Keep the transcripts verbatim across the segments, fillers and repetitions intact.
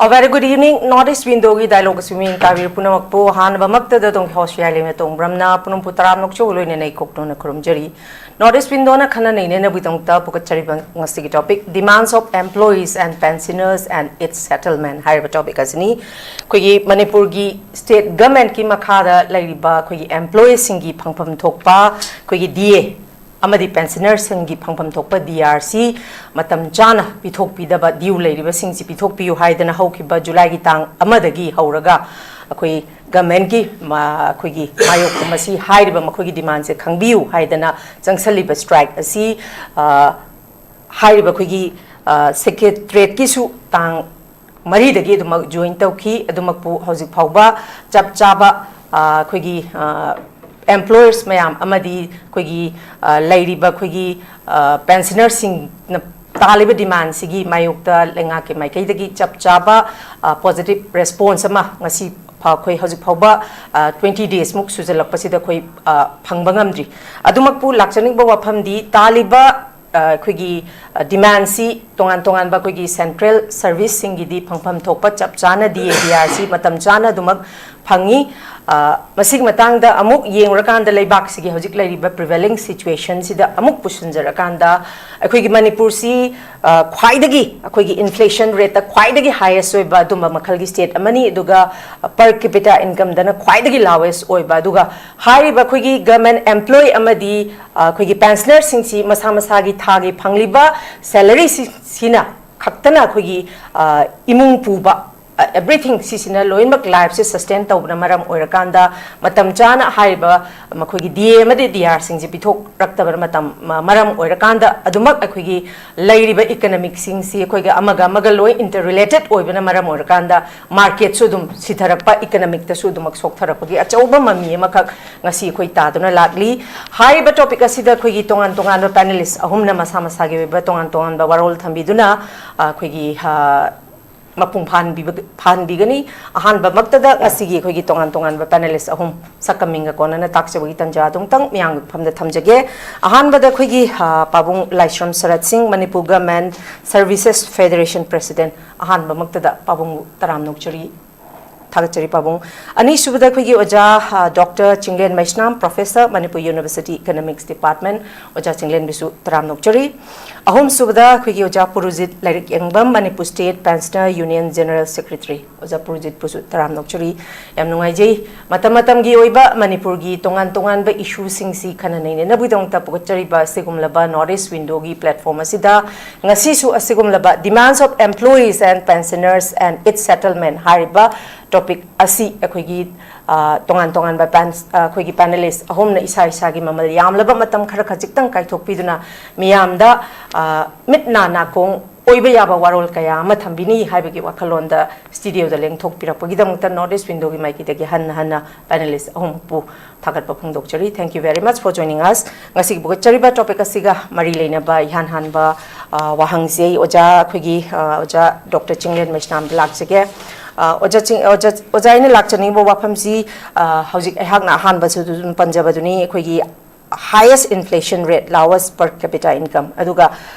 A very good evening. North East Windowꯒꯤ dialogue ꯑꯁꯤ ꯃꯤꯌꯦꯡ ꯇꯥꯕꯤꯔꯤꯕ ꯄꯨꯝꯅꯃꯛꯄꯨ ꯑꯍꯥꯟꯕꯃꯛꯇꯗ ꯑꯗꯣꯝꯒꯤ host ꯌꯥꯏꯂꯦꯝꯅ ꯇꯣꯡꯕ꯭ꯔꯝꯅ ꯄꯨꯅꯝ ꯄꯨꯇꯔꯥꯝ ꯅꯣꯛꯆꯧ ꯂꯣꯏꯅꯅ ꯑꯩ ꯀꯣꯛꯇꯣꯟꯅ ꯈꯨꯔꯨꯝꯖꯔꯤ꯫ North East Windowꯅ ꯈꯟꯅ ꯅꯩꯅꯅꯕꯒꯤꯗꯃꯛꯇ ꯄꯨꯈꯠꯆꯔꯤꯕ ꯉꯁꯤꯒꯤ topic, Demands of Employees and Pensioners and Its Settlement ꯍꯥꯏꯔꯤꯕ topic ꯑꯁꯤꯅꯤ꯫ ꯑꯩꯈꯣꯏꯒꯤ ꯃꯅꯤꯄꯨꯔꯒꯤ state governmentꯀꯤ ꯃꯈꯥꯗ ꯂꯩꯔꯤꯕ ꯑꯩꯈꯣꯏꯒꯤ employeeꯁꯤꯡꯒꯤ ꯐꯪꯐꯝ ꯊꯣꯛꯄ ꯑꯩꯈꯣꯏꯒꯤ D A ꯑꯃꯗꯤ pensionerꯁꯤꯡꯒꯤ ꯐꯪꯐꯝ ꯊꯣꯛꯄ D R C ꯃꯇꯝ ꯆꯥꯅ ꯄꯤꯊꯣꯛꯄꯤꯗꯕ, due ꯂꯩꯔꯤꯕꯁꯤꯡꯁꯤ ꯄꯤꯊꯣꯛꯄꯤꯌꯨ ꯍꯥꯏꯗꯅ ꯍꯧꯈꯤꯕ Julyꯒꯤ ꯇꯥꯡ ꯑꯃꯗꯒꯤ ꯍꯧꯔꯒ ꯑꯩꯈꯣꯏ governmentꯀꯤ ꯃ-, ꯑꯩꯈꯣꯏꯒꯤ ꯃꯥꯌꯣꯛꯇ ꯃꯁꯤ ꯍꯥꯏꯔꯤꯕ ꯃꯈꯣꯏꯒꯤ demandꯁꯦ ꯈꯪꯕꯤꯌꯨ ꯍꯥꯏꯗꯅ ꯆꯪꯁꯜꯂꯤꯕ strike ꯑꯁꯤ, ꯑ, ꯍꯥꯏꯔꯤꯕ ꯑꯩꯈꯣꯏꯒꯤ, ꯑ, secretariatꯀꯤꯁꯨ ꯇꯥꯡ ꯃꯔꯤꯗꯒꯤ ꯑꯗꯨꯃꯛ join ꯇꯧꯈꯤ꯫ ꯑꯗꯨꯃꯛꯄꯨ ꯍꯧꯖꯤꯛ ꯐꯥꯎꯕ ꯆꯞ ꯆꯥꯕ, ꯑ, ꯑꯩꯈꯣꯏꯒꯤ, ꯑ, employers ꯃꯌꯥꯝ ꯑꯃꯗꯤ ꯑꯩꯈꯣꯏꯒꯤ, ꯑ, ꯂꯩꯔꯤꯕ ꯑꯩꯈꯣꯏꯒꯤ, ꯑ, pensionerꯁꯤꯡꯅ ꯇꯥꯜꯂꯤꯕ demandꯁꯤꯒꯤ ꯃꯥꯌꯣꯛꯇ ꯂꯩꯉꯥꯛꯀꯤ ꯃꯥꯏꯀꯩꯗꯒꯤ ꯆꯞ ꯆꯥꯕ, ꯑ, positive response ꯑꯃ ꯉꯁꯤ ꯐꯥꯎ, ꯑꯩꯈꯣꯏ ꯍꯧꯖꯤꯛ ꯐꯥꯎꯕ, ꯑ, twenty daysꯃꯨꯛ ꯁꯨꯖꯜꯂꯛꯄꯁꯤꯗ ꯑꯩꯈꯣꯏ, ꯑ, ꯐꯪꯕ ꯉꯝꯗ꯭ꯔꯤ꯫ ꯑꯗꯨꯃꯛꯄꯨ ꯂꯥꯛꯆꯅꯤꯡꯕ ꯋꯥꯐꯝꯗꯤ ꯇꯥꯜꯂꯤꯕ, ꯑ, ꯑꯩꯈꯣꯏꯒꯤ, ꯑ, demandꯁꯤ ꯇꯣꯉꯥꯟ ꯇꯣꯉꯥꯟꯕ ꯑꯩꯈꯣꯏꯒꯤ central serviceꯁꯤꯡꯒꯤꯗꯤ ꯐꯪꯐꯝ ꯊꯣꯛꯄ ꯆꯞ ꯆꯥꯅ D A D Rꯁꯤ ꯃꯇꯝ ꯆꯥꯅ ꯑꯗꯨꯃꯛ ꯐꯪꯉꯤ꯫ ꯑ, ꯃꯁꯤꯒꯤ ꯃꯇꯥꯡꯗ ꯑꯃꯨꯛ ꯌꯦꯡꯉꯨꯔꯀꯥꯟꯗ ꯂꯩꯕꯥꯛꯁꯤꯒꯤ ꯍꯧꯖꯤꯛ ꯂꯩꯔꯤꯕ prevailing situationꯁꯤꯗ ꯑꯃꯨꯛ ꯄꯨꯁꯤꯟꯖꯔꯀꯥꯟꯗ ꯑꯩꯈꯣꯏꯒꯤ ꯃꯅꯤꯄꯨꯔꯁꯤ, ꯑ, ꯈ꯭ꯋꯥꯏꯗꯒꯤ ꯑꯩꯈꯣꯏꯒꯤ inflation rateꯇ ꯈ꯭ꯋꯥꯏꯗꯒꯤ highest ꯑꯣꯏꯕ ꯑꯗꯨꯝꯕ ꯃꯈꯜꯒꯤ state ꯑꯃꯅꯤ꯫ ꯑꯗꯨꯒ per capita incomeꯗꯅ ꯈ꯭ꯋꯥꯏꯗꯒꯤ lowest ꯑꯣꯏꯕ꯫ ꯑꯗꯨꯒ ꯍꯥꯏꯔꯤꯕ ꯑꯩꯈꯣꯏꯒꯤ government employee ꯑꯃꯗꯤ, ꯑ, ꯑꯩꯈꯣꯏꯒꯤ pensionerꯁꯤꯡꯁꯤ ꯃꯁꯥ ꯃꯁꯥꯒꯤ ꯊꯥꯒꯤ ꯐꯪꯂꯤꯕ salaryꯁꯤꯅ ꯈꯛꯇꯅ ꯑꯩꯈꯣꯏꯒꯤ, ꯑ, ꯏꯃꯨꯡ ꯄꯨꯕ, ꯑ, everything ꯁꯤꯁꯤꯅ ꯂꯣꯏꯅꯃꯛ lifeꯁꯦ sustain ꯇꯧꯕꯅ ꯃꯔꯝ ꯑꯣꯏꯔꯀꯥꯟꯗ ꯃꯇꯝ ꯆꯥꯅ ꯍꯥꯏꯔꯤꯕ ꯃꯈꯣꯏꯒꯤ D A ꯑꯃꯗꯤ D Rꯁꯤꯡꯁꯦ ꯄꯤꯊꯣꯛꯔꯛꯇꯕꯅ ꯃꯇꯝ, ꯃ-, ꯃꯔꯝ ꯑꯣꯏꯔꯀꯥꯟꯗ ꯑꯗꯨꯃꯛ ꯑꯩꯈꯣꯏꯒꯤ ꯂꯩꯔꯤꯕ economicꯁꯤꯡꯁꯤ ꯑꯩꯈꯣꯏꯒ ꯑꯃꯒ ꯑꯃꯒ ꯂꯣꯏ interrelated ꯑꯣꯏꯕꯅ ꯃꯔꯝ ꯑꯣꯏꯔꯀꯥꯟꯗ marketꯁꯨ ꯑꯗꯨꯝ ꯁꯤꯊꯔꯛꯄ, economicꯇꯁꯨ ꯑꯗꯨꯃꯛ ꯁꯣꯛꯊꯔꯛꯄꯒꯤ ꯑꯆꯧꯕ ꯃꯃꯤ ꯑꯃꯈꯛ ꯉꯁꯤ ꯑꯩꯈꯣꯏ ꯇꯥꯗꯨꯅ ꯂꯥꯛꯂꯤ꯫ ꯍꯥꯏꯔꯤꯕ topic ꯑꯁꯤꯗ ꯑꯩꯈꯣꯏꯒꯤ ꯇꯣꯉꯥꯟ ꯇꯣꯉꯥꯟꯕ panelist ꯑꯍꯨꯝꯅ ꯃꯁꯥ ꯃꯁꯥꯒꯤ ꯑꯣꯏꯕ ꯇꯣꯉꯥꯟ ꯇꯣꯉꯥꯟꯕ ꯋꯥꯔꯣꯜ ꯊꯝꯕꯤꯗꯨꯅ, ꯑ, ꯑꯩꯈꯣꯏꯒꯤ, ꯑ, ꯃꯄꯨꯡ ꯐꯥꯍꯟꯕꯤꯕ-, ꯐꯥꯍꯟꯕꯤꯒꯅꯤ꯫ ꯑꯍꯥꯟꯕꯃꯛꯇꯗ ꯉꯁꯤꯒꯤ ꯑꯩꯈꯣꯏꯒꯤ ꯇꯣꯉꯥꯟ ꯇꯣꯉꯥꯟꯕ panelist ꯑꯍꯨꯝ ꯁꯛꯀ ꯃꯤꯡꯒ ꯀꯣꯟꯅꯅ ꯇꯥꯛꯆꯕꯒꯤ ꯇꯟꯖꯥ ꯑꯗꯨꯝꯇꯪ ꯃꯤꯌꯥꯝꯒꯤ ꯃꯐꯝꯗ ꯊꯝꯖꯒꯦ꯫ ꯑꯍꯥꯟꯕꯗ ꯑꯩꯈꯣꯏꯒꯤ, ꯑ, ꯄꯥꯕꯨꯡ ꯂꯥꯏꯁ꯭ꯔꯝ ꯁꯔꯠ ꯁꯤꯡ, Manipur Government Services Federation President, ꯑꯍꯥꯟꯕꯃꯛꯇꯗ ꯄꯥꯕꯨꯡꯕꯨ ꯇꯔꯥꯝꯅ ꯑꯣꯛꯆꯔꯤ, ꯊꯥꯒꯠꯆꯔꯤ ꯄꯥꯕꯨꯡ꯫ ꯑꯅꯤꯁꯨꯕꯗ ꯑꯩꯈꯣꯏꯒꯤ ꯑꯣꯖꯥ, uh, doctor Chinglen Meisnam, Professor, Manipur University Economics Department, ꯑꯣꯖꯥ ꯆꯤꯡꯂꯦꯟꯕꯤꯁꯨ ꯇꯔꯥꯝꯅ ꯑꯣꯛꯆꯔꯤ꯫ ꯑꯍꯨꯝꯁꯨꯕꯗ ꯑꯩꯈꯣꯏꯒꯤ ꯑꯣꯖꯥ ꯄꯨꯔꯨꯖꯤꯠ ꯂꯥꯏꯔꯤꯛ ꯌꯦꯡꯕꯝ, Manipur State Pensioner Union General Secretary, ꯑꯣꯖꯥ ꯄꯨꯔꯨꯖꯤꯠꯄꯨꯁꯨ ꯇꯔꯥꯝꯅ ꯑꯣꯛꯆꯔꯤ꯫ ꯌꯥꯝ ꯅꯨꯡꯉꯥꯏꯖꯩ꯫ ꯃꯇꯝ ꯃꯇꯝꯒꯤ ꯑꯣꯏꯕ ꯃꯅꯤꯄꯨꯔꯒꯤ ꯇꯣꯉꯥꯟ ꯇꯣꯉꯥꯟꯕ issueꯁꯤꯡꯁꯤ ꯈꯟꯅ ꯅꯩꯅꯅꯕꯒꯤꯗꯃꯛꯇ ꯄꯨꯈꯠꯆꯔꯤꯕ ꯑꯁꯤꯒꯨꯝꯂꯕ North East Windowꯒꯤ platform ꯑꯁꯤꯗ ꯉꯁꯤꯁꯨ ꯑꯁꯤꯒꯨꯝꯂꯕ Demands of Employees and Pensioners and Its Settlement ꯍꯥꯏꯔꯤꯕ topic ꯑꯁꯤ ꯑꯩꯈꯣꯏꯒꯤ, ꯑ, ꯇꯣꯉꯥꯟ ꯇꯣꯉꯥꯟꯕ pan-, ꯑ, ꯑꯩꯈꯣꯏꯒꯤ panelist ꯑꯍꯨꯝꯅ ꯏꯁꯥ ꯏꯁꯥꯒꯤ ꯃꯃꯜ ꯌꯥꯝꯂꯕ ꯃꯇꯝ ꯈꯔ ꯈꯖꯤꯛꯇꯪ ꯀꯥꯏꯊꯣꯛꯄꯤꯗꯨꯅ ꯃꯤꯌꯥꯝꯗ, ꯑ, ꯃꯤꯠ ꯅꯥ ꯅꯥꯀꯣꯡ ꯑꯣꯏꯕ ꯌꯥꯕ ꯋꯥꯔꯣꯜ ꯀꯌꯥ ꯑꯃ ꯊꯝꯕꯤꯅꯤ ꯍꯥꯏꯕꯒꯤ ꯋꯥꯈꯜꯂꯣꯟꯗ studioꯗ ꯂꯦꯡꯊꯣꯛꯄꯤꯔꯛꯄꯒꯤꯗꯃꯛꯇ North East Windowꯒꯤ ꯃꯥꯏꯀꯩꯗꯒꯤ ꯍꯟꯅ ꯍꯟꯅ panelist ꯑꯍꯨꯝꯃꯛꯄꯨ ꯊꯥꯒꯠꯄ ꯐꯣꯡꯗꯣꯛꯆꯔꯤ꯫ Thank you very much for joining us꯫ ꯉꯁꯤꯒꯤ ꯄꯨꯈꯠꯆꯔꯤꯕ topic ꯑꯁꯤꯒ ꯃꯔꯤ ꯂꯩꯅꯕ ꯏꯍꯥꯟ ꯍꯥꯟꯕ, ꯑ, ꯋꯥꯍꯪꯁꯤ ꯑꯩ ꯑꯣꯖꯥ ꯑꯩꯈꯣꯏꯒꯤ, ꯑ, ꯑꯣꯖꯥ ꯗꯣꯛꯇꯔ ꯆꯤꯡꯂꯦꯟ ꯃꯩꯁꯅꯥꯝꯗ ꯂꯥꯛꯆꯒꯦ꯫ ꯑ, ꯑꯣꯖꯥ ꯆꯤꯡ-, ꯑꯣꯖꯥ, ꯑꯣꯖꯥ, ꯑꯩꯅ ꯂꯥꯛꯆꯅꯤꯡꯕ ꯋꯥꯐꯝꯁꯤ, ꯑ, ꯍꯧꯖꯤꯛ ꯑꯩꯍꯥꯛꯅ ꯑꯍꯥꯟꯕꯁꯨ ꯑꯗꯨꯝ ꯄꯟꯖꯕꯗꯨꯅꯤ, ꯑꯩꯈꯣꯏꯒꯤ highest inflation rate, lowest per capita income꯫ ꯑꯗꯨꯒ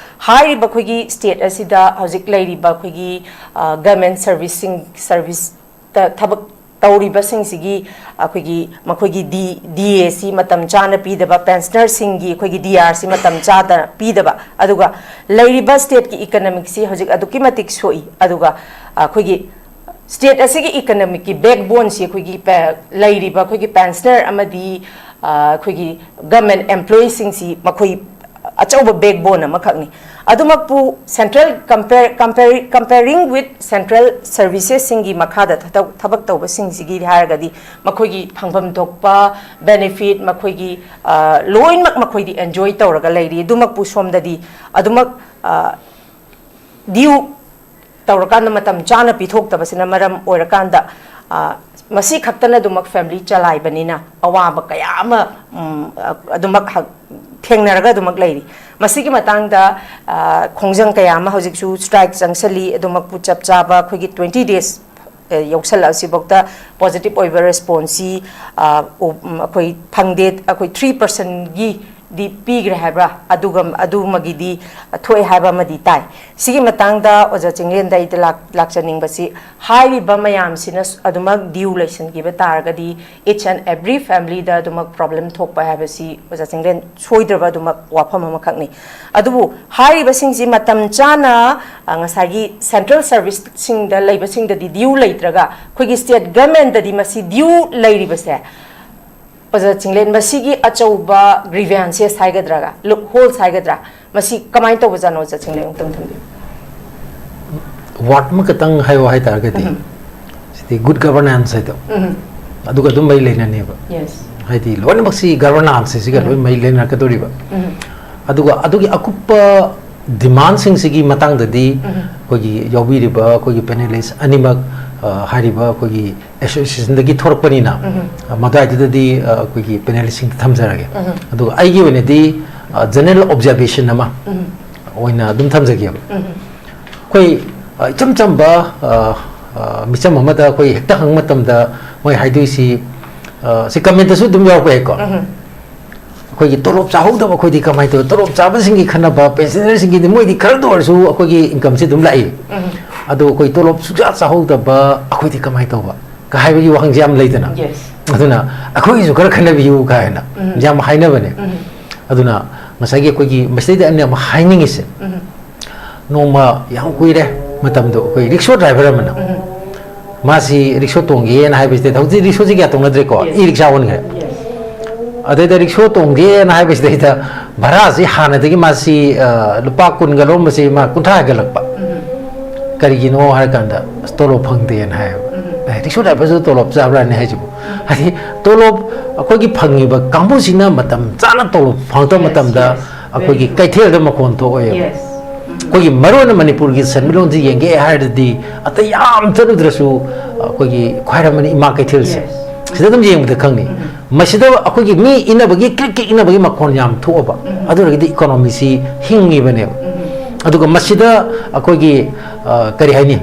ꯍꯥꯏꯔꯤꯕ ꯑꯩꯈꯣꯏꯒꯤ state ꯑꯁꯤꯗ ꯍꯧꯖꯤꯛ ꯂꯩꯔꯤꯕ ꯑꯩꯈꯣꯏꯒꯤ, ꯑ, government serviceꯁꯤꯡ, serviceꯇ ꯊꯕꯛ ꯇꯧꯔꯤꯕꯁꯤꯡꯁꯤꯒꯤ ꯑꯩꯈꯣꯏꯒꯤ, ꯃꯈꯣꯏꯒꯤ D, DAꯁꯤ ꯃꯇꯝ ꯆꯥꯅ ꯄꯤꯗꯕ, pensionerꯁꯤꯡꯒꯤ ꯑꯩꯈꯣꯏꯒꯤ DRꯁꯤ ꯃꯇꯝ ꯆꯥꯗꯅ ꯄꯤꯗꯕ, ꯑꯗꯨꯒ ꯂꯩꯔꯤꯕ stateꯀꯤ economicꯁꯤ ꯍꯧꯖꯤꯛ ꯑꯗꯨꯛꯀꯤ ꯃꯇꯤꯛ ꯁꯣꯛꯏ꯫ ꯑꯗꯨꯒ ꯑꯩꯈꯣꯏꯒꯤ state ꯑꯁꯤꯒꯤ economicꯀꯤ backboneꯁꯤ ꯑꯩꯈꯣꯏꯒꯤ ꯄꯦ-, ꯂꯩꯔꯤꯕ ꯑꯩꯈꯣꯏꯒꯤ pensioner ꯑꯃꯗꯤ, ꯑ, ꯑꯩꯈꯣꯏꯒꯤ government employeeꯁꯤꯡꯁꯤ ꯃꯈꯣꯏ ꯑꯆꯧꯕ backbone ꯑꯃꯈꯛꯅꯤ꯫ ꯑꯗꯨꯃꯛꯄꯨ central compare, compare, comparing with central servicesꯁꯤꯡꯒꯤ ꯃꯈꯥꯗ ꯊꯕꯛ, ꯊꯕꯛ ꯇꯧꯕꯁꯤꯡꯁꯤꯒꯤ ꯍꯥꯏꯔꯒꯗꯤ ꯃꯈꯣꯏꯒꯤ ꯐꯪꯐꯝ ꯊꯣꯛꯄ benefit, ꯃꯈꯣꯏꯒꯤ, ꯑ, ꯂꯣꯏꯅꯃꯛ ꯃꯈꯣꯏꯗꯤ enjoy ꯇꯧꯔꯒ ꯂꯩꯔꯤ꯫ ꯑꯗꯨꯃꯛꯄꯨ ꯁꯣꯝꯗꯗꯤ ꯑꯗꯨꯃꯛ, ꯑ, due ꯇꯧꯔꯀꯥꯟꯗ ꯃꯇꯝ ꯆꯥꯅ ꯄꯤꯊꯣꯛꯇꯕꯁꯤꯅ ꯃꯔꯝ ꯑꯣꯏꯔꯀꯥꯟꯗ, ꯑ, ꯃꯁꯤ ꯈꯛꯇꯅ ꯑꯗꯨꯃꯛ family ꯆꯂꯥꯏꯕꯅꯤꯅ ꯑꯋꯥꯕ ꯀꯌꯥ ꯑꯃ, ꯎꯝ, ꯑ, ꯑꯗꯨꯃꯛ ꯍꯛ-, ꯊꯦꯡꯅꯔꯒ ꯑꯗꯨꯃꯛ ꯂꯩꯔꯤ꯫ ꯃꯁꯤꯒꯤ ꯃꯇꯥꯡꯗ, ꯑ, ꯈꯣꯡꯖꯪ ꯀꯌꯥ ꯑꯃ ꯍꯧꯖꯤꯛꯁꯨ strike ꯆꯪꯁꯜꯂꯤ, ꯑꯗꯨꯃꯛꯄꯨ ꯆꯞ ꯆꯥꯕ ꯑꯩꯈꯣꯏꯒꯤ twenty days, ꯑ, ꯌꯧꯁꯜꯂꯛꯑꯁꯤꯐꯥꯎꯗ positive ꯑꯣꯏꯕ responseꯁꯤ, ꯑ, ꯎ-, ꯎꯝ, ꯑꯩꯈꯣꯏ ꯐꯪꯗꯦ, ꯑꯩꯈꯣꯏ three percentꯒꯤꯗꯤ ꯄꯤꯈ꯭ꯔꯦ ꯍꯥꯏꯕ꯭ꯔꯥ, ꯑꯗꯨꯒ, ꯑꯗꯨꯃꯒꯤꯗꯤ ꯊꯣꯛꯑꯦ ꯍꯥꯏꯕ ꯑꯃꯗꯤ ꯇꯥꯏ꯫ ꯁꯤꯒꯤ ꯃꯇꯥꯡꯗ ꯑꯣꯖꯥ ꯆꯤꯡꯂꯦꯟꯗ ꯑꯩꯗ ꯂꯥꯛ-, ꯂꯥꯛꯆꯅꯤꯡꯕꯁꯤ, ꯍꯥꯏꯔꯤꯕ ꯃꯌꯥꯝꯁꯤꯅ ꯁ-, ꯑꯗꯨꯃꯛ due ꯂꯩꯁꯤꯟꯈꯤꯕ ꯇꯥꯔꯒꯗꯤ, each and every familyꯗ ꯑꯗꯨꯃꯛ problem ꯊꯣꯛꯄ ꯍꯥꯏꯕꯁꯤ ꯑꯣꯖꯥ ꯆꯤꯡꯂꯦꯟ ꯁꯣꯏꯗ꯭ꯔꯕ ꯑꯗꯨꯃꯛ ꯋꯥꯐꯝ ꯑꯃꯈꯛꯅꯤ꯫ ꯑꯗꯨꯕꯨ ꯍꯥꯏꯔꯤꯕꯁꯤꯡꯁꯤ ꯃꯇꯝ ꯆꯥꯅ, ꯑ, ꯉꯁꯥꯏꯒꯤ central serviceꯁꯤꯡꯗ ꯂꯩꯕꯁꯤꯡꯗꯗꯤ due ꯂꯩꯇ꯭ꯔꯒ, ꯑꯩꯈꯣꯏꯒꯤ state governmentꯗꯗꯤ ꯃꯁꯤ due ꯂꯩꯔꯤꯕꯁꯦ, ꯑꯣꯖꯥ ꯆꯤꯡꯂꯦꯟ, ꯃꯁꯤꯒꯤ ꯑꯆꯧꯕ grievances ꯍꯥꯏꯒꯗ꯭ꯔꯥ, loopholes ꯍꯥꯏꯒꯗ꯭ꯔꯥ, ꯃꯁꯤ ꯀꯃꯥꯏꯅ ꯇꯧꯕꯖꯥꯠꯅꯣ, ꯑꯣꯖꯥ ꯆꯤꯡꯂꯦꯟ, ꯑꯃꯨꯛꯇꯪ ꯊꯝꯕꯤꯌꯨ꯫ Word ꯑꯃꯈꯛꯇꯪ ꯍꯥꯏꯌꯣ ꯍꯥꯏꯇꯥꯔꯒꯗꯤ, ꯎꯝ꯫ ꯁꯤꯗꯤ good governance ꯍꯥꯏꯗꯣ, ꯎꯝ꯫ ꯑꯗꯨꯒ ꯑꯗꯨꯝ ꯃꯔꯤ ꯂꯩꯅꯅꯦꯕ꯫ Yes. ꯍꯥꯏꯗꯤ ꯂꯣꯏꯅꯃꯛꯁꯤ governance ꯁꯤꯒ ꯎꯝ꯫ ꯂꯣꯏ ꯃꯔꯤ ꯂꯩꯅꯔꯛꯀꯗꯧꯔꯤꯕ꯫ ꯎꯝ꯫ ꯑꯗꯨꯒ ꯑꯗꯨꯒꯤ ꯑꯀꯨꯞꯄ demandꯁꯤꯡꯁꯤꯒꯤ ꯃꯇꯥꯡꯗꯗꯤ ꯎꯝ꯫ ꯑꯩꯈꯣꯏꯒꯤ ꯌꯥꯎꯕꯤꯔꯤꯕ ꯑꯩꯈꯣꯏꯒꯤ panelist ꯑꯅꯤꯃꯛ, ꯑ, ꯍꯥꯏꯔꯤꯕ ꯑꯩꯈꯣꯏꯒꯤ associationꯗꯒꯤ ꯊꯣꯔꯛꯄꯅꯤꯅ, ꯎꯝ꯫ ꯑ, ꯃꯗꯨꯋꯥꯏꯗꯨꯗꯗꯤ, ꯑ, ꯑꯩꯈꯣꯏꯒꯤ panelistꯁꯤꯡꯗ ꯊꯝꯖꯔꯒꯦ꯫ ꯎꯝ꯫ ꯑꯗꯨꯒ ꯑꯩꯒꯤ ꯑꯣꯏꯅꯗꯤ, ꯑ, general observation ꯑꯃ ꯎꯝ꯫ ꯑꯣꯏꯅ ꯑꯗꯨꯝ ꯊꯝꯖꯒꯦꯕ꯫ ꯎꯝ꯫ ꯑꯩꯈꯣꯏ, ꯑ, ꯏꯆꯝ ꯆꯝꯕ, ꯑ, ꯑ, ꯃꯤꯆꯝ ꯑꯃꯗ ꯑꯩꯈꯣꯏ ꯍꯦꯛꯇ ꯍꯪꯕ ꯃꯇꯝꯗ ꯃꯣꯏ ꯍꯥꯏꯗꯣꯏꯁꯤ, ꯑ, ꯁꯤ commentꯇꯁꯨ ꯑꯗꯨꯝ ꯌꯥꯎꯔꯛꯄ ꯌꯥꯏꯀꯣ꯫ ꯎꯝ꯫ ꯑꯩꯈꯣꯏꯒꯤ ꯇꯣꯂꯣꯞ ꯆꯥꯍꯧꯗꯕ ꯑꯩꯈꯣꯏꯗꯤ ꯀꯃꯥꯏꯅ ꯇꯧꯕ? ꯇꯣꯂꯣꯞ ꯆꯥꯕꯁꯤꯡꯒꯤ ꯈꯟꯅꯕ, pensionerꯁꯤꯡꯒꯤꯗꯤ ꯃꯣꯏꯗꯤ ꯈꯔꯗ ꯑꯣꯏꯔꯁꯨ ꯑꯩꯈꯣꯏꯒꯤ incomeꯁꯤ ꯑꯗꯨꯝ ꯂꯥꯛꯏ꯫ ꯎꯝ꯫ ꯑꯗꯣ ꯑꯩꯈꯣꯏ ꯇꯣꯂꯣꯞ ꯁꯨꯡꯆꯥ ꯆꯥꯍꯧꯗꯕ ꯑꯩꯈꯣꯏꯗꯤ ꯀꯃꯥꯏꯅ ꯇꯧꯕ? ꯀ ꯍꯥꯏꯕꯒꯤ ꯋꯥꯍꯪꯁꯤ ꯌꯥꯝ ꯂꯩꯗꯅ꯫ Yes. ꯑꯗꯨꯅ ꯑꯩꯈꯣꯏꯒꯤꯁꯨ ꯈꯔ ꯈꯟꯅꯕꯤꯌꯨ ꯀꯥꯏꯅ ꯎꯝ꯫ ꯌꯥꯝ ꯍꯥꯏꯅꯕꯅꯦ꯫ ꯎꯝ꯫ ꯑꯗꯨꯅ ꯉꯁꯥꯏꯒꯤ ꯑꯩꯈꯣꯏꯒꯤ ꯃꯁꯤꯗꯩꯗ ꯑꯩꯅ ꯌꯥꯝ ꯍꯥꯏꯅꯤꯡꯉꯤꯁꯦ, ꯎꯝ꯫ ꯅꯣꯡꯃ ꯌꯥꯝ ꯀꯨꯏꯔꯦ ꯃꯇꯝꯗꯣ, ꯑꯩꯈꯣꯏ rickshaw driver ꯑꯃꯅ, ꯎꯝ꯫ ꯃꯥꯁꯤ rickshaw ꯇꯣꯡꯒꯦꯅ ꯍꯥꯏꯕꯁꯤꯗ, ꯍꯧꯖꯤꯛ rickshawꯁꯤ ꯀꯌꯥ ꯇꯣꯡꯅꯗ꯭ꯔꯦꯀꯣ, Yes. e-rickshaw ꯑꯣꯟꯈ꯭ꯔꯦ꯫ Yes. ꯑꯗꯩꯗ rickshaw ꯇꯣꯡꯒꯦꯅ ꯍꯥꯏꯕꯁꯤꯗꯩꯗ ꯚꯔꯥꯁꯤ ꯍꯥꯟꯅꯗꯒꯤ ꯃꯥꯁꯤ, ꯑ, ꯂꯨꯄꯥ ꯀꯨꯟꯒ ꯂꯧꯔꯝꯕꯁꯤ ꯃꯥ ꯀꯨꯟꯊ꯭ꯔꯥ ꯍꯦꯟꯒꯠꯂꯛꯄ꯫ ꯎꯝ꯫ ꯀꯔꯤꯒꯤꯅꯣ ꯍꯥꯏꯔꯀꯥꯟꯗ, "ꯑꯁ, ꯇꯣꯂꯣꯞ ꯐꯪꯗꯦꯅ" ꯍꯥꯏꯌꯦꯕ꯫ ꯎꯝ꯫ ꯑꯦ, rickshaw driverꯁꯨ ꯇꯣꯂꯣꯞ ꯆꯥꯕ꯭ꯔꯥꯅꯦ ꯍꯥꯏꯁꯤꯕꯨ? ꯍꯥꯏꯗꯤ ꯇꯣꯂꯣꯞ ꯑꯩꯈꯣꯏꯒꯤ ꯐꯪꯉꯤꯕ ꯀꯥꯡꯕꯨꯁꯤꯅ ꯃꯇꯝ ꯆꯥꯅ ꯇꯣꯂꯣꯞ ꯐꯪꯉꯛꯇꯕ Yes, ꯃꯇꯝꯗ yes. ꯑꯩꯈꯣꯏꯒꯤ Very true. ꯀꯩꯊꯦꯜꯗ ꯃꯈꯣꯟ ꯊꯣꯛꯑꯣꯏꯕ꯫ Yes. ꯎꯝ꯫ ꯑꯩꯈꯣꯏꯒꯤ ꯃꯔꯨ ꯑꯣꯏꯅ ꯃꯅꯤꯄꯨꯔꯒꯤ ꯁꯦꯟꯃꯤꯠꯂꯣꯟꯁꯤ ꯌꯦꯡꯒꯦ ꯍꯥꯏꯔꯗꯤ ꯑꯇꯩ ꯌꯥꯝ ꯆꯠꯂꯨꯗ꯭ꯔꯁꯨ ꯑꯩꯈꯣꯏꯒꯤ ꯈ꯭ꯋꯥꯏꯔꯝꯕꯅꯤ ꯏꯃꯥ ꯀꯩꯊꯦꯜꯁꯦ, Yes. ꯁꯤꯗ ꯑꯗꯨꯝ ꯌꯦꯡꯕꯗ ꯈꯪꯅꯤ꯫ ꯎꯝ꯫ ꯃꯁꯤꯗ ꯑꯩꯈꯣꯏꯒꯤ ꯃꯤ ꯏꯟꯅꯕꯒꯤ, ꯀ꯭ꯔꯤꯛ ꯀ꯭ꯔꯤꯛ ꯏꯟꯅꯕꯒꯤ ꯃꯈꯣꯟ ꯌꯥꯝ ꯊꯣꯛꯑꯕ, ꯑꯗꯨ ꯑꯣꯏꯔꯒꯗꯤ ꯏꯀꯣꯅꯣꯃꯤꯁꯤ ꯍꯤꯡꯉꯤꯕꯅꯦꯕ꯫ ꯑꯗꯨꯒ ꯃꯁꯤꯗ ꯑꯩꯈꯣꯏꯒꯤ, ꯑ, ꯀꯔꯤ ꯍꯥꯏꯅꯤ,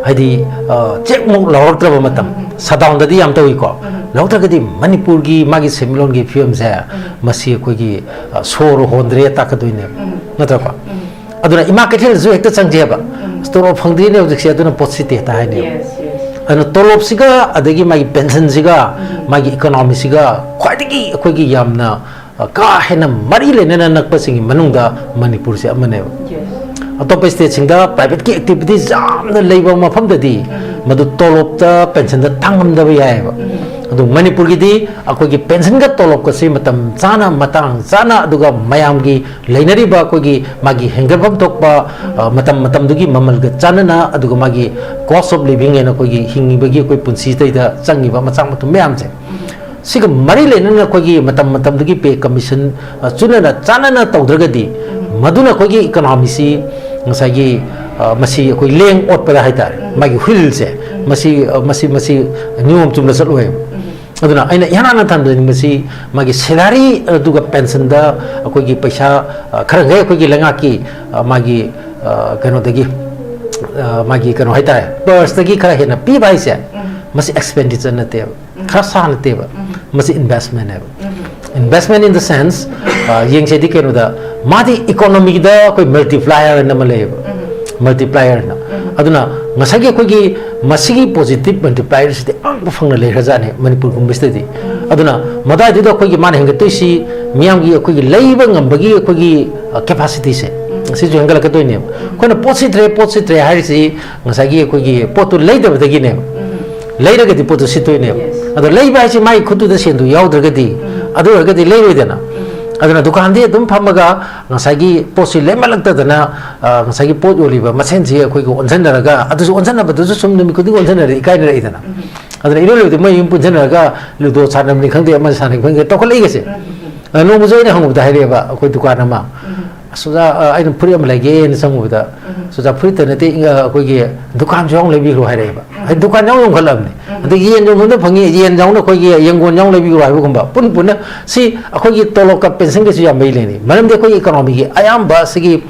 ꯍꯥꯏꯗꯤ, ꯑ, ꯆꯦꯛꯃꯨꯛ ꯂꯧꯔꯛꯇ꯭ꯔꯕ ꯃꯇꯝ, ꯁꯠꯗꯥꯎꯟꯗꯗꯤ ꯌꯥꯝ ꯇꯧꯏꯀꯣ, ꯂꯧꯔꯛꯇ꯭ꯔꯒꯗꯤ ꯃꯅꯤꯄꯨꯔꯒꯤ ꯃꯥꯒꯤ ꯁꯦꯟꯃꯤꯠꯂꯣꯟꯒꯤ ꯐꯤꯕꯝꯁꯦ, ꯃꯁꯤ ꯑꯩꯈꯣꯏꯒꯤ, ꯑ, ꯁꯣꯔ ꯍꯣꯟꯗ꯭ꯔꯦ ꯇꯥꯛꯀꯗꯣꯏꯅꯦꯕ, ꯅꯠꯇ꯭ꯔꯀꯣ? ꯑꯗꯨꯅ ꯏꯃꯥ ꯀꯩꯊꯦꯜꯗꯁꯨ ꯍꯦꯛꯇ ꯆꯪꯁꯦꯕ, "ꯑꯁ, ꯇꯣꯂꯣꯞ ꯐꯪꯗ꯭ꯔꯤꯅꯦ ꯍꯧꯖꯤꯛꯁꯦ, ꯑꯗꯨꯅ ꯄꯣꯠ ꯁꯤꯠꯇꯦ" ꯍꯦꯛꯇ ꯍꯥꯏꯅꯦꯕ꯫ Yes, yes. ꯑꯗꯨꯅ ꯇꯣꯂꯣꯞꯁꯤꯒ ꯑꯗꯒꯤ ꯃꯥꯒꯤ ꯄꯦꯟꯁꯟꯁꯤꯒ ꯃꯥꯒꯤ ꯏꯀꯣꯅꯣꯃꯤꯁꯤꯒ ꯈ꯭ꯋꯥꯏꯗꯒꯤ ꯑꯩꯈꯣꯏꯒꯤ ꯌꯥꯝꯅ, ꯑ, ꯀꯥ ꯍꯦꯟꯅ ꯃꯔꯤ ꯂꯩꯅꯅ ꯅꯛꯄꯁꯤꯡꯒꯤ ꯃꯅꯨꯡꯗ ꯃꯅꯤꯄꯨꯔꯁꯦ ꯑꯃꯅꯦꯕ꯫ Yes. ꯑꯇꯣꯞꯄ ꯁ꯭ꯇꯦꯠꯁꯤꯡꯗ ꯄ꯭ꯔꯥꯏꯚꯦꯠꯀꯤ ꯑꯦꯛꯇꯤꯚꯤꯇꯤꯁ ꯌꯥꯝꯅ ꯂꯩꯕ ꯃꯐꯝꯗꯗꯤ ꯃꯗꯨ ꯇꯣꯂꯣꯞꯇ, ꯄꯦꯟꯁꯟꯗ ꯇꯥꯡꯉꯝꯗꯕ ꯌꯥꯏꯑꯕ꯫ ꯑꯗꯨ ꯃꯅꯤꯄꯨꯔꯒꯤꯗꯤ ꯑꯩꯈꯣꯏꯒꯤ ꯄꯦꯟꯁꯟꯒ ꯇꯣꯂꯣꯞꯀꯁꯤ ꯃꯇꯝ ꯆꯥꯅ, ꯃꯇꯥꯡ ꯆꯥꯅ, ꯑꯗꯨꯒ ꯃꯌꯥꯝꯒꯤ ꯂꯩꯅꯔꯤꯕ ꯑꯩꯈꯣꯏꯒꯤ ꯃꯥꯒꯤ ꯍꯦꯟꯒꯠꯐꯝ ꯊꯣꯛꯄ, ꯑ, ꯃꯇꯝ ꯃꯇꯝꯗꯨꯒꯤ ꯃꯃꯜꯒ ꯆꯥꯟꯅꯅ, ꯑꯗꯨꯒ ꯃꯥꯒꯤ cost of living ꯍꯥꯏꯅ ꯑꯩꯈꯣꯏꯒꯤ ꯍꯤꯡꯉꯤꯕꯒꯤ ꯑꯩꯈꯣꯏ ꯄꯨꯟꯁꯤꯗꯩꯗ ꯆꯪꯉꯤꯕ ꯃꯆꯥꯛ ꯃꯊꯨꯝ ꯃꯌꯥꯝꯁꯦ, ꯁꯤꯒ ꯃꯔꯤ ꯂꯩꯅꯅ ꯑꯩꯈꯣꯏꯒꯤ ꯃꯇꯝ ꯃꯇꯝꯗꯨꯒꯤ ꯄꯦ ꯀꯃꯤꯁꯟ, ꯑ, ꯆꯨꯅꯅ ꯆꯥꯟꯅꯅ ꯇꯧꯗ꯭ꯔꯒꯗꯤ, ꯃꯗꯨꯅ ꯑꯩꯈꯣꯏꯒꯤ ꯏꯀꯣꯅꯣꯃꯤꯁꯤ ꯉꯁꯥꯏꯒꯤ, ꯑ, ꯃꯁꯤ ꯑꯩꯈꯣꯏ ꯂꯦꯡ ꯑꯣꯠꯄꯗ ꯍꯥꯏꯇꯥꯔꯦ, ꯃꯥꯒꯤ ꯍꯨꯏꯜꯁꯦ, ꯃꯁꯤ, ꯑ, ꯃꯁꯤ, ꯃꯁꯤ ꯅꯤꯌꯣꯝ ꯆꯨꯝꯅ ꯆꯠꯂꯣꯏꯕ꯫ ꯑꯗꯨꯅ ꯑꯩꯅ ꯏꯍꯥꯟ ꯍꯥꯟꯅ ꯊꯝꯖꯅꯤꯡꯕꯁꯤ, ꯃꯥꯒꯤ salary ꯑꯗꯨꯒ ꯄꯦꯟꯁꯟꯗ ꯑꯩꯈꯣꯏꯒꯤ ꯄꯩꯁꯥ, ꯑ, ꯈꯔ ꯈꯔ ꯑꯩꯈꯣꯏꯒꯤ ꯂꯩꯉꯥꯛꯀꯤ, ꯑ, ꯃꯥꯒꯤ, ꯑ, ꯀꯩꯅꯣꯗꯒꯤ, ꯑ, ꯃꯥꯒꯤ ꯀꯩꯅꯣ ꯍꯥꯏꯇꯥꯔꯦ, ꯄꯔꯁꯇꯒꯤ ꯈꯔ ꯍꯦꯟꯅ ꯄꯤꯕ ꯍꯥꯏꯁꯦ, ꯃꯁꯤ ꯑꯦꯛꯁꯄꯦꯟꯗꯤꯆꯔ ꯅꯠꯇꯦꯕ, ꯈꯔ ꯁꯥ ꯅꯠꯇꯦꯕ, ꯃꯁꯤ ꯏꯟꯚꯦꯁꯃꯦꯟꯅꯦꯕ꯫ Investment in the sense, ꯑ, ꯌꯦꯡꯁꯦꯗꯤ ꯀꯩꯅꯣꯗ, ꯃꯥꯗꯤ ꯏꯀꯣꯅꯣꯃꯤꯗ ꯑꯩꯈꯣꯏ ꯃꯜꯇꯤꯄ꯭ꯂꯥꯏꯌꯔ ꯑꯃ ꯂꯩꯌꯦꯕ, ꯃꯜꯇꯤꯄ꯭ꯂꯥꯏꯌꯔꯅ꯫ ꯑꯗꯨꯅ ꯉꯁꯥꯏꯒꯤ ꯑꯩꯈꯣꯏꯒꯤ ꯃꯁꯤꯒꯤ ꯄꯣꯖꯤꯇꯤꯚ ꯃꯜꯇꯤꯄ꯭ꯂꯥꯏꯌꯔꯁꯤꯗꯤ ꯑꯉꯛꯄ ꯐꯪꯅ ꯂꯩꯈ꯭ꯔꯖꯥꯠꯅꯤ ꯃꯅꯤꯄꯨꯔꯒꯨꯝꯕꯁꯤꯗꯗꯤ꯫ ꯑꯗꯨꯅ ꯃꯗꯥꯏꯗꯨꯗ ꯑꯩꯈꯣꯏꯒꯤ ꯃꯥꯅ ꯍꯦꯟꯒꯠꯇꯣꯏꯁꯤ ꯃꯤꯌꯥꯝꯒꯤ ꯑꯩꯈꯣꯏꯒꯤ ꯂꯩꯕ ꯉꯝꯕꯒꯤ ꯑꯩꯈꯣꯏꯒꯤ, ꯑ, ꯀꯦꯄꯥꯁꯤꯇꯤꯁꯦ, ꯁꯤꯁꯨ ꯍꯦꯟꯒꯠꯂꯛꯀꯗꯣꯏꯅꯦꯕ꯫ ꯑꯩꯈꯣꯏꯅ ꯄꯣꯠ ꯁꯤꯠꯇ꯭ꯔꯦ, ꯄꯣꯠ ꯁꯤꯠꯇ꯭ꯔꯦ ꯍꯥꯏꯔꯤꯁꯤ ꯉꯁꯥꯏꯒꯤ ꯑꯩꯈꯣꯏꯒꯤ ꯄꯣꯠꯇꯨ ꯂꯩꯗꯕꯗꯒꯤꯅꯦꯕ꯫ ꯂꯩꯔꯒꯗꯤ ꯄꯣꯠꯇꯨ ꯁꯤꯠꯇꯣꯏꯅꯦꯕ꯫ Yes. ꯑꯗꯣ ꯂꯩꯕ ꯍꯥꯏꯁꯤ ꯃꯥꯒꯤ ꯈꯨꯠꯇꯨꯗ ꯁꯦꯟꯗꯨ ꯌꯥꯎꯗ꯭ꯔꯒꯗꯤ, ꯑꯗꯨ ꯑꯣꯏꯔꯒꯗꯤ ꯂꯩꯔꯣꯏꯗꯅ꯫ ꯑꯗꯨꯅ ꯗꯨꯀꯥꯟꯗꯤ ꯑꯗꯨꯝ ꯐꯝꯃꯒ ꯉꯁꯥꯏꯒꯤ ꯄꯣꯠꯁꯤ ꯂꯩꯃꯜꯂꯛꯇꯗꯅ, ꯑ, ꯉꯁꯥꯏꯒꯤ ꯄꯣꯠ ꯌꯣꯜꯂꯤꯕ ꯃꯁꯦꯟꯁꯤ ꯑꯩꯈꯣꯏꯒꯤ ꯑꯣꯟꯁꯤꯟꯅꯔꯒ, ꯑꯗꯨꯁꯨ ꯑꯣꯟꯁꯤꯟꯅꯕꯗꯨꯁꯨ ꯁꯨꯝ ꯅꯨꯃꯤꯠ ꯈꯨꯗꯤꯡ ꯑꯣꯟꯁꯤꯟꯅꯔꯗꯤ ꯏꯀꯥꯏꯅꯔꯛꯏꯗꯅ꯫ ꯑꯗꯨꯅ ꯏꯔꯣꯏ ꯂꯣꯏꯗꯤ ꯃꯣꯏ ꯌꯨꯝ ꯄꯨꯟꯁꯤꯟꯅꯔꯒ ꯂꯨꯗꯣ ꯁꯥꯟꯅꯕꯅꯤ ꯈꯪꯗꯦ, ꯑꯃ ꯁꯥꯟꯅꯕꯅꯤ ꯈꯪꯗꯦ, ꯇꯧꯈꯠꯂꯛꯏꯒꯁꯦ꯫ ꯑ, ꯅꯣꯡꯃꯁꯨ ꯑꯩꯅ ꯍꯪꯕꯗ ꯍꯥꯏꯔꯛꯑꯦꯕ ꯑꯩꯈꯣꯏ ꯗꯨꯀꯥꯟ ꯑꯃ, ꯑꯁ ꯑꯣꯖꯥ, ꯑ, ꯑꯩꯅ ꯐꯨꯔꯤꯠ ꯑꯃ ꯂꯩꯒꯦꯅ ꯆꯪꯉꯨꯕꯗ, "ꯑꯁ ꯑꯣꯖꯥ, ꯐꯨꯔꯤꯠꯇ ꯅꯠꯇꯦ, ꯑ, ꯑꯩꯈꯣꯏꯒꯤ ꯗꯨꯀꯥꯟꯁꯨ ꯌꯥꯎꯅ ꯂꯩꯕꯤꯈ꯭ꯔꯣ" ꯍꯥꯏꯔꯛꯑꯦꯕ꯫ ꯍꯥꯏꯗꯤ ꯗꯨꯀꯥꯟ ꯌꯥꯎꯅ ꯌꯣꯟꯈꯠꯂꯕꯅꯤ꯫ ꯑꯗꯩ ꯌꯦꯟ ꯌꯣꯟꯐꯝꯗ ꯐꯪꯉꯤ, ꯌꯦꯟ ꯌꯥꯎꯅ ꯑꯩꯈꯣꯏꯒꯤ ꯌꯦꯡꯒꯣꯟ ꯌꯥꯎꯅ ꯂꯩꯕꯤꯈ꯭ꯔꯣ ꯍꯥꯏꯕꯒꯨꯝꯕ꯫ ꯄꯨꯟ ꯄꯨꯟꯅ ꯁꯤ ꯑꯩꯈꯣꯏꯒꯤ ꯇꯣꯂꯣꯞꯀ ꯄꯦꯟꯁꯟꯒꯁꯨ ꯌꯥꯝ ꯃꯔꯤ ꯂꯩꯅꯩ꯫ ꯃꯔꯝꯗꯤ ꯑꯩꯈꯣꯏꯒꯤ ꯏꯀꯣꯅꯣꯃꯤꯒꯤ ꯑꯌꯥꯝꯕ ꯁꯤꯒꯤ,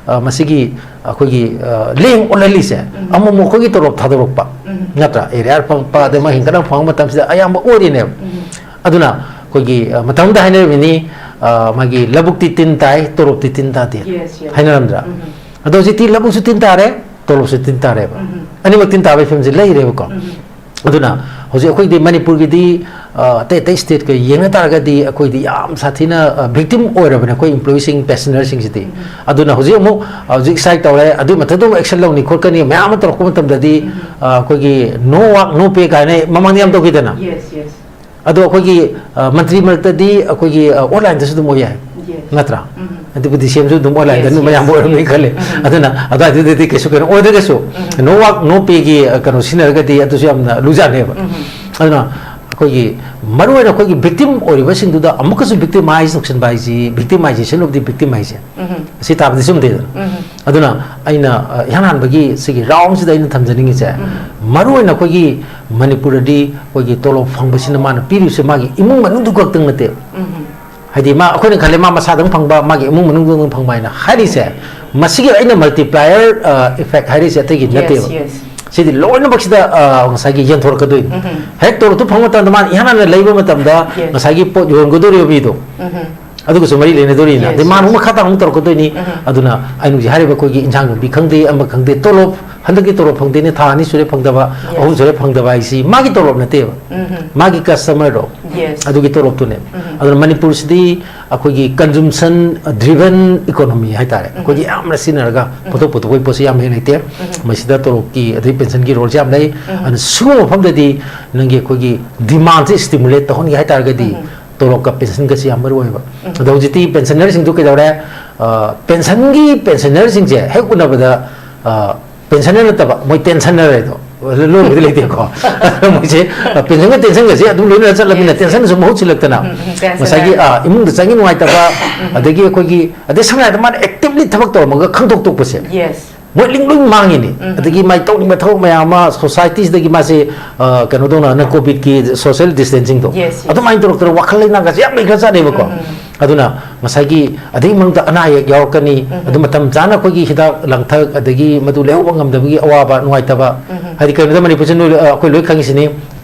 ꯑ, ꯃꯁꯤꯒꯤ ꯑꯩꯈꯣꯏꯒꯤ, ꯑ, ꯂꯦꯡ ꯑꯣꯠꯍꯜꯂꯤꯁꯦ ꯑꯃꯨꯛ ꯑꯃꯨꯛ ꯑꯩꯈꯣꯏꯒꯤ ꯇꯣꯂꯣꯞ ꯊꯥꯗꯣꯔꯛꯄ, ꯅꯠꯇ꯭ꯔꯥ? ꯑꯦꯔꯤꯌꯥꯔ ꯐꯪꯉꯛꯄ, ꯑꯗꯩ ꯃꯥ ꯍꯦꯟꯒꯠꯂꯛꯄ ꯐꯪꯉꯛꯄ ꯃꯇꯝꯁꯤꯗ ꯑꯌꯥꯝꯕ ꯑꯣꯏꯔꯤꯅꯦꯕ꯫ ꯑꯗꯨꯅ ꯑꯩꯈꯣꯏꯒꯤ, ꯑ, ꯃꯇꯝꯗ ꯍꯥꯏꯅꯔꯤꯕꯅꯤ, ꯑ, ꯃꯥꯒꯤ "ꯂꯧꯕꯨꯛꯇꯤ ꯇꯤꯟ ꯇꯥꯏ, ꯇꯣꯂꯣꯞꯇꯤ ꯇꯤꯟ ꯇꯥꯗꯦ" ꯍꯥꯏꯅꯔꯝꯗ꯭ꯔꯥ? ꯑꯗꯣ ꯍꯧꯖꯤꯛꯇꯤ ꯂꯧꯕꯨꯛꯁꯨ ꯇꯤꯟ ꯇꯥꯔꯦ, ꯇꯣꯂꯣꯞꯁꯨ ꯇꯤꯟ ꯇꯥꯔꯦꯕ꯫ ꯑꯅꯤꯃꯛ ꯇꯤꯟ ꯇꯥꯕꯒꯤ ꯐꯤꯕꯝꯁꯤ ꯂꯩꯔꯦꯕꯀꯣ꯫ ꯑꯗꯨꯅ ꯍꯧꯖꯤꯛ ꯑꯩꯈꯣꯏꯗꯤ ꯃꯅꯤꯄꯨꯔꯒꯤꯗꯤ, ꯑ, ꯑꯇꯩ ꯑꯇꯩ ꯁ꯭ꯇꯦꯠꯀ ꯌꯦꯡꯅ ꯇꯥꯔꯒꯗꯤ ꯑꯩꯈꯣꯏꯗꯤ ꯌꯥꯝ ꯁꯥꯊꯤꯅ, ꯑ, ꯚꯤꯛꯇꯤꯝ ꯑꯣꯏꯔꯕꯅꯦ ꯑꯩꯈꯣꯏ ꯏꯝꯄ꯭ꯂꯣꯌꯤꯁꯤꯡ, ꯄꯦꯟꯁꯅꯔꯁꯤꯡꯁꯤꯗꯤ꯫ ꯑꯗꯨꯅ ꯍꯧꯖꯤꯛ ꯑꯃꯨꯛ, ꯑ, ꯍꯧꯖꯤꯛ ꯁ꯭ꯇ꯭ꯔꯥꯏꯛ ꯇꯧꯔꯦ, ꯑꯗꯨꯒꯤ ꯃꯊꯛꯇ ꯑꯃꯨꯛ ꯑꯦꯛꯁꯟ ꯂꯧꯅꯤ ꯈꯣꯠꯀꯅꯤ ꯃꯌꯥꯝ ꯑꯃ ꯇꯧꯔꯛꯄ ꯃꯇꯝꯗꯗꯤ, ꯑ, ꯑꯩꯈꯣꯏꯒꯤ "No work, no pay" ꯀꯥꯏꯅ ꯃꯃꯥꯡꯗ ꯌꯥꯝ ꯇꯧꯈꯤꯗꯅ꯫ ꯑꯗꯣ ꯑꯩꯈꯣꯏꯒꯤ, ꯑ, ꯃꯟꯇ꯭ꯔꯤ ꯃꯔꯛꯇꯗꯤ ꯑꯩꯈꯣꯏꯒꯤ, ꯑ, ꯑꯣꯟꯂꯥꯏꯟꯗꯁꯨ ꯑꯗꯨꯝ ꯑꯣꯏ ꯌꯥꯏ, ꯅꯠꯇ꯭ꯔꯥ? ꯑꯗꯨꯕꯨꯗꯤ ꯁꯤ ꯑꯦꯝꯁꯨ ꯑꯗꯨꯝ ꯑꯣꯟꯂꯥꯏꯟꯗ ꯑꯗꯨꯝ ꯑꯌꯥꯝꯕ ꯑꯣꯏꯔꯝꯅꯤ ꯈꯜꯂꯤ꯫ ꯑꯗꯨꯅ ꯑꯗꯨꯋꯥꯏꯗꯨꯗꯗꯤ ꯀꯩꯁꯨ ꯀꯩꯅꯣ ꯑꯣꯏꯗ꯭ꯔꯒꯁꯨ, "No work, no pay"ꯒꯤ, ꯑ, ꯀꯩꯅꯣ ꯁꯤꯖꯤꯟꯅꯔꯒꯗꯤ ꯑꯗꯨꯁꯨ ꯌꯥꯝꯅ ꯂꯨꯖꯥꯠꯅꯦꯕ꯫ ꯑꯗꯨꯅ ꯑꯩꯈꯣꯏꯒꯤ ꯃꯔꯨꯑꯣꯏꯅ ꯑꯩꯈꯣꯏꯒꯤ ꯚꯤꯛꯇꯤꯝ ꯑꯣꯏꯔꯤꯕꯁꯤꯡꯗꯨꯗ ꯑꯃꯨꯛꯀꯁꯨ ꯚꯤꯛꯇꯤꯃꯥꯏꯁ ꯇꯧꯁꯤꯟꯕ ꯍꯥꯏꯁꯤ, victimization of the victim ꯍꯥꯏꯁꯦ, ꯁꯤ ꯇꯥꯕꯗꯤ ꯆꯨꯝꯗꯦꯗꯅ꯫ ꯑꯗꯨꯅ ꯑꯩꯅ, ꯑ, ꯏꯍꯥꯟ ꯍꯥꯟꯕꯒꯤ ꯁꯤꯒꯤ ꯔꯥꯎꯟꯁꯤꯗ ꯑꯩꯅ ꯊꯝꯖꯅꯤꯡꯉꯤꯁꯦ, ꯃꯔꯨꯑꯣꯏꯅ ꯑꯩꯈꯣꯏꯒꯤ ꯃꯅꯤꯄꯨꯔꯗꯗꯤ ꯑꯩꯈꯣꯏꯒꯤ ꯇꯣꯂꯣꯞ ꯐꯪꯕꯁꯤꯅ ꯃꯥꯅ ꯄꯤꯔꯤꯕꯁꯦ ꯃꯥꯒꯤ ꯏꯃꯨꯡ ꯃꯅꯨꯡꯗꯨ ꯈꯛꯇꯪ ꯅꯠꯇꯦꯕ꯫ ꯍꯥꯏꯗꯤ ꯃꯥ, ꯑꯩꯈꯣꯏꯅ ꯈꯜꯂꯦ ꯃꯥ ꯃꯁꯥꯗꯪ ꯐꯪꯕ, ꯃꯥꯒꯤ ꯏꯃꯨꯡ ꯃꯅꯨꯡꯗꯪ ꯐꯪꯕ ꯍꯥꯏꯅ ꯍꯥꯏꯔꯤꯁꯦ, ꯃꯁꯤꯒꯤ ꯑꯩꯅ ꯃꯜꯇꯤꯄ꯭ꯂꯥꯏꯌꯔ ꯏꯐꯦꯛ ꯍꯥꯏꯔꯤꯁꯦ ꯑꯇꯩꯒꯤ ꯅꯠꯇꯦꯕ꯫ ꯁꯤꯗꯤ ꯂꯣꯏꯅꯃꯛꯁꯤꯗ, ꯑ, ꯉꯁꯥꯏꯒꯤ ꯌꯦꯟꯊꯣꯔꯛꯀꯗꯣꯏꯅꯤ꯫ ꯍꯦꯛ ꯇꯣꯂꯣꯞꯇꯨ ꯐꯪꯕ ꯃꯇꯝꯗ ꯃꯥꯅ ꯏꯍꯥꯟ ꯍꯥꯟꯅ ꯂꯩꯕ ꯃꯇꯝꯗ ꯉꯁꯥꯏꯒꯤ ꯄꯣꯠ ꯌꯣꯟꯒꯗꯧꯔꯤꯕ ꯃꯤꯗꯣ, ꯑꯗꯨꯒꯁꯨ ꯃꯔꯤ ꯂꯩꯅꯗꯣꯔꯤꯅ꯫ ꯑꯗꯩ ꯃꯥꯅ ꯑꯃꯨꯛ ꯃꯈꯥ ꯇꯥꯅ ꯑꯃꯨꯛ ꯇꯧꯔꯛꯀꯗꯣꯏꯅꯤ꯫ ꯑꯗꯨꯅ ꯑꯩꯅ ꯍꯧꯖꯤꯛ ꯍꯥꯏꯔꯤꯕ ꯑꯩꯈꯣꯏꯒꯤ ꯏꯟꯁꯥꯡ ꯌꯣꯟꯕꯤ ꯈꯪꯗꯦ, ꯑꯃ ꯈꯪꯗꯦ, ꯇꯣꯂꯣꯞ, ꯍꯟꯗꯛꯀꯤ ꯇꯣꯂꯣꯞ ꯐꯪꯗꯦꯅꯦ, ꯊꯥ ꯑꯅꯤ ꯁꯨꯔꯦ ꯐꯪꯗꯕ, ꯑꯍꯨꯝ ꯁꯨꯔꯦ ꯐꯪꯗꯕ ꯍꯥꯏꯁꯤ ꯃꯥꯒꯤ ꯇꯣꯂꯣꯞ ꯅꯠꯇꯦꯕ, ꯃꯥꯒꯤ ꯀꯁꯇꯃꯔꯗꯣ, ꯑꯗꯨꯒꯤ ꯇꯣꯂꯣꯞꯇꯨꯅꯦ꯫ ꯑꯗꯨꯅ ꯃꯅꯤꯄꯨꯔꯁꯤꯗꯤ ꯑꯩꯈꯣꯏꯒꯤ ꯀꯟꯖꯨꯝꯁꯟ ꯗ꯭ꯔꯤꯚꯟ ꯏꯀꯣꯅꯣꯃꯤ ꯍꯥꯏꯇꯥꯔꯦ꯫ ꯑꯩꯈꯣꯏꯒꯤ ꯌꯥꯝꯅ ꯁꯤꯖꯤꯟꯅꯔꯒ ꯄꯣꯠꯊꯣꯛ ꯄꯨꯊꯣꯛꯄꯒꯤ ꯄꯣꯠꯁꯤ ꯌꯥꯝ ꯍꯦꯛ ꯂꯩꯇꯦ꯫ ꯃꯁꯤꯗ ꯇꯣꯂꯣꯞꯀꯤ ꯑꯗꯩ ꯄꯦꯟꯁꯟꯒꯤ ꯔꯣꯜꯁꯤ ꯌꯥꯝ ꯂꯩ꯫ ꯑꯗꯨꯅ ꯁꯤꯒꯨꯝꯕ ꯃꯐꯝꯗꯗꯤ ꯅꯪꯒꯤ ꯑꯩꯈꯣꯏꯒꯤ ꯗꯤꯃꯥꯟꯁꯦ ꯁ꯭ꯇꯤꯃꯨꯂꯦꯠ ꯇꯧꯍꯟꯒꯦ ꯍꯥꯏꯇꯥꯔꯒꯗꯤ ꯇꯣꯂꯣꯞꯀ ꯄꯦꯟꯁꯟꯒꯁꯤ ꯌꯥꯝ ꯃꯔꯨ ꯑꯣꯏꯕ꯫ ꯑꯗꯣ ꯍꯧꯖꯤꯛꯇꯤ ꯄꯦꯟꯁꯟꯅꯔꯁꯤꯡꯗꯨ ꯀꯩꯗꯧꯔꯦ? ꯑ, ꯄꯦꯟꯁꯟꯒꯤ ꯄꯦꯟꯁꯟꯅꯔꯁꯤꯡꯁꯦ ꯍꯦꯛ ꯎꯅꯕꯗ, ꯑ, ꯄꯦꯟꯁꯟꯅꯔ ꯅꯠꯇꯕ, ꯃꯣꯏ ꯇꯦꯟꯁꯟꯅꯔ ꯍꯥꯏꯗꯣ꯫ ꯂꯣꯟꯕꯗꯤ ꯂꯩꯇꯦꯀꯣ꯫ ꯃꯣꯏꯁꯦ ꯄꯦꯟꯁꯟꯒ ꯇꯦꯟꯁꯟꯒꯁꯦ ꯑꯗꯨꯝ ꯂꯣꯏꯅ ꯆꯠꯂꯕꯅꯤꯅ, ꯇꯦꯟꯁꯟꯁꯨ ꯃꯍꯨꯠ ꯁꯤꯜꯂꯛꯇꯅ, ꯎꯝ, ꯎꯝ, ꯇꯦꯟꯁꯟ ꯉꯁꯥꯏꯒꯤ, ꯍꯥꯏꯔꯦ꯫ ꯑꯥ, ꯏꯃꯨꯡꯗ ꯆꯪꯉꯤ ꯅꯨꯡꯉꯥꯏꯇꯕ, ꯑꯗꯒꯤ ꯑꯩꯈꯣꯏꯒꯤ, ꯑꯗꯩ ꯁꯝꯅ ꯍꯥꯏꯔꯕꯗ ꯃꯥꯅ actively ꯊꯕꯛ ꯇꯧꯔꯝꯃꯒ ꯈꯪꯗꯣꯛ ꯇꯣꯛꯄꯁꯦ, Yes. ꯃꯣꯏ ꯂꯤꯡ ꯂꯣꯏ ꯃꯥꯡꯉꯤꯅꯤ꯫ ꯎꯝ, ꯎꯝ꯫ ꯑꯗꯒꯤ ꯃꯥꯏ ꯇꯧꯅꯤꯡꯕ ꯊꯕꯛ ꯃꯌꯥꯝ ꯑꯃ society ꯁꯤꯗꯒꯤ ꯃꯥꯁꯦ, ꯑ, ꯀꯩꯅꯣ ꯇꯧꯅ, ꯍꯟꯗꯛ COVID ꯀꯤ social distancing ꯗꯣ, Yes, yes. ꯑꯗꯨꯃꯥꯏꯅ ꯇꯧꯔꯛꯇꯅ ꯋꯥꯈꯜ ꯂꯩꯅꯥꯒꯁꯦ ꯌꯥꯝ ꯂꯩꯈ꯭ꯔꯖꯥꯠꯅꯦꯕꯀꯣ꯫ ꯎꯝ, ꯎꯝ꯫ ꯑꯗꯨꯅ ꯉꯁꯥꯏꯒꯤ ꯑꯗꯩ ꯃꯅꯨꯡꯗ ꯑꯅꯥ ꯑꯌꯦꯛ ꯌꯥꯎꯔꯛꯀꯅꯤ, ꯎꯝ, ꯎꯝ꯫ ꯑꯗꯨ ꯃꯇꯝ ꯆꯥꯅ ꯑꯩꯈꯣꯏꯒꯤ ꯍꯤꯗꯥꯛ ꯂꯥꯡꯊꯛ, ꯑꯗꯒꯤ ꯃꯗꯨ ꯂꯩꯍꯧꯕ ꯉꯝꯗꯕꯒꯤ ꯑꯋꯥꯕ, ꯅꯨꯡꯉꯥꯏꯇꯕ, ꯎꯝ, ꯎꯝ꯫ ꯍꯥꯏꯗꯤ ꯀꯩꯅꯣꯗ ꯃꯅꯤꯄꯨꯔꯁꯤ ꯅꯣꯏ, ꯑ, ꯑꯩꯈꯣꯏ ꯂꯣꯏ ꯈꯪꯉꯤꯁꯤꯅꯤ꯫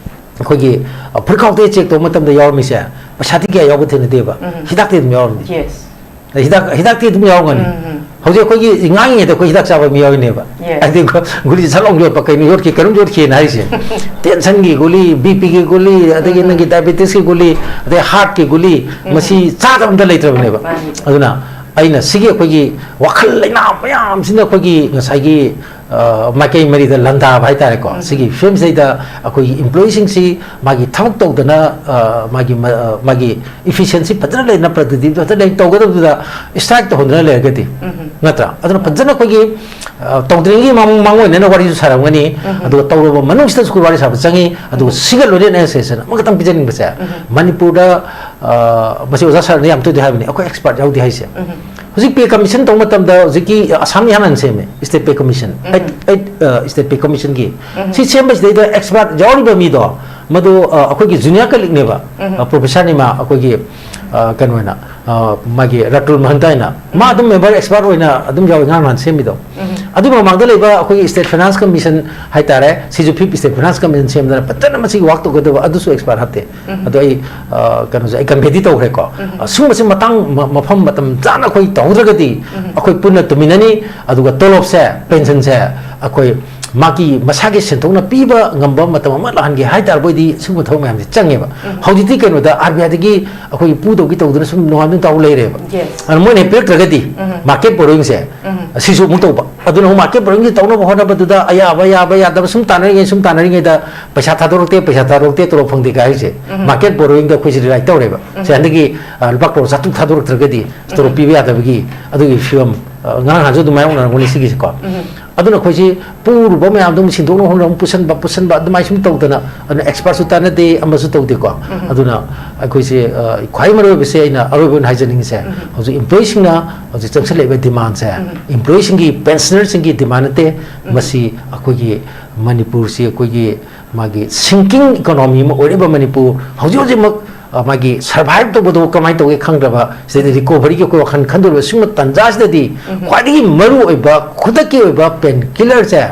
ꯑꯩꯈꯣꯏꯒꯤ, ꯑ, ꯐꯨꯔꯤꯠꯈꯥꯎꯗ check ꯇꯧꯕ ꯃꯇꯝꯗ ꯌꯥꯎꯔꯝꯃꯤꯁꯦ, ꯄꯩꯁꯥꯗꯤ ꯀꯌꯥ ꯌꯥꯎꯕ ꯊꯦꯡꯅꯗꯦꯕ꯫ ꯎꯝ, ꯎꯝ꯫ ꯍꯤꯗꯥꯛꯇꯤ ꯑꯗꯨꯝ ꯌꯥꯎꯔꯝꯃꯤ꯫ Yes. ꯍꯤꯗꯥꯛ, ꯍꯤꯗꯥꯛꯇꯤ ꯑꯗꯨꯝ ꯌꯥꯎꯔꯝꯒꯅꯤ꯫ ꯎꯝ, ꯎꯝ꯫ ꯍꯧꯖꯤꯛ ꯑꯩꯈꯣꯏꯒꯤ ꯉꯥꯡꯉꯤꯉꯩꯗ ꯑꯩꯈꯣꯏ ꯍꯤꯗꯥꯛ ꯆꯥꯕ ꯃꯤ ꯌꯥꯎꯔꯤꯅꯦꯕ꯫ Yes. ꯍꯥꯏꯗꯤ ꯒꯨꯂꯤꯁꯦ ꯁꯠ ꯂꯥꯎꯅ ꯌꯣꯠꯄ, ꯀꯩꯅꯣ ꯌꯣꯠꯈꯤ, ꯀꯩꯅꯣꯝ ꯌꯣꯠꯈꯤꯅ ꯍꯥꯏꯔꯤꯁꯦ꯫ Tension ꯒꯤ ꯒꯨꯂꯤ, BP ꯒꯤ ꯒꯨꯂꯤ, ꯑꯗꯒꯤ ꯎꯝ, ꯎꯝ꯫ ꯅꯪꯒꯤ diabetes ꯀꯤ ꯒꯨꯂꯤ, ꯑꯗꯩ heart ꯀꯤ ꯒꯨꯂꯤ, ꯎꯝ꯫ ꯃꯁꯤ ꯆꯥꯗꯕ ꯑꯝꯇ ꯂꯩꯇ꯭ꯔꯕꯅꯦꯕ꯫ ꯃꯥꯅꯤ꯫ ꯑꯗꯨꯅ ꯑꯩꯅ ꯁꯤꯒꯤ ꯑꯩꯈꯣꯏꯒꯤ ꯋꯥꯈꯜ ꯂꯩꯅꯥ ꯃꯌꯥꯝꯁꯤꯅ ꯑꯩꯈꯣꯏꯒꯤ ꯉꯁꯥꯏꯒꯤ, ꯑ, ꯃꯥꯏꯀꯩ ꯃꯔꯤꯗ ꯂꯥꯟꯗꯥꯕ ꯍꯥꯏꯇꯥꯔꯦꯀꯣ꯫ ꯎꯝ꯫ ꯁꯤꯒꯤ ꯐꯤꯕꯝꯁꯤꯗꯩꯗ ꯑꯩꯈꯣꯏꯒꯤ employee ꯁꯤꯡꯁꯤ ꯃꯥꯒꯤ ꯊꯕꯛ ꯇꯧꯗꯅ, ꯑ, ꯃꯥꯒꯤ ꯃ-, ꯑ, ꯃꯥꯒꯤ efficiency ꯐꯖꯅ ꯂꯩꯅ, productivity ꯐꯖꯅ ꯂꯩ ꯇꯧꯒꯗꯕꯗꯨꯗ strike ꯇꯧꯍꯟꯗꯅ ꯂꯩꯔꯒꯗꯤ, ꯎꯝ꯫ ꯅꯠꯇ꯭ꯔꯥ? ꯑꯗꯨꯅ ꯐꯖꯅ ꯑꯩꯈꯣꯏꯒꯤ, ꯑ, ꯇꯧꯗ꯭ꯔꯤꯉꯩꯒꯤ ꯃꯃꯥꯡ, ꯃꯃꯥꯡ ꯑꯣꯏꯅ ꯋꯥꯔꯤꯁꯨ ꯁꯥꯔꯝꯒꯅꯤ, ꯎꯝ꯫ ꯑꯗꯨꯒ ꯇꯧꯔꯕ ꯃꯅꯨꯡꯁꯤꯗꯁꯨ ꯑꯩꯈꯣꯏ ꯋꯥꯔꯤ ꯁꯥꯕ ꯆꯪꯉꯤ, ꯑꯗꯨꯒ ꯁꯤꯒ ꯂꯣꯏꯅꯅ ꯑꯩꯅ suggestion ꯑꯃꯈꯛꯇꯪ ꯄꯤꯖꯅꯤꯡꯕꯁꯦ, ꯎꯝ꯫ ꯃꯅꯤꯄꯨꯔꯗ, ꯑ, ꯃꯁꯤ ꯑꯣꯖꯥ ꯁꯥꯔꯅ ꯌꯥꯝ ꯇꯣꯏꯅ ꯍꯥꯏꯕꯅꯤ, ꯑꯩꯈꯣꯏ expert ꯌꯥꯎꯗꯦ ꯍꯥꯏꯁꯦ꯫ ꯎꯝ꯫ ꯍꯧꯖꯤꯛ pay commission ꯇꯧꯕ ꯃꯇꯝꯗ ꯍꯧꯖꯤꯛꯀꯤ ꯑꯁꯥꯝꯅ ꯏꯍꯥꯟ ꯍꯥꯟꯅ ꯁꯦꯝꯃꯦ, state pay commission꯫ ꯎꯝ꯫ Eight, eight, ꯑ, state pay commission ꯒꯤ꯫ ꯎꯝ꯫ ꯁꯤ ꯁꯦꯝꯕꯁꯤꯗꯩꯗ expert ꯌꯥꯎꯔꯤꯕ ꯃꯤꯗꯣ, ꯃꯗꯨ, ꯑ, ꯑꯩꯈꯣꯏꯒꯤ junior colleague ꯅꯦꯕ, ꯎꯝ꯫ ꯑ, professor ꯅꯤ ꯃꯥ, ꯑꯩꯈꯣꯏꯒꯤ, ꯑ, ꯀꯩꯅꯣ ꯑꯣꯏꯅ, ꯑ, ꯃꯥꯒꯤ ꯔꯥꯇꯨꯜ ꯃꯍꯟꯇ ꯍꯥꯏꯅ꯫ ꯃꯥ ꯎꯝ꯫ ꯑꯗꯨꯝ member expert ꯑꯣꯏꯅ ꯑꯗꯨꯝ ꯌꯥꯎꯏ, ꯉꯔꯥꯡ ꯅꯍꯥꯟ ꯁꯦꯝꯃꯤꯗꯣ꯫ ꯎꯝ꯫ ꯑꯗꯨꯒꯤ ꯃꯃꯥꯡꯗ ꯂꯩꯕ ꯑꯩꯈꯣꯏꯒꯤ state finance commission ꯍꯥꯏꯇꯥꯔꯦ, ꯁꯤꯁꯨ fifth state finance commission ꯁꯦꯝꯗꯅ ꯐꯖꯅ ꯃꯁꯤꯒꯤ work ꯇꯧꯒꯗꯕ, ꯑꯗꯨꯁꯨ expert ꯍꯥꯞꯇꯦ꯫ ꯎꯝ꯫ ꯑꯗꯣ ꯑꯩ, ꯑ, ꯀꯩꯅꯣꯁꯦ ꯑꯩ convey ꯗꯤ ꯇꯧꯈ꯭ꯔꯦꯀꯣ꯫ ꯎꯝ꯫ ꯑ, ꯁꯤꯒꯨꯝꯕꯁꯦ ꯃꯇꯥꯡ ꯃ-, ꯃꯐꯝ ꯃꯇꯝ ꯆꯥꯅ ꯑꯩꯈꯣꯏ ꯇꯧꯍꯧꯗ꯭ꯔꯒꯗꯤ ꯎꯝ꯫ ꯑꯩꯈꯣꯏ ꯄꯨꯟꯅ ꯇꯨꯃꯤꯟꯅꯅꯤ, ꯑꯗꯨꯒ ꯇꯣꯂꯣꯞꯁꯦ, pension ꯁꯦ ꯑꯩꯈꯣꯏ ꯃꯥꯒꯤ ꯃꯁꯥꯒꯤ ꯁꯦꯟꯊꯣꯛꯅ ꯄꯤꯕ ꯉꯝꯕ ꯃꯇꯝ ꯑꯃ ꯂꯥꯛꯍꯟꯒꯦ ꯍꯥꯏ ꯇꯥꯔꯕ ꯑꯣꯏꯗꯤ ꯁꯤꯒꯨꯝꯕ ꯊꯕꯛ ꯃꯌꯥꯝꯁꯦ ꯆꯪꯉꯦꯕ꯫ ꯎꯝ꯫ ꯍꯧꯖꯤꯛꯇꯤ ꯀꯩꯅꯣꯗ RBI ꯗꯒꯤ ꯑꯩꯈꯣꯏꯒꯤ ꯄꯨꯗꯧꯒꯤ ꯇꯧꯗꯅ ꯁꯨꯝ ꯅꯣꯡꯉꯥꯟꯕ ꯅꯨꯃꯤꯠ ꯇꯥꯕ ꯂꯩꯔꯦꯕ꯫ Yes. ꯑꯗꯨꯅ ꯃꯣꯏꯅ ꯍꯦꯛ ꯄꯤꯔꯛꯇ꯭ꯔꯒꯗꯤ ꯎꯝ꯫ Market borrowing ꯁꯦ ꯎꯝ꯫ ꯑꯁꯤꯁꯨ ꯑꯃꯨꯛ ꯇꯧꯕ꯫ ꯑꯗꯨꯅ ꯑꯃꯨꯛ market borrowing ꯁꯦ ꯇꯧꯅꯕ ꯍꯣꯠꯅꯕꯗꯨꯗ ꯑꯌꯥꯕ, ꯌꯥꯕ, ꯌꯥꯗꯕ ꯁꯨꯝ ꯇꯥꯟꯅꯔꯤꯉꯩ, ꯁꯨꯝ ꯇꯥꯟꯅꯔꯤꯉꯩꯗ ꯄꯩꯁꯥ ꯊꯥꯗꯣꯔꯛꯇꯦ, ꯄꯩꯁꯥ ꯊꯥꯗꯣꯔꯛꯇꯦ, ꯇꯣꯂꯣꯞ ꯐꯪꯗꯦ ꯀꯥꯏ ꯍꯥꯏꯁꯦ꯫ ꯎꯝ꯫ Market borrowing ꯗ ꯑꯩꯈꯣꯏꯁꯦ rely ꯇꯧꯔꯦꯕ꯫ ꯎꯝ꯫ ꯁꯦ ꯍꯟꯗꯛꯀꯤ, ꯑ, ꯂꯨꯄꯥ ꯀ꯭ꯔꯣꯔ ꯆꯥꯇ꯭ꯔꯨꯛ ꯊꯥꯗꯣꯔꯛꯇ꯭ꯔꯒꯗꯤ ꯇꯣꯂꯣꯞ ꯎꯝ꯫ ꯄꯤꯕ ꯌꯥꯗꯕꯒꯤ ꯑꯗꯨꯒꯤ ꯐꯤꯕꯝ ꯑ, ꯉꯔꯥꯡ ꯅꯍꯥꯟꯁꯨ ꯑꯗꯨꯃꯥꯏꯅ ꯎꯅꯔꯝꯒꯅꯤ ꯁꯤꯒꯤꯁꯦꯀꯣ꯫ ꯑꯗꯨꯅ ꯑꯩꯈꯣꯏꯁꯤ ꯄꯨꯔꯨꯕ ꯃꯌꯥꯝꯗꯣ ꯑꯃꯨꯛ ꯁꯤꯟꯗꯣꯛꯅꯕ ꯍꯣꯠꯅꯕ, ꯑꯃꯨꯛ ꯄꯨꯁꯟꯕ, ꯄꯨꯁꯟꯕ, ꯑꯗꯨꯃꯥꯏꯅ ꯁꯨꯝ ꯇꯧꯗꯅ, ꯑꯗꯨꯅ expertꯁꯨ ꯇꯥꯟꯅꯗꯦ, ꯑꯃꯁꯨ ꯇꯧꯗꯦꯀꯣ꯫ ꯑꯗꯨꯅ ꯑꯩꯈꯣꯏꯁꯦ, ꯑ, ꯈ꯭ꯋꯥꯏ ꯃꯔꯨꯑꯣꯏꯕꯁꯦ ꯑꯩꯅ ꯑꯔꯣꯏꯕ ꯑꯣꯏꯅ ꯍꯥꯏꯖꯅꯤꯡꯉꯤꯁꯦ, ꯍꯧꯖꯤꯛ employeeꯁꯤꯡꯅ ꯍꯧꯖꯤꯛ ꯆꯪꯁꯤꯜꯂꯛꯏꯕ demandꯁꯦ employeeꯁꯤꯡꯒꯤ, pensionerꯁꯤꯡꯒꯤ demand ꯅꯠꯇꯦ, ꯃꯁꯤ ꯑꯩꯈꯣꯏꯒꯤ ꯃꯅꯤꯄꯨꯔꯁꯤ ꯑꯩꯈꯣꯏꯒꯤ ꯃꯥꯒꯤ sinking economy ꯑꯃ ꯑꯣꯏꯔꯤꯕ ꯃꯅꯤꯄꯨꯔ ꯍꯧꯖꯤꯛ ꯍꯧꯖꯤꯛꯃꯛ, ꯑ, ꯃꯥꯒꯤ survive ꯇꯧꯕꯗꯣ ꯀꯃꯥꯏꯅ ꯇꯧꯒꯦ ꯈꯪꯗ꯭ꯔꯕ, ꯁꯤꯗꯩꯗ recoveryꯒꯤ ꯑꯩꯈꯣꯏ ꯋꯥꯈꯜ ꯈꯟꯗꯣꯔꯤꯕ ꯁꯤꯒꯨꯝꯕ ꯇꯥꯟꯖꯥꯁꯤꯗꯗꯤ ꯈ꯭ꯋꯥꯏꯗꯒꯤ ꯃꯔꯨ ꯑꯣꯏꯕ ꯈꯨꯗꯛꯀꯤ ꯑꯣꯏꯕ painkillerꯁꯦ,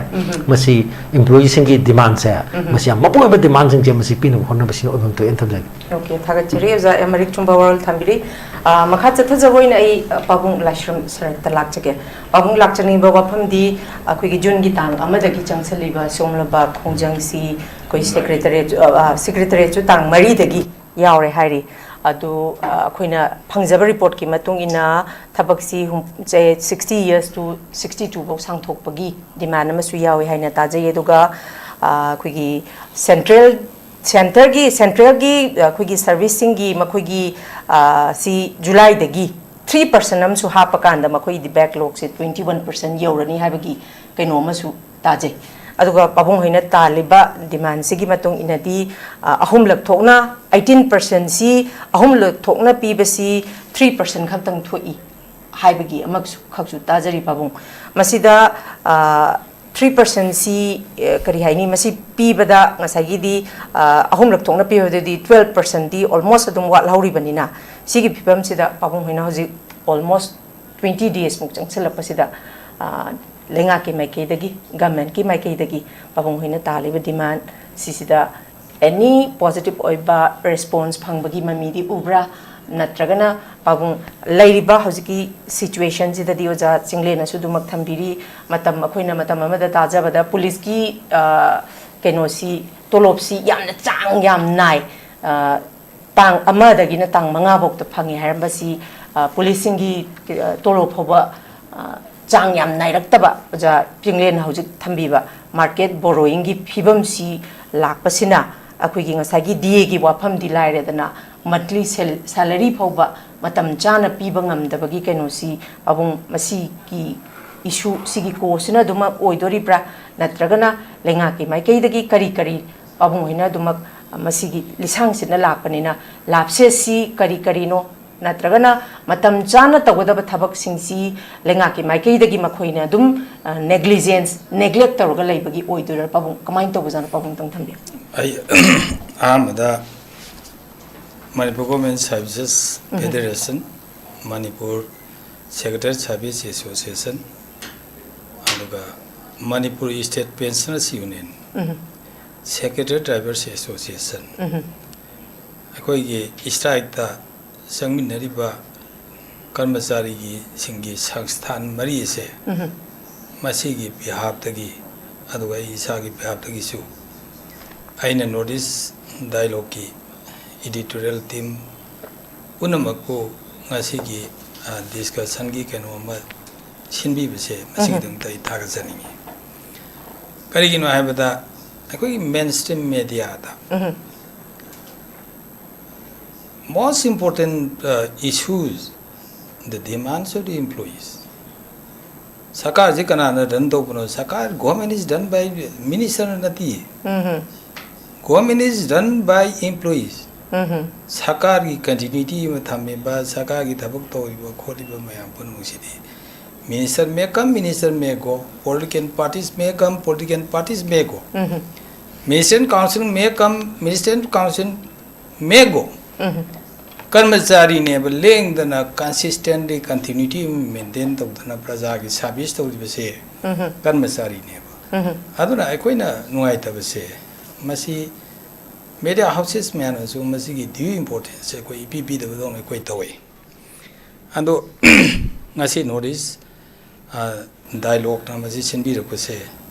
ꯃꯁꯤ employeeꯁꯤꯡꯒꯤ demandꯁꯦ, ꯃꯁꯤ ꯌꯥꯝ ꯃꯄꯨꯡ ꯑꯣꯏꯕ demandꯁꯤꯡꯁꯦ ꯃꯁꯤ ꯄꯤꯅꯕ ꯍꯣꯠꯅꯕꯁꯤꯅ ꯑꯣꯏꯐꯝ ꯊꯣꯛꯑꯦꯅ ꯊꯝꯖꯒꯦ꯫ Okay, ꯊꯥꯒꯠꯆꯔꯤ ꯑꯣꯖꯥ ꯑꯦ ꯃꯔꯤꯛ ꯆꯨꯝꯕ ꯋꯥꯔꯣꯜ ꯊꯝꯕꯤꯔꯤ꯫ ꯑ, ꯃꯈꯥ ꯆꯠꯊꯖꯕ ꯑꯣꯏꯅ ꯑꯩ, ꯑ, ꯄꯥꯕꯨꯡ ꯂꯥꯏꯁ꯭ꯔꯝ ꯁꯔꯠꯇ ꯂꯥꯛꯆꯒꯦ꯫ ꯄꯥꯕꯨꯡ ꯂꯥꯛꯆꯅꯤꯡꯕ ꯋꯥꯐꯝꯗꯤ ꯑꯩꯈꯣꯏꯒꯤ Juneꯒꯤ ꯇꯥꯡ ꯑꯃꯗꯒꯤ ꯆꯪꯁꯤꯜꯂꯤꯕ ꯁꯤꯒꯨꯝꯂꯕ ꯈꯣꯡꯖꯪꯁꯤ ꯑꯩꯈꯣꯏ secretariat, ꯑ, ꯑ, secretariatꯁꯨ ꯇꯥꯡ ꯃꯔꯤꯗꯒꯤ ꯌꯥꯎꯔꯦ ꯍꯥꯏꯔꯤ꯫ ꯑꯗꯨ, ꯑ, ꯑꯩꯈꯣꯏꯅ ꯐꯪꯖꯕ reportꯀꯤ ꯃꯇꯨꯡ ꯏꯟꯅ ꯊꯕꯛꯁꯤ ꯍꯨꯝ-, ꯁꯦ sixty years to sixty two ꯐꯥꯎ ꯁꯥꯡꯊꯣꯛꯄꯒꯤ demand ꯑꯃꯁꯨ ꯌꯥꯎꯏ ꯍꯥꯏꯅ ꯇꯥꯖꯩ꯫ ꯑꯗꯨꯒ, ꯑ, ꯑꯩꯈꯣꯏꯒꯤ central, centreꯒꯤ, centralꯒꯤ, ꯑ, ꯑꯩꯈꯣꯏꯒꯤ serviceꯁꯤꯡꯒꯤ ꯃꯈꯣꯏꯒꯤ, ꯑ, ꯁꯤ Julyꯗꯒꯤ three percent ꯑꯃꯁꯨ ꯍꯥꯞꯄ ꯀꯥꯟꯗ ꯃꯈꯣꯏꯒꯤ backlogꯁꯦ twenty one percent ꯌꯧꯔꯅꯤ ꯍꯥꯏꯕꯒꯤ ꯀꯩꯅꯣ ꯑꯃꯁꯨ ꯇꯥꯖꯩ꯫ ꯑꯗꯨꯒ ꯄꯥꯕꯨꯡ ꯍꯣꯏꯅ ꯇꯥꯜꯂꯤꯕ demandꯁꯤꯒꯤ ꯃꯇꯨꯡ ꯏꯟꯅꯗꯤ, ꯑ, ꯑꯍꯨꯝꯂꯛ ꯊꯣꯛꯅ eighteen percentꯁꯤ ꯑꯍꯨꯝꯂꯛ ꯊꯣꯛꯅ ꯄꯤꯕꯁꯤ three percent ꯈꯛꯇꯪ ꯊꯣꯛꯏ ꯍꯥꯏꯕꯒꯤ ꯑꯃꯁꯨ ꯈꯛꯁꯨ ꯇꯥꯖꯔꯤ ꯄꯥꯕꯨꯡ꯫ ꯃꯁꯤꯗ, ꯑ, three percentꯁꯤ, ꯑ, ꯀꯔꯤ ꯍꯥꯏꯅꯤ, ꯃꯁꯤ ꯄꯤꯕꯗ ꯉꯁꯥꯏꯒꯤꯗꯤ, ꯑ, ꯑꯍꯨꯝꯂꯛ ꯊꯣꯛꯅ ꯄꯤꯕꯗꯗꯤ twelve percentꯗꯤ almost ꯑꯗꯨꯝ ꯋꯥꯠꯍꯧꯔꯤꯕꯅꯤꯅ, ꯁꯤꯒꯤ ꯐꯤꯕꯝꯁꯤꯗ ꯄꯥꯕꯨꯡ ꯍꯣꯏꯅ ꯍꯧꯖꯤꯛ almost twenty daysꯃꯨꯛ ꯆꯪꯁꯤꯜꯂꯛꯄꯁꯤꯗ, ꯑ, ꯂꯩꯉꯥꯛꯀꯤ ꯃꯥꯏꯀꯩꯗꯒꯤ, governmentꯀꯤ ꯃꯥꯏꯀꯩꯗꯒꯤ ꯄꯥꯕꯨꯡ ꯍꯣꯏꯅ ꯇꯥꯜꯂꯤꯕ demand ꯁꯤꯁꯤꯗ any positive ꯑꯣꯏꯕ response ꯐꯪꯕꯒꯤ ꯃꯃꯤꯗꯤ ꯎꯕ꯭ꯔꯥ? ꯅꯠꯇ꯭ꯔꯒꯅ ꯄꯥꯕꯨꯡ ꯂꯩꯔꯤꯕ ꯍꯧꯖꯤꯛꯀꯤ situationꯁꯤꯗꯗꯤ ꯑꯣꯖꯥ ꯆꯤꯡꯂꯦꯟꯅꯁꯨ ꯑꯗꯨꯃꯛ ꯊꯝꯕꯤꯔꯤ, ꯃꯇꯝ, ꯑꯩꯈꯣꯏꯅ ꯃꯇꯝ ꯑꯃꯗ ꯇꯥꯖꯕꯗ ꯄꯨꯂꯤꯁꯀꯤ, ꯑ, ꯀꯩꯅꯣꯁꯤ, ꯇꯣꯂꯣꯞꯁꯤ ꯌꯥꯝꯅ ꯆꯥꯡ ꯌꯥꯝ ꯅꯥꯏ, ꯑ, ꯇꯥꯡ ꯑꯃꯗꯒꯤꯅ ꯇꯥꯡ ꯃꯉꯥ ꯐꯥꯎꯗ ꯐꯪꯉꯦ ꯍꯥꯏꯔꯝꯕꯁꯤ, ꯑ, ꯄꯨꯂꯤꯁꯁꯤꯡꯒꯤ, ꯑ, ꯇꯣꯂꯣꯞ ꯐꯥꯎꯕ, ꯑ, ꯆꯥꯡ ꯌꯥꯝ ꯅꯥꯏꯔꯛꯇꯕ, ꯑꯣꯖꯥ ꯆꯤꯡꯂꯦꯟꯅ ꯍꯧꯖꯤꯛ ꯊꯝꯕꯤꯕ market borrowingꯒꯤ ꯐꯤꯕꯝꯁꯤ ꯂꯥꯛꯄꯁꯤꯅ ꯑꯩꯈꯣꯏꯒꯤ ꯉꯁꯥꯏꯒꯤ DAꯒꯤ ꯋꯥꯐꯝꯗꯤ ꯂꯥꯏꯔꯦꯗꯅ, ꯃꯟꯊꯂꯤ ꯁꯦꯜ ꯁꯦꯂꯔꯤ ꯐꯥꯎꯕ ꯃꯇꯝ ꯆꯥꯅ ꯄꯤꯕ ꯉꯝꯗꯕꯒꯤ ꯀꯩꯅꯣꯁꯤ ꯄꯥꯕꯨꯡ ꯃꯁꯤꯒꯤ ꯏꯁꯨ ꯁꯤꯒꯤ ꯀꯣꯁꯁꯤꯅ ꯑꯗꯨꯃꯛ ꯑꯣꯏꯗꯣꯔꯤꯕ꯭ꯔꯥ? ꯅꯠꯇ꯭ꯔꯒꯅ ꯂꯩꯉꯥꯛꯀꯤ ꯃꯥꯏꯀꯩꯗꯒꯤ ꯀꯔꯤ ꯀꯔꯤ ꯄꯥꯕꯨꯡ ꯍꯣꯏꯅ ꯑꯗꯨꯃꯛ ꯃꯁꯤꯒꯤ ꯂꯤꯁꯥꯡꯁꯤꯠꯅ ꯂꯥꯛꯄꯅꯤꯅ ꯂꯥꯞꯁꯦꯁꯁꯤ ꯀꯔꯤ ꯀꯔꯤꯅꯣ? ꯅꯠꯇ꯭ꯔꯒꯅ ꯃꯇꯝ ꯆꯥꯅ ꯇꯧꯒꯗꯕ ꯊꯕꯛꯁꯤꯡꯁꯤ ꯂꯩꯉꯥꯛꯀꯤ ꯃꯥꯏꯀꯩꯗꯒꯤ ꯃꯈꯣꯏꯅ ꯑꯗꯨꯝ ꯅꯦꯒ꯭ꯂꯤꯖꯦꯟꯁ ꯅꯦꯒ꯭ꯂꯦꯛ ꯇꯧꯔꯒ ꯂꯩꯕꯒꯤ ꯑꯣꯏꯗꯣꯏꯔꯥ? ꯄꯥꯕꯨꯡ ꯀꯃꯥꯏꯅ ꯇꯧꯕꯖꯥꯠꯅꯣ? ꯄꯥꯕꯨꯡꯇꯪ ꯊꯝꯕꯤꯌꯨ꯫ ꯑꯩ ꯑꯍꯥꯟꯕꯗ Manipur government services federation, Manipur secretary service association, ꯑꯗꯨꯒ Manipur state pensioners union, secretary drivers association, ꯑꯩꯈꯣꯏꯒꯤ ꯏꯁꯇ꯭ꯔꯥꯏꯛꯇ ꯆꯪꯃꯤꯟꯅꯔꯤꯕ ꯀꯔꯃꯆꯥꯔꯤꯒꯤꯁꯤꯡꯒꯤ ꯁꯪꯁꯊꯥꯟ ꯃꯔꯤ ꯑꯁꯦ ꯃꯁꯤꯒꯤ ꯕꯤꯍꯥꯞꯇꯒꯤ, ꯑꯗꯨꯒ ꯑꯩ ꯏꯁꯥꯒꯤ ꯕꯤꯍꯥꯞꯇꯒꯤꯁꯨ ꯑꯩꯅ ꯅꯣꯔꯠ ꯏꯁ ꯗꯥꯏꯂꯣꯒꯀꯤ ꯏꯗꯤꯇꯣꯔꯤꯌꯦꯜ ꯇꯤꯝ ꯄꯨꯝꯅꯃꯛꯄꯨ ꯉꯁꯤꯒꯤ ꯗꯤꯁꯀꯁꯟꯒꯤ ꯀꯩꯅꯣ ꯑꯃ ꯁꯤꯟꯕꯤꯕꯁꯦ ꯃꯁꯤꯒꯤꯗꯃꯛꯇ ꯑꯩ ꯊꯥꯒꯠꯆꯅꯤꯡꯉꯤ꯫ ꯀꯔꯤꯒꯤꯅꯣ ꯍꯥꯏꯕꯗ ꯑꯩꯈꯣꯏꯒꯤ ꯃꯦꯟ ꯁ꯭ꯇ꯭ꯔꯤꯝ ꯃꯦꯗꯤꯌꯥꯗ most important uh, issues, the demands of the employees. ꯁꯔꯀꯥꯔꯁꯤ ꯀꯅꯥꯅ ꯔꯟ ꯇꯧꯕꯅꯣ? ꯁꯔꯀꯥꯔ, government is run by minister ꯅꯠꯇꯤꯌꯦ꯫ Government is run by employees. ꯁꯔꯀꯥꯔꯒꯤ ꯀꯟꯇꯤꯅ꯭ꯌꯨꯇꯤ ꯑꯃ ꯊꯝꯃꯤꯕ, ꯁꯔꯀꯥꯔꯒꯤ ꯊꯕꯛ ꯇꯧꯔꯤꯕ ꯈꯣꯠꯂꯤꯕ ꯃꯌꯥꯝ ꯄꯨꯝꯅꯃꯛꯁꯤꯗꯤ minister may come, minister may go, political parties may come, political parties may go. Ministerial council may come, ministerial council may go. ꯀꯔꯃꯆꯥꯔꯤꯅꯦꯕ ꯂꯦꯡꯗꯅ ꯀꯟꯁꯤꯁꯇꯦꯟꯂꯤ continuity ꯑꯃ maintain ꯇꯧꯗꯅ ꯄ꯭ꯔꯖꯥꯒꯤ ꯁꯥꯔꯚꯤꯁ ꯇꯧꯔꯤꯕꯁꯦ ꯀꯔꯃꯆꯥꯔꯤꯅꯦꯕ꯫ ꯑꯗꯨꯅ ꯑꯩꯈꯣꯏꯅ ꯅꯨꯡꯉꯥꯏꯇꯕꯁꯦ ꯃꯁꯤ ꯃꯦꯗꯤꯌꯥ ꯍꯥꯎꯁꯦꯁ ꯃꯌꯥꯝꯅꯁꯨ ꯃꯁꯤꯒꯤ ꯗ꯭ꯌꯨ ꯏꯝꯄꯣꯔꯇꯦꯟꯁꯁꯦ ꯑꯩꯈꯣꯏ ꯏꯄꯤ ꯄꯤꯗꯕꯗꯧꯅ ꯑꯩꯈꯣꯏ ꯇꯧꯏ꯫ ꯑꯗꯣ ꯉꯁꯤ ꯅꯣꯔꯠ ꯏꯁ ꯗꯥꯏꯂꯣꯒꯅ ꯃꯁꯤ ꯁꯤꯟꯕꯤꯔꯛꯄꯁꯦ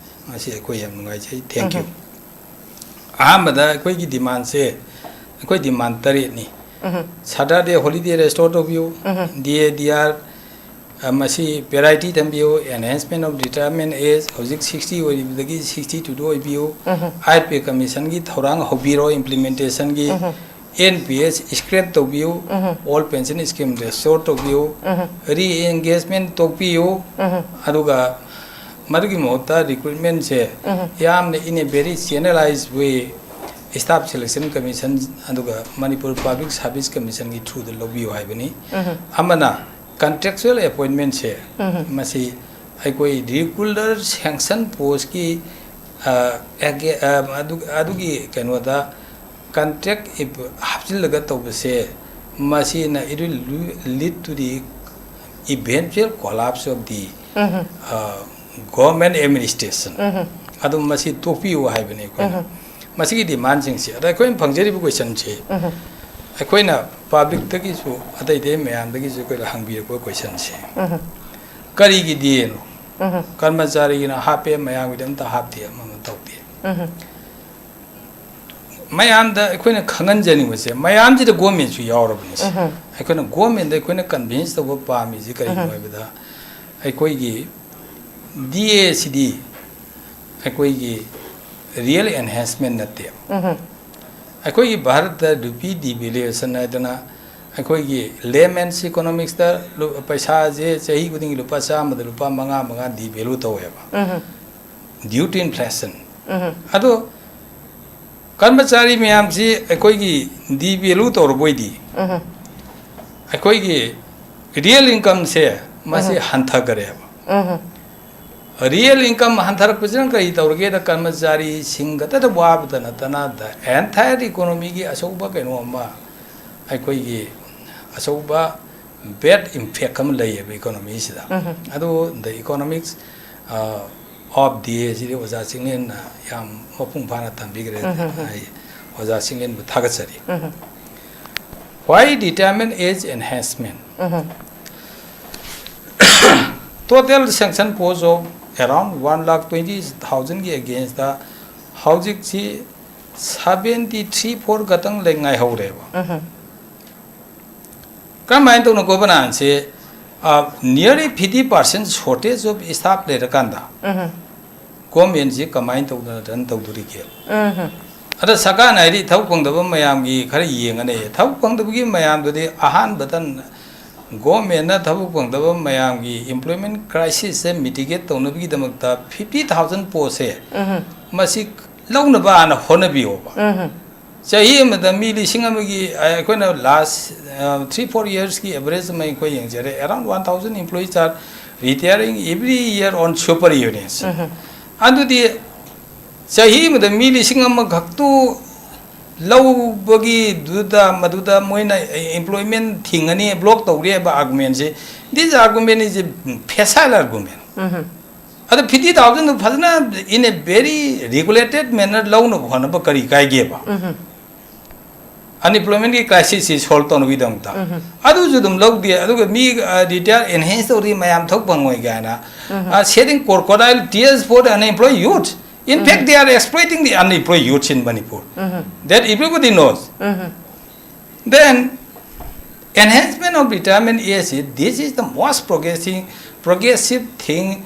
ꯉꯁꯤ ꯑꯩꯈꯣꯏ ꯌꯥꯝ ꯅꯨꯡꯉꯥꯏꯖꯩ꯫ Thank you. ꯑꯍꯥꯟꯕꯗ ꯑꯩꯈꯣꯏꯒꯤ ꯗꯤꯃꯥꯟꯁꯦ, ꯑꯩꯈꯣꯏ ꯗꯤꯃꯥꯟ ꯇꯔꯦꯠꯅꯤ꯫ ꯁꯇꯔꯗꯦ ꯍꯣꯂꯤꯗꯦ ꯔꯦꯁꯇꯣꯔ ꯇꯧꯕꯤꯌꯨ, ꯗꯤ ꯑꯦ ꯗꯤ ꯑꯥꯔ ꯃꯁꯤ ꯄꯦꯔꯥꯏꯇꯤ ꯊꯝꯕꯤꯌꯨ, enhancement of retirement age ꯍꯧꯖꯤꯛ ꯁꯤꯛꯁꯇꯤ ꯑꯣꯏꯔꯤꯕꯗꯒꯤ ꯁꯤꯛꯁꯇꯤ ꯇꯨꯗ ꯑꯣꯏꯕꯤꯌꯨ, ꯑꯥꯏꯠ ꯄꯦ ꯀꯃꯤꯁꯟꯒꯤ ꯊꯧꯔꯥꯡ ꯍꯧꯕꯤꯔꯣ ꯏꯝꯄ꯭ꯂꯤꯃꯦꯟꯇꯦꯁꯟꯒꯤ, ꯑꯦꯟ ꯄꯤ ꯑꯦꯁ scrap ꯇꯧꯕꯤꯌꯨ, Old Pension Scheme restore ꯇꯧꯕꯤꯌꯨ, re-engagement ꯇꯧꯕꯤꯌꯨ, ꯑꯗꯨꯒ ꯃꯗꯨꯒꯤ ꯃꯍꯨꯠꯇ recruitmentꯁꯦ ꯌꯥꯝꯅ in a very channelized way staff selection commission ꯑꯗꯨꯒ Manipur Public Service Commissionꯒꯤ throughꯗ ꯂꯧꯕꯤꯌꯨ ꯍꯥꯏꯕꯅꯤ꯫ ꯑꯃꯅ contractual appointmentꯁꯦ, ꯃꯁꯤ ꯑꯩꯈꯣꯏ regular sanction postꯀꯤ, ꯑ, ꯑꯦꯒꯦ-, ꯑ, ꯑꯗꯨ-, ꯑꯗꯨꯒꯤ ꯀꯩꯅꯣꯗ contract ꯏꯞ-, ꯍꯥꯞꯆꯤꯜꯂꯒ ꯇꯧꯕꯁꯦ, ꯃꯁꯤꯅ it will lead to the eventual collapse of the, ꯑ, government administration꯫ ꯑꯗꯨꯝ ꯃꯁꯤ ꯇꯣꯛꯄꯤꯌꯨ ꯍꯥꯏꯕꯅꯤ ꯑꯩꯈꯣꯏꯅ꯫ ꯃꯁꯤꯒꯤ demandꯁꯤꯡꯁꯦ, ꯑꯗ ꯑꯩꯈꯣꯏꯅ ꯐꯪꯖꯔꯤꯕ questionꯁꯦ, ꯑꯩꯈꯣꯏꯅ publicꯇꯒꯤꯁꯨ, ꯑꯇꯩ ꯑꯇꯩ ꯃꯌꯥꯝꯗꯒꯤꯁꯨ ꯑꯩꯈꯣꯏꯅ ꯍꯪꯕꯤꯔꯛꯄ questionꯁꯦ, ꯀꯔꯤꯒꯤ ꯗꯤ ꯑꯦꯅꯣ? ꯀꯔꯃꯆꯥꯔꯤꯒꯤꯅ ꯍꯥꯞꯄꯦ, ꯃꯌꯥꯝꯒꯤꯗꯤ ꯑꯝꯇ ꯍꯥꯞꯇꯦ, ꯑꯃ ꯑꯃ ꯇꯧꯗꯦ꯫ ꯃꯌꯥꯝꯗ ꯑꯩꯈꯣꯏꯅ ꯈꯪꯍꯟꯖꯅꯤꯡꯕꯁꯦ, ꯃꯌꯥꯝꯁꯤꯗ governmentꯁꯨ ꯌꯥꯎꯔꯕꯅꯤ꯫ ꯑꯩꯈꯣꯏꯅ governmentꯗ ꯑꯩꯈꯣꯏꯅ convince ꯇꯧꯕ ꯄꯥꯝꯃꯤꯁꯤ ꯀꯔꯤꯒꯤꯅꯣ ꯍꯥꯏꯕꯗ, ꯑꯩꯈꯣꯏꯒꯤ ꯗꯤ ꯑꯦꯁꯤꯗꯤ ꯑꯩꯈꯣꯏꯒꯤ real enhancement ꯅꯠꯇꯦ꯫ ꯑꯩꯈꯣꯏꯒꯤ ꯚꯥꯔꯠꯇ rupee devaluation ꯍꯥꯏꯗꯅ, ꯑꯩꯈꯣꯏꯒꯤ layman's economicsꯇ ꯂꯨ-, ꯄꯩꯁꯥꯁꯦ ꯆꯍꯤ ꯈꯨꯗꯤꯡꯒꯤ ꯂꯨꯄꯥ ꯆꯥꯝꯃꯗ ꯂꯨꯄꯥ ꯃꯉꯥ ꯃꯉꯥ devalue ꯇꯧꯋꯦꯕ, due to inflation꯫ ꯑꯗꯣ ꯀꯔꯃꯆꯥꯔꯤ ꯃꯌꯥꯝꯁꯤ ꯑꯩꯈꯣꯏꯒꯤ devalue ꯇꯧꯔꯕꯣꯏꯗꯤ, ꯑꯩꯈꯣꯏꯒꯤ real incomeꯁꯦ ꯃꯁꯤ ꯍꯟꯊꯈꯔꯦꯕ꯫ Real income ꯍꯟꯊꯔꯛꯄꯁꯤꯅ ꯀꯔꯤ ꯇꯧꯔꯒꯦꯗ, ꯀꯔꯃꯆꯥꯔꯤꯁꯤꯡ ꯈꯛꯇꯗ ꯋꯥꯕꯗ ꯅꯠꯇꯅ, the entire economyꯒꯤ ꯑꯆꯧꯕ ꯀꯩꯅꯣ ꯑꯃ, ꯑꯩꯈꯣꯏꯒꯤ ꯑꯆꯧꯕ bad impact ꯑꯃ ꯂꯩꯌꯦꯕ economyꯁꯤꯗ꯫ ꯑꯗꯨ the economics, ꯑ, of ꯗꯤ ꯑꯦꯁꯤꯗꯤ ꯑꯣꯖꯥ ꯆꯤꯡꯂꯦꯟꯅ ꯌꯥꯝ ꯃꯄꯨꯡ ꯐꯥꯅ ꯇꯝꯕꯤꯈ꯭ꯔꯦ꯫ ꯑꯩ ꯑꯣꯖꯥ ꯆꯤꯡꯂꯦꯟꯕꯨ ꯊꯥꯒꯠꯆꯔꯤ꯫ Why retirement age enhancement? Total sanction post of around one lakh twenty thousandꯒꯤ againstꯇ ꯍꯧꯖꯤꯛꯁꯤ seventy three four ꯈꯛꯇꯪ ꯂꯩ ꯉꯥꯏꯍꯧꯔꯦꯕ꯫ ꯀꯔꯝꯍꯥꯏꯅ ꯇꯧꯅ governmentꯁꯦ, ꯑ, nearly fifty percent shortage of staff ꯂꯩꯔꯀꯥꯟꯗ governmentꯁꯤ ꯀꯃꯥꯏꯅ ꯇꯧꯗꯅ run ꯇꯧꯗꯣꯔꯤꯒꯦ? ꯑꯗ ꯁꯔꯀꯥꯔꯅ ꯍꯥꯏꯗꯤ ꯊꯕꯛ ꯐꯪꯗꯕ ꯃꯌꯥꯝꯒꯤ ꯈꯔ ꯌꯦꯡꯉꯅꯤ꯫ ꯊꯕꯛ ꯐꯪꯗꯕꯒꯤ ꯃꯌꯥꯝꯗꯨꯗꯤ ꯑꯍꯥꯟꯕꯗ governmentꯅ ꯊꯕꯛ ꯐꯪꯗꯕ ꯃꯌꯥꯝꯒꯤ employment crisisꯁꯦ mitigate ꯇꯧꯅꯕꯒꯤꯗꯃꯛꯇ fifty thousand postꯁꯦ ꯎꯝ꯫ ꯃꯁꯤ ꯂꯧꯅꯕ ꯍꯥꯟꯅ ꯍꯣꯠꯅꯕꯤꯌꯣꯕ꯫ ꯎꯝ꯫ ꯆꯍꯤ ꯑꯃꯗ ꯃꯤ ꯂꯤꯁꯤꯡ ꯑꯃꯒꯤ, ꯑ, ꯑꯩꯈꯣꯏꯅ last, ꯑ, three, four yearsꯀꯤ average ꯑꯃ ꯑꯩꯈꯣꯏ ꯌꯦꯡꯖꯔꯦ, around one thousand employees are retiring every year on super annuity꯫ ꯎꯝ꯫ ꯑꯗꯨꯗꯤ ꯆꯍꯤ ꯑꯃꯗ ꯃꯤ ꯂꯤꯁꯤꯡ ꯑꯃꯈꯛꯇꯨ ꯂꯧꯕꯒꯤꯗꯨꯗ, ꯃꯗꯨꯗ ꯃꯣꯏꯅ employment ꯊꯤꯡꯉꯅꯤ, block ꯇꯧꯔꯦ ꯍꯥꯏꯕ argumentꯁꯦ, this argument is a facile argument꯫ ꯎꯝ꯫ ꯑꯗꯣ fifty thousandꯗꯨ ꯐꯖꯅ in a very regulated manner ꯂꯧꯅꯕ ꯍꯣꯠꯅꯕ ꯀꯔꯤ ꯀꯥꯏꯒꯦꯕ? ꯎꯝ꯫ Unemploymentꯀꯤ crisisꯁꯤ solve ꯇꯧꯅꯕꯒꯤꯗꯃꯛꯇ꯫ ꯎꯝ꯫ ꯑꯗꯨꯁꯨ ꯑꯗꯨꯝ ꯂꯧꯗꯦ, ꯑꯗꯨꯒ ꯃꯤ, ꯑ, retire enhance ꯇꯧꯔꯤ ꯃꯌꯥꯝ ꯊꯕꯛ ꯐꯪꯉꯣꯏ ꯀꯥꯏꯅ, ꯎꯝ꯫ ꯑ, shedding crocodile tears for the unemployed youth꯫ In fact, um. They are exploiting the unemployed youths in Manipur꯫ Um. That everybody knows꯫ Um. Then, enhancement of retirement age, this is the most progressing, progressive thing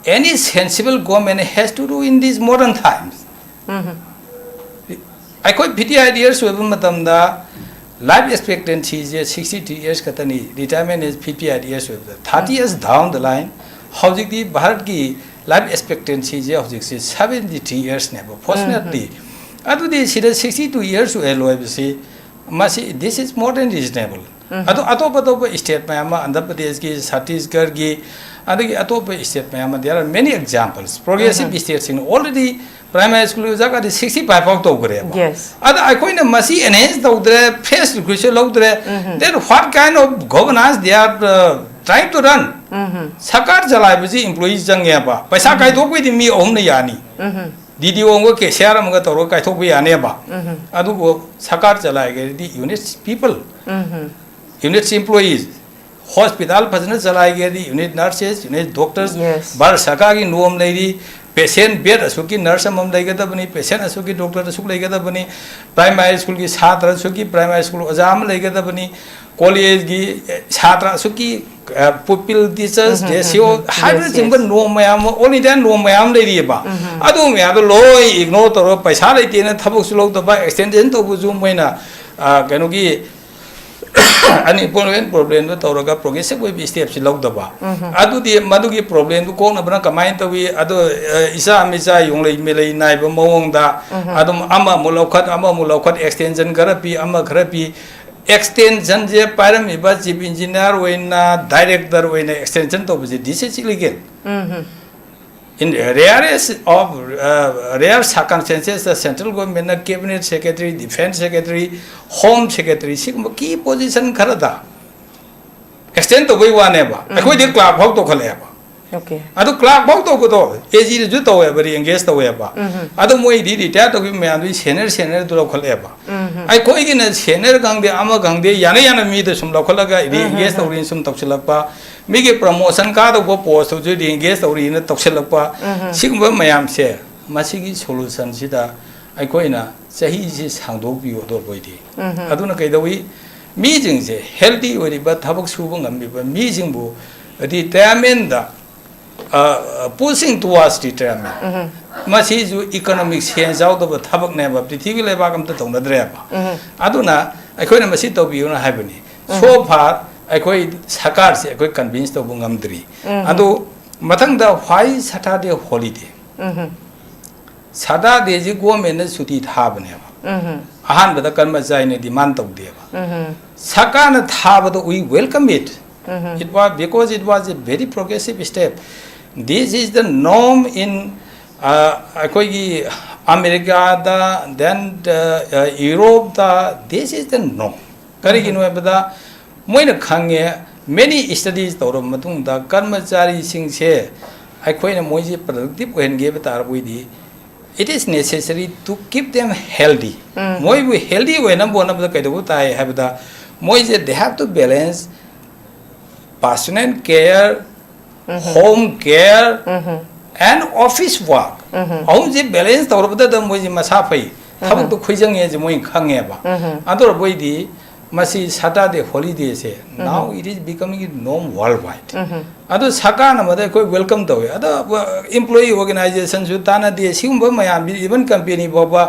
any sensible government has to do in these modern times꯫ ꯎꯝ꯫ ꯑꯩꯈꯣꯏ fifty eight years ꯑꯣꯏꯕ ꯃꯇꯝꯗ life expectancyꯁꯦ sixty three years ꯈꯛꯇꯅꯤ, retirement age fifty eight years ꯑꯣꯏꯕꯗ꯫ Thirty years down the line, ꯍꯧꯖꯤꯛꯇꯤ ꯚꯥꯔꯠꯀꯤ life expectancyꯁꯦ ꯍꯧꯖꯤꯛꯁꯦ seventy three yearsꯅꯦꯕ, fortunately꯫ ꯎꯝ꯫ ꯑꯗꯨꯗꯤ ꯁꯤꯗ sixty two years ꯑꯣꯏꯍꯜꯂꯣ ꯍꯥꯏꯕꯁꯤ, ꯃꯁꯤ, this is more than reasonable꯫ ꯎꯝ꯫ ꯑꯗꯣ ꯑꯇꯣꯞ ꯑꯇꯣꯞꯄ state ꯃꯌꯥꯝ ꯑꯃ, ꯑꯟꯙ꯭ꯔ ꯄ꯭ꯔꯗꯦꯁꯀꯤ, ꯁꯠꯇꯤꯁꯒꯔꯒꯤ, ꯑꯗꯒꯤ ꯑꯇꯣꯞꯄ state ꯃꯌꯥꯝ ꯑꯃ, there are many examples꯫ Progressive um. Statesꯁꯤꯡꯅ already primary schoolꯒꯤ ꯑꯣꯖꯥꯒꯗꯤ sixty five ꯐꯥꯎ ꯇꯧꯈ꯭ꯔꯦꯕ꯫ Yes꯫ ꯑꯗ ꯑꯩꯈꯣꯏꯅ ꯃꯁꯤ enhance ꯇꯧꯗ꯭ꯔꯦ, fresh recruitꯁꯨ ꯂꯧꯗ꯭ꯔꯦ, um. Then what kind of governance they are, uh, trying to run? ꯎꯝ꯫ ꯁꯔꯀꯥꯔ ꯆꯂꯥꯏꯕꯁꯤ employee ꯆꯪꯉꯦꯕ, ꯄꯩꯁꯥ ꯎꯝ꯫ ꯀꯥꯏꯊꯣꯛꯄꯩꯗꯤ ꯃꯤ ꯑꯍꯨꯝꯅ ꯌꯥꯅꯤ꯫ ꯎꯝ꯫ DDO ꯑꯃꯒ cashier ꯑꯃꯒ ꯇꯧꯔꯒ ꯀꯥꯏꯊꯣꯛꯄ ꯌꯥꯅꯦꯕ꯫ ꯎꯝ꯫ ꯑꯗꯨꯕꯨ ꯁꯔꯀꯥꯔ ꯆꯂꯥꯏꯒꯦꯗꯤ unit people, ꯎꯝ꯫ Unit employees, hospital ꯐꯖꯅ ꯆꯂꯥꯏꯒꯦꯗꯤ unit nurses, unit doctors, Yes꯫ Bharat ꯁꯔꯀꯥꯔꯒꯤ ꯅꯤꯌꯣꯝ ꯂꯩꯔꯤ, patient bed ꯑꯁꯨꯛꯀꯤ nurse ꯑꯃꯃꯝ ꯂꯩꯒꯗꯕꯅꯤ, patient ꯑꯁꯨꯛꯀꯤ doctor ꯑꯁꯨꯛ ꯂꯩꯒꯗꯕꯅꯤ, primary schoolꯒꯤ ꯁꯥꯇ꯭ꯔ ꯑꯁꯨꯛꯀꯤ primary school ꯑꯣꯖꯥ ꯑꯃ ꯂꯩꯒꯗꯕꯅꯤ, ꯀꯣꯂꯦꯖꯀꯤ ꯁꯥꯇ꯭ꯔ ꯑꯁꯨꯛꯀꯤ ꯄꯨꯄꯤꯜ ꯇꯤꯆꯔꯁ ꯔꯦꯁꯤꯑꯣ ꯍꯥꯏꯕꯅꯆꯤꯡꯕ ꯅꯣꯝ ꯃꯌꯥꯝ ꯑꯃ, ꯑꯣꯜ ꯏꯟꯗꯤꯌꯥ ꯅꯣꯝ ꯃꯌꯥꯝ ꯑꯃ ꯂꯩꯔꯤꯑꯕ꯫ ꯑꯗꯨ ꯃꯌꯥꯝꯗꯣ ꯂꯣꯏ ꯏꯒꯅꯣꯔ ꯇꯧꯔꯒ ꯄꯩꯁꯥ ꯂꯩꯇꯦꯅ ꯊꯕꯛꯁꯨ ꯂꯧꯗꯕ, ꯑꯦꯛꯁꯇꯦꯟꯁꯟ ꯇꯧꯕꯁꯨ ꯃꯣꯏꯅ ꯀꯩꯅꯣꯒꯤ ꯑꯟꯏꯝꯄ꯭ꯂꯣꯏꯃꯦꯟ ꯄ꯭ꯔꯣꯕ꯭ꯂꯦꯝꯗꯣ ꯇꯧꯔꯒ ꯄ꯭ꯔꯣꯒ꯭ꯔꯦꯁꯤꯞ ꯑꯣꯏꯕ ꯁ꯭ꯇꯦꯞꯁꯤ ꯂꯧꯗꯕ꯫ ꯑꯗꯨꯗꯤ ꯃꯗꯨꯒꯤ ꯄ꯭ꯔꯣꯕ꯭ꯂꯦꯝꯗꯨ ꯀꯣꯛꯅꯕꯅ ꯀꯃꯥꯏꯅ ꯇꯧꯏ? ꯑꯗꯣ ꯏꯆꯥ ꯃꯤꯆꯥ ꯌꯣꯡꯂꯩ ꯃꯦꯂꯩ ꯅꯥꯏꯕ ꯃꯑꯣꯡꯗ ꯑꯗꯨꯝ ꯑꯃ ꯑꯃꯨꯛ ꯂꯧꯈꯠ, ꯑꯃ ꯑꯃꯨꯛ ꯂꯧꯈꯠ, ꯑꯦꯛꯁꯇꯦꯟꯁꯟ ꯈꯔ ꯄꯤ, ꯑꯃ ꯈꯔ ꯄꯤ꯫ ꯑꯦꯛꯁꯇꯦꯟꯁꯟꯁꯦ ꯄꯥꯏꯔꯝꯃꯤꯕ ꯆꯤꯐ ꯏꯟꯖꯤꯅꯤꯌꯥꯔ ꯑꯣꯏꯅ, ꯗꯥꯏꯔꯦꯛꯇꯔ ꯑꯣꯏꯅ ꯑꯦꯛꯁꯇꯦꯟꯁꯟ ꯇꯧꯕꯁꯦ, this is illegal. In rarest of, uh, rare circumstances, the central government ꯅ cabinet secretary, defense secretary, home secretary, ꯁꯤꯒꯨꯝꯕ ꯀꯤ ꯄꯣꯖꯤꯁꯟ ꯈꯔꯗ ꯑꯦꯛꯁꯇꯦꯟ ꯇꯧꯕꯩ ꯋꯥꯅꯦꯕ꯫ ꯑꯩꯈꯣꯏꯗꯤ ꯀ꯭ꯂꯥꯔꯛ ꯐꯥꯎ ꯇꯧꯈꯠꯂꯛꯑꯦꯕ꯫ ꯑꯗꯨ ꯀ꯭ꯂꯥꯔꯛ ꯐꯥꯎ ꯇꯧꯕꯗꯣ ꯑꯦ ꯖꯤꯗꯁꯨ ꯇꯧꯋꯦꯕ, ꯔꯤꯑꯦꯡꯒꯦꯖ ꯇꯧꯋꯦꯕ꯫ ꯑꯗꯣ ꯃꯣꯏꯗꯤ ꯔꯤꯇꯥꯌꯔ ꯇꯧꯈꯤꯕ ꯃꯌꯥꯝꯗꯨꯒꯤ ꯁꯦꯅꯤꯌꯔ ꯁꯦꯅꯤꯌꯔꯗꯨ ꯂꯧꯈꯠꯂꯛꯑꯦꯕ꯫ ꯑꯩꯈꯣꯏꯒꯤꯅ ꯁꯦꯅꯤꯌꯔ ꯈꯪꯗꯦ, ꯑꯃ ꯈꯪꯗꯦ, ꯌꯥꯅ ꯌꯥꯅ ꯃꯤꯗ ꯁꯨꯝ ꯂꯧꯈꯠꯂꯒ ꯔꯤꯑꯦꯡꯒꯦꯖ ꯇꯧꯔꯤꯅ ꯁꯨꯝ ꯇꯧꯁꯤꯜꯂꯛꯄ, ꯃꯤꯒꯤ ꯄ꯭ꯔꯃꯣꯁꯟ ꯀꯥꯗꯧꯕ ꯄꯣꯁꯇꯨꯁꯨ ꯔꯤꯑꯦꯡꯒꯦꯖ ꯇꯧꯔꯤꯅ ꯇꯧꯁꯤꯜꯂꯛꯄ, ꯁꯤꯒꯨꯝꯕ ꯃꯌꯥꯝꯁꯦ, ꯃꯁꯤꯒꯤ ꯁꯣꯂꯨꯁꯟꯁꯤꯗ ꯑꯩꯈꯣꯏꯅ ꯆꯍꯤꯁꯤ ꯁꯥꯡꯗꯣꯛꯄꯤꯌꯨ ꯑꯗꯣ ꯑꯩꯈꯣꯏꯗꯤ꯫ ꯑꯗꯨꯅ ꯀꯩꯗꯧꯏ? ꯃꯤꯁꯤꯡꯁꯦ, ꯍꯦꯜꯗꯤ ꯑꯣꯏꯔꯤꯕ, ꯊꯕꯛ ꯁꯨꯕ ꯉꯝꯃꯤꯕ ꯃꯤꯁꯤꯡꯕꯨ ꯔꯤꯇꯥꯌꯔꯃꯦꯟꯗ pushing towards retirement, ꯃꯁꯤꯁꯨ ꯏꯀꯣꯅꯣꯃꯤꯛ ꯁꯦꯟꯁ ꯌꯥꯎꯗꯕ ꯊꯕꯛꯅꯦꯕ, ꯄ꯭ꯔꯤꯊꯤꯕꯤ ꯂꯩꯕꯥꯛ ꯑꯝꯇ ꯇꯧꯅꯗ꯭ꯔꯦꯕ꯫ ꯑꯗꯨꯅ ꯑꯩꯈꯣꯏꯅ ꯃꯁꯤ ꯇꯧꯕꯤꯌꯨꯅ ꯍꯥꯏꯕꯅꯤ꯫ So far ꯑꯩꯈꯣꯏ ꯁꯔꯀꯥꯔꯁꯦ ꯑꯩꯈꯣꯏ ꯀꯟꯚꯤꯟꯁ ꯇꯧꯕ ꯉꯝꯗ꯭ꯔꯤ꯫ ꯑꯗꯨ ꯃꯊꯪꯗ, why Saturday holiday? ꯁꯇꯔꯗꯦꯁꯤ ꯒꯣꯔꯃꯦꯟꯅ ꯁꯨꯇꯤ ꯊꯥꯕꯅꯦꯕ꯫ ꯑꯍꯥꯟꯕꯗ ꯀꯔꯃꯆꯥꯔꯤꯅ ꯗꯤꯃꯥꯟ ꯇꯧꯗꯦꯕ꯫ ꯁꯔꯀꯥꯔꯅ ꯊꯥꯕꯗ we welcome it. It was, because it was a very progressive step. This is the norm in, ꯑ, ꯑꯩꯈꯣꯏꯒꯤ ꯑꯃꯦꯔꯤꯀꯥꯗ, then, ꯑ, ꯌꯨꯔꯣꯞꯇ, this is the norm. ꯀꯔꯤꯒꯤꯅꯣ ꯍꯥꯏꯕꯗ, ꯃꯣꯏꯅ ꯈꯪꯉꯦ, many studies ꯇꯧꯔꯕ ꯃꯇꯨꯡꯗ ꯀꯔꯃꯆꯥꯔꯤꯁꯤꯡꯁꯦ ꯑꯩꯈꯣꯏꯅ ꯃꯣꯏꯁꯦ ꯄ꯭ꯔꯗꯛꯇꯤꯞ ꯑꯣꯏꯍꯟꯒꯦ ꯍꯥꯏꯕ ꯇꯥꯔꯕꯣꯏꯗꯤ, it is necessary to keep them healthy. ꯃꯣꯏꯕꯨ ꯍꯦꯜꯗꯤ ꯑꯣꯏꯅꯕ ꯍꯣꯠꯅꯕꯗ ꯀꯩꯗꯧꯕ ꯇꯥꯏ ꯍꯥꯏꯕꯗ, ꯃꯣꯏꯁꯦ they have to balance personal care, home care, and office work. ꯑꯍꯨꯝꯁꯦ ꯕꯦꯂꯦꯟꯁ ꯇꯧꯔꯕꯗꯗ ꯃꯣꯏꯁꯦ ꯃꯁꯥ ꯐꯩ, ꯊꯕꯛꯇꯣ ꯈꯣꯏꯖꯪꯉꯦꯁꯦ ꯃꯣꯏ ꯈꯪꯉꯦꯕ꯫ ꯑꯗꯨ ꯑꯣꯏꯔꯕꯣꯏꯗꯤ ꯃꯁꯤ Saturday holiday say, now it is becoming a norm worldwide. ꯑꯗꯣ ꯁꯔꯀꯥꯔꯅ ꯃꯗ ꯑꯩꯈꯣꯏ welcome ꯇꯧꯋꯦ꯫ ꯑꯗꯣ employee organization ꯁꯨ ꯇꯥꯟꯅꯗꯦ꯫ ꯁꯤꯒꯨꯝꯕ ꯃꯌꯥꯝꯁꯤ, even company ꯐꯥꯎꯕ,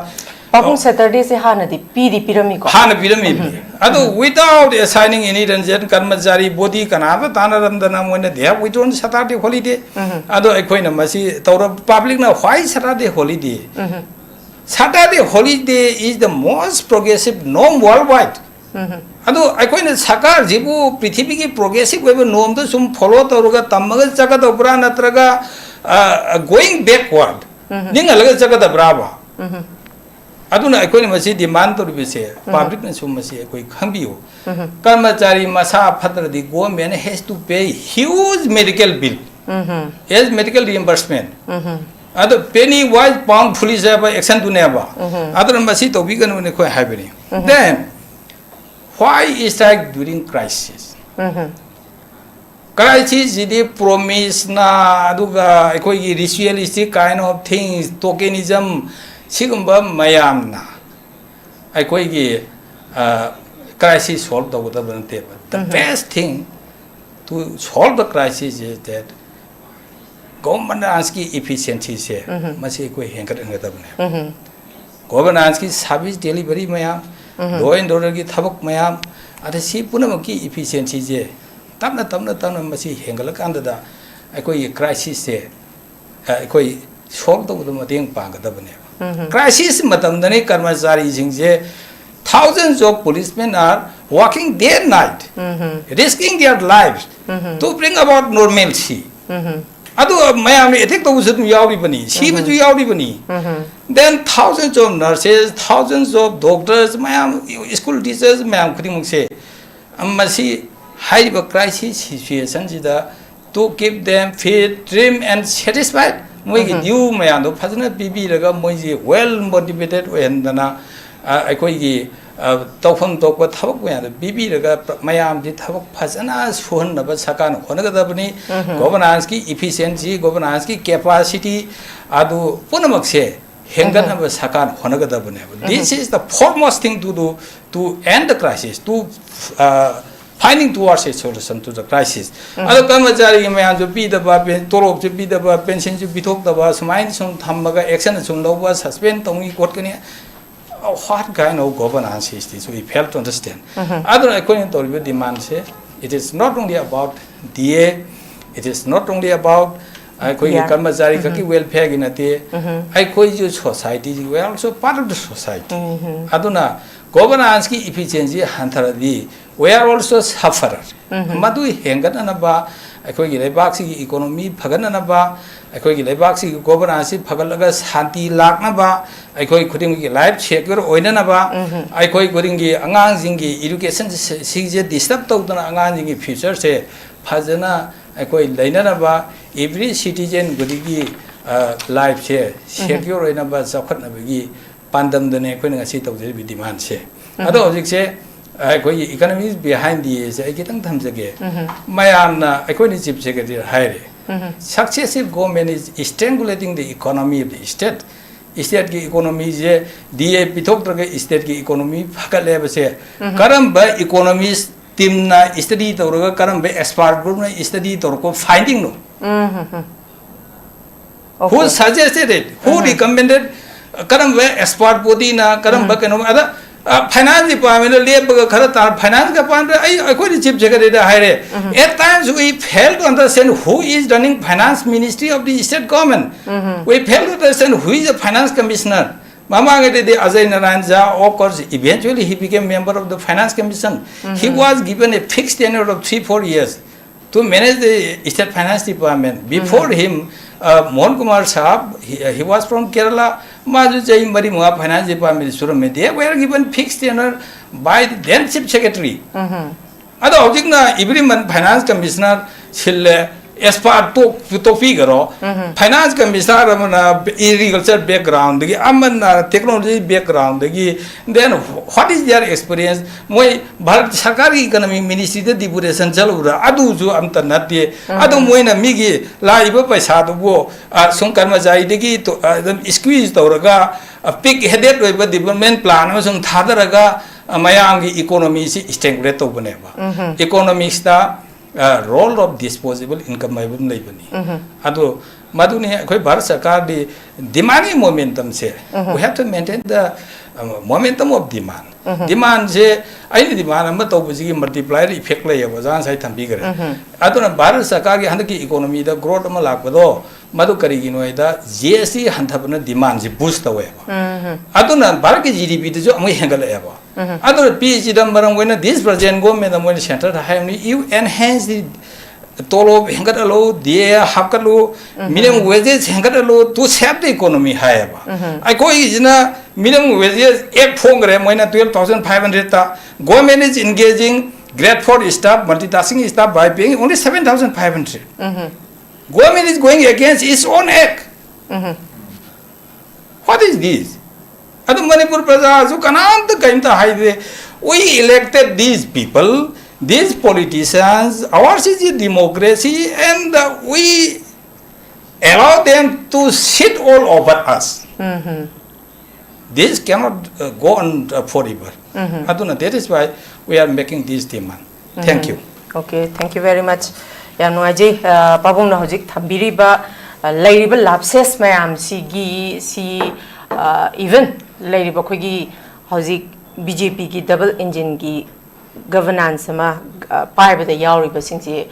ꯄꯥꯕꯨꯡ, Saturday ꯁꯦ ꯍꯥꯟꯅꯗꯤ ꯄꯤꯗꯤ ꯄꯤꯔꯝꯃꯤꯀꯣ? ꯍꯥꯟꯅ ꯄꯤꯔꯝꯃꯤꯕꯅꯤ꯫ ꯑꯗꯣ without assigning any reason, ꯀꯔꯃꯆꯥꯔꯤ body ꯀꯅꯥꯝꯇ ꯇꯥꯟꯅꯔꯝꯗꯅ ꯃꯣꯏꯅ they have withdrawn Saturday holiday. ꯑꯗꯣ ꯑꯩꯈꯣꯏꯅ ꯃꯁꯤ ꯇꯧꯔ, public ꯅ why Saturday holiday? Saturday holiday is the most progressive norm worldwide. ꯑꯗꯣ ꯑꯩꯈꯣꯏꯅ ꯁꯔꯀꯥꯔꯁꯤꯕꯨ ꯄ꯭ꯔꯤꯊꯤꯕꯤꯒꯤ progressive ꯑꯣꯏꯕ norm ꯗ ꯁꯨꯝ follow ꯇꯧꯔꯒ ꯇꯝꯃꯒ ꯆꯠꯀꯗꯧꯕ꯭ꯔꯥ, ꯅꯠꯇ꯭ꯔꯒ, ꯑ, going backward, ꯅꯤꯡꯍꯜꯂꯒ ꯆꯠꯀꯗꯕ꯭ꯔꯥꯕ? ꯑꯗꯨꯅ ꯑꯩꯈꯣꯏꯅ ꯃꯁꯤ demand ꯇꯧꯔꯤꯕꯁꯦ, public ꯅꯁꯨ ꯃꯁꯤ ꯑꯩꯈꯣꯏ ꯈꯪꯕꯤꯌꯨ꯫ ꯀꯔꯃꯆꯥꯔꯤ ꯃꯁꯥ ꯐꯠꯇ꯭ꯔꯗꯤ government has to pay huge medical bill, as medical reimbursement. ꯑꯗꯣ penny wise pound foolish ꯍꯥꯏꯕ action ꯗꯨꯅꯦꯕ꯫ ꯑꯗꯨꯅ ꯃꯁꯤ ꯇꯧꯕꯤꯒꯅꯨꯅ ꯑꯩꯈꯣꯏ ꯍꯥꯏꯕꯅꯤ꯫ Then, why strike during crisis? Crisis CD promise ꯅ, ꯑꯗꯨꯒ ꯑꯩꯈꯣꯏꯒꯤ ritualistic kind of things, tokenism, ꯁꯤꯒꯨꯝꯕ ꯃꯌꯥꯝꯅ ꯑꯩꯈꯣꯏꯒꯤ, ꯑ, crisis solve ꯇꯧꯒꯗꯕ ꯅꯠꯇꯦꯕ꯫ The best thing to solve the crisis is that governance ꯀꯤ efficiency ꯁꯦ, ꯃꯁꯤ ꯑꯩꯈꯣꯏ ꯍꯦꯟꯒꯠꯍꯟꯒꯗꯕꯅꯦ꯫ Governance ꯀꯤ service delivery ꯃꯌꯥꯝ, law and order ꯒꯤ ꯊꯕꯛ ꯃꯌꯥꯝ, ꯑꯗ ꯁꯤ ꯄꯨꯝꯅꯃꯛꯀꯤ efficiency ꯁꯦ ꯇꯞꯅ, ꯇꯞꯅ, ꯇꯞꯅ ꯃꯁꯤ ꯍꯦꯟꯒꯠꯂꯀꯥꯟꯗꯗ ꯑꯩꯈꯣꯏꯒꯤ crisis ꯁꯦ, ꯑ, ꯑꯩꯈꯣꯏ solve ꯇꯧꯕꯗ ꯃꯇꯦꯡ ꯄꯥꯡꯒꯗꯕꯅꯦꯕ꯫ Crisis ꯃꯇꯝꯗꯅꯤ ꯀꯔꯃꯆꯥꯔꯤꯁꯤꯡꯁꯦ, thousands of policemen are working day and night, risking their lives to bring about normalcy. ꯑꯗꯨ ꯃꯌꯥꯝꯅ attack ꯇꯧꯕꯁꯨ ꯑꯗꯨꯝ ꯌꯥꯎꯔꯤꯕꯅꯤ, ꯁꯤꯕꯁꯨ ꯌꯥꯎꯔꯤꯕꯅꯤ꯫ Then thousands of nurses, thousands of doctors, ꯃꯌꯥꯝ, school teachers ꯃꯌꯥꯝ ꯈꯨꯗꯤꯡꯃꯛꯁꯦ, ꯃꯁꯤ ꯍꯥꯏꯔꯤꯕ crisis situation ꯁꯤꯗ to keep them fit, trim and satisfied, ꯃꯣꯏꯒꯤ due ꯃꯌꯥꯝꯗꯣ ꯐꯖꯅ ꯄꯤꯕꯤꯔꯒ ꯃꯣꯏꯁꯤ well motivated ꯑꯣꯏꯍꯟꯗꯅ, ꯑ, ꯑꯩꯈꯣꯏꯒꯤ, ꯑ, ꯇꯧꯐꯝ ꯊꯣꯛꯄ ꯊꯕꯛ ꯃꯌꯥꯝꯗꯣ ꯄꯤꯕꯤꯔꯒ ꯄ-, ꯃꯌꯥꯝꯁꯤ ꯊꯕꯛ ꯐꯖꯅ ꯁꯨꯍꯟꯅꯕ ꯁꯔꯀꯥꯔꯅ ꯍꯣꯠꯅꯒꯗꯕꯅꯤ꯫ Governance ꯀꯤ efficiency, governance ꯀꯤ capacity, ꯑꯗꯨ ꯄꯨꯝꯅꯃꯛꯁꯦ ꯍꯦꯟꯒꯠꯅꯕ ꯁꯔꯀꯥꯔꯅ ꯍꯣꯠꯅꯒꯗꯕꯅꯦꯕ꯫ This is the foremost thing to do to end the crisis, to, uh, finding towards a solution to the crisis. ꯑꯗꯣ ꯀꯔꯃꯆꯥꯔꯤꯒꯤ ꯃꯌꯥꯝꯁꯨ ꯄꯤꯗꯕ, ꯄꯦꯟ-, ꯇꯣꯂꯣꯞꯁꯨ ꯄꯤꯗꯕ, ꯄꯦꯟꯁꯟꯁꯨ ꯄꯤꯊꯣꯛꯇꯕ, ꯁꯨꯃꯥꯏꯅ ꯁꯨꯝ ꯊꯝꯃꯒ action ꯁꯨꯝ ꯂꯧꯕ, suspend ꯇꯧꯅꯤ ꯈꯣꯠꯀꯅꯤ꯫ Oh, what kind of governance is this? We fail to understand. ꯑꯗꯨꯅ ꯑꯩꯈꯣꯏꯅ ꯇꯧꯔꯤꯕ demandꯁꯦ, it is not only about D A, it is not only about ꯑꯩꯈꯣꯏꯒꯤ ꯀꯔꯃꯆꯥꯔꯤ ꯈꯛꯀꯤ welfareꯒꯤ ꯅꯠꯇꯦ, ꯑꯩꯈꯣꯏꯁꯨ society, we are also part of the society. ꯑꯗꯨꯅ governanceꯀꯤ efficiency ꯍꯟꯊꯔꯗꯤ, we are also sufferer. ꯃꯗꯨ ꯍꯦꯟꯒꯠꯅꯅꯕ, ꯑꯩꯈꯣꯏꯒꯤ ꯂꯩꯕꯥꯛꯁꯤꯒꯤ economy ꯐꯒꯠꯅꯅꯕ, ꯑꯩꯈꯣꯏꯒꯤ ꯂꯩꯕꯥꯛꯁꯤꯒꯤ governanceꯁꯤ ꯐꯒꯠꯂꯒ ꯁꯥꯟꯇꯤ ꯂꯥꯛꯅꯕ, ꯑꯩꯈꯣꯏ ꯈꯨꯗꯤꯡꯃꯛꯀꯤ life secure ꯑꯣꯏꯅꯅꯕ, ꯑꯩꯈꯣꯏ ꯈꯨꯗꯤꯡꯒꯤ ꯑꯉꯥꯡꯁꯤꯡꯒꯤ education ꯁꯤ-, ꯁꯤꯁꯦ disturb ꯇꯧꯗꯅ ꯑꯉꯥꯡꯁꯤꯡꯒꯤ futureꯁꯦ ꯐꯖꯅ ꯑꯩꯈꯣꯏ ꯂꯩꯅꯅꯕ, every citizen ꯈꯨꯗꯤꯡꯒꯤ, ꯑ, lifeꯁꯦ secure ꯑꯣꯏꯅꯕ, ꯆꯥꯎꯈꯠꯅꯕꯒꯤ ꯄꯥꯟꯗꯝꯗꯅꯦ ꯑꯩꯈꯣꯏꯅ ꯉꯁꯤ ꯇꯧꯖꯔꯤꯕ demandꯁꯦ꯫ ꯑꯗꯣ ꯍꯧꯖꯤꯛꯁꯦ ꯑꯩꯈꯣꯏꯒꯤ economy is behind the sceneꯁꯦ ꯑꯩ ꯈꯤꯇꯪ ꯊꯝꯖꯒꯦ꯫ ꯃꯌꯥꯝꯅ, ꯑꯩꯈꯣꯏꯅ Chief Secretary ꯍꯥꯏꯔꯦ, successive government is strangulating the economy of the state. Stateꯀꯤ economyꯁꯦ D A ꯄꯤꯊꯣꯛꯇ꯭ꯔꯒ stateꯀꯤ economy ꯐꯒꯠꯂꯦ ꯍꯥꯏꯕꯁꯦ ꯀꯔꯝꯕ economist teamꯅ study ꯇꯧꯔꯒ, ꯀꯔꯝꯕ expert groupꯅ study ꯇꯧꯔꯛꯄ findingꯅꯣ? Who suggested it? Who recommended? ꯀꯔꯝꯕ expert bodyꯅ, ꯀꯔꯝꯕ ꯀꯩꯅꯣ, ꯑꯗ, ꯑ, finance departmentꯗ ꯂꯦꯞꯄꯒ ꯈꯔ ꯇꯥ-, finance department ꯑꯩ, ꯑꯩꯈꯣꯏꯅ Chief Secretaryꯗ ꯍꯥꯏꯔꯦ, at times we fail to understand who is running finance ministry of the state government. We fail to understand who is the finance commissioner. ꯃꯃꯥꯡꯉꯩꯗꯗꯤ Ajay Narayan Jha, of course, eventually he became member of the Finance Commission. He was given a fixed tenure of three, four years to manage the State Finance Department. Before him, uh, Mohan Kumar Saab, he, he was from Kerala, ꯃꯥꯁꯨ ꯆꯍꯤ ꯃꯔꯤ ꯃꯉꯥ Finance Department ꯁꯨꯔꯝꯃꯦ꯫ They were given fixed tenure by the then Chief Secretary. ꯑꯗꯣ ꯍꯧꯖꯤꯛꯅ every month Finance Commissioner ꯁꯤꯜꯂꯦ, expert ꯇꯣꯛ ꯇꯣꯛꯄꯤꯈ꯭ꯔꯣ꯫ Finance commissioner ꯑꯃꯅ agriculture ꯕꯦꯛꯒ꯭ꯔꯥꯎꯟꯗꯒꯤ, ꯑꯃꯅ technology ꯕꯦꯛꯒ꯭ꯔꯥꯎꯟꯗꯒꯤ, then what is their experience? ꯃꯣꯏ ꯚꯥꯔꯠ ꯁꯔꯀꯥꯔꯒꯤ ꯏꯀꯣꯅꯣꯃꯤꯛ ꯃꯤꯅꯤꯁꯇ꯭ꯔꯤꯗ ꯗꯤꯄꯨꯇꯦꯁꯟ ꯆꯠꯂꯨꯕ꯭ꯔꯥ? ꯑꯗꯨꯁꯨ ꯑꯝꯇ ꯅꯠꯇꯦ꯫ ꯑꯗꯨ ꯃꯣꯏꯅ ꯃꯤꯒꯤ ꯂꯥꯛꯏꯕ ꯄꯩꯁꯥꯗꯨꯕꯨ, ꯑ, ꯁꯨꯝ ꯀꯔꯃꯆꯥꯔꯤꯗꯒꯤ ꯇꯣ-, ꯑ, ꯑꯗꯨꯝ ꯁ꯭ꯀ꯭ꯋꯤꯖ ꯇꯧꯔꯒ, ꯑ, ꯄꯤꯛ ꯍꯦꯗꯦꯠ ꯑꯣꯏꯕ ꯗꯤꯕꯂꯞꯃꯦꯟ ꯄ꯭ꯂꯥꯟ ꯑꯃ ꯁꯨꯝ ꯊꯥꯗꯔꯒ, ꯑ, ꯃꯌꯥꯝꯒꯤ ꯏꯀꯣꯅꯣꯃꯤꯁꯤ ꯁ꯭ꯇꯦꯒꯨꯂꯦꯠ ꯇꯧꯕꯅꯦꯕ꯫ ꯏꯀꯣꯅꯣꯃꯤꯛꯁꯇ, ꯑ, role of disposable income ꯍꯥꯏꯕ ꯑꯃ ꯂꯩꯕꯅꯤ꯫ ꯑꯗꯣ ꯃꯗꯨꯅꯤ ꯑꯩꯈꯣꯏ Bharat ꯁꯔꯀꯥꯔꯗꯤ ꯗꯤꯃꯥꯟꯒꯤ ꯃꯣꯃꯦꯟꯇꯝꯁꯦ, we have to maintain the, uh, momentum of demand. ꯗꯤꯃꯥꯟꯁꯦ ꯑꯩꯅ ꯗꯤꯃꯥꯟ ꯑꯃ ꯇꯧꯕꯁꯤꯒꯤ ꯃꯜꯇꯤꯄ꯭ꯂꯥꯏꯌꯔ ꯏꯐꯦꯛ ꯂꯩꯌꯦꯕ, ꯑꯣꯖꯥ ꯉꯁꯥꯏ ꯊꯝꯕꯤꯈ꯭ꯔꯦ꯫ ꯑꯗꯨꯅ ꯚꯥꯔꯠ ꯁꯔꯀꯥꯔꯒꯤ ꯍꯟꯗꯛꯀꯤ ꯏꯀꯣꯅꯣꯃꯤꯗ ꯒ꯭ꯔꯣꯠ ꯑꯃ ꯂꯥꯛꯄꯗꯣ, ꯃꯗꯨ ꯀꯔꯤꯒꯤꯅꯣ ꯍꯥꯏꯗ, ꯖꯤ ꯑꯦꯁ ꯇꯤ ꯍꯟꯊꯕꯅ ꯗꯤꯃꯥꯟꯁꯦ ꯕꯨꯁ ꯇꯧꯋꯦꯕ꯫ ꯑꯗꯨꯅ ꯚꯥꯔꯠꯀꯤ ꯖꯤ ꯗꯤ ꯄꯤꯗꯁꯨ ꯑꯃꯨꯛ ꯍꯦꯟꯒꯠꯂꯛꯑꯦꯕ꯫ ꯑꯗꯨꯅ ꯄꯤ ꯆꯤꯗꯝꯕꯔꯝ ꯍꯣꯏꯅ, this present government ꯃꯣꯏꯅ ꯁꯦꯟꯇꯔꯗ ꯍꯥꯏꯕꯅꯤ, "You enhance the ꯇꯣꯂꯣꯞ ꯍꯦꯟꯒꯠꯍꯜꯂꯨ, ꯗꯤ ꯑꯦ ꯍꯥꯞꯀꯠꯂꯨ, minimum wages ꯍꯦꯟꯒꯠꯍꯜꯂꯨ to save the economy" ꯍꯥꯏꯌꯦꯕ꯫ ꯑꯩꯈꯣꯏꯒꯤꯁꯤꯅ minimum wages act ꯐꯣꯡꯈ꯭ꯔꯦ ꯃꯣꯏꯅ twelve thousand five hundredꯇ꯫ Government is engaging grade four staff, multitasking staff by paying only seven thousand five hundred. Government is going against its own act. What is this? ꯑꯗꯨ ꯃꯅꯤꯄꯨꯔ ꯄ꯭ꯔꯖꯥꯁꯨ ꯀꯅꯥꯝꯇ ꯀꯔꯤꯝꯇ ꯍꯥꯏꯗꯦ꯫ We elected these people, these politicians, ours is a democracy, and, uh, we allow them to sit all over us. This cannot, uh, go on, uh, forever. ꯑꯗꯨꯅ that is why we are making this demand. Thank you. Okay, thank you very much. ꯌꯥꯝ ꯅꯨꯡꯉꯥꯏꯖꯩ꯫ ꯑ, ꯄꯥꯕꯨꯡꯅ ꯍꯧꯖꯤꯛ ꯊꯝꯕꯤꯔꯤꯕ, ꯑ, ꯂꯩꯔꯤꯕ ꯂꯥꯞꯁꯦꯁ ꯃꯌꯥꯝꯁꯤꯒꯤ, ꯁꯤ, ꯑ, even ꯂꯩꯔꯤꯕ ꯑꯩꯈꯣꯏꯒꯤ ꯍꯧꯖꯤꯛ ꯕꯤ ꯖꯦ ꯄꯤꯒꯤ ꯗꯕꯜ ꯏꯟꯖꯤꯟꯒꯤ ꯒꯚꯔꯅꯥꯟꯁ ꯑꯃ, ꯑ, ꯄꯥꯏꯕꯗ ꯌꯥꯎꯔꯤꯕꯁꯤꯡꯁꯤ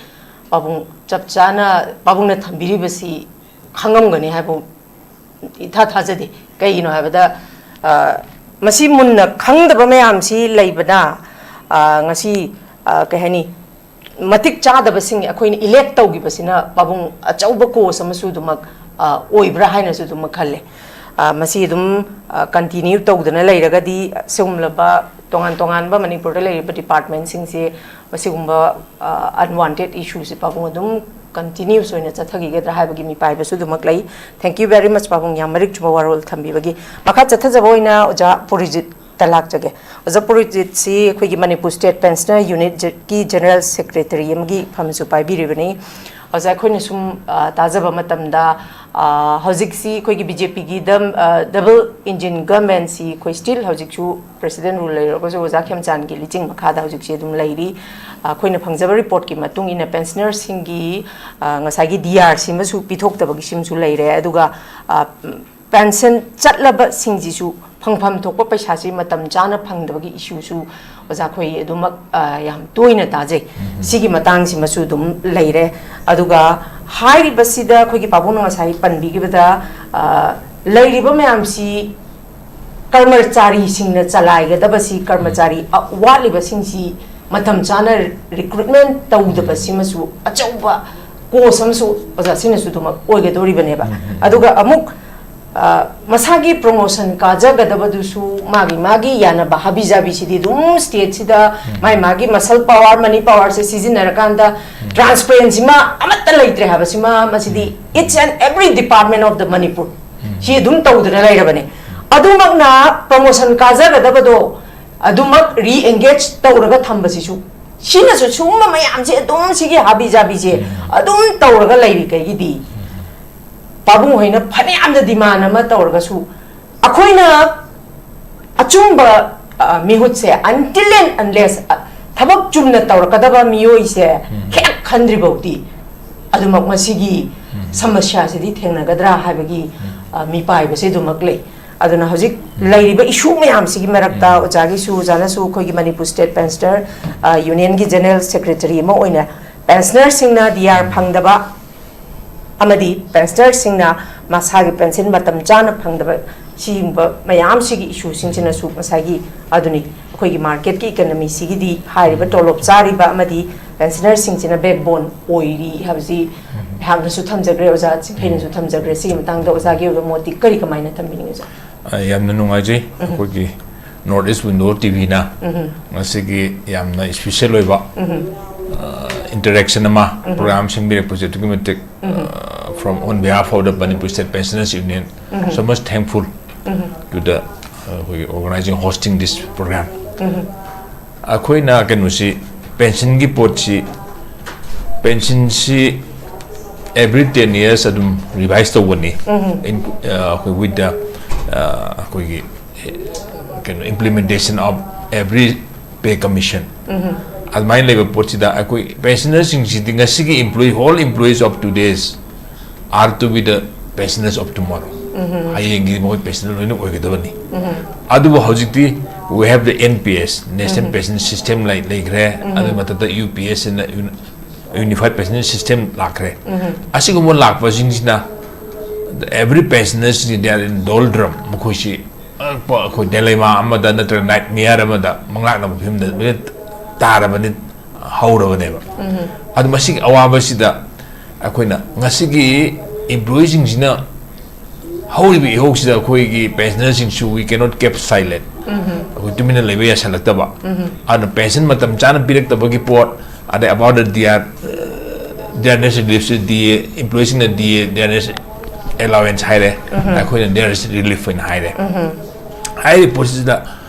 ꯄꯥꯕꯨꯡ ꯆꯞ ꯆꯥꯅ ꯄꯥꯕꯨꯡꯅ ꯊꯝꯕꯤꯔꯤꯕꯁꯤ ꯈꯪꯉꯝꯒꯅꯤ ꯍꯥꯏꯕ ꯏꯊꯥ ꯊꯥꯖꯗꯦ꯫ ꯀꯩꯒꯤꯅꯣ ꯍꯥꯏꯕꯗ, ꯑ, ꯃꯁꯤ ꯃꯨꯟꯅ ꯈꯪꯗꯕ ꯃꯌꯥꯝꯁꯤ ꯂꯩꯕꯅ, ꯑ, ꯉꯁꯤ, ꯑ, ꯀꯩ ꯍꯥꯏꯅꯤ, ꯃꯇꯤꯛ ꯆꯥꯗꯕꯁꯤꯡ ꯑꯩꯈꯣꯏꯅ ꯏꯂꯦꯛ ꯇꯧꯈꯤꯕꯁꯤꯅ ꯄꯥꯕꯨꯡ ꯑꯆꯧꯕ ꯀꯣꯁ ꯑꯃꯁꯨ ꯑꯗꯨꯃꯛ, ꯑ, ꯑꯣꯏꯕ꯭ꯔꯥ ꯍꯥꯏꯅꯁꯨ ꯑꯗꯨꯃꯛ ꯈꯜꯂꯦ꯫ ꯑ, ꯃꯁꯤ ꯑꯗꯨꯝ, ꯑ, ꯀꯟꯇꯤꯅ꯭ꯌꯨ ꯇꯧꯗꯅ ꯂꯩꯔꯒꯗꯤ ꯁꯤꯒꯨꯝꯂꯕ ꯇꯣꯉꯥꯟ ꯇꯣꯉꯥꯟꯕ ꯃꯅꯤꯄꯨꯔꯗ ꯂꯩꯔꯤꯕ ꯗꯤꯄꯥꯔꯠꯃꯦꯟꯁꯤꯡꯁꯦ ꯃꯁꯤꯒꯨꯝꯕ, ꯑ, ꯑꯟꯋꯥꯟꯇꯦꯠ ꯏꯁꯨꯁꯦ ꯄꯥꯕꯨꯡ ꯑꯗꯨꯝ ꯀꯟꯇꯤꯅ꯭ꯌꯨꯁ ꯑꯣꯏꯅ ꯆꯠꯊꯈꯤꯒꯗ꯭ꯔꯥ ꯍꯥꯏꯕꯒꯤ ꯃꯤꯄꯥꯏꯕꯁꯨ ꯑꯗꯨꯃꯛ ꯂꯩ꯫ Thank you very much, ꯄꯥꯕꯨꯡ, ꯌꯥꯝ ꯃꯔꯤꯛ ꯆꯨꯝꯕ ꯋꯥꯔꯣꯜ ꯊꯝꯕꯤꯕꯒꯤ꯫ ꯃꯈꯥ ꯆꯠꯊꯖꯕ ꯑꯣꯏꯅ ꯑꯣꯖꯥ ꯄꯨꯔꯤꯖꯤꯠꯇ ꯂꯥꯛꯆꯒꯦ꯫ ꯑꯣꯖꯥ ꯄꯨꯔꯤꯖꯤꯠꯁꯤ ꯑꯩꯈꯣꯏꯒꯤ Manipur state pensioner ꯌꯨꯅꯤꯠꯀꯤ general secretary ꯑꯃꯒꯤ ꯐꯝꯁꯨ ꯄꯥꯏꯕꯤꯔꯤꯕꯅꯤ꯫ ꯑꯣꯖꯥ, ꯑꯩꯈꯣꯏꯅ ꯁꯨꯝ, ꯑ, ꯇꯥꯖꯕ ꯃꯇꯝꯗ, ꯑ, ꯍꯧꯖꯤꯛꯁꯤ ꯑꯩꯈꯣꯏꯒꯤ ꯕꯤ ꯖꯦ ꯄꯤꯒꯤ ꯗꯝ-, ꯑ, ꯗꯕꯜ ꯏꯟꯖꯤꯟ ꯒꯚꯔꯟꯃꯦꯟꯁꯤ ꯑꯩꯈꯣꯏ ꯁ꯭ꯇꯤꯜ ꯍꯧꯖꯤꯛꯁꯨ ꯄ꯭ꯔꯦꯁꯤꯗꯦꯟ ꯔꯨꯜ ꯂꯩꯔꯒꯁꯨ ꯑꯣꯖꯥ ꯈꯦꯝꯆꯥꯟꯒꯤ ꯂꯤꯆꯤꯡ ꯃꯈꯥꯗ ꯍꯧꯖꯤꯛꯁꯤ ꯑꯗꯨꯝ ꯂꯩꯔꯤ꯫ ꯑ, ꯑꯩꯈꯣꯏꯅ ꯐꯪꯖꯕ ꯔꯤꯄꯣꯔꯠꯀꯤ ꯃꯇꯨꯡ ꯏꯟꯅ ꯄꯦꯟꯁꯅꯔꯁꯤꯡꯒꯤ, ꯑ, ꯉꯁꯥꯏꯒꯤ ꯗꯤ ꯑꯥꯔ ꯁꯤꯃꯁꯨ ꯄꯤꯊꯣꯛꯇꯕꯒꯤ ꯁꯤꯃꯁꯨ ꯂꯩꯔꯦ꯫ ꯑꯗꯨꯒ, ꯑ, ꯄꯦꯟꯁꯟ ꯆꯠꯂꯕꯁꯤꯡꯁꯤꯁꯨ ꯐꯪꯐꯝ ꯊꯣꯛꯄ ꯄꯩꯁꯥꯁꯤ ꯃꯇꯝ ꯆꯥꯅ ꯐꯪꯗꯕꯒꯤ ꯏꯁꯨꯁꯨ ꯑꯣꯖꯥ ꯑꯩꯈꯣꯏ ꯑꯗꯨꯃꯛ, ꯑ, ꯌꯥꯝ ꯇꯣꯏꯅ ꯇꯥꯖꯩ꯫ ꯁꯤꯒꯤ ꯃꯇꯥꯡꯁꯤꯃꯁꯨ ꯑꯗꯨꯝ ꯂꯩꯔꯦ꯫ ꯑꯗꯨꯒ ꯍꯥꯏꯔꯤꯕꯁꯤꯗ ꯑꯩꯈꯣꯏꯒꯤ ꯄꯥꯕꯨꯡꯅ ꯉꯁꯥꯏ ꯄꯟꯕꯤꯈꯤꯕꯗ, ꯑ, ꯂꯩꯔꯤꯕ ꯃꯌꯥꯝꯁꯤ ꯀꯔꯃꯆꯥꯔꯤꯁꯤꯡꯅ ꯆꯂꯥꯏꯒꯗꯕꯁꯤ, ꯀꯔꯃꯆꯥꯔꯤ, ꯑ, ꯋꯥꯠꯂꯤꯕꯁꯤꯡꯁꯤ ꯃꯇꯝ ꯆꯥꯅ ꯔꯤꯀ꯭ꯔꯨꯠꯃꯦꯟ ꯇꯧꯗꯕꯁꯤꯃꯁꯨ ꯑꯆꯧꯕ ꯀꯣꯁ ꯑꯃꯁꯨ ꯑꯣꯖꯥ ꯁꯤꯅꯁꯨ ꯑꯗꯨꯃꯛ ꯑꯣꯏꯒꯗꯧꯔꯤꯕꯅꯦꯕ꯫ ꯑꯗꯨꯒ ꯑꯃꯨꯛ, ꯑ, ꯃꯁꯥꯒꯤ ꯄ꯭ꯔꯣꯃꯣꯁꯟ ꯀꯥꯖꯒꯗꯕꯗꯨꯁꯨ ꯃꯥꯒꯤ ꯃꯥꯒꯤ ꯌꯥꯅꯕ ꯍꯥꯕꯤ ꯖꯥꯕꯤꯁꯤꯗꯤ ꯑꯗꯨꯝ ꯁ꯭ꯇꯦꯠꯁꯤꯗ ꯃꯥꯏ ꯃꯥꯒꯤ ꯃꯁꯜ ꯄꯥꯋꯔ, ꯃꯅꯤ ꯄꯥꯋꯔꯁꯦ ꯁꯤꯖꯤꯟꯅꯔꯀꯥꯟꯗ ꯇ꯭ꯔꯥꯟꯁꯄꯔꯦꯟꯁꯤꯃ ꯑꯃꯠꯇ ꯂꯩꯇ꯭ꯔꯦ ꯍꯥꯏꯕꯁꯤꯃ ꯃꯁꯤꯗꯤ each and every department of the Manipur ꯁꯤ ꯑꯗꯨꯝ ꯇꯧꯗꯅ ꯂꯩꯔꯕꯅꯦ꯫ ꯑꯗꯨꯃꯛꯅ ꯄ꯭ꯔꯣꯃꯣꯁꯟ ꯀꯥꯖꯒꯗꯕꯗꯣ ꯑꯗꯨꯃꯛ ꯔꯤ ꯑꯦꯡꯒꯦꯖ ꯇꯧꯔꯒ ꯊꯝꯕꯁꯤꯁꯨ, ꯁꯤꯅꯁꯨ ꯁꯨꯝꯕ ꯃꯌꯥꯝꯁꯦ ꯑꯗꯨꯝ ꯁꯤꯒꯤ ꯍꯥꯕꯤ ꯖꯥꯕꯤꯁꯦ ꯑꯗꯨꯝ ꯇꯧꯔꯒ ꯂꯩꯔꯤꯈꯩꯒꯤꯗꯤ ꯄꯥꯕꯨꯡ ꯍꯣꯏꯅ ꯐꯅꯌꯥꯝꯅ ꯗꯤꯃꯥꯟ ꯑꯃ ꯇꯧꯔꯒꯁꯨ ꯑꯩꯈꯣꯏꯅ ꯑꯆꯨꯝꯕ, ꯑ, ꯃꯤꯍꯨꯠꯁꯦ until and unless, ꯑ, ꯊꯕꯛ ꯆꯨꯝꯅ ꯇꯧꯔꯛꯀꯗꯕ ꯃꯤꯑꯣꯏꯁꯦ ꯍꯦꯛ ꯈꯟꯗ꯭ꯔꯤꯐꯥꯎꯗꯤ ꯑꯗꯨꯃꯛ ꯃꯁꯤꯒꯤ ꯁꯃꯁ꯭ꯌꯥꯁꯤꯗꯤ ꯊꯦꯡꯅꯒꯗ꯭ꯔꯥ ꯍꯥꯏꯕꯒꯤ, ꯑ, ꯃꯤꯄꯥꯏꯕꯁꯦ ꯑꯗꯨꯃꯛ ꯂꯩ꯫ ꯑꯗꯨꯅ ꯍꯧꯖꯤꯛ ꯂꯩꯔꯤꯕ ꯏꯁꯨ ꯃꯌꯥꯝꯁꯤꯒꯤ ꯃꯔꯛꯇ ꯑꯣꯖꯥꯒꯤꯁꯨ, ꯑꯣꯖꯥꯅꯁꯨ ꯑꯩꯈꯣꯏꯒꯤ ꯃꯅꯤꯄꯨꯔ ꯁ꯭ꯇꯦꯠ ꯄꯦꯟꯁꯅꯔ, ꯑ, ꯌꯨꯅꯤꯌꯟꯒꯤ ꯖꯦꯅꯔꯦꯜ ꯁꯦꯀ꯭ꯔꯦꯇꯔꯤ ꯑꯃ ꯑꯣꯏꯅ ꯄꯦꯟꯁꯅꯔꯁꯤꯡꯅ ꯗꯤ ꯑꯥꯔ ꯐꯪꯗꯕ ꯑꯃꯗꯤ ꯄꯦꯟꯁꯅꯔꯁꯤꯡꯅ ꯃꯁꯥꯒꯤ ꯄꯦꯟꯁꯤꯟ ꯃꯇꯝ ꯆꯥꯅ ꯐꯪꯗꯕ, ꯁꯤꯒꯨꯝꯕ ꯃꯌꯥꯝꯁꯤꯒꯤ ꯏꯁꯨꯁꯤꯡꯁꯤꯅꯁꯨ ꯉꯁꯥꯏꯒꯤ ꯑꯗꯨꯅꯤ ꯑꯩꯈꯣꯏꯒꯤ ꯃꯥꯔꯀꯦꯠꯀꯤ ꯏꯀꯅꯃꯤꯁꯤꯒꯤꯗꯤ ꯍꯥꯏꯔꯤꯕ ꯇꯣꯂꯣꯞ ꯆꯥꯔꯤꯕ ꯑꯃꯗꯤ ꯄꯦꯟꯁꯅꯔꯁꯤꯡꯁꯤꯅ ꯕꯦꯛꯕꯣꯟ ꯑꯣꯏꯔꯤ ꯍꯥꯏꯕꯁꯤ ꯑꯩꯍꯥꯛꯅꯁꯨ ꯊꯝꯖꯈ꯭ꯔꯦ, ꯑꯣꯖꯥ ꯆꯤꯡꯈꯩꯅꯁꯨ ꯊꯝꯖꯈ꯭ꯔꯦ꯫ ꯁꯤꯒꯤ ꯃꯇꯥꯡꯗ ꯑꯣꯖꯥꯒꯤ ꯑꯣꯏꯕ ꯃꯣꯠꯇꯤ ꯀꯔꯤ, ꯀꯃꯥꯏꯅ ꯊꯝꯕꯤꯅꯤꯡꯉꯤ, ꯑꯣꯖꯥ? ꯑ, ꯌꯥꯝꯅ ꯅꯨꯡꯉꯥꯏꯖꯩ꯫ ꯑꯩꯈꯣꯏꯒꯤ ꯅꯣꯔꯠ ꯏꯁ ꯋꯤꯟꯗꯣ ꯇꯤ ꯚꯤꯅ ꯉꯁꯤꯒꯤ ꯌꯥꯝꯅ ꯏꯁꯄꯤꯁꯦꯜ ꯑꯣꯏꯕ, ꯑ, interaction ꯑꯃ program ꯁꯤꯟꯕꯤꯔꯛꯄꯁꯦ ꯑꯗꯨꯛꯀꯤ ꯃꯇꯤꯛ, uh, from on behalf of the Manipur State Pensioners Union, so much thankful to the, uh, ꯑꯩꯈꯣꯏꯒꯤ organizing, hosting this program. ꯑꯩꯈꯣꯏꯅ ꯀꯩꯅꯣꯁꯤ, pension ꯒꯤ ꯄꯣꯠꯁꯤ, pension ꯁꯤ every ten years ꯑꯗꯨꯝ revise ꯇꯧꯒꯅꯤ. In, uh, ꯑꯩꯈꯣꯏ with the, uh, ꯑꯩꯈꯣꯏꯒꯤ, uh, ꯀꯩꯅꯣ, implementation of every pay commission. ꯑꯗꯨꯃꯥꯏꯅ ꯂꯩꯕ ꯄꯣꯠꯁꯤꯗ ꯑꯩꯈꯣꯏ pensioner ꯁꯤꯡꯁꯤꯗꯤ ꯉꯁꯤꯒꯤ employee, whole employees of today's are to be the pensioners of tomorrow. ꯍꯌꯦꯡꯒꯤ ꯃꯈꯣꯏ pensioner ꯂꯣꯏꯅ ꯑꯣꯏꯒꯗꯕꯅꯤ. ꯑꯗꯨꯕꯨ ꯍꯧꯖꯤꯛꯇꯤ we have the N P S, National Pension System ꯂꯩ-, ꯂꯩꯈ꯭ꯔꯦ. ꯑꯗꯨꯒꯤ ꯃꯊꯛꯇ U P S ꯑꯅ, Unified Pension System ꯂꯥꯛꯈ꯭ꯔꯦ. ꯑꯁꯤꯒꯨꯝꯕ ꯂꯥꯛꯄꯁꯤꯡꯁꯤꯅ every pensioner ꯁꯤꯡꯁꯤ they are in doldrum, ꯃꯈꯣꯏꯁꯤ ꯑꯉꯛꯄ ꯑꯩꯈꯣꯏ dilemma ꯑꯃꯗ ꯅꯠꯇ꯭ꯔꯒ nightmare ꯑꯃꯗ, ꯃꯪꯂꯥꯛꯅꯕ ꯐꯤꯕꯝꯗ ꯂꯣꯏꯅ ꯇꯥꯔꯕꯅꯤ, ꯍꯧꯔꯕꯅꯦꯕ꯫ ꯑꯗꯨ ꯃꯁꯤꯒꯤ ꯑꯋꯥꯕꯁꯤꯗ ꯑꯩꯈꯣꯏꯅ ꯉꯁꯤꯒꯤ employee ꯁꯤꯡꯁꯤꯅ ꯍꯧꯔꯤꯕ ꯏꯍꯧꯁꯤꯗ ꯑꯩꯈꯣꯏꯒꯤ pensioner ꯁꯤꯡꯁꯨ we cannot keep silent. ꯑꯩꯈꯣꯏ ꯇꯨꯃꯤꯟꯅ ꯂꯩꯕ ꯌꯥꯁꯜꯂꯛꯇꯕ꯫ ꯑꯗꯨꯅ pension ꯃꯇꯝ ꯆꯥꯅ ꯄꯤꯔꯛꯇꯕꯒꯤ ꯄꯣꯠ, ꯑꯗꯩ about the D R, uh, dearness relief ꯁꯤ D A, employee ꯁꯤꯡꯅ D A, dearness allowance ꯍꯥꯏꯔꯦ, ꯑꯩꯈꯣꯏꯅ dearness relief ꯑꯣꯏꯅ ꯍꯥꯏꯔꯦ꯫ ꯍꯥꯏꯔꯤꯕ ꯄꯣꯠꯁꯤꯗ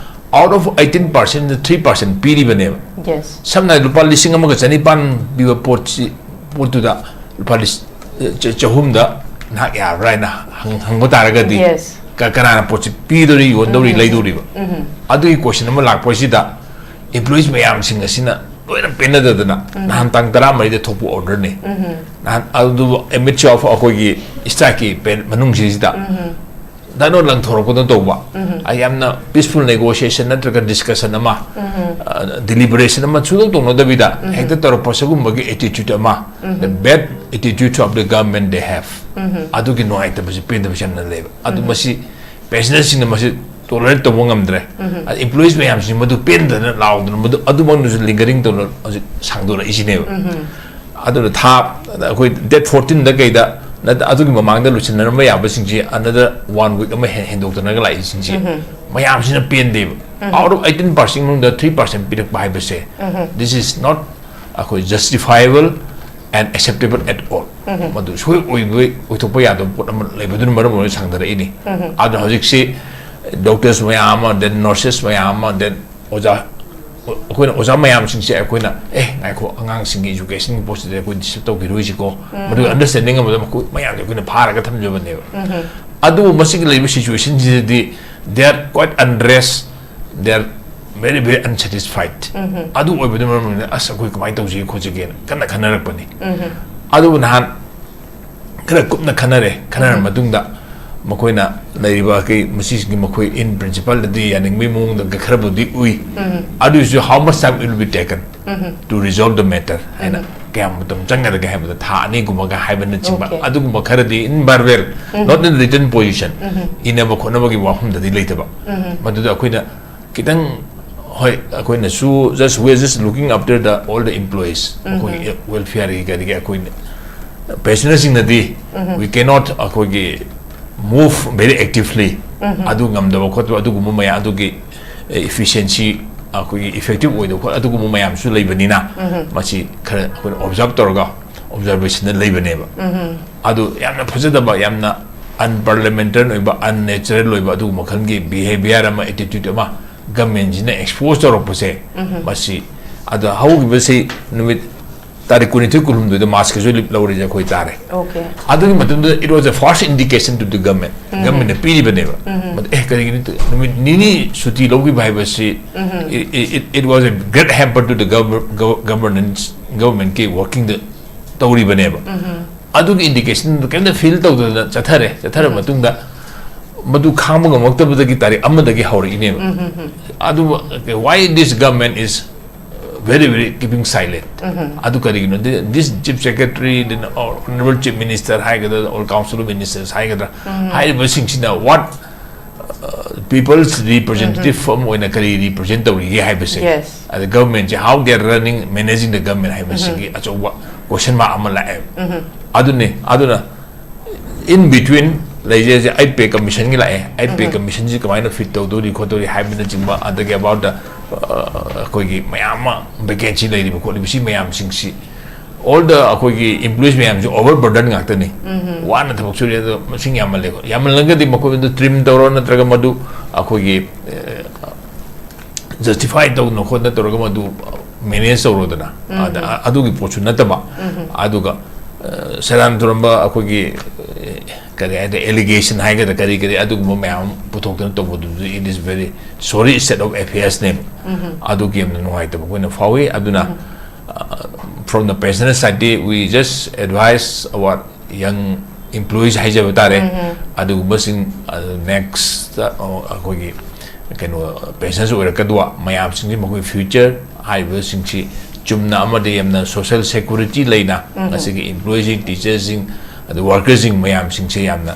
out of eighteen percent three percent ꯄꯤꯔꯤꯕꯅꯦꯕ꯫ Yes. ꯁꯝꯅ ꯍꯥꯏꯔꯕꯗ ꯂꯨꯄꯥ ꯂꯤꯁꯤꯡ ꯑꯃꯒ ꯆꯅꯤꯄꯥꯟ ꯄꯤꯕ ꯄꯣꯠꯁꯤ, ꯄꯣꯠꯇꯨꯗ ꯂꯨꯄꯥ ꯂꯤꯁ-, ꯆ-, ꯆꯍꯨꯝꯗ ꯅꯍꯥꯛ ꯌꯥꯕ꯭ꯔꯥ ꯍꯥꯏꯅ ꯍꯪ-, ꯍꯪꯕ ꯇꯥꯔꯒꯗꯤ, Yes. ꯀ-, ꯀꯅꯥꯅ ꯄꯣꯠꯁꯤ ꯄꯤꯗꯣꯔꯤ, ꯌꯣꯟꯗꯧꯔꯤ, ꯂꯩꯗꯣꯔꯤꯕ? ꯑꯗꯨꯒꯤ question ꯑꯃ ꯂꯥꯛꯄꯁꯤꯗ employees ꯃꯌꯥꯝꯁꯤꯡ ꯑꯁꯤꯅ ꯂꯣꯏꯅ ꯄꯦꯟꯅꯗꯗꯅ, ꯅꯍꯥꯟ ꯇꯥꯡ ꯇꯔꯥꯃꯔꯤꯗ ꯊꯣꯛꯄ order ꯅꯤ꯫ ꯅꯍꯥꯟ ꯑꯗꯨꯕꯨ amidst of ꯑꯩꯈꯣꯏꯒꯤ strike ꯀꯤ ꯄꯦ-, ꯃꯅꯨꯡꯁꯤꯁꯤꯗ ꯗꯥꯏꯅꯣ ꯂꯪꯊꯣꯔꯛꯄꯗ ꯇꯧꯕ, ꯑ, ꯌꯥꯝꯅ peaceful negotiation ꯅꯠꯇ꯭ꯔꯒ discussion ꯑꯃ, ꯑ, deliberation ꯑꯃ ꯁꯨꯡꯇꯧ ꯇꯧꯅꯗꯕꯤꯗ ꯍꯦꯛꯇ ꯇꯧꯔꯛꯄ ꯁꯤꯒꯨꯝꯕꯒꯤ attitude ꯑꯃ, the bad attitude of the government they have. ꯑꯗꯨꯒꯤ ꯅꯨꯡꯉꯥꯏꯇꯕꯁꯤ, ꯄꯦꯟꯗꯕꯁꯤ ꯌꯥꯝꯅ ꯂꯩꯕ꯫ ꯑꯗꯨ ꯃꯁꯤ pensioner ꯁꯤꯡꯅ ꯃꯁꯤ tolerate ꯇꯧꯕ ꯉꯝꯗ꯭ꯔꯦ꯫ ꯑꯗ employees ꯃꯌꯥꯝꯁꯤ ꯃꯗꯨ ꯄꯦꯟꯗꯅ ꯂꯥꯎꯗꯅ ꯃꯗꯨ ꯑꯗꯨꯃꯛꯅꯁꯨ lingering ꯇꯧꯅ ꯍꯧꯖꯤꯛ ꯁꯥꯡꯗꯣꯔꯛꯏꯁꯤꯅꯦꯕ꯫ ꯑꯗꯨꯅ ꯊꯥ, ꯑꯩꯈꯣꯏ date fourteen ꯗ ꯀꯩꯗ ꯅꯠꯇ-, ꯑꯗꯨꯒꯤ ꯃꯃꯥꯡꯗ ꯂꯣꯏꯁꯤꯟꯅꯔꯝꯕ ꯌꯥꯕꯁꯤꯡꯁꯤ another one week ꯑꯃ ꯍꯦ-, ꯍꯦꯟꯗꯣꯛꯇꯅꯒ ꯂꯥꯛꯏꯁꯤꯡꯁꯤ ꯃꯌꯥꯝꯁꯤꯅ ꯄꯦꯟꯗꯦꯕ꯫ Out of eighteen percent ꯃꯅꯨꯡꯗ three percent ꯄꯤꯔꯛꯄ ꯍꯥꯏꯕꯁꯦ, this is not ꯑꯩꯈꯣꯏ justifiable and acceptable at all, ꯃꯗꯨ ꯁꯣꯏ ꯑꯣꯏꯕ, ꯑꯣꯏꯊꯣꯛꯄ ꯌꯥꯗꯕ ꯄꯣꯠ ꯑꯃ ꯂꯩꯕꯗꯨꯅ ꯃꯔꯝ ꯑꯣꯏꯔꯒ ꯁꯥꯡꯊꯔꯛꯏꯅꯤ꯫ ꯑꯗꯨꯅ ꯍꯧꯖꯤꯛꯁꯤ doctors ꯃꯌꯥꯝ ꯑꯃ, then nurses ꯃꯌꯥꯝ ꯑꯃ, then ꯑꯣꯖꯥ, ꯑꯩꯈꯣꯏꯅ ꯑꯣꯖꯥ ꯃꯌꯥꯝꯁꯤꯡꯁꯦ ꯑꯩꯈꯣꯏꯅ, "ꯑꯦ, ꯉꯥꯏꯈꯣ, ꯑꯉꯥꯡꯁꯤꯡꯒꯤ educationꯒꯤ ꯄꯣꯠꯁꯤꯗ ꯑꯩꯈꯣꯏ disturb ꯇꯧꯈꯤꯔꯣꯏꯁꯤꯀꯣ", ꯃꯗꯨꯒꯤ understanding ꯑꯃꯗ ꯃꯈꯣꯏ ꯃꯌꯥꯝꯁꯦ ꯑꯩꯈꯣꯏꯅ ꯐꯥꯔꯒ ꯊꯝꯖꯕꯅꯦꯕ꯫ ꯑꯗꯨꯕꯨ ꯃꯁꯤꯒꯤ ꯂꯩꯔꯤꯕ situationꯁꯤꯗꯗꯤ they are quite unrest, they are very, very unsatisfied꯫ ꯑꯗꯨ ꯑꯣꯏꯕꯗꯨꯅ ꯃꯔꯝ ꯑꯣꯏꯗꯅ, "ꯑꯁ, ꯑꯩꯈꯣꯏ ꯀꯃꯥꯏꯅ ꯇꯧꯁꯤꯒꯦ ꯈꯣꯠꯁꯤꯒꯦꯅ" ꯀꯟꯅ ꯈꯟꯅꯔꯛꯄꯅꯤ꯫ ꯑꯗꯨꯕꯨ ꯅꯍꯥꯟ ꯈꯔ ꯀꯨꯞꯅ ꯈꯟꯅꯔꯦ꯫ ꯈꯟꯅꯔ ꯃꯇꯨꯡꯗ ꯃꯈꯣꯏꯅ ꯂꯩꯔꯤꯕ ꯑꯩꯈꯣꯏ ꯃꯁꯤꯁꯤꯡꯒꯤ ꯃꯈꯣꯏ in principleꯗꯗꯤ ꯌꯥꯅꯤꯡꯕꯒꯤ ꯃꯑꯣꯡꯗ ꯈꯔꯕꯨꯗꯤ ꯎꯏ꯫ ꯑꯗꯨꯏꯁꯨ how much time will be taken to resolve the matter ꯍꯥꯏꯅ, ꯀꯌꯥꯝ ꯃꯇꯝ ꯆꯪꯒꯗꯒꯦ ꯍꯥꯏꯕꯗ ꯊꯥ ꯑꯅꯤꯒꯨꯝꯕꯒ ꯍꯥꯏꯕꯅꯆꯤꯡꯕ ꯑꯗꯨꯒꯨꯝꯕ ꯈꯔꯗꯤ in verbal, not in written position, ꯏꯅꯕ ꯈꯣꯠꯅꯕꯒꯤ ꯋꯥꯐꯝꯗꯗꯤ ꯂꯩꯇꯕ꯫ ꯃꯗꯨꯗ ꯑꯩꯈꯣꯏꯅ ꯈꯤꯇꯪ, ꯍꯣꯏ, ꯑꯩꯈꯣꯏꯅꯁꯨ just, we are just looking after the all the employees, ꯑꯩꯈꯣꯏꯒꯤ welfareꯒꯤ ꯀꯔꯤꯒꯤ ꯑꯩꯈꯣꯏ pensionerꯁꯤꯡꯅꯗꯤ we cannot ꯑꯩꯈꯣꯏꯒꯤ move very actively, ꯑꯗꯨ ꯉꯝꯗꯕ ꯈꯣꯠꯇꯕ ꯑꯗꯨꯒꯨꯝꯕ ꯃꯌꯥꯝ, ꯑꯗꯨꯒꯤ efficiency, ꯑꯩꯈꯣꯏꯒꯤ effective ꯑꯣꯏꯗꯕ ꯈꯣꯠ ꯑꯗꯨꯒꯨꯝꯕ ꯃꯌꯥꯝꯁꯨ ꯂꯩꯕꯅꯤꯅ, ꯃꯁꯤ ꯈꯔ ꯑꯩꯈꯣꯏꯅ observe ꯇꯧꯔꯒ observationꯗ ꯂꯩꯕꯅꯦꯕ꯫ ꯑꯗꯨ ꯌꯥꯝꯅ ꯐꯖꯗꯕ, ꯌꯥꯝꯅ unparliamentarian ꯑꯣꯏꯕ, unnatural ꯑꯣꯏꯕ ꯑꯗꯨꯒꯨꯝꯕ ꯃꯈꯜꯒꯤ behaviour ꯑꯃ, attitude ꯑꯃ governmentꯁꯤꯅ expose ꯇꯧꯔꯛꯄꯁꯦ, ꯃꯁꯤ, ꯑꯗ ꯍꯧꯈꯤꯕꯁꯤ ꯅꯨꯃꯤꯠ ꯇꯥꯔꯤꯛ ꯀꯨꯟꯅꯤꯊꯣꯏ, ꯀꯨꯟꯍꯨꯝꯗꯣꯏꯗ ꯃꯥꯔꯆ casual leave ꯂꯧꯔꯤꯁꯦ ꯑꯩꯈꯣꯏ ꯇꯥꯔꯦ꯫ ꯑꯗꯨꯒꯤ ꯃꯇꯨꯡꯗ it was the first indication to the government꯫ Governmentꯅ ꯄꯤꯔꯤꯕꯅꯦꯕ꯫ ꯃꯗꯨ, "ꯑꯦ, ꯀꯔꯤꯒꯤꯅꯣ ꯅꯨꯃꯤꯠ ꯅꯤꯅꯤ ꯁꯨꯇꯤ ꯂꯧꯈꯤꯕ ꯍꯥꯏꯕꯁꯤ, it, it, it was a great hamper to the governor-, gov-, governance, governmentꯀꯤ workingꯗ ꯇꯧꯔꯤꯕꯅꯦꯕ"꯫ ꯑꯗꯨꯒꯤ indicationꯗꯨ ꯀꯔꯤꯝꯇ feel ꯇꯧꯗꯅ ꯆꯠꯊꯔꯦ꯫ ꯆꯠꯊꯔꯕ ꯃꯇꯨꯡꯗ ꯃꯗꯨ ꯈꯥꯡꯕ ꯉꯝꯃꯛꯇꯕꯗꯒꯤ ꯇꯥꯔꯤꯛ ꯑꯃꯗꯒꯤ ꯍꯧꯔꯛꯏꯅꯦꯕ꯫ ꯑꯗꯨꯕꯨ why this government is very, very keeping silent? ꯑꯗꯨ ꯀꯔꯤꯒꯤꯅꯣ? This chief secretary, then honorable chief minister ꯍꯥꯏꯒꯗ꯭ꯔꯥ, or council of ministers ꯍꯥꯏꯒꯗ꯭ꯔꯥ, ꯍꯥꯏꯔꯤꯕꯁꯤꯡꯁꯤꯅ what, uh, people's representative ꯑꯃ ꯑꯣꯏꯅ ꯀꯔꯤ represent ꯇꯧꯔꯤꯒꯦ ꯍꯥꯏꯕꯁꯦ, ꯑꯗ governmentꯁꯦ, how they are running, managing the government ꯍꯥꯏꯕꯁꯤꯒꯤ ꯑꯆꯧꯕ question mark ꯑꯃ ꯂꯥꯛꯑꯦꯕ꯫ ꯑꯗꯨꯅꯤ, ꯑꯗꯨꯅ in between ꯂꯩꯖꯩꯁꯦ, eight pay commissionꯒꯤ ꯂꯥꯛꯑꯦ꯫ Eight pay commissionꯁꯤ ꯀꯃꯥꯏꯅ fit ꯇꯧꯗꯣꯔꯤ ꯈꯣꯠꯇꯣꯔꯤ ꯍꯥꯏꯕꯅꯆꯤꯡꯕ, ꯑꯗꯒꯤ about the ꯑꯩꯈꯣꯏꯒꯤ ꯃꯌꯥꯝ ꯑꯃ ꯚꯦꯀꯦꯟꯁꯤ ꯂꯩꯔꯤꯕ ꯈꯣꯠꯂꯤꯕ ꯁꯤ ꯃꯌꯥꯝꯁꯤꯡꯁꯤ, ꯑꯣꯜ ꯗ ꯑꯩꯈꯣꯏꯒꯤ ꯏꯝꯄ꯭ꯂꯣꯌꯤꯁ ꯃꯌꯥꯝꯁꯤ ꯑꯣꯚꯔ ꯕꯔꯗꯟ ꯉꯥꯛꯇꯅꯤ꯫ ꯋꯥꯅ ꯊꯕꯛ ꯁꯨꯔꯤ, ꯑꯗꯣ ꯃꯁꯤꯡ ꯌꯥꯝꯃꯜꯂꯦꯀꯣ꯫ ꯌꯥꯝꯃꯜꯂꯒꯗꯤ ꯃꯈꯣꯏꯗꯨ ꯇ꯭ꯔꯤꯝ ꯇꯧꯔꯣ, ꯅꯠꯇ꯭ꯔꯒ ꯃꯗꯨ ꯑꯩꯈꯣꯏꯒꯤ ꯖꯁꯇꯤꯐꯥꯏ ꯇꯧꯗꯅ ꯈꯣꯠꯇꯅ ꯇꯧꯔꯒ ꯃꯗꯨ ꯃꯦꯅꯦꯖ ꯇꯧꯔꯣꯗꯅ꯫ ꯑꯗ ꯑꯗꯨꯒꯤ ꯄꯣꯠꯁꯨ ꯅꯠꯇꯕ꯫ ꯑꯗꯨꯒ ꯁꯦꯔꯥꯟ ꯇꯨꯔꯝꯕ ꯑꯩꯈꯣꯏꯒꯤ ꯀꯔꯤ ꯍꯥꯏꯇꯥꯔꯦ, ꯑꯦꯂꯤꯒꯦꯁꯟ ꯍꯥꯏꯒꯗ꯭ꯔꯥ, ꯀꯔꯤ ꯀꯔꯤ ꯑꯗꯨꯒꯨꯝꯕ ꯃꯌꯥꯝ ꯑꯃ ꯄꯨꯊꯣꯛꯇꯅ ꯇꯧꯕꯗꯨꯗꯤ, it is very sorry state of affairsꯅꯦꯕ꯫ ꯑꯗꯨꯒꯤ ꯌꯥꯝꯅ ꯅꯨꯡꯉꯥꯏꯇꯕ ꯑꯩꯈꯣꯏꯅ ꯐꯥꯎꯏ꯫ ꯑꯗꯨꯅ, from the pensioner side, we just advise our young employees ꯍꯥꯏꯖꯕ ꯇꯥꯔꯦ, ꯑꯗꯨꯒꯨꯝꯕꯁꯤꯡ, ꯅꯦꯛꯁꯇ ꯑꯩꯈꯣꯏꯒꯤ ꯀꯩꯅꯣ, ꯄꯦꯟꯁꯟꯁ ꯑꯣꯏꯔꯛꯀꯗꯧꯕ ꯃꯌꯥꯝꯁꯤꯡꯁꯤ, ꯃꯈꯣꯏ ꯐ꯭ꯌꯨꯆꯔ ꯍꯥꯏꯔꯤꯕꯁꯤꯡꯁꯤ ꯆꯨꯝꯅ ꯑꯃꯗꯤ ꯌꯥꯝꯅ ꯁꯣꯁꯦꯜ ꯁꯦꯀ꯭ꯌꯨꯔꯤꯇꯤ ꯂꯩꯅ ꯉꯁꯤꯒꯤ ꯏꯝꯄ꯭ꯂꯣꯌꯤꯁꯤꯡ, ꯇꯤꯆꯔꯁꯤꯡ, ꯑꯗꯨ ꯋꯥꯔꯀꯔꯁꯤꯡ ꯃꯌꯥꯝꯁꯤꯡꯁꯦ ꯌꯥꯝꯅ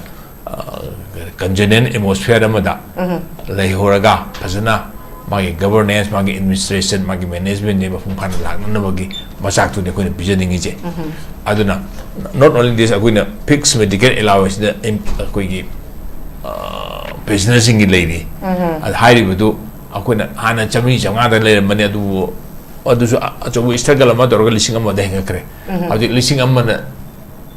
ꯀꯟꯖꯦꯅꯤꯌꯦꯟ ꯑꯦꯠꯃꯣꯁꯐꯤꯌꯔ ꯑꯃꯗ ꯂꯩꯍꯧꯔꯒ, ꯐꯖꯅ ꯃꯥꯒꯤ ꯒꯕꯔꯅꯦꯟꯁ, ꯃꯥꯒꯤ ꯑꯦꯗꯃꯤꯅꯤꯁꯇ꯭ꯔꯦꯁꯟ, ꯃꯥꯒꯤ ꯃꯦꯅꯦꯖꯃꯦꯟꯁꯦ ꯃꯄꯨꯡ ꯐꯥꯅ ꯂꯥꯛꯅꯅꯕꯒꯤ ꯃꯆꯥꯛꯇꯨꯅꯤ ꯑꯩꯈꯣꯏꯅ ꯄꯤꯖꯅꯤꯡꯉꯤꯁꯦ꯫ ꯑꯗꯨꯅ, not only this, ꯑꯩꯈꯣꯏꯅ ꯐꯤꯛꯁ ꯃꯦꯗꯤꯀꯦꯜ ꯑꯦꯂꯥꯋꯦꯟꯁꯇ ꯑꯩꯈꯣꯏꯒꯤ ꯄꯦꯟꯁꯅꯔꯁꯤꯡꯒꯤ ꯂꯩꯔꯤ꯫ ꯑꯗ ꯍꯥꯏꯔꯤꯕꯗꯨ ꯑꯩꯈꯣꯏꯅ ꯍꯥꯟꯅ ꯆꯥꯃꯔꯤ ꯆꯥꯝꯃꯉꯥꯗ ꯂꯩꯔꯝꯕꯅꯤ, ꯑꯗꯨꯕꯨ ꯑꯗꯨꯁꯨ ꯑ-, ꯑꯆꯧꯕ ꯏꯁꯇ꯭ꯔꯒꯜ ꯑꯃ ꯇꯧꯔꯒ ꯂꯤꯁꯤꯡ ꯑꯃꯗ ꯍꯦꯟꯒꯠꯈ꯭ꯔꯦ꯫ ꯍꯧꯖꯤꯛ ꯂꯤꯁꯤꯡ ꯑꯃꯅ,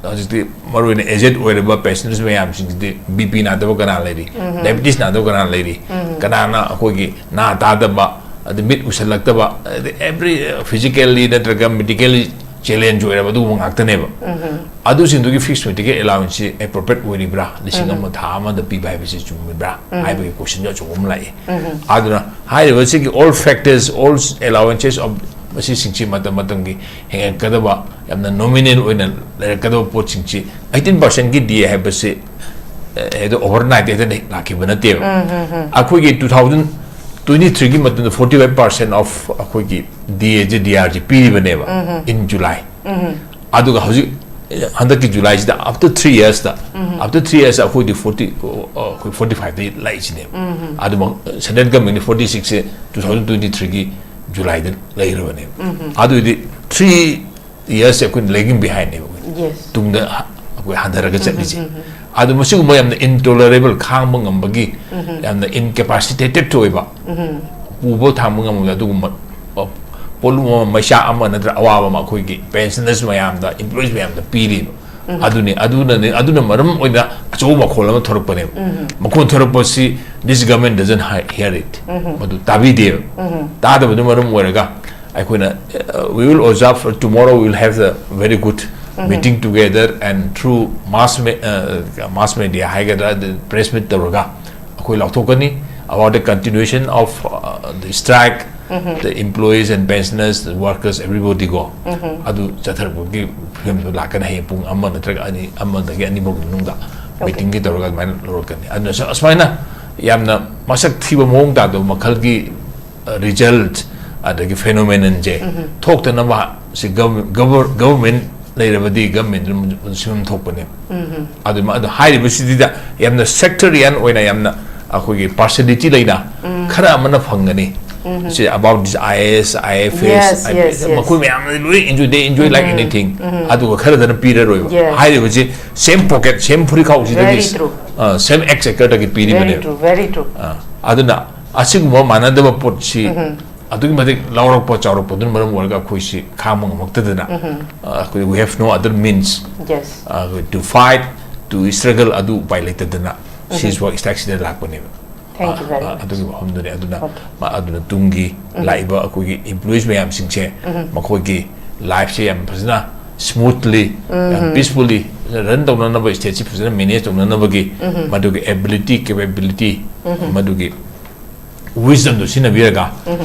ꯍꯧꯖꯤꯛꯇꯤ ꯃꯔꯨꯑꯣꯏꯅ ꯑꯦꯖꯦꯗ ꯑꯣꯏꯔꯕ ꯄꯦꯁꯦꯟꯁ ꯃꯌꯥꯝꯁꯤꯡꯁꯤꯗꯤ, ꯕꯤ ꯄꯤ ꯅꯥꯗꯕ ꯀꯅꯥ ꯂꯩꯔꯤ, ꯗꯥꯏꯕꯤꯇꯤꯁ ꯅꯥꯗꯕ ꯀꯅꯥ ꯂꯩꯔꯤ, ꯀꯅꯥꯅ ꯑꯩꯈꯣꯏꯒꯤ ꯅꯥ ꯇꯥꯗꯕ, ꯑꯗꯩ ꯃꯤꯠ ꯎꯁꯜꯂꯛꯇꯕ, ꯑꯗꯩ ꯑꯦꯕ꯭ꯔꯤ ꯐꯤꯖꯤꯀꯦꯜꯂꯤ ꯅꯠꯇ꯭ꯔꯒ ꯃꯦꯗꯤꯀꯦꯜꯂꯤ ꯆꯦꯂꯦꯟꯖ ꯑꯣꯏꯔꯕ ꯑꯗꯨꯒꯨꯝꯕ ꯉꯥꯛꯇꯅꯦꯕ꯫ ꯑꯗꯨꯁꯤꯡꯗꯨꯒꯤ ꯐꯤꯛꯁ ꯃꯦꯗꯤꯀꯦꯜ ꯑꯦꯂꯥꯋꯦꯟꯁꯁꯤ ꯑꯦꯄ꯭ꯔꯣꯄ꯭ꯔꯤꯌꯦꯠ ꯑꯣꯏꯔꯤꯕ꯭ꯔꯥ, ꯂꯤꯁꯤꯡ ꯑꯃ ꯊꯥ ꯑꯃꯗ ꯄꯤꯕ ꯍꯥꯏꯕꯁꯤ ꯆꯨꯝꯃꯤꯕ꯭ꯔꯥ ꯍꯥꯏꯕꯒꯤ ꯀꯣꯏꯁꯟꯁꯨ ꯑꯆꯧꯕ ꯑꯃ ꯂꯥꯛꯏ꯫ ꯑꯗꯨꯅ ꯍꯥꯏꯔꯤꯕꯁꯤꯒꯤ all factors, all allowances of ꯃꯁꯤꯁꯤꯡꯁꯤ ꯃꯇꯝ ꯃꯇꯝꯒꯤ ꯍꯦꯟꯒꯠꯀꯗꯕ, ꯌꯥꯝꯅ ꯅꯣꯃꯤꯅꯦꯜ ꯑꯣꯏꯅ ꯂꯩꯔꯛꯀꯗꯕ ꯄꯣꯠꯁꯤꯡꯁꯤ, ꯑꯩꯠꯇꯤꯟ ꯄꯥꯔꯁꯦꯟꯒꯤ ꯗꯤ ꯑꯦ ꯍꯥꯏꯕꯁꯤ, ꯑꯦ, ꯍꯦꯛꯇ ꯑꯣꯚꯔꯅꯥꯏꯠ ꯍꯦꯛꯇ ꯂꯥꯛꯈꯤꯕ ꯅꯠꯇꯦꯕ꯫ ꯑꯩꯈꯣꯏꯒꯤ ꯇꯨ ꯊꯥꯎꯖꯟ ꯇ꯭ꯋꯦꯟꯇꯤ ꯊ꯭ꯔꯤꯒꯤ ꯃꯇꯝꯗ forty five percent of ꯑꯩꯈꯣꯏꯒꯤ ꯗꯤ ꯑꯦꯁꯦ, ꯗꯤ ꯑꯥꯔꯁꯦ ꯄꯤꯔꯤꯕꯅꯦꯕ in July꯫ ꯑꯗꯨꯒ ꯍꯧꯖꯤꯛ, ꯍꯟꯗꯛꯀꯤ ꯖꯨꯂꯥꯏꯁꯤꯗ, after three yearsꯇ, after three years ꯑꯩꯈꯣꯏꯗꯤ ꯐꯣꯔꯇꯤ, ꯑꯩꯈꯣꯏ ꯐꯣꯔꯇꯤ ꯐꯥꯏꯚꯇ ꯂꯥꯛꯏꯁꯤꯅꯦꯕ꯫ ꯑꯗꯨꯃꯛ ꯁꯦꯟꯇ꯭ꯔꯦꯜ ꯒꯃꯦꯟꯒꯤ ꯐꯣꯔꯇꯤ ꯁꯤꯛꯁꯁꯦ ꯇꯨ ꯊꯥꯎꯖꯟ ꯇ꯭ꯋꯦꯟꯇꯤ ꯊ꯭ꯔꯤꯒꯤ ꯖꯨꯂꯥꯏꯗ ꯂꯩꯈ꯭ꯔꯕꯅꯦꯕ꯫ ꯑꯗꯨꯏꯗꯤ ꯊ꯭ꯔꯤ ꯌꯔꯁꯁꯦ ꯑꯩꯈꯣꯏꯅ ꯂꯦꯒꯤꯡ ꯕꯤꯍꯥꯏꯟꯅꯦꯕ ꯑꯩꯈꯣꯏ꯫ Yes. ꯇꯨꯡꯗ ꯍ-, ꯑꯩꯈꯣꯏ ꯍꯟꯊꯔꯒ ꯆꯠꯂꯤꯁꯦ꯫ ꯑꯗꯣ ꯃꯁꯤꯒꯨꯝꯕ ꯌꯥꯝꯅ ꯏꯟꯇꯣꯂꯔꯦꯕꯜ, ꯈꯥꯡꯕ ꯉꯝꯕꯒꯤ ꯌꯥꯝꯅ ꯏꯟꯀꯦꯄꯥꯁꯤꯇꯦꯇꯦꯠ ꯑꯣꯏꯕ ꯄꯨꯕ ꯊꯥꯡꯕ ꯉꯝꯃꯣꯏꯗ ꯑꯗꯨꯒꯨꯝꯕ, ꯑ, ꯄꯣꯠꯂꯨꯝ ꯑꯃ, ꯃꯩꯆꯥꯛ ꯑꯃ ꯅꯠꯇ꯭ꯔ ꯑꯋꯥꯕ ꯑꯃ ꯑꯩꯈꯣꯏꯒꯤ pensioners ꯃꯌꯥꯝꯗ, employees ꯃꯌꯥꯝꯗ ꯄꯤꯔꯤꯕ꯫ ꯑꯗꯨꯅꯤ, ꯑꯗꯨꯅꯅꯤ, ꯑꯗꯨꯅ ꯃꯔꯝ ꯑꯣꯏꯅ ꯑꯆꯧꯕ ꯃꯈꯣꯜ ꯑꯃ ꯊꯣꯔꯛꯄꯅꯦꯕ꯫ ꯃꯈꯣꯜ ꯊꯣꯔꯛꯄꯁꯤ this government doesn't hear it. ꯃꯗꯨ ꯇꯥꯕꯤꯗꯦꯕ꯫ ꯇꯥꯗꯕꯗꯨꯅ ꯃꯔꯝ ꯑꯣꯏꯔꯒ ꯑꯩꯈꯣꯏꯅ, uh, we will observe, tomorrow we will have the very good meeting together and through mass me- uh, mass media ꯍꯥꯏꯒꯗ꯭ꯔꯥ, press meet ꯇꯧꯔꯒ ꯑꯩꯈꯣꯏ ꯂꯥꯎꯊꯣꯛꯀꯅꯤ about the continuation of, uh, the strike, the employees and pensioners, the workers, everybody ꯀꯣ꯫ ꯑꯗꯨ ꯆꯠꯊꯔꯛꯄꯒꯤ ꯐꯤꯕꯝꯗꯨ ꯂꯥꯛꯀꯅꯤ ꯍꯌꯦꯡ ꯄꯨꯡ ꯑꯃ ꯅꯠꯇ꯭ꯔꯒ ꯑꯅꯤ, ꯑꯃꯗꯒꯤ ꯑꯅꯤꯐꯥꯎꯒꯤ ꯃꯅꯨꯡꯗ meetingꯒꯤ ꯇꯧꯔꯒ ꯑꯗꯨꯃꯥꯏꯅ ꯂꯧꯔꯛꯀꯅꯤ꯫ ꯑꯗꯨꯅ ꯁ- ꯑꯁꯨꯃꯥꯏꯅ ꯌꯥꯝꯅ ꯃꯁꯛ ꯊꯤꯕ ꯃꯑꯣꯡ ꯇꯥꯗꯕ ꯃꯈꯜꯒꯤ, uh, result ꯑꯗꯒꯤ phenomenonꯁꯦ ꯊꯣꯛꯇꯅꯕ ꯁꯤ government ꯂꯩꯔꯕꯗꯤ government ꯁꯤꯐꯝ ꯊꯣꯛꯄꯅꯦ꯫ ꯑꯗꯨ ꯑꯗꯨ ꯍꯥꯏꯔꯤꯕꯁꯤꯗ ꯌꯥꯝꯅ sectarian ꯑꯣꯏꯅ ꯌꯥꯝꯅ ꯑꯩꯈꯣꯏꯒꯤ partiality ꯂꯩꯅ ꯈꯔ ꯑꯃꯅ ꯐꯪꯒꯅꯤ꯫ ꯁꯤ about this I A S, I F S, Yes, yes, yes. ꯃꯈꯣꯏ ꯃꯌꯥꯝꯅꯗꯤ ꯂꯣꯏ enjoy, they enjoy like anything. ꯑꯗꯨꯒ ꯈꯔꯗꯅ ꯄꯤꯔꯔꯣꯏꯕ꯫ Yes. ꯍꯥꯏꯔꯤꯕꯁꯤ same pocket, same ꯐꯨꯔꯤꯈꯥꯎ ꯁꯤꯗꯒꯤ, Very true. ꯑ, same exchequerꯗꯒꯤ Very ꯄꯤꯔꯤꯕꯅꯦꯕ꯫ True, very true. ꯑ, ꯑꯗꯨꯅ ꯑꯁꯤꯒꯨꯝꯕ ꯃꯥꯟꯅꯗꯕ ꯄꯣꯠꯁꯤ ꯑꯗꯨꯛꯀꯤ ꯃꯇꯤꯛ ꯂꯥꯎꯔꯛꯄ ꯆꯥꯎꯔꯛꯄꯗꯨꯅ ꯃꯔꯝ ꯑꯣꯏꯔꯒ ꯑꯩꯈꯣꯏꯁꯤ ꯈꯥꯡꯕ ꯉꯝꯃꯛꯇꯗꯅ, ꯑ, ꯑꯩꯈꯣꯏ we have no other means, Yes. ꯑ, to fight, to struggle, ꯑꯗꯨ ꯎꯄꯥꯏ ꯂꯩꯇꯗꯅ ceasefire strikeꯁꯤꯗ ꯂꯥꯛꯄꯅꯦꯕ꯫ Thank you very ꯑ, much. ꯑꯗꯨꯒꯤ ꯋꯥꯐꯝꯗꯨꯅꯤ꯫ ꯑꯗꯨꯅ Okay. ꯃ- ꯑꯗꯨꯅ ꯇꯨꯡꯒꯤ ꯂꯥꯛꯏꯕ ꯑꯩꯈꯣꯏꯒꯤ employees ꯃꯌꯥꯝꯁꯤꯡꯁꯦ ꯃꯈꯣꯏꯒꯤ lifeꯁꯦ ꯌꯥꯝ ꯐꯖꯅ smoothly, ꯌꯥꯝ peacefully run ꯇꯧꯅꯅꯕ, stateꯁꯤ ꯐꯖꯅ manage ꯇꯧꯅꯅꯕꯒꯤ ꯃꯗꯨꯒꯤ ability, capability, ꯃꯗꯨꯒꯤ wisdomꯗꯨ ꯁꯤꯖꯤꯟꯅꯕꯤꯔꯒ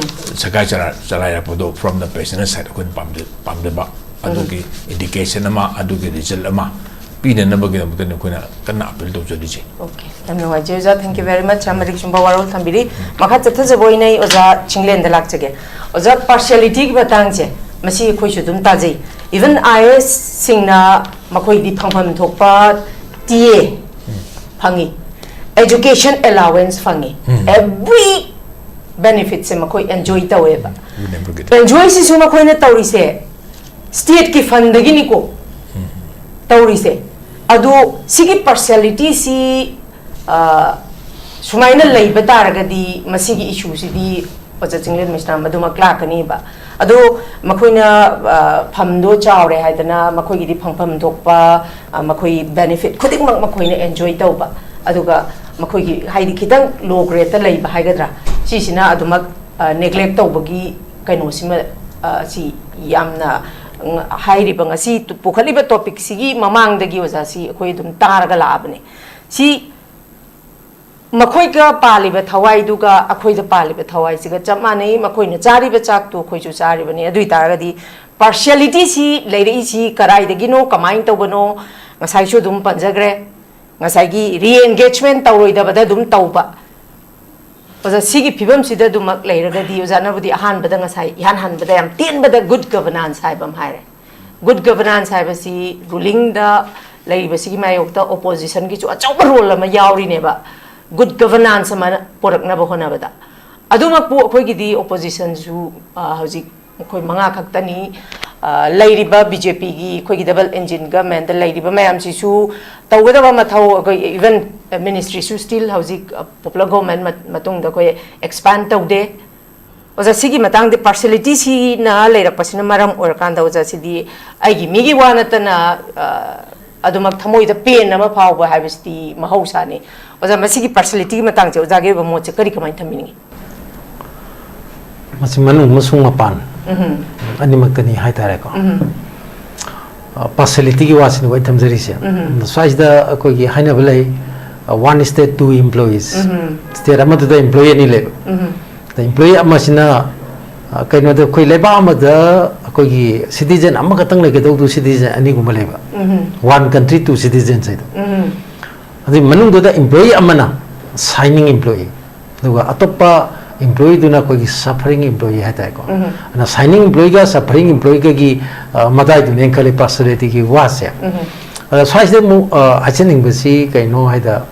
ꯁꯔꯀꯥꯔ ꯆꯂꯥꯏ- ꯆꯂꯥꯏꯔꯛꯄꯗꯣ from the pensioner side ꯑꯩꯈꯣꯏꯅ ꯄꯥꯝꯖ- ꯄꯥꯝꯖꯕ ꯑꯗꯨꯒꯤ indication ꯑꯃ, ꯑꯗꯨꯒꯤ result ꯑꯃ ꯄꯤꯅꯅꯕꯒꯤꯗꯃꯛꯇꯅꯤ ꯑꯩꯈꯣꯏꯅ ꯀꯟꯅ appeal ꯇꯧꯖꯔꯤꯁꯦ꯫ Okay, ꯌꯥꯝ ꯅꯨꯡꯉꯥꯏꯖꯩ ꯑꯣꯖꯥ, thank you very much꯫ ꯌꯥꯝ ꯃꯔꯤꯛ ꯆꯨꯝꯕ ꯋꯥꯔꯣꯜ ꯊꯝꯕꯤꯔꯤ꯫ ꯃꯈꯥ ꯆꯠꯊꯖꯕ ꯑꯣꯏꯅ ꯑꯩ ꯑꯣꯖꯥ ꯆꯤꯡꯂꯦꯟꯗ ꯂꯥꯛꯆꯒꯦ꯫ ꯑꯣꯖꯥ, partialityꯒꯤ ꯃꯇꯥꯡꯁꯦ ꯃꯁꯤ ꯑꯩꯈꯣꯏꯁꯨ ꯑꯗꯨꯝ ꯇꯥꯖꯩ꯫ Even I A S ꯁꯤꯡꯅ ꯃꯈꯣꯏꯗꯤ ꯐꯪꯐꯝ ꯊꯣꯛꯄ T A ꯐꯪꯉꯤ, education allowance ꯐꯪꯉꯤ, every benefitꯁꯦ ꯃꯈꯣꯏ enjoy ꯇꯧꯋꯦꯕ꯫ You never get it. Enjoyꯁꯤꯁꯨ ꯃꯈꯣꯏꯅ ꯇꯧꯔꯤꯁꯦ stateꯀꯤ fundꯗꯒꯤꯅꯤꯀꯣ ꯇꯧꯔꯤꯁꯦ꯫ ꯑꯗꯣ ꯁꯤꯒꯤ partialityꯁꯤ, ꯑ, ꯁꯨꯃꯥꯏꯅ ꯂꯩꯕ ꯇꯥꯔꯒꯗꯤ ꯃꯁꯤꯒꯤ issueꯁꯤꯗꯤ ꯑꯣꯖꯥ ꯆꯤꯡꯂꯦꯟ ꯃꯩꯁꯅꯥꯝ ꯑꯗꯨꯃꯛ ꯂꯥꯛꯀꯅꯤꯕ꯫ ꯑꯗꯣ ꯃꯈꯣꯏꯅ, ꯑ, ꯐꯝꯗꯣ ꯆꯥꯎꯔꯦ ꯍꯥꯏꯗꯅ ꯃꯈꯣꯏꯒꯤꯗꯤ ꯐꯪꯐꯝ ꯊꯣꯛꯄ, ꯑ, ꯃꯈꯣꯏ ꯕꯦꯅꯤꯐꯤꯠ ꯈꯨꯗꯤꯡꯃꯛ ꯃꯈꯣꯏꯅ ꯑꯦꯟꯖꯣꯏ ꯇꯧꯕ, ꯑꯗꯨꯒ ꯃꯈꯣꯏꯒꯤ ꯍꯥꯏꯗꯤ ꯈꯤꯇꯪ ꯂꯣ ꯒ꯭ꯔꯦꯗꯇ ꯂꯩꯕ ꯍꯥꯏꯒꯗ꯭ꯔꯥ, ꯁꯤꯁꯤꯅ ꯑꯗꯨꯃꯛ, ꯑ, ꯅꯦꯒ꯭ꯂꯦꯛ ꯇꯧꯕꯒꯤ ꯀꯩꯅꯣꯁꯤꯃ, ꯑ, ꯁꯤ ꯌꯥꯝꯅ, ꯎꯝ, ꯍꯥꯏꯔꯤꯕ ꯉꯁꯤ ꯇꯨ-, ꯄꯨꯈꯠꯂꯤꯕ ꯇꯣꯄꯤꯛꯁꯤꯒꯤ ꯃꯃꯥꯡꯗꯒꯤ ꯑꯣꯖꯥꯁꯤ ꯑꯩꯈꯣꯏ ꯑꯗꯨꯝ ꯇꯥꯔꯒ ꯂꯥꯛꯑꯕꯅꯦ꯫ ꯁꯤ ꯃꯈꯣꯏꯒ ꯄꯥꯜꯂꯤꯕ ꯊꯋꯥꯏꯗꯨꯒ ꯑꯩꯈꯣꯏꯗ ꯄꯥꯜꯂꯤꯕ ꯊꯋꯥꯏꯁꯤꯒ ꯆꯞ ꯃꯥꯟꯅꯩ꯫ ꯃꯈꯣꯏꯅ ꯆꯥꯔꯤꯕ ꯆꯥꯛꯇꯨ ꯑꯩꯈꯣꯏꯁꯨ ꯆꯥꯔꯤꯕꯅꯤ꯫ ꯑꯗꯨ ꯑꯣꯏ ꯇꯥꯔꯒꯗꯤ ꯄꯥꯔꯁꯤꯌꯦꯂꯤꯇꯤꯁꯤ ꯂꯩꯔꯛꯏꯁꯤ ꯀꯗꯥꯏꯗꯒꯤꯅꯣ, ꯀꯃꯥꯏꯅ ꯇꯧꯕꯅꯣ? ꯉꯁꯥꯏꯁꯨ ꯑꯗꯨꯝ ꯄꯟꯖꯈ꯭ꯔꯦ, ꯉꯁꯥꯏꯒꯤ ꯔꯤꯑꯦꯟꯒꯦꯖꯃꯦꯟ ꯇꯧꯔꯣꯏꯗꯕꯗ ꯑꯗꯨꯝ ꯇꯧꯕ꯫ ꯑꯣꯖꯥ, ꯁꯤꯒꯤ ꯐꯤꯕꯝꯁꯤꯗ ꯑꯗꯨꯃꯛ ꯂꯩꯔꯒꯗꯤ, ꯑꯣꯖꯥꯅꯕꯨꯗꯤ ꯑꯍꯥꯟꯕꯗ, ꯉꯁꯥꯏ ꯏꯍꯥꯟ ꯍꯥꯟꯕꯗ ꯌꯥꯝ ꯇꯦꯟꯕꯗ ꯒꯨꯗ ꯒꯕꯔꯅꯥꯟꯁ ꯍꯥꯏꯕ ꯑꯃ ꯍꯥꯏꯔꯦ꯫ ꯒꯨꯗ ꯒꯕꯔꯅꯥꯟꯁ ꯍꯥꯏꯕꯁꯤ ꯔꯨꯂꯤꯡꯗ ꯂꯩꯔꯤꯕꯁꯤꯒꯤ ꯃꯥꯌꯣꯛꯇ ꯑꯣꯄꯣꯖꯤꯁꯟꯒꯤꯁꯨ ꯑꯆꯧꯕ ꯔꯣꯜ ꯑꯃ ꯌꯥꯎꯔꯤꯅꯦꯕ, ꯒꯨꯗ ꯒꯕꯔꯅꯥꯟꯁ ꯑꯃ ꯄꯨꯔꯛꯅꯕ ꯍꯣꯠꯅꯕꯗ꯫ ꯑꯗꯨꯃꯛꯄꯨ ꯑꯩꯈꯣꯏꯒꯤꯗꯤ ꯑꯣꯄꯣꯖꯤꯁꯟꯁꯨ, ꯑ, ꯍꯧꯖꯤꯛ ꯑꯩꯈꯣꯏ ꯃꯉꯥ ꯈꯛꯇꯅꯤ꯫ ꯑ, ꯂꯩꯔꯤꯕ ꯕꯤ ꯖꯦ ꯄꯤꯒꯤ ꯑꯩꯈꯣꯏꯒꯤ ꯗꯕꯜ ꯏꯟꯖꯤꯟ ꯒꯚꯔꯟꯃꯦꯟꯗ ꯂꯩꯔꯤꯕ ꯃꯌꯥꯝꯁꯤꯁꯨ ꯇꯧꯒꯗꯕ ꯃꯊꯧ, ꯑꯩꯈꯣꯏ ꯏꯚꯟ ꯃꯤꯅꯤꯁꯇ꯭ꯔꯤꯁꯨ ꯁ꯭ꯇꯤꯜ ꯍꯧꯖꯤꯛ, ꯑ, ꯄꯣꯄꯨꯂꯔ ꯒꯣꯚꯔꯟꯃꯦꯟ ꯃꯇꯨꯡꯗ ꯑꯩꯈꯣꯏ ꯑꯦꯛꯁꯄꯥꯟ ꯇꯧꯗꯦ꯫ ꯑꯣꯖꯥ, ꯁꯤꯒꯤ ꯃꯇꯥꯡꯗ ꯄꯥꯔꯁꯤꯌꯦꯂꯤꯇꯤꯁꯤꯅ ꯂꯩꯔꯛꯄꯁꯤꯅ ꯃꯔꯝ ꯑꯣꯏꯔꯀꯥꯟꯗ, ꯑꯣꯖꯥ, ꯁꯤꯗꯤ ꯑꯩꯒꯤ ꯃꯤꯒꯤ ꯋꯥ ꯅꯠꯇꯅ, ꯑ, ꯑꯗꯨꯃꯛ ꯊꯃꯣꯏꯗ ꯄꯦꯟ ꯑꯃ ꯐꯥꯎꯕ ꯍꯥꯏꯕꯁꯤꯗꯤ ꯃꯍꯧꯁꯥꯅꯤ꯫ ꯑꯣꯖꯥ, ꯃꯁꯤꯒꯤ ꯄꯥꯔꯁꯤꯌꯦꯂꯤꯇꯤꯒꯤ ꯃꯇꯥꯡꯁꯦ ꯑꯣꯖꯥꯒꯤ ꯑꯣꯏꯕ ꯃꯣꯠꯁꯦ ꯀꯔꯤ, ꯀꯃꯥꯏꯅ ꯊꯝꯕꯤꯅꯤꯡꯉꯤ? ꯃꯁꯤ ꯃꯅꯨꯡ ꯑꯃꯁꯨꯡ ꯃꯄꯥꯟ ꯎꯝꯍꯨꯝ꯫ ꯑꯅꯤꯃꯛꯇꯅꯤ ꯍꯥꯏꯇꯥꯔꯦꯀꯣ꯫ ꯎꯝꯍꯨꯝ꯫ ꯄꯥꯔꯁꯤꯌꯦꯂꯤꯇꯤꯒꯤ ꯋꯥꯁꯤꯅꯤ ꯑꯩ ꯊꯝꯖꯔꯤꯁꯦ꯫ ꯎꯝꯍꯨꯝ꯫ ꯁ꯭ꯋꯥꯏꯁꯤꯗ ꯑꯩꯈꯣꯏꯒꯤ ꯍꯥꯏꯅꯕ ꯂꯩ, ꯋꯥꯟ ꯁ꯭ꯇꯦꯠ ꯇꯨ ꯏꯝꯄ꯭ꯂꯣꯌꯤꯁ꯫ ꯎꯝꯍꯨꯝ꯫ ꯁ꯭ꯇꯦꯠ ꯑꯃꯗꯨꯗ ꯏꯝꯄ꯭ꯂꯣꯌꯤ ꯑꯅꯤ ꯂꯩꯕ꯫ ꯎꯝꯍꯨꯝ꯫ ꯑꯗ ꯏꯝꯄ꯭ꯂꯣꯌꯤ ꯑꯃꯁꯤꯅ, ꯑ, ꯀꯩꯅꯣꯗ, ꯑꯩꯈꯣꯏ ꯂꯩꯕꯥꯛ ꯑꯃꯗ ꯑꯩꯈꯣꯏꯒꯤ ꯁꯤꯇꯤꯖꯦꯟ ꯑꯃꯈꯛꯇꯪ ꯂꯩꯒꯗꯧꯗꯨ ꯁꯤꯇꯤꯖꯦꯟ ꯑꯅꯤꯒꯨꯝꯕ ꯂꯩꯕ꯫ ꯎꯝꯍꯨꯝ꯫ ꯋꯥꯟ ꯀꯟꯇ꯭ꯔꯤ ꯇꯨ ꯁꯤꯇꯤꯖꯦꯟꯁ ꯍꯥꯏꯗꯣ꯫ ꯎꯝꯍꯨꯝ꯫ ꯑꯗꯨꯒꯤ ꯃꯅꯨꯡꯗꯨꯗ ꯏꯝꯄ꯭ꯂꯣꯌꯤ ꯑꯃꯅ ꯁꯥꯏꯅꯤꯡ ꯏꯝꯄ꯭ꯂꯣꯌꯤ, ꯑꯗꯨꯒ ꯑꯇꯣꯞꯄ ꯏꯝꯄ꯭ꯂꯣꯌꯤꯗꯨꯅ ꯑꯩꯈꯣꯏꯒꯤ ꯁꯐꯔꯤꯡ ꯏꯝꯄ꯭ꯂꯣꯌꯤ ꯍꯥꯏꯇꯥꯔꯦꯀꯣ꯫ ꯎꯝꯍꯨꯝ꯫ ꯑꯗꯨꯅ ꯁꯥꯏꯅꯤꯡ ꯏꯝꯄ꯭ꯂꯣꯌꯤꯒ ꯁꯐꯔꯤꯡ ꯏꯝꯄ꯭ꯂꯣꯌꯤꯒꯒꯤ, ꯑ, ꯃꯇꯥꯏꯗꯨꯅꯦꯅ ꯈꯜꯂꯤ ꯄꯥꯔꯁꯤꯌꯦꯂꯤꯇꯤꯒꯤ ꯋꯥꯁꯦ꯫ ꯎꯝꯍꯨꯝ꯫ ꯑꯗ ꯁ꯭ꯋꯥꯏꯁꯤꯗ ꯑꯃꯨꯛ, ꯑ, ꯍꯥꯏꯖꯅꯤꯡꯕꯁꯤ ꯀꯩꯅꯣ ꯍꯥꯏꯗ,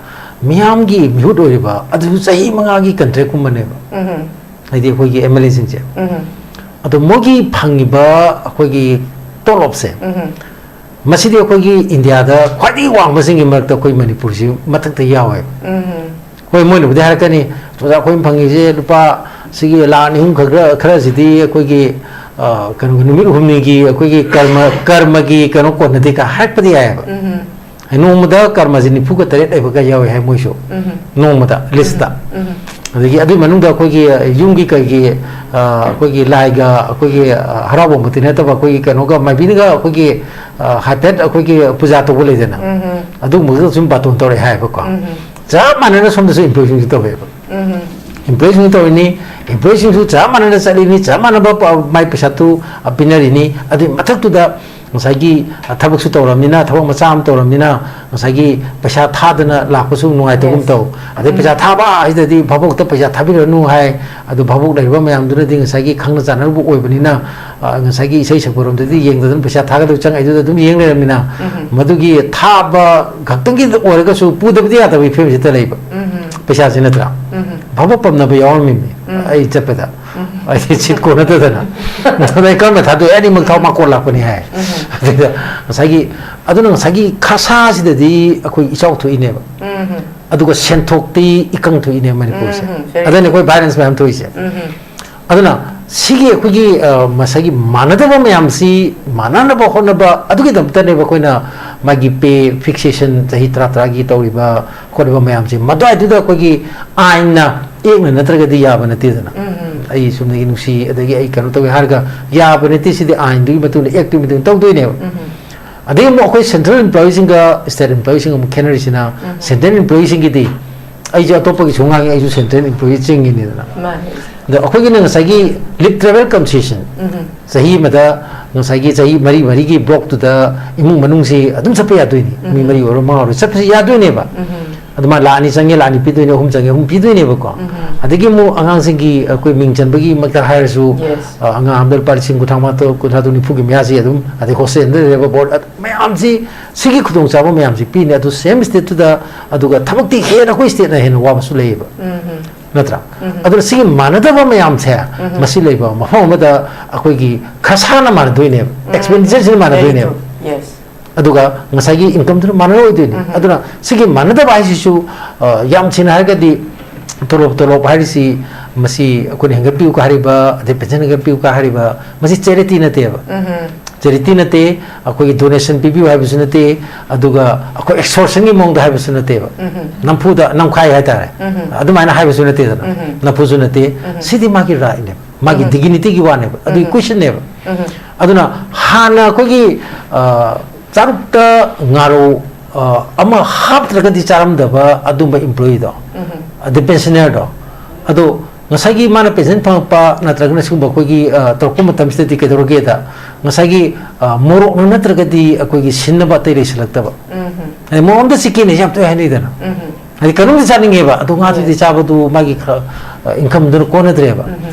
ꯃꯤꯌꯥꯝꯒꯤ ꯃꯤꯍꯨꯠ ꯑꯣꯏꯔꯤꯕ ꯑꯗꯨꯁꯨ ꯆꯍꯤ ꯃꯉꯥꯒꯤ ꯀꯟꯇ꯭ꯔꯦꯛꯀꯨꯝꯕꯅꯦꯕ꯫ ꯎꯝꯍꯨꯝ꯫ ꯍꯥꯏꯗꯤ ꯑꯩꯈꯣꯏꯒꯤ ꯑꯦꯝ ꯑꯦꯜ ꯑꯦꯁꯤꯡꯁꯦ꯫ ꯎꯝꯍꯨꯝ꯫ ꯑꯗꯣ ꯃꯣꯏꯒꯤ ꯐꯪꯉꯤꯕ ꯑꯩꯈꯣꯏꯒꯤ ꯇꯣꯂꯣꯞꯁꯦ, ꯎꯝꯍꯨꯝ꯫ ꯃꯁꯤꯗꯤ ꯑꯩꯈꯣꯏꯒꯤ ꯏꯟꯗꯤꯌꯥꯗ ꯈ꯭ꯋꯥꯏꯗꯒꯤ ꯋꯥꯡꯕꯁꯤꯡꯒꯤ ꯃꯔꯛꯇ ꯑꯩꯈꯣꯏ ꯃꯅꯤꯄꯨꯔꯁꯤ ꯃꯊꯛꯇ ꯌꯥꯎꯋꯦꯕ꯫ ꯎꯝꯍꯨꯝ꯫ ꯍꯣꯏ, ꯃꯣꯏꯅꯕꯨꯗꯤ ꯍꯥꯏꯔꯛꯀꯅꯤ, "ꯑꯣꯖꯥ, ꯑꯩꯈꯣꯏꯅ ꯐꯪꯉꯤꯁꯦ ꯂꯨꯄꯥ, ꯁꯤꯒꯤ ꯂꯥꯛ ꯑꯅꯤ ꯑꯍꯨꯝ ꯈꯛ ꯈꯔ ꯈꯔꯁꯤꯗꯤ ꯑꯩꯈꯣꯏꯒꯤ ꯑ, ꯀꯩꯅꯣ, ꯅꯨꯃꯤꯠ ꯍꯨꯝꯅꯤꯒꯤ ꯑꯩꯈꯣꯏꯒꯤ ꯀꯔꯃ ꯀꯔꯃꯒꯤ ꯀꯩꯅꯣ ꯀꯣꯟꯅꯗꯦ ꯀ ꯍꯥꯏꯔꯛꯄꯗꯤ ꯌꯥꯏꯑꯕ꯫ ꯎꯝ꯫ ꯅꯣꯡꯃꯗ ꯀꯔꯃꯁꯦ ꯅꯤꯐꯨꯒ ꯇꯔꯦꯠ ꯂꯩꯕꯒ ꯌꯥꯎꯋꯦ ꯍꯥꯏ ꯃꯣꯏꯁꯨ꯫ ꯎꯝ꯫ ꯅꯣꯡꯃꯗ ꯂꯤꯁꯇ꯫ ꯎꯝ꯫ ꯑꯗꯒꯤ ꯑꯗꯨꯒꯤ ꯃꯅꯨꯡꯗ ꯑꯩꯈꯣꯏꯒꯤ ꯌꯨꯝꯒꯤ ꯀꯩꯒꯤ ꯑ, ꯑꯩꯈꯣꯏꯒꯤ ꯂꯥꯏꯒ ꯑꯩꯈꯣꯏꯒꯤ ꯑ, ꯍꯔꯥꯎꯕ ꯃꯛꯇꯤ ꯅꯠꯇꯕ ꯑꯩꯈꯣꯏꯒꯤ ꯀꯩꯅꯣꯒ ꯃꯥꯏꯕꯤꯅꯒ ꯑꯩꯈꯣꯏꯒꯤ ꯑ, ꯍꯥꯏꯐꯦꯠ ꯑꯩꯈꯣꯏꯒꯤ ꯄꯨꯖꯥ ꯇꯧꯕ ꯂꯩꯗꯅ꯫ ꯎꯝ꯫ ꯑꯗꯨꯒꯨꯝꯕꯒ ꯁꯨꯝ ꯕꯥꯇꯣꯟ ꯇꯧꯔꯛꯑꯦ ꯍꯥꯏꯕꯀꯣ꯫ ꯎꯝ꯫ ꯆꯞ ꯃꯥꯟꯅꯅ ꯁꯣꯝꯗꯁꯨ ꯏꯝꯄ꯭ꯂꯣꯏꯁꯤꯡꯁꯨ ꯇꯧꯋꯦꯕ꯫ ꯎꯝ꯫ ꯏꯝꯄ꯭ꯂꯣꯏꯁꯤꯡꯁꯨ ꯇꯧꯔꯤꯅꯤ꯫ ꯏꯝꯄ꯭ꯂꯣꯏꯁꯤꯡꯁꯨ ꯆꯞ ꯃꯥꯟꯅꯅ ꯆꯠꯂꯤꯅꯤ, ꯆꯞ ꯃꯥꯟꯅꯕ ꯄ-, ꯃꯥꯏ ꯄꯩꯁꯥꯗꯨ, ꯑ, ꯄꯤꯅꯔꯤꯅꯤ꯫ ꯑꯗꯨꯒꯤ ꯃꯊꯛꯇꯨꯗ ꯉꯁꯥꯏꯒꯤ, ꯑ, ꯊꯕꯛꯁꯨ ꯇꯧꯔꯕꯅꯤꯅ, ꯊꯕꯛ ꯃꯆꯥ ꯑꯃ ꯇꯧꯔꯕꯅꯤꯅ, ꯉꯁꯥꯏꯒꯤ ꯄꯩꯁꯥ ꯊꯥꯗꯅ ꯂꯥꯛꯄꯁꯨ ꯅꯨꯡꯉꯥꯏꯇꯕꯒꯨꯝ Yes. ꯇꯧ꯫ ꯑꯗꯩ ꯎꯝ꯫ ꯄꯩꯁꯥ ꯊꯥꯕ ꯍꯥꯏꯗꯗꯤ ꯚꯥꯕꯣꯛꯇ ꯄꯩꯁꯥ ꯊꯥꯕꯤꯔꯅꯨ ꯍꯥꯏ꯫ ꯑꯗꯨ ꯚꯥꯕꯣꯛ ꯂꯩꯔꯤꯕ ꯃꯌꯥꯝꯗꯨꯅꯗꯤ ꯉꯁꯥꯏꯒꯤ ꯈꯪꯅ ꯆꯥꯟꯅꯔꯨꯕ ꯑꯣꯏꯕꯅꯤꯅ, ꯑ, ꯉꯁꯥꯏꯒꯤ ꯏꯁꯩ ꯁꯛꯄꯔꯣꯝꯗꯗꯤ ꯌꯦꯡꯗꯗꯅ ꯄꯩꯁꯥ ꯊꯥꯒꯗꯕ ꯆꯪꯉꯛꯏꯗꯨꯗ ꯑꯗꯨꯝ ꯌꯦꯡ ꯂꯩꯔꯕꯅꯤꯅ, ꯎꯝ꯫ ꯃꯗꯨꯒꯤ ꯊꯥꯕ ꯈꯛꯇꯪꯒꯤ ꯑꯣꯏꯔꯒꯁꯨ ꯄꯨꯗꯕꯗꯤ ꯌꯥꯗꯕꯒꯤ ꯐꯤꯕꯝꯁꯤꯗ ꯂꯩꯕ꯫ ꯎꯝ꯫ ꯄꯩꯁꯥꯁꯤ ꯅꯠꯇ꯭ꯔꯥ? ꯎꯝ꯫ ꯚꯥꯕꯣꯛ ꯄꯝꯅꯕ ꯌꯥꯎꯔꯝꯃꯤꯅꯤ꯫ ꯎꯝ꯫ ꯑꯩ ꯆꯠꯄꯗ꯫ ꯎꯝ꯫ ꯑꯩꯗꯤ ꯁꯤꯠ ꯀꯣꯟꯅꯗꯗꯅ꯫ ꯑꯗꯩ ꯀꯔꯝꯕ ꯊꯥꯗꯣꯛꯑꯦ? ꯑꯅꯤꯃꯛ ꯊꯥꯎ ꯃꯥ ꯀꯣꯟ ꯂꯥꯛꯄꯅꯤ ꯍꯥꯏ꯫ ꯎꯝ꯫ ꯑꯗꯨꯗ ꯉꯁꯥꯏꯒꯤ, ꯑꯗꯨꯅ ꯉꯁꯥꯏꯒꯤ ꯈꯁꯥꯁꯤꯗꯗꯤ ꯑꯩꯈꯣꯏ ꯏꯆꯥꯎ ꯊꯣꯛꯏꯅꯦꯕ꯫ ꯎꯝ꯫ ꯑꯗꯨꯒ ꯁꯦꯟꯊꯣꯛꯇꯤ ꯏꯀꯪ ꯊꯣꯛꯏꯅꯦ ꯃꯅꯤꯄꯨꯔꯁꯦ꯫ ꯎꯝ, very ꯑꯗꯨꯅ ꯑꯩꯈꯣꯏ violence ꯃꯌꯥꯝ ꯊꯣꯛꯏꯁꯦ꯫ ꯎꯝ꯫ ꯑꯗꯨꯅ ꯁꯤꯒꯤ ꯑꯩꯈꯣꯏꯒꯤ, ꯑ, ꯉꯁꯥꯏꯒꯤ ꯃꯥꯟꯅꯗꯕ ꯃꯌꯥꯝꯁꯤ, ꯃꯥꯟꯅꯅꯕ ꯍꯣꯠꯅꯕ ꯑꯗꯨꯒꯤꯗꯃꯛꯇꯅꯦꯕ ꯑꯩꯈꯣꯏꯅ ꯃꯥꯒꯤ pay fixation ꯆꯍꯤ ꯇꯔꯥ ꯇꯔꯥꯒꯤ ꯇꯧꯔꯤꯕ ꯈꯣꯠꯂꯤꯕ ꯃꯌꯥꯝꯁꯦ꯫ ꯃꯗꯨꯋꯥꯏꯗꯨꯗ ꯑꯩꯈꯣꯏꯒꯤ ꯑꯥꯏꯟꯅ ꯌꯦꯛꯅ ꯅꯠꯇ꯭ꯔꯒꯗꯤ ꯌꯥꯕ ꯅꯠꯇꯦꯗꯅ꯫ ꯎꯝ꯫ ꯑꯩ ꯁꯨꯝꯗꯒꯤ ꯅꯨꯡꯁꯤ, ꯑꯗꯒꯤ ꯑꯩ ꯀꯩꯅꯣ ꯇꯧꯋꯦ ꯍꯥꯏꯔꯒ ꯌꯥꯕ ꯅꯠꯇꯦ꯫ ꯁꯤꯗꯤ ꯑꯥꯏꯟꯗꯨꯒꯤ ꯃꯇꯨꯡ ꯏꯟꯅ, act ꯇꯨꯒꯤ ꯃꯇꯨꯡ ꯏꯟꯅ ꯇꯧꯗꯣꯏꯅꯦꯕ꯫ ꯎꯝ꯫ ꯑꯗꯒꯤ ꯑꯃꯨꯛ ꯑꯩꯈꯣꯏ central employee ꯁꯤꯡꯒ state employee ꯁꯤꯡꯒ ꯑꯃꯨꯛ ꯈꯦꯠꯅꯔꯤꯁꯤꯅ, ꯎꯝ꯫ Central employee ꯁꯤꯡꯒꯤꯗꯤ, ꯑꯩꯁꯨ ꯑꯇꯣꯞꯄꯒꯤꯁꯨ ꯉꯥꯡꯉꯤ, ꯑꯩꯁꯨ central employee ꯆꯤꯡꯉꯤꯅꯤꯗꯅ꯫ ꯃꯥꯅꯤ꯫ ꯑꯗꯣ ꯑꯩꯈꯣꯏꯒꯤꯅ ꯉꯁꯥꯏꯒꯤ leave travel concession, ꯎꯝ꯫ ꯆꯍꯤ ꯑꯃꯗ ꯉꯁꯥꯏꯒꯤ ꯆꯍꯤ ꯃꯔꯤ ꯃꯔꯤꯒꯤ block ꯇꯨꯗ ꯏꯃꯨꯡ ꯃꯅꯨꯡꯁꯤ ꯑꯗꯨꯝ ꯆꯠꯄ ꯌꯥꯗꯣꯏꯅꯤ꯫ ꯃꯤ ꯎꯝ꯫ ꯃꯔꯤ ꯑꯣꯏꯔꯣ, ꯃꯉꯥ ꯑꯣꯏꯔꯣ, ꯆꯠꯄꯁꯤ ꯌꯥꯗꯣꯏꯅꯦꯕ꯫ ꯎꯝ꯫ ꯑꯗꯨꯃꯥꯏꯅ ꯂꯥꯛ ꯑꯅꯤ ꯆꯪꯉꯦ, ꯂꯥꯛ ꯑꯅꯤ ꯄꯤꯗꯣꯏꯅꯦ, ꯑꯍꯨꯝ ꯆꯪꯉꯦ, ꯑꯍꯨꯝ ꯄꯤꯗꯣꯏꯅꯦꯕꯀꯣ꯫ ꯎꯝ꯫ ꯑꯗꯒꯤ ꯑꯃꯨꯛ ꯑꯉꯥꯡꯁꯤꯡꯒꯤ ꯑꯩꯈꯣꯏ ꯃꯤꯡ ꯆꯟꯕꯒꯤ ꯃꯛꯇ ꯍꯥꯏꯔꯁꯨ, Yes. ꯑ, ꯑꯉꯥꯡ ꯑꯃꯗ ꯂꯨꯄꯥ ꯂꯤꯁꯤꯡ ꯀꯨꯟꯊ꯭ꯔꯥ ꯃꯉꯥ, ꯀꯨꯟꯊ꯭ꯔꯥ ꯇꯔꯨꯛ, ꯅꯤꯐꯨꯒꯤ ꯃꯌꯥꯁꯤ ꯑꯗꯨꯝ, ꯑꯗꯩ hostel ꯗ ꯂꯩꯔꯕ board, ꯑ, ꯃꯌꯥꯝꯁꯤ, ꯁꯤꯒꯤ ꯈꯨꯗꯣꯡꯆꯥꯕ ꯃꯌꯥꯝꯁꯤ ꯄꯤꯅꯤ꯫ ꯑꯗꯨ same state ꯇꯨꯗ, ꯑꯗꯨꯒ ꯊꯕꯛꯇꯤ ꯍꯦꯟꯅ ꯑꯩꯈꯣꯏ state ꯅ ꯍꯦꯟꯅ ꯋꯥꯕꯁꯨ ꯂꯩꯌꯦꯕ꯫ ꯎꯝ꯫ ꯅꯠꯇ꯭ꯔꯥ? ꯎꯝ꯫ ꯑꯗꯨꯅ ꯁꯤꯒꯤ ꯃꯥꯟꯅꯗꯕ ꯃꯌꯥꯝꯁꯦ, ꯎꯝ꯫ ꯃꯁꯤ ꯂꯩꯕ ꯃꯐꯝ ꯑꯃꯗ ꯑꯩꯈꯣꯏꯒꯤ ꯈꯔꯁꯥꯅ ꯃꯥꯟꯅꯗꯣꯏꯅꯦꯕ, ꯎꯝ꯫ Expenditure ꯁꯤꯅ Very ꯃꯥꯟꯅꯗꯣꯏꯅꯦꯕ꯫ True. Yes. ꯑꯗꯨꯒ ꯉꯁꯥꯏꯒꯤ income ꯗꯨꯅ ꯃꯥꯟꯅꯔꯣꯏꯗꯣꯏꯅꯤ꯫ ꯎꯝ꯫ ꯑꯗꯨꯅ ꯁꯤꯒꯤ ꯃꯥꯟꯅꯗꯕ ꯍꯥꯏꯁꯤꯁꯨ, ꯑ, ꯌꯥꯝ ꯊꯤꯅ ꯍꯥꯏꯔꯒꯗꯤ ꯇꯣꯂꯣꯞ ꯇꯣꯂꯣꯞ ꯍꯥꯏꯔꯤꯁꯤ, ꯃꯁꯤ ꯑꯩꯈꯣꯏꯅ ꯍꯦꯟꯒꯠꯄꯤꯌꯨ ꯀ ꯍꯥꯏꯔꯤꯕ, ꯑꯗꯩ ꯄꯦꯟꯁꯟ ꯍꯦꯟꯒꯠꯄꯤꯌꯨ ꯀ ꯍꯥꯏꯔꯤꯕ, ꯃꯁꯤ ꯆꯦꯔꯤꯇꯤ ꯅꯠꯇꯦꯕ꯫ ꯆꯦꯔꯤꯇꯤ ꯅꯠꯇꯦ꯫ ꯑꯩꯈꯣꯏꯒꯤ ꯗꯣꯅꯦꯁꯟ ꯄꯤꯕꯤꯌꯨ ꯍꯥꯏꯕꯁꯨ ꯅꯠꯇꯦ, ꯑꯗꯨꯒ ꯑꯩꯈꯣꯏ ꯑꯦꯛꯁꯣꯔꯁꯟꯒꯤ ꯃꯑꯣꯡꯗ ꯍꯥꯏꯕꯁꯨ ꯅꯠꯇꯦꯕ꯫ ꯅꯝꯐꯨꯗ ꯅꯝꯈꯥꯏ ꯍꯥꯏꯇꯥꯔꯦ꯫ ꯑꯗꯨꯃꯥꯏꯅ ꯍꯥꯏꯕꯁꯨ ꯅꯠꯇꯦꯗꯅ꯫ ꯅꯝꯐꯨꯁꯨ ꯅꯠꯇꯦ꯫ ꯁꯤꯗꯤ ꯃꯥꯒꯤ ꯔꯥꯏꯠꯅꯦꯕ, ꯃꯥꯒꯤ ꯗꯤꯒꯤꯅꯤꯇꯤꯒꯤ ꯋꯥꯅꯦꯕ, ꯑꯗꯨꯒꯤ ꯀꯣꯏꯁꯟꯅꯦꯕ꯫ ꯑꯗꯨꯅ ꯍꯥꯟꯅ ꯑꯩꯈꯣꯏꯒꯤ, ꯑ, ꯆꯥꯔꯨꯛꯇ ꯉꯥꯔꯧ, ꯑ, ꯑꯃ ꯍꯥꯞꯇ꯭ꯔꯒꯗꯤ ꯆꯥꯔꯝꯗꯕ ꯑꯗꯨꯝꯕ ꯏꯝꯄ꯭ꯂꯣꯌꯤꯗꯣ, ꯑꯗꯩ ꯄꯦꯟꯁꯅꯔꯗꯣ, ꯑꯗꯣ ꯉꯁꯥꯏꯒꯤ ꯃꯥꯅ ꯄꯦꯟꯁꯟ ꯐꯪꯉꯛꯄ ꯅꯠꯇ꯭ꯔꯒꯅ ꯁꯤꯒꯨꯝꯕ ꯑꯩꯈꯣꯏꯒꯤ, ꯑ, ꯇꯧꯔꯛꯄ ꯃꯇꯝꯁꯤꯗꯗꯤ ꯀꯩꯗꯧꯔꯒꯦꯗ, ꯉꯁꯥꯏꯒꯤ, ꯑ, ꯃꯣꯔꯣꯛꯅ ꯅꯠꯇ꯭ꯔꯒꯗꯤ ꯑꯩꯈꯣꯏꯒꯤ ꯁꯤꯟꯅꯕ ꯑꯇꯩ ꯂꯩꯁꯤꯜꯂꯛꯇꯕ꯫ ꯍꯥꯏꯗꯤ ꯃꯣꯔꯣꯛ ꯑꯝꯇ ꯆꯤꯛꯀꯦꯅꯦ ꯁꯤ ꯌꯥꯝ ꯇꯣꯏ ꯍꯥꯏꯅꯩꯗꯅ꯫ ꯍꯥꯏꯗꯤ ꯀꯩꯅꯣꯝꯗꯤ ꯆꯥꯅꯤꯡꯉꯦꯕ, ꯑꯗꯣ ꯉꯥꯗꯨꯗꯤ ꯆꯥꯕꯗꯨ ꯃꯥꯒꯤ ꯈꯔ, ꯑ, ꯏꯟꯀꯝꯗꯨꯅ ꯀꯣꯟꯅꯗ꯭ꯔꯦꯕ꯫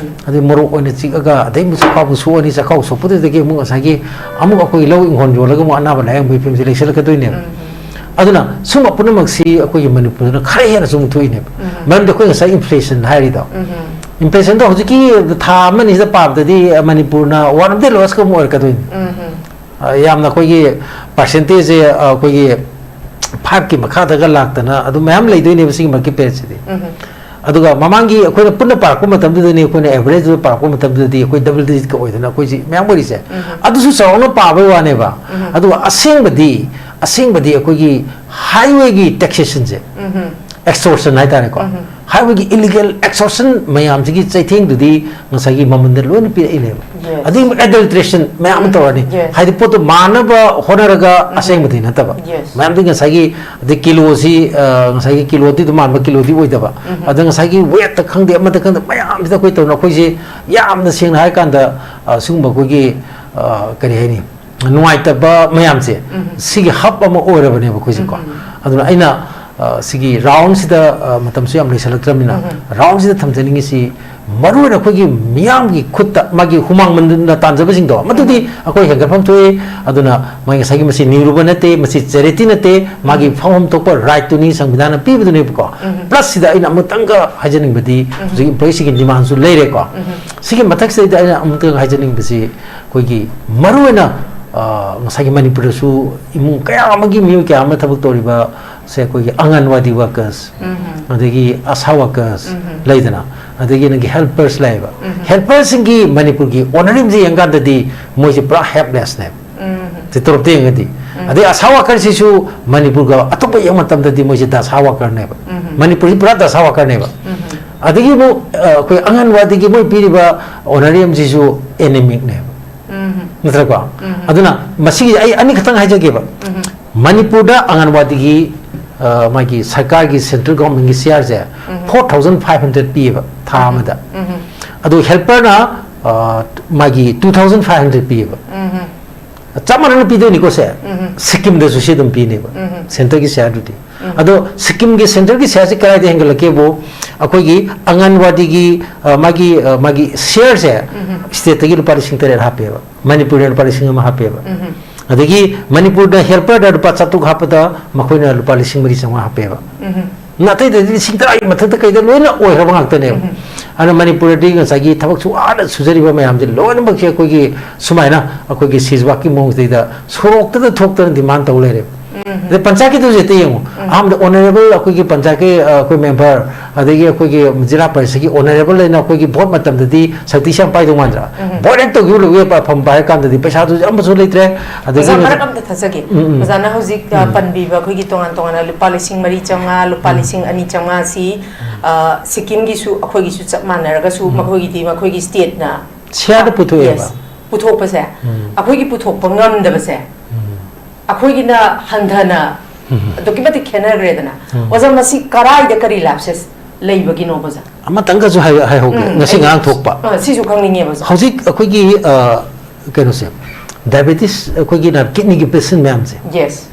ꯑꯗꯩ ꯃꯣꯔꯣꯛ ꯑꯣꯏꯅ ꯆꯤꯛꯑꯒ, ꯑꯗꯩ ꯑꯃꯨꯛ ꯆꯈꯥꯎꯕꯨ ꯁꯣꯛꯑꯅꯤ, ꯆꯈꯥꯎ ꯁꯣꯛꯄꯗꯨꯗꯒꯤ ꯑꯃꯨꯛ ꯉꯁꯥꯏꯒꯤ ꯑꯃꯨꯛ ꯑꯩꯈꯣꯏ ꯂꯧ ꯏꯪꯈꯣꯜ ꯌꯣꯜꯂꯒ ꯑꯃꯨꯛ ꯑꯅꯥꯕ ꯂꯥꯌꯦꯡꯕꯒꯤ ꯐꯤꯕꯝꯁꯤ ꯂꯩꯁꯤꯜꯂꯛꯀꯗꯣꯏꯅꯦꯕ꯫ ꯑꯗꯨꯅ ꯁꯨꯝꯕ ꯄꯨꯝꯅꯃꯛꯁꯤ ꯑꯩꯈꯣꯏꯒꯤ ꯃꯅꯤꯄꯨꯔꯗꯅ ꯈꯔ ꯍꯦꯟꯅ ꯁꯨꯝ ꯊꯣꯛꯏꯅꯦꯕ꯫ ꯃꯔꯝꯗꯤ ꯑꯩꯈꯣꯏ ꯉꯁꯥꯏ ꯏꯟꯐ꯭ꯂꯦꯁꯟ ꯍꯥꯏꯔꯤꯗꯣ, ꯏꯟꯐ꯭ꯂꯦꯁꯟꯗꯣ ꯍꯧꯖꯤꯛꯀꯤ ꯊꯥ ꯑꯃꯅꯤꯁꯤꯗ ꯄꯥꯕꯗꯗꯤ ꯃꯅꯤꯄꯨꯔꯅ one of the lowest ꯑꯃ ꯑꯣꯏꯔꯛꯀꯗꯣꯏꯅꯤ꯫ ꯑ, ꯌꯥꯝꯅ ꯑꯩꯈꯣꯏꯒꯤ ꯄꯥꯔꯁꯦꯟꯇꯦꯖꯁꯦ, ꯑ, ꯑꯩꯈꯣꯏꯒꯤ five ꯀꯤ ꯃꯈꯥꯗꯒ ꯂꯥꯛꯇꯅ ꯑꯗꯨꯝ ꯃꯌꯥꯝ ꯂꯩꯗꯣꯏꯅꯦꯕ ꯁꯤꯒꯤ ꯃꯥꯔꯀꯦꯠ ꯄ꯭ꯂꯦꯁꯁꯤꯗꯤ꯫ ꯑꯗꯨꯒ ꯃꯃꯥꯡꯒꯤ ꯑꯩꯈꯣꯏꯅ ꯄꯨꯟꯅ ꯄꯥꯔꯛꯄ ꯃꯇꯝꯗꯨꯗꯅꯤ, ꯑꯩꯈꯣꯏꯅ ꯑꯦꯚꯔꯦꯖꯇ ꯄꯥꯔꯛꯄ ꯃꯇꯝꯗꯨꯗꯗꯤ ꯑꯩꯈꯣꯏ ꯗꯕꯜ ꯗꯤꯖꯤꯠꯀ ꯑꯣꯏꯗꯅ ꯑꯩꯈꯣꯏꯁꯤ ꯃꯌꯥꯝ ꯑꯣꯏꯔꯤꯁꯦ꯫ ꯑꯗꯨꯁꯨ ꯆꯥꯎꯔꯥꯛꯅ ꯄꯥꯕꯩ ꯋꯥꯅꯦꯕ꯫ ꯑꯗꯨꯒ ꯑꯁꯦꯡꯕꯗꯤ, ꯑꯁꯦꯡꯕꯗꯤ ꯑꯩꯈꯣꯏꯒꯤ ꯍꯥꯏꯋꯦꯒꯤ ꯇꯦꯛꯁꯦꯁꯟꯁꯦ, ꯑꯦꯛꯁꯇꯣꯔꯁꯟ ꯍꯥꯏꯇꯥꯔꯦꯀꯣ, ꯍꯥꯏꯋꯦꯒꯤ ꯏꯂꯤꯒꯦꯜ ꯑꯦꯛꯁꯇꯣꯔꯁꯟ ꯃꯌꯥꯝꯁꯤꯒꯤ ꯆꯩꯊꯦꯡꯗꯨꯗꯤ ꯉꯁꯥꯏꯒꯤ ꯃꯃꯟꯗ ꯂꯣꯏꯅ ꯄꯤꯔꯛꯏꯅꯦꯕ꯫ ꯑꯗꯒꯤ ꯑꯃꯨꯛ ꯑꯦꯗꯜꯇ꯭ꯔꯦꯁꯟ ꯃꯌꯥꯝ ꯑꯃ ꯇꯧꯔꯅꯤ꯫ ꯍꯥꯏꯗꯤ ꯄꯣꯠꯇꯣ ꯃꯥꯟꯅꯕ ꯍꯣꯠꯅꯔꯒ ꯑꯁꯦꯡꯕꯗꯤ ꯅꯠꯇꯕ꯫ ꯃꯌꯥꯝꯗꯤ ꯉꯁꯥꯏꯒꯤ, ꯑꯗꯩ ꯀꯤꯂꯣꯁꯤ, ꯑ, ꯉꯁꯥꯏꯒꯤ ꯀꯤꯂꯣꯗꯤ ꯑꯗꯨꯝ ꯃꯥꯟꯕ, ꯀꯤꯂꯣꯗꯤ ꯑꯣꯏꯗꯕ꯫ ꯑꯗ ꯉꯁꯥꯏꯒꯤ ꯋꯦꯠꯇ ꯈꯪꯗꯦ, ꯑꯃꯗ ꯈꯪꯗꯦ, ꯃꯌꯥꯝꯁꯤꯗ ꯑꯩꯈꯣꯏ ꯇꯧꯅ, ꯑꯩꯈꯣꯏꯁꯦ ꯌꯥꯝꯅ ꯁꯦꯡꯅ ꯍꯥꯏꯔꯀꯥꯟꯗ, ꯑ, ꯁꯤꯒꯨꯝꯕ ꯑꯩꯈꯣꯏꯒꯤ, ꯑ, ꯀꯔꯤ ꯍꯥꯏꯅꯤ, ꯅꯨꯡꯉꯥꯏꯇꯕ ꯃꯌꯥꯝꯁꯦ, ꯁꯤꯒꯤ ꯍꯕ ꯑꯃ ꯑꯣꯏꯔꯕꯅꯦꯕ ꯑꯩꯈꯣꯏꯁꯦꯀꯣ꯫ ꯑꯗꯨꯅ ꯑꯩꯅ, ꯑ, ꯁꯤꯒꯤ ꯔꯥꯎꯟꯁꯤꯗ, ꯑ, ꯃꯇꯝꯁꯨ ꯌꯥꯝ ꯂꯩꯁꯜꯂꯛꯇ꯭ꯔꯕꯅꯤꯅ, ꯔꯥꯎꯟꯁꯤꯗ ꯊꯝꯖꯅꯤꯡꯉꯤꯁꯤ ꯃꯔꯨꯑꯣꯏꯅ ꯑꯩꯈꯣꯏꯒꯤ ꯃꯤꯌꯥꯝꯒꯤ ꯈꯨꯠꯇ ꯃꯥꯒꯤ ꯍꯨꯃꯥꯡ ꯃꯟꯗꯨꯅ ꯇꯥꯟꯖꯕꯁꯤꯡꯗꯣ, ꯃꯗꯨꯗꯤ ꯑꯩꯈꯣꯏ ꯍꯦꯟꯒꯠꯐꯝ ꯊꯣꯛꯏ꯫ ꯑꯗꯨꯅ ꯃꯣꯏ ꯉꯁꯥꯏꯒꯤ ꯃꯁꯤ ꯅꯤꯔꯨꯕ ꯅꯠꯇꯦ, ꯃꯁꯤ ꯆꯦꯔꯤꯇꯤ ꯅꯠꯇꯦ, ꯃꯥꯒꯤ ꯐꯪꯐꯝ ꯊꯣꯛꯄ ꯔꯥꯏꯠꯇꯨꯅꯤ, ꯁꯪꯕꯤꯙꯥꯟꯅ ꯄꯤꯕꯗꯨꯅꯦꯕꯀꯣ꯫ ꯄ꯭ꯂꯁ ꯁꯤꯗ ꯑꯩꯅ ꯑꯃꯨꯛꯇꯪꯒ ꯍꯥꯏꯖꯅꯤꯡꯕꯗꯤ, ꯍꯧꯖꯤꯛ ꯏꯝꯄ꯭ꯂꯣꯌꯤꯁꯤꯡꯒꯤ ꯗꯤꯃꯥꯟꯁꯨ ꯂꯩꯔꯦꯀꯣ꯫ ꯁꯤꯒꯤ ꯃꯊꯛꯁꯤꯗꯩꯗ ꯑꯩꯅ ꯑꯃꯨꯛꯇꯪ ꯍꯥꯏꯖꯅꯤꯡꯕꯁꯤ, ꯑꯩꯈꯣꯏꯒꯤ ꯃꯔꯨꯑꯣꯏꯅ, ꯑ, ꯉꯁꯥꯏꯒꯤ ꯃꯅꯤꯄꯨꯔꯗꯁꯨ ꯏꯃꯨꯡ ꯀꯌꯥ ꯑꯃꯒꯤ ꯃꯤꯑꯣꯏ ꯀꯌꯥ ꯑꯃ ꯊꯕꯛ ꯇꯧꯔꯤꯕ ꯁꯦ, ꯑꯩꯈꯣꯏꯒꯤ ꯑꯪꯒꯟꯋꯥꯗꯤ ꯋꯥꯔꯀꯔꯁ, ꯎꯝ ꯑꯗꯒꯤ ꯑꯁꯥ ꯋꯥꯔꯀꯔꯁ ꯎꯝ ꯂꯩꯗꯅ, ꯑꯗꯒꯤ ꯅꯪꯒꯤ ꯍꯦꯜꯄꯔꯁ ꯂꯩꯌꯦꯕ꯫ ꯎꯝ ꯍꯦꯜꯄꯔꯁꯤꯡꯒꯤ ꯃꯅꯤꯄꯨꯔꯒꯤ ꯑꯣꯅꯔꯤꯝꯁꯦ ꯌꯦꯡꯀꯥꯟꯗꯗꯤ ꯃꯣꯏꯁꯦ ꯄꯨꯔꯥ ꯍꯦꯜꯞꯂꯦꯁꯅꯦꯕ꯫ ꯎꯝ ꯁꯤ ꯇꯣꯂꯣꯞꯇ ꯌꯦꯡꯉꯗꯤ꯫ ꯎꯝ ꯑꯗꯩ ꯑꯁꯥ ꯋꯥꯔꯀꯔꯁꯤꯁꯨ ꯃꯅꯤꯄꯨꯔꯒ ꯑꯇꯣꯞꯄ ꯌꯦꯡꯕ ꯃꯇꯝꯗꯗꯤ ꯃꯣꯏꯁꯦ ꯗꯁꯥ ꯋꯥꯔꯀꯔꯅꯦꯕ꯫ ꯎꯝ ꯃꯅꯤꯄꯨꯔꯁꯤ ꯄꯨꯔꯥ ꯗꯁꯥ ꯋꯥꯔꯀꯔꯅꯦꯕ꯫ ꯎꯝ ꯑꯗꯒꯤ ꯑꯃꯨꯛ, ꯑ, ꯑꯩꯈꯣꯏ ꯑꯪꯒꯟꯋꯥꯗꯤꯒꯤ ꯃꯣꯏ ꯄꯤꯔꯤꯕ ꯑꯣꯅꯔꯤꯌꯝꯁꯤꯁꯨ ꯑꯦꯅꯦꯃꯤꯛꯅꯦꯕ꯫ ꯎꯝ ꯅꯠꯇ꯭ꯔꯀꯣ? ꯎꯝ ꯑꯗꯨꯅ ꯃꯁꯤꯒꯤ ꯑꯩ ꯑꯅꯤꯈꯛꯇꯪ ꯍꯥꯏꯖꯒꯦꯕ꯫ ꯎꯝ ꯃꯅꯤꯄꯨꯔꯗ ꯑꯪꯒꯟꯋꯥꯗꯤꯒꯤ, ꯑ, ꯃꯥꯒꯤ ꯁꯔꯀꯥꯔꯒꯤ, ꯁꯦꯟꯇ꯭ꯔꯦꯜ ꯒꯣꯚꯔꯟꯃꯦꯟꯠꯀꯤ ꯁꯤꯌꯥꯔꯁꯦ ꯎꯝ ꯐꯣꯔ ꯊꯥꯎꯖꯟ ꯐꯥꯏꯚ ꯍꯟꯗ꯭ꯔꯦꯗ ꯄꯤꯌꯦꯕ ꯊꯥ ꯑꯃꯗ꯫ ꯎꯝ ꯑꯗꯣ ꯍꯦꯜꯄꯔꯅ, ꯑ, ꯃꯥꯒꯤ ꯇꯨ ꯊꯥꯎꯖꯟ ꯐꯥꯏꯚ ꯍꯟꯗ꯭ꯔꯦꯗ ꯄꯤꯌꯦꯕ꯫ ꯎꯝ ꯆꯞ ꯃꯥꯟꯅꯅ ꯄꯤꯗꯣꯏꯅꯤꯀꯣ ꯁꯦ꯫ ꯎꯝ ꯁꯤꯛꯀꯤꯝꯗꯁꯨ ꯁꯤ ꯑꯗꯨꯝ ꯄꯤꯅꯦꯕ꯫ ꯎꯝ ꯁꯦꯟꯇꯔꯒꯤ ꯁꯤꯌꯥꯔꯗꯨꯗꯤ꯫ ꯎꯝ ꯑꯗꯣ ꯁꯤꯛꯀꯤꯝꯒꯤ ꯁꯦꯟꯇꯔꯒꯤ ꯁꯤꯌꯥꯔꯁꯦ ꯀꯗꯥꯏꯗ ꯍꯦꯟꯒꯠꯂꯛꯀꯦꯕꯨ, ꯑꯩꯈꯣꯏꯒꯤ ꯑꯪꯒꯟꯋꯥꯗꯤꯒꯤ, ꯑ, ꯃꯥꯒꯤ, ꯑ, ꯃꯥꯒꯤ ꯁꯤꯌꯥꯔꯁꯦ ꯎꯝ ꯁ꯭ꯇꯦꯠꯇꯒꯤ ꯂꯨꯄꯥ ꯂꯤꯁꯤꯡ ꯇꯔꯦꯠ ꯍꯥꯞꯄꯦꯕ, ꯃꯅꯤꯄꯨꯔꯗ ꯂꯨꯄꯥ ꯂꯤꯁꯤꯡ ꯑꯃ ꯍꯥꯞꯄꯦꯕ꯫ ꯎꯝ ꯑꯗꯒꯤ ꯃꯅꯤꯄꯨꯔꯗ ꯍꯦꯜꯄꯔꯗ ꯂꯨꯄꯥ ꯆꯥꯇ꯭ꯔꯨꯛ ꯍꯥꯞꯄꯗ ꯃꯈꯣꯏꯅ ꯂꯨꯄꯥ ꯂꯤꯁꯤꯡ ꯃꯔꯤ ꯆꯥꯝꯃꯉꯥ ꯍꯥꯞꯄꯦꯕ꯫ ꯎꯝ ꯅ ꯑꯇꯩꯗꯗꯤ ꯂꯤꯁꯤꯡ ꯇꯔꯥꯒꯤ ꯃꯊꯛꯇ ꯀꯩꯗ ꯂꯣꯏꯅ ꯑꯣꯏꯈ꯭ꯔꯕ ꯉꯥꯛꯇꯅꯦꯕ꯫ ꯎꯝ ꯑꯗꯨꯅ ꯃꯅꯤꯄꯨꯔꯗꯤ ꯉꯁꯥꯏꯒꯤ ꯊꯕꯛ ꯁꯨ ꯋꯥꯅ ꯁꯨꯖꯔꯤꯕ ꯃꯌꯥꯝꯁꯦ ꯂꯣꯏꯅꯃꯛꯁꯦ ꯑꯩꯈꯣꯏꯒꯤ ꯁꯨꯃꯥꯏꯅ ꯑꯩꯈꯣꯏꯒꯤ ꯁꯤꯖꯋꯥꯛꯀꯤ ꯃꯑꯣꯡꯁꯤꯗꯩꯗ ꯁꯣꯔꯣꯛꯇꯗ ꯊꯣꯛꯇꯅ ꯗꯤꯃꯥꯟ ꯇꯧ ꯂꯩꯔꯦꯕ꯫ ꯎꯝ ꯑꯗꯩ ꯄꯟꯆꯥꯌꯠꯀꯤꯗꯨꯁꯨ ꯍꯦꯛꯇ ꯌꯦꯡꯉꯨ꯫ ꯎꯝ ꯑꯍꯥꯟꯕꯗ ꯑꯣꯅꯔꯦꯕꯜ ꯑꯩꯈꯣꯏꯒꯤ ꯄꯟꯆꯥꯌꯠꯀꯤ, ꯑ, ꯑꯩꯈꯣꯏ ꯃꯦꯝꯕꯔ, ꯑꯗꯒꯤ ꯑꯩꯈꯣꯏꯒꯤ ꯖꯤꯂꯥ ꯄꯔꯤꯁꯠꯀꯤ ꯑꯣꯅꯔꯦꯕꯜ ꯑꯣꯏꯅ ꯑꯩꯈꯣꯏꯒꯤ ꯚꯣꯠ ꯃꯇꯝꯗꯗꯤ ꯁꯛꯇꯤꯁꯦ ꯌꯥꯝ ꯄꯥꯏꯗꯧ ꯃꯥꯟꯗ꯭ꯔꯥ? ꯎꯝ ꯚꯣꯠ ꯍꯦꯛ ꯇꯧꯈꯤꯕ ꯂꯣꯏꯕꯒ ꯐꯝ ꯄꯥꯏꯔ ꯀꯥꯟꯗꯗꯤ ꯄꯩꯁꯥꯗꯨꯁꯨ ꯑꯃꯁꯨ ꯂꯩꯇ꯭ꯔꯦ꯫ ꯑꯗꯒꯤ ꯑꯣꯖꯥ, ꯃꯔꯛ ꯑꯝꯇ ꯊꯠꯆꯒꯦ꯫ ꯎꯝ, ꯎꯝ꯫ ꯑꯣꯖꯥꯅ ꯍꯧꯖꯤꯛ, ꯑ, ꯎꯝ꯫ ꯄꯟꯕꯤꯕ ꯑꯩꯈꯣꯏꯒꯤ ꯇꯣꯉꯥꯟ ꯇꯣꯉꯥꯟꯅ ꯂꯨꯄꯥ ꯂꯤꯁꯤꯡ ꯃꯔꯤ ꯆꯥꯝꯃꯉꯥ, ꯂꯨꯄꯥ ꯎꯝ꯫ ꯂꯤꯁꯤꯡ ꯑꯅꯤ ꯆꯥꯝꯃꯉꯥꯁꯤ, ꯑ, ꯁꯤꯛꯀꯤꯝꯒꯤꯁꯨ ꯑꯩꯈꯣꯏꯒꯤꯁꯨ ꯆꯞ ꯃꯥꯟꯅꯔꯒꯁꯨ ꯎꯝ꯫ ꯃꯈꯣꯏꯒꯤꯗꯤ ꯃꯈꯣꯏꯒꯤ ꯁ꯭ꯇꯦꯠꯅ ꯁꯤꯌꯥꯔꯗ ꯄꯨꯊꯣꯛꯑꯦꯕ꯫ Yes, ꯄꯨꯊꯣꯛꯄꯁꯦ, ꯎꯝ꯫ ꯑꯩꯈꯣꯏꯒꯤ ꯄꯨꯊꯣꯛꯄ ꯉꯝꯗꯕꯁꯦ, ꯎꯝ꯫ ꯑꯩꯈꯣꯏꯒꯤꯅ ꯍꯟꯊꯅ ꯎꯝ꯫ ꯑꯗꯨꯛꯀꯤ ꯃꯇꯤꯛ ꯈꯦꯠꯅꯈ꯭ꯔꯦꯗꯅ꯫ ꯎꯝ꯫ ꯑꯣꯖꯥ, ꯃꯁꯤ ꯀꯔꯥꯏꯗ ꯀꯔꯤ ꯂꯥꯞꯁꯦ ꯂꯩꯕꯒꯤꯅꯣꯕ, ꯑꯣꯖꯥ? ꯑꯃꯇꯪꯒꯁꯨ ꯍꯥꯏ-, ꯍꯥꯏꯍꯧꯒꯦ꯫ ꯎꯝ, ꯉꯁꯤ ꯑꯩ ꯉꯔꯥꯡ ꯊꯣꯛꯄ꯫ ꯑ, ꯁꯤꯁꯨ ꯈꯪꯅꯤꯡꯉꯦꯕ, ꯑꯣꯖꯥ꯫ ꯍꯧꯖꯤꯛ ꯑꯩꯈꯣꯏꯒꯤ, ꯑ, ꯀꯩꯅꯣꯁꯦ, ꯗꯥꯏꯕꯦꯇꯤꯁ, ꯑꯩꯈꯣꯏꯒꯤ ꯅ-, ꯀꯤꯗꯅꯤꯒꯤ ꯄꯦꯁꯦꯟ ꯃꯌꯥꯝꯁꯦ, Yes.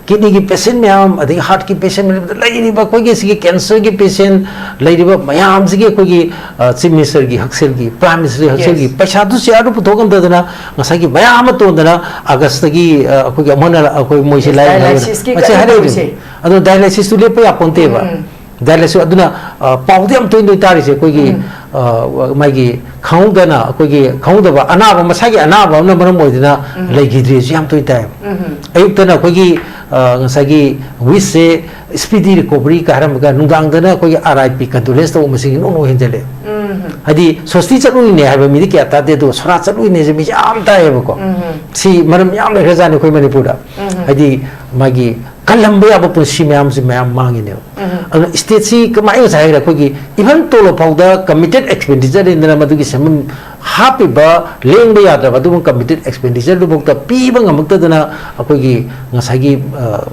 ꯀꯤꯗꯅꯤꯒꯤ ꯄꯦꯁꯦꯟ ꯃꯌꯥꯝ, ꯑꯗꯒꯤ ꯍꯥꯔꯠꯀꯤ ꯄꯦꯁꯦꯟ ꯃꯌꯥꯝ, ꯂꯩꯔꯤꯕ ꯑꯩꯈꯣꯏꯒꯤ ꯁꯤꯒꯤ ꯀꯦꯟꯁꯔꯒꯤ ꯄꯦꯁꯦꯟ ꯂꯩꯔꯤꯕ ꯃꯌꯥꯝꯁꯤꯒꯤ ꯑꯩꯈꯣꯏꯒꯤ, ꯑ, ꯆꯤꯐ ꯃꯤꯅꯤꯁꯇꯔꯒꯤ ꯍꯛꯁꯦꯜꯒꯤ, ꯄ꯭ꯔꯥꯏꯝ ꯃꯤꯅꯤꯁꯇꯔꯒꯤ ꯍꯛꯁꯦꯜꯒꯤ Yes. ꯄꯩꯁꯥꯗꯨ ꯁꯤꯌꯥꯔꯗꯨ ꯄꯨꯊꯣꯛ ꯉꯝꯗꯗꯅ ꯉꯁꯥꯏꯒꯤ ꯃꯌꯥꯝ ꯑꯃ ꯇꯣꯟꯗꯅ ꯑꯥꯒꯁꯇꯒꯤ, ꯑ, ꯑꯩꯈꯣꯏꯒꯤ ꯑꯃꯨꯛ ꯍꯟꯅ ꯑꯩꯈꯣꯏ ꯃꯣꯏꯁꯦ Yes, ꯂꯥꯏꯌꯦꯡ dialysis-ꯀꯤ ꯃꯁꯤ ꯀꯩꯅꯣ ꯍꯥꯏꯔꯛꯏꯗꯨꯅꯤ꯫ ꯇꯧꯔꯤꯁꯦ꯫ ꯑꯗꯣ ꯗꯥꯏꯂꯥꯏꯁꯤꯁꯇꯨ ꯂꯦꯞꯄ ꯌꯥꯄꯣꯟꯇꯦꯕ꯫ ꯎꯝ꯫ ꯗꯥꯏꯂꯥꯏꯁꯤꯁ ꯑꯗꯨꯅ, ꯑ, ꯄꯥꯎꯗꯤ ꯌꯥꯝ ꯇꯣꯏꯅ ꯇꯣꯏꯅ ꯇꯥꯔꯤꯁꯦ ꯑꯩꯈꯣꯏꯒꯤ, ꯎꯝ꯫ ꯑ, ꯃꯥꯒꯤ ꯈꯪꯍꯧꯗꯅ ꯑꯩꯈꯣꯏꯒꯤ ꯈꯪꯍꯧꯗꯕ ꯑꯅꯥꯕ, ꯃꯁꯥꯒꯤ ꯑꯅꯥꯕ ꯑꯃꯅ ꯃꯔꯝ ꯑꯣꯏꯗꯅ ꯎꯝ꯫ ꯂꯩꯈꯤꯗ꯭ꯔꯦꯁꯨ ꯌꯥꯝ ꯇꯣꯏꯅ ꯇꯥꯏꯌꯦꯕ꯫ ꯎꯝ꯫ ꯑꯌꯨꯛꯇꯅ ꯑꯩꯈꯣꯏꯒꯤ, ꯑ, ꯉꯁꯥꯏꯒꯤ wishꯁꯦ speedy recovery ꯀ ꯍꯥꯏꯔꯝꯃꯒ ꯅꯨꯡꯗꯥꯡꯗꯅ ꯑꯩꯈꯣꯏꯒꯤ R I P condolence ꯇꯧꯕ ꯃꯁꯤꯡ ꯅꯣꯡ ꯅꯣꯡ ꯍꯦꯟꯖꯜꯂꯛꯑꯦ꯫ ꯎꯝ꯫ ꯍꯥꯏꯗꯤ ꯁꯣꯁꯇꯤ ꯆꯠꯂꯨꯏꯅꯦ ꯍꯥꯏꯕ ꯃꯤꯗꯤ ꯀꯌꯥ ꯇꯥꯗꯦ, ꯑꯗꯨꯒ ꯁꯣꯔꯥꯠ ꯆꯠꯂꯨꯏꯅꯦꯁꯦ ꯃꯤꯁꯦ ꯌꯥꯝ ꯇꯥꯏꯌꯦꯕꯀꯣ꯫ ꯎꯝ꯫ ꯁꯤ ꯃꯔꯝ ꯌꯥꯝ ꯂꯩꯈ꯭ꯔꯖꯥꯠꯅꯤ ꯑꯩꯈꯣꯏ ꯃꯅꯤꯄꯨꯔꯗ꯫ ꯎꯝ꯫ ꯍꯥꯏꯗꯤ ꯃꯥꯒꯤ ꯀꯜꯂꯝꯕ ꯌꯥꯕ ꯄꯨꯟꯁꯤ ꯃꯌꯥꯝꯁꯤ ꯃꯌꯥꯝ ꯃꯥꯡꯉꯤꯅꯦꯕ꯫ ꯎꯝ꯫ ꯑꯗꯨꯅ stateꯁꯤ ꯀꯃꯥꯏꯅ ꯉꯁꯥꯏ ꯍꯥꯏꯈ꯭ꯔꯦ, ꯑꯩꯈꯣꯏꯒꯤ even ꯇꯣꯂꯣꯞ ꯐꯥꯎꯗ committed expenditure ꯂꯩꯗꯅ ꯃꯗꯨꯒꯤ ꯁꯦꯟꯐꯝ ꯍꯥꯞꯄꯤꯕ ꯂꯦꯡꯕ ꯌꯥꯗ꯭ꯔꯕ ꯑꯗꯨꯒꯨꯝꯕ committed expenditureꯗꯨꯐꯥꯎꯗ ꯄꯤꯕ ꯉꯝꯃꯛꯇꯗꯅ ꯑꯩꯈꯣꯏꯒꯤ ꯉꯁꯥꯏꯒꯤ, ꯑ,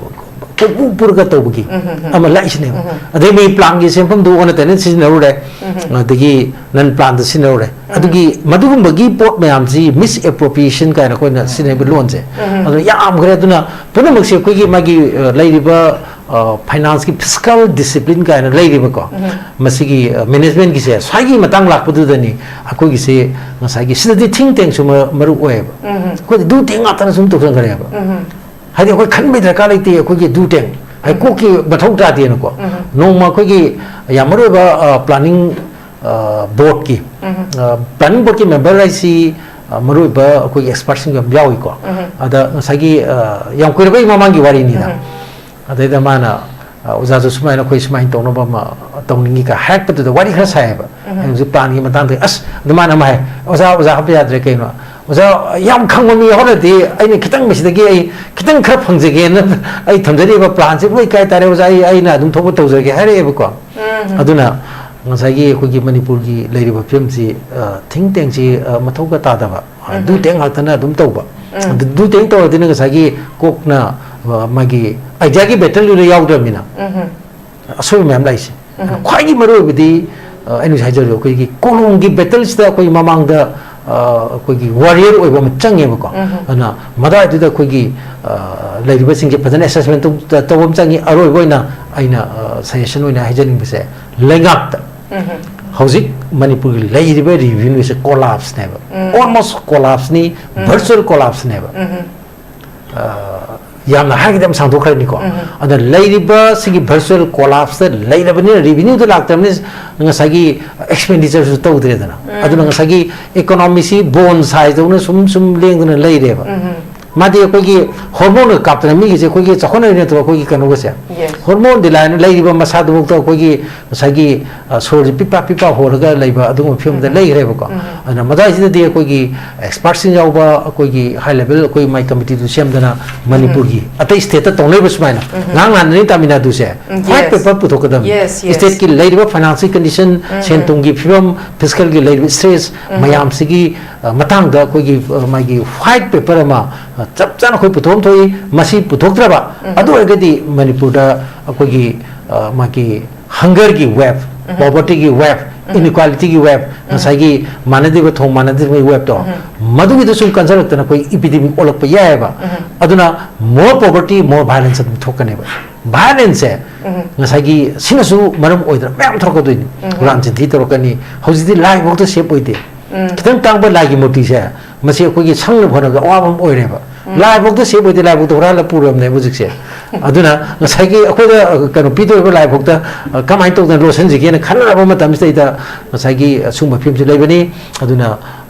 ꯄꯨ ꯄꯨꯔꯒ ꯇꯧꯕꯒꯤ ꯎꯝ, ꯎꯝ, ꯎꯝ꯫ ꯑꯃ ꯂꯥꯛꯏꯁꯤꯅꯦꯕ꯫ ꯎꯝ, ꯎꯝ꯫ ꯑꯗꯩ ꯃꯣꯏ planꯒꯤ ꯁꯦꯟꯐꯝꯗꯨ ꯑꯣꯟꯅ ꯇꯩꯅ ꯁꯤꯖꯤꯟꯅꯔꯨꯔꯦ, ꯎꯝ, ꯎꯝ꯫ ꯑꯗꯒꯤ non planꯗ ꯁꯤꯖꯤꯟꯅꯔꯨꯔꯦ꯫ ꯎꯝ꯫ ꯑꯗꯨꯒꯤ ꯃꯗꯨꯒꯨꯝꯕꯒꯤ ꯄꯣꯠ ꯃꯌꯥꯝꯁꯤ misappropriation ꯀꯥꯏꯅ ꯑꯩꯈꯣꯏꯅ ꯁꯤꯖꯤꯟꯅꯔꯤꯕ ꯂꯣꯟꯁꯦ꯫ ꯎꯝ, ꯎꯝ꯫ ꯑꯗꯨꯅ ꯌꯥꯝꯈ꯭ꯔꯦ꯫ ꯑꯗꯨꯅ ꯄꯨꯝꯅꯃꯛꯁꯦ ꯑꯩꯈꯣꯏꯒꯤ ꯃꯥꯒꯤ, ꯑ, ꯂꯩꯔꯤꯕ, ꯑ, financeꯀꯤ fiscal discipline ꯀꯥꯏꯅ ꯂꯩꯔꯤꯕꯀꯣ, ꯎꯝ꯫ ꯃꯁꯤꯒꯤ, ꯑ, managementꯀꯤꯁꯦ ꯁ꯭ꯋꯥꯏꯒꯤ ꯃꯇꯥꯡ ꯂꯥꯛꯄꯗꯨꯗꯅꯤ ꯑꯩꯈꯣꯏꯒꯤꯁꯦ ꯉꯁꯥꯏꯒꯤ ꯁꯤꯗꯗꯤ ꯊꯤꯡ ꯇꯦꯡꯁꯨ ꯃ-, ꯃꯔꯨ ꯑꯣꯏꯌꯦꯕ꯫ ꯎꯝ꯫ ꯑꯩꯈꯣꯏꯗꯤ ꯗꯨ ꯇꯦꯡ ꯉꯥꯛꯇꯅ ꯁꯨꯝ ꯇꯧꯁꯟꯈ꯭ꯔꯦꯕ꯫ ꯎꯝ꯫ ꯍꯥꯏꯗꯤ ꯑꯩꯈꯣꯏ ꯈꯟꯕꯒꯤ ꯗꯔꯀꯥꯔ ꯂꯩꯇꯦ꯫ ꯑꯩꯈꯣꯏꯒꯤ ꯗꯨ ꯇꯦꯡ, ꯍꯥꯏꯗꯤ ꯎꯝ꯫ ꯀꯣꯛꯀꯤ ꯃꯊꯧ ꯇꯥꯗꯦꯅꯀꯣ꯫ ꯎꯝ꯫ ꯅꯣꯡꯃ ꯑꯩꯈꯣꯏꯒꯤ ꯌꯥꯝ ꯃꯔꯨ ꯑꯣꯏꯕ, ꯑ, planning, ꯑ, boardꯀꯤ, ꯎꯝ꯫ ꯑ, planning boardꯀꯤ member ꯍꯥꯏꯁꯤ, ꯑ, ꯃꯔꯨ ꯑꯣꯏꯕ ꯑꯩꯈꯣꯏꯒꯤ expertꯁꯤꯡ ꯌꯥꯝ ꯌꯥꯎꯏꯀꯣ꯫ ꯎꯝ꯫ ꯑꯗ ꯉꯁꯥꯏꯒꯤ, ꯑ, ꯌꯥꯝ ꯀꯨꯏꯔꯕꯩ ꯃꯃꯥꯡꯒꯤ ꯋꯥꯔꯤꯅꯤꯗ꯫ ꯎꯝ꯫ ꯑꯗꯩꯗ ꯃꯥꯅ, "ꯑ, ꯑꯣꯖꯥꯁꯨ ꯁꯨꯃꯥꯏꯅ ꯑꯩꯈꯣꯏ ꯁꯨꯃꯥꯏꯅ ꯇꯧꯅꯕ ꯑꯃ ꯇꯧꯅꯤꯡꯉꯤ" ꯀ ꯍꯥꯏꯔꯛꯄꯗꯨꯗ ꯋꯥꯔꯤ ꯈꯔ ꯁꯥꯏꯌꯦꯕ꯫ ꯎꯝ꯫ ꯑꯩꯅ ꯍꯧꯖꯤꯛ planꯒꯤ ꯃꯇꯥꯡꯗ, ꯑꯁ, ꯑꯗꯨ ꯃꯥꯅ ꯑꯃ ꯍꯥꯏ, "ꯑꯣꯖꯥ, ꯑꯣꯖꯥ ꯍꯥꯞꯄ ꯌꯥꯗ꯭ꯔꯦ ꯀꯩꯅꯣ? ꯑꯣꯖꯥ ꯌꯥꯝ ꯈꯪꯕ ꯃꯤ ꯌꯥꯎꯔꯗꯤ ꯑꯩꯅ ꯈꯤꯇꯪ ꯃꯁꯤꯗꯒꯤ ꯑꯩ ꯈꯤꯇꯪ ꯈꯔ ꯐꯪꯖꯒꯦꯅ ꯑꯩ ꯊꯝꯖꯔꯤꯕ planꯁꯦ ꯂꯣꯏ ꯀꯥꯏ ꯇꯥꯔꯦ ꯑꯣꯖꯥ, ꯑꯩ, ꯑꯩꯅ ꯑꯗꯨꯝ ꯊꯣꯛꯄ ꯇꯧꯖꯔꯒꯦ" ꯍꯥꯏꯔꯛꯑꯦꯕꯀꯣ꯫ ꯎꯝ꯫ ꯑꯗꯨꯅ ꯉꯁꯥꯏꯒꯤ ꯑꯩꯈꯣꯏꯒꯤ ꯃꯅꯤꯄꯨꯔꯒꯤ ꯂꯩꯔꯤꯕ ꯐꯤꯕꯝꯁꯤ, ꯑ, ꯊꯤꯡ ꯇꯦꯡꯁꯤ, ꯑ, ꯃꯊꯧꯒ ꯇꯥꯗꯕ, ꯑ, ꯎꯝ꯫ ꯗꯨ ꯇꯦꯡ ꯉꯥꯛꯇꯅ ꯑꯗꯨꯝ ꯇꯧꯕ꯫ ꯎꯝ꯫ ꯑꯗꯨ ꯗꯨ ꯇꯦꯡ ꯇꯧꯔꯗꯤꯅ ꯉꯁꯥꯏꯒꯤ ꯀꯣꯛꯅ, ꯑ, ꯃꯥꯒꯤ ideaꯒꯤ battleꯗꯨꯗ ꯌꯥꯎꯗ꯭ꯔꯕꯅꯤꯅ ꯎꯝ꯫ ꯑꯁꯣꯏꯕ ꯃꯌꯥꯝ ꯂꯥꯛꯏꯁꯦ꯫ ꯎꯝ꯫ ꯈ꯭ꯋꯥꯏꯒꯤ ꯃꯔꯨ ꯑꯣꯏꯕꯗꯤ, ꯑ, ꯑꯩꯅ ꯉꯁꯥꯏ ꯍꯥꯏꯖꯕꯗꯣ ꯑꯩꯈꯣꯏꯒꯤ ꯀꯣꯂꯣꯝꯒꯤ battleꯁꯤꯗ ꯑꯩꯈꯣꯏ ꯃꯃꯥꯡꯗ, ꯑ, ꯑꯩꯈꯣꯏꯒꯤ warrior ꯑꯣꯏꯕ ꯑꯃ ꯆꯪꯉꯦꯕꯀꯣ꯫ ꯎꯝ꯫ ꯑꯗꯨꯅ ꯃꯗꯥꯏꯗꯨꯗ ꯑꯩꯈꯣꯏꯒꯤ, ꯑ, ꯂꯩꯔꯤꯕꯁꯤꯡꯁꯦ ꯐꯖꯅ assessment ꯇꯧ-, ꯇꯧꯕ ꯑꯃ ꯆꯪꯉꯤ꯫ ꯑꯔꯣꯏꯕ ꯑꯣꯏꯅ ꯑꯩꯅ, ꯑ, suggestion ꯑꯣꯏꯅ ꯍꯥꯏꯖꯅꯤꯡꯕꯁꯦ ꯂꯩꯉꯥꯛꯇ ꯎꯝ꯫ ꯍꯧꯖꯤꯛ ꯃꯅꯤꯄꯨꯔꯒꯤ ꯂꯩꯔꯤꯕ revenueꯁꯦ collapseꯅꯦꯕ꯫ ꯎꯝ꯫ Almost collapseꯅꯤ, ꯎꯝ꯫ Virtual collapseꯅꯦꯕ꯫ ꯎꯝ꯫ ꯌꯥꯝꯅ ꯍꯥꯏꯔꯒꯗꯤ ꯌꯥꯝ ꯁꯥꯡꯗꯣꯛꯈ꯭ꯔꯅꯤꯀꯣ꯫ ꯑꯗꯨꯅ ꯂꯩꯔꯤꯕ ꯁꯤꯒꯤ virtual collapseꯇ ꯂꯩꯔꯕꯅꯤꯅ revenueꯗ ꯂꯥꯛꯇꯕꯅꯤꯅ ꯉꯁꯥꯏꯒꯤ expenditure ꯁꯨ ꯇꯧꯗ꯭ꯔꯦꯗꯅ꯫ ꯑꯗꯨꯅ ꯉꯁꯥꯏꯒꯤ economyꯁꯤ bone ꯁꯥꯏꯗꯧꯅ ꯁꯨꯝ ꯁꯨꯝ ꯂꯦꯡꯗꯅ ꯂꯩꯔꯦꯕ꯫ ꯃꯥꯗꯤ ꯑꯩꯈꯣꯏꯒꯤ hormoneꯒ ꯀꯥꯞꯇꯅ ꯃꯤꯒꯤꯁꯦ ꯑꯩꯈꯣꯏꯒꯤ ꯆꯥꯎꯈꯠꯅꯔꯤ ꯅꯠꯇ꯭ꯔꯣ ꯑꯩꯈꯣꯏꯒꯤ ꯀꯩꯅꯣꯒꯁꯦ? Hormoneꯗꯤ ꯂꯥꯏꯅ ꯂꯩꯔꯤꯕ ꯃꯁꯥꯗꯨꯐꯥꯎꯗ ꯑꯩꯈꯣꯏꯒꯤ ꯉꯁꯥꯏꯒꯤ ꯁꯣꯔꯁꯦ ꯄꯤꯠꯄꯥ ꯄꯤꯠꯄꯥ ꯍꯣꯜꯂꯒ ꯂꯩꯕ ꯑꯗꯨꯒꯨꯝꯕ ꯐꯤꯕꯝꯗ ꯂꯩꯈ꯭ꯔꯦꯕꯀꯣ꯫ ꯑꯗꯨꯅ ꯃꯗꯥꯏꯁꯤꯗꯗꯤ ꯑꯩꯈꯣꯏꯒꯤ expertꯁꯤꯡ ꯌꯥꯎꯕ ꯑꯩꯈꯣꯏꯒꯤ high level ꯑꯩꯈꯣꯏ ꯃꯥꯏ committeeꯗꯨ ꯁꯦꯝꯗꯅ ꯃꯅꯤꯄꯨꯔꯒꯤ ꯑꯇꯩ stateꯇ ꯇꯧꯅꯔꯤꯕ ꯁꯨꯃꯥꯏꯅ ꯉꯥꯡ ꯅꯍꯥꯟꯗꯅꯤ ꯇꯥꯃꯤꯜ ꯅꯥꯗꯨꯁꯦ white paper ꯄꯨꯊꯣꯛꯀꯗꯕꯅꯤ꯫ Stateꯀꯤ ꯂꯩꯔꯤꯕ financial condition, ꯁꯦꯟ ꯊꯨꯝꯒꯤ ꯐꯤꯕꯝ, fiscalꯒꯤ ꯂꯩꯔꯤꯕ stress ꯃꯌꯥꯝꯁꯤꯒꯤ ꯃꯇꯥꯡꯗ ꯑꯩꯈꯣꯏꯒꯤ ꯃꯥꯒꯤ white paper ꯑꯃ ꯆꯞ ꯆꯥꯅ ꯑꯩꯈꯣꯏ ꯄꯨꯊꯣꯛ ꯑꯃ ꯊꯣꯛꯏ꯫ ꯃꯁꯤ ꯄꯨꯊꯣꯛꯇ꯭ꯔꯕ ꯑꯗꯨ ꯑꯣꯏꯔꯒꯗꯤ ꯃꯅꯤꯄꯨꯔꯗ ꯑꯩꯈꯣꯏꯒꯤ ꯃꯥꯒꯤ hungerꯒꯤ wave, povertyꯒꯤ wave, inequalityꯒꯤ wave, ꯉꯁꯥꯏꯒꯤ ꯃꯥꯟꯅꯗꯕ ꯊꯣꯡ ꯃꯥꯟꯅꯗꯕꯒꯤ waveꯇꯣ, ꯃꯗꯨꯒꯤꯗ ꯁꯨꯝ ꯀꯟꯁꯤꯜꯂꯛꯇꯅ ꯑꯩꯈꯣꯏ epidemic ꯑꯣꯜꯂꯛꯄ ꯌꯥꯏꯑꯕ꯫ ꯑꯗꯨꯅ more poverty, more violence ꯑꯗꯨꯝ ꯊꯣꯛꯀꯅꯦꯕ꯫ Violenceꯁꯦ ꯉꯁꯥꯏꯒꯤ ꯁꯤꯅꯁꯨ ꯃꯔꯝ ꯑꯣꯏꯗꯅ ꯃꯌꯥꯝ ꯊꯣꯛꯂꯛꯀꯗꯣꯏꯅꯤ꯫ ꯍꯨꯔꯥꯟ ꯆꯤꯟꯊꯤ ꯇꯧꯔꯛꯀꯅꯤ꯫ ꯍꯧꯖꯤꯛꯇꯤ ꯂꯥꯏꯐꯥꯎꯗ safe ꯑꯣꯏꯗꯦ꯫ ꯈꯤꯇꯪ ꯇꯥꯡꯕ ꯂꯥꯏꯒꯤ ꯃꯨꯔꯇꯤꯁꯦ ꯃꯁꯤ ꯑꯩꯈꯣꯏꯒꯤ ꯁꯪꯅꯕ ꯍꯣꯠꯅꯕꯗ ꯑꯋꯥꯕ ꯑꯃ ꯑꯣꯏꯔꯦꯕ꯫ ꯂꯥꯏꯐꯥꯎꯗ safe ꯑꯣꯏꯗꯦ, ꯂꯥꯏꯐꯥꯎꯗ ꯍꯨꯔꯥꯜꯂ ꯄꯨꯔꯕꯅꯦꯕ ꯍꯧꯖꯤꯛꯁꯦ꯫ ꯑꯗꯨꯅ ꯉꯁꯥꯏꯒꯤ ꯑꯩꯈꯣꯏꯗ ꯀꯩꯅꯣ ꯄꯤꯗꯣꯔꯤꯕ ꯂꯥꯏꯐꯥꯎꯗ ꯀꯃꯥꯏꯅ ꯇꯧꯗꯅ ꯂꯣꯠꯁꯤꯟꯁꯤꯒꯦꯅ ꯈꯟꯅꯔꯕ ꯃꯇꯝꯁꯤꯗꯩꯗ ꯉꯁꯥꯏꯒꯤ ꯑꯁꯨꯝꯕ ꯐꯤꯕꯝꯁꯤ ꯂꯩꯕꯅꯤ꯫ ꯑꯗꯨꯅ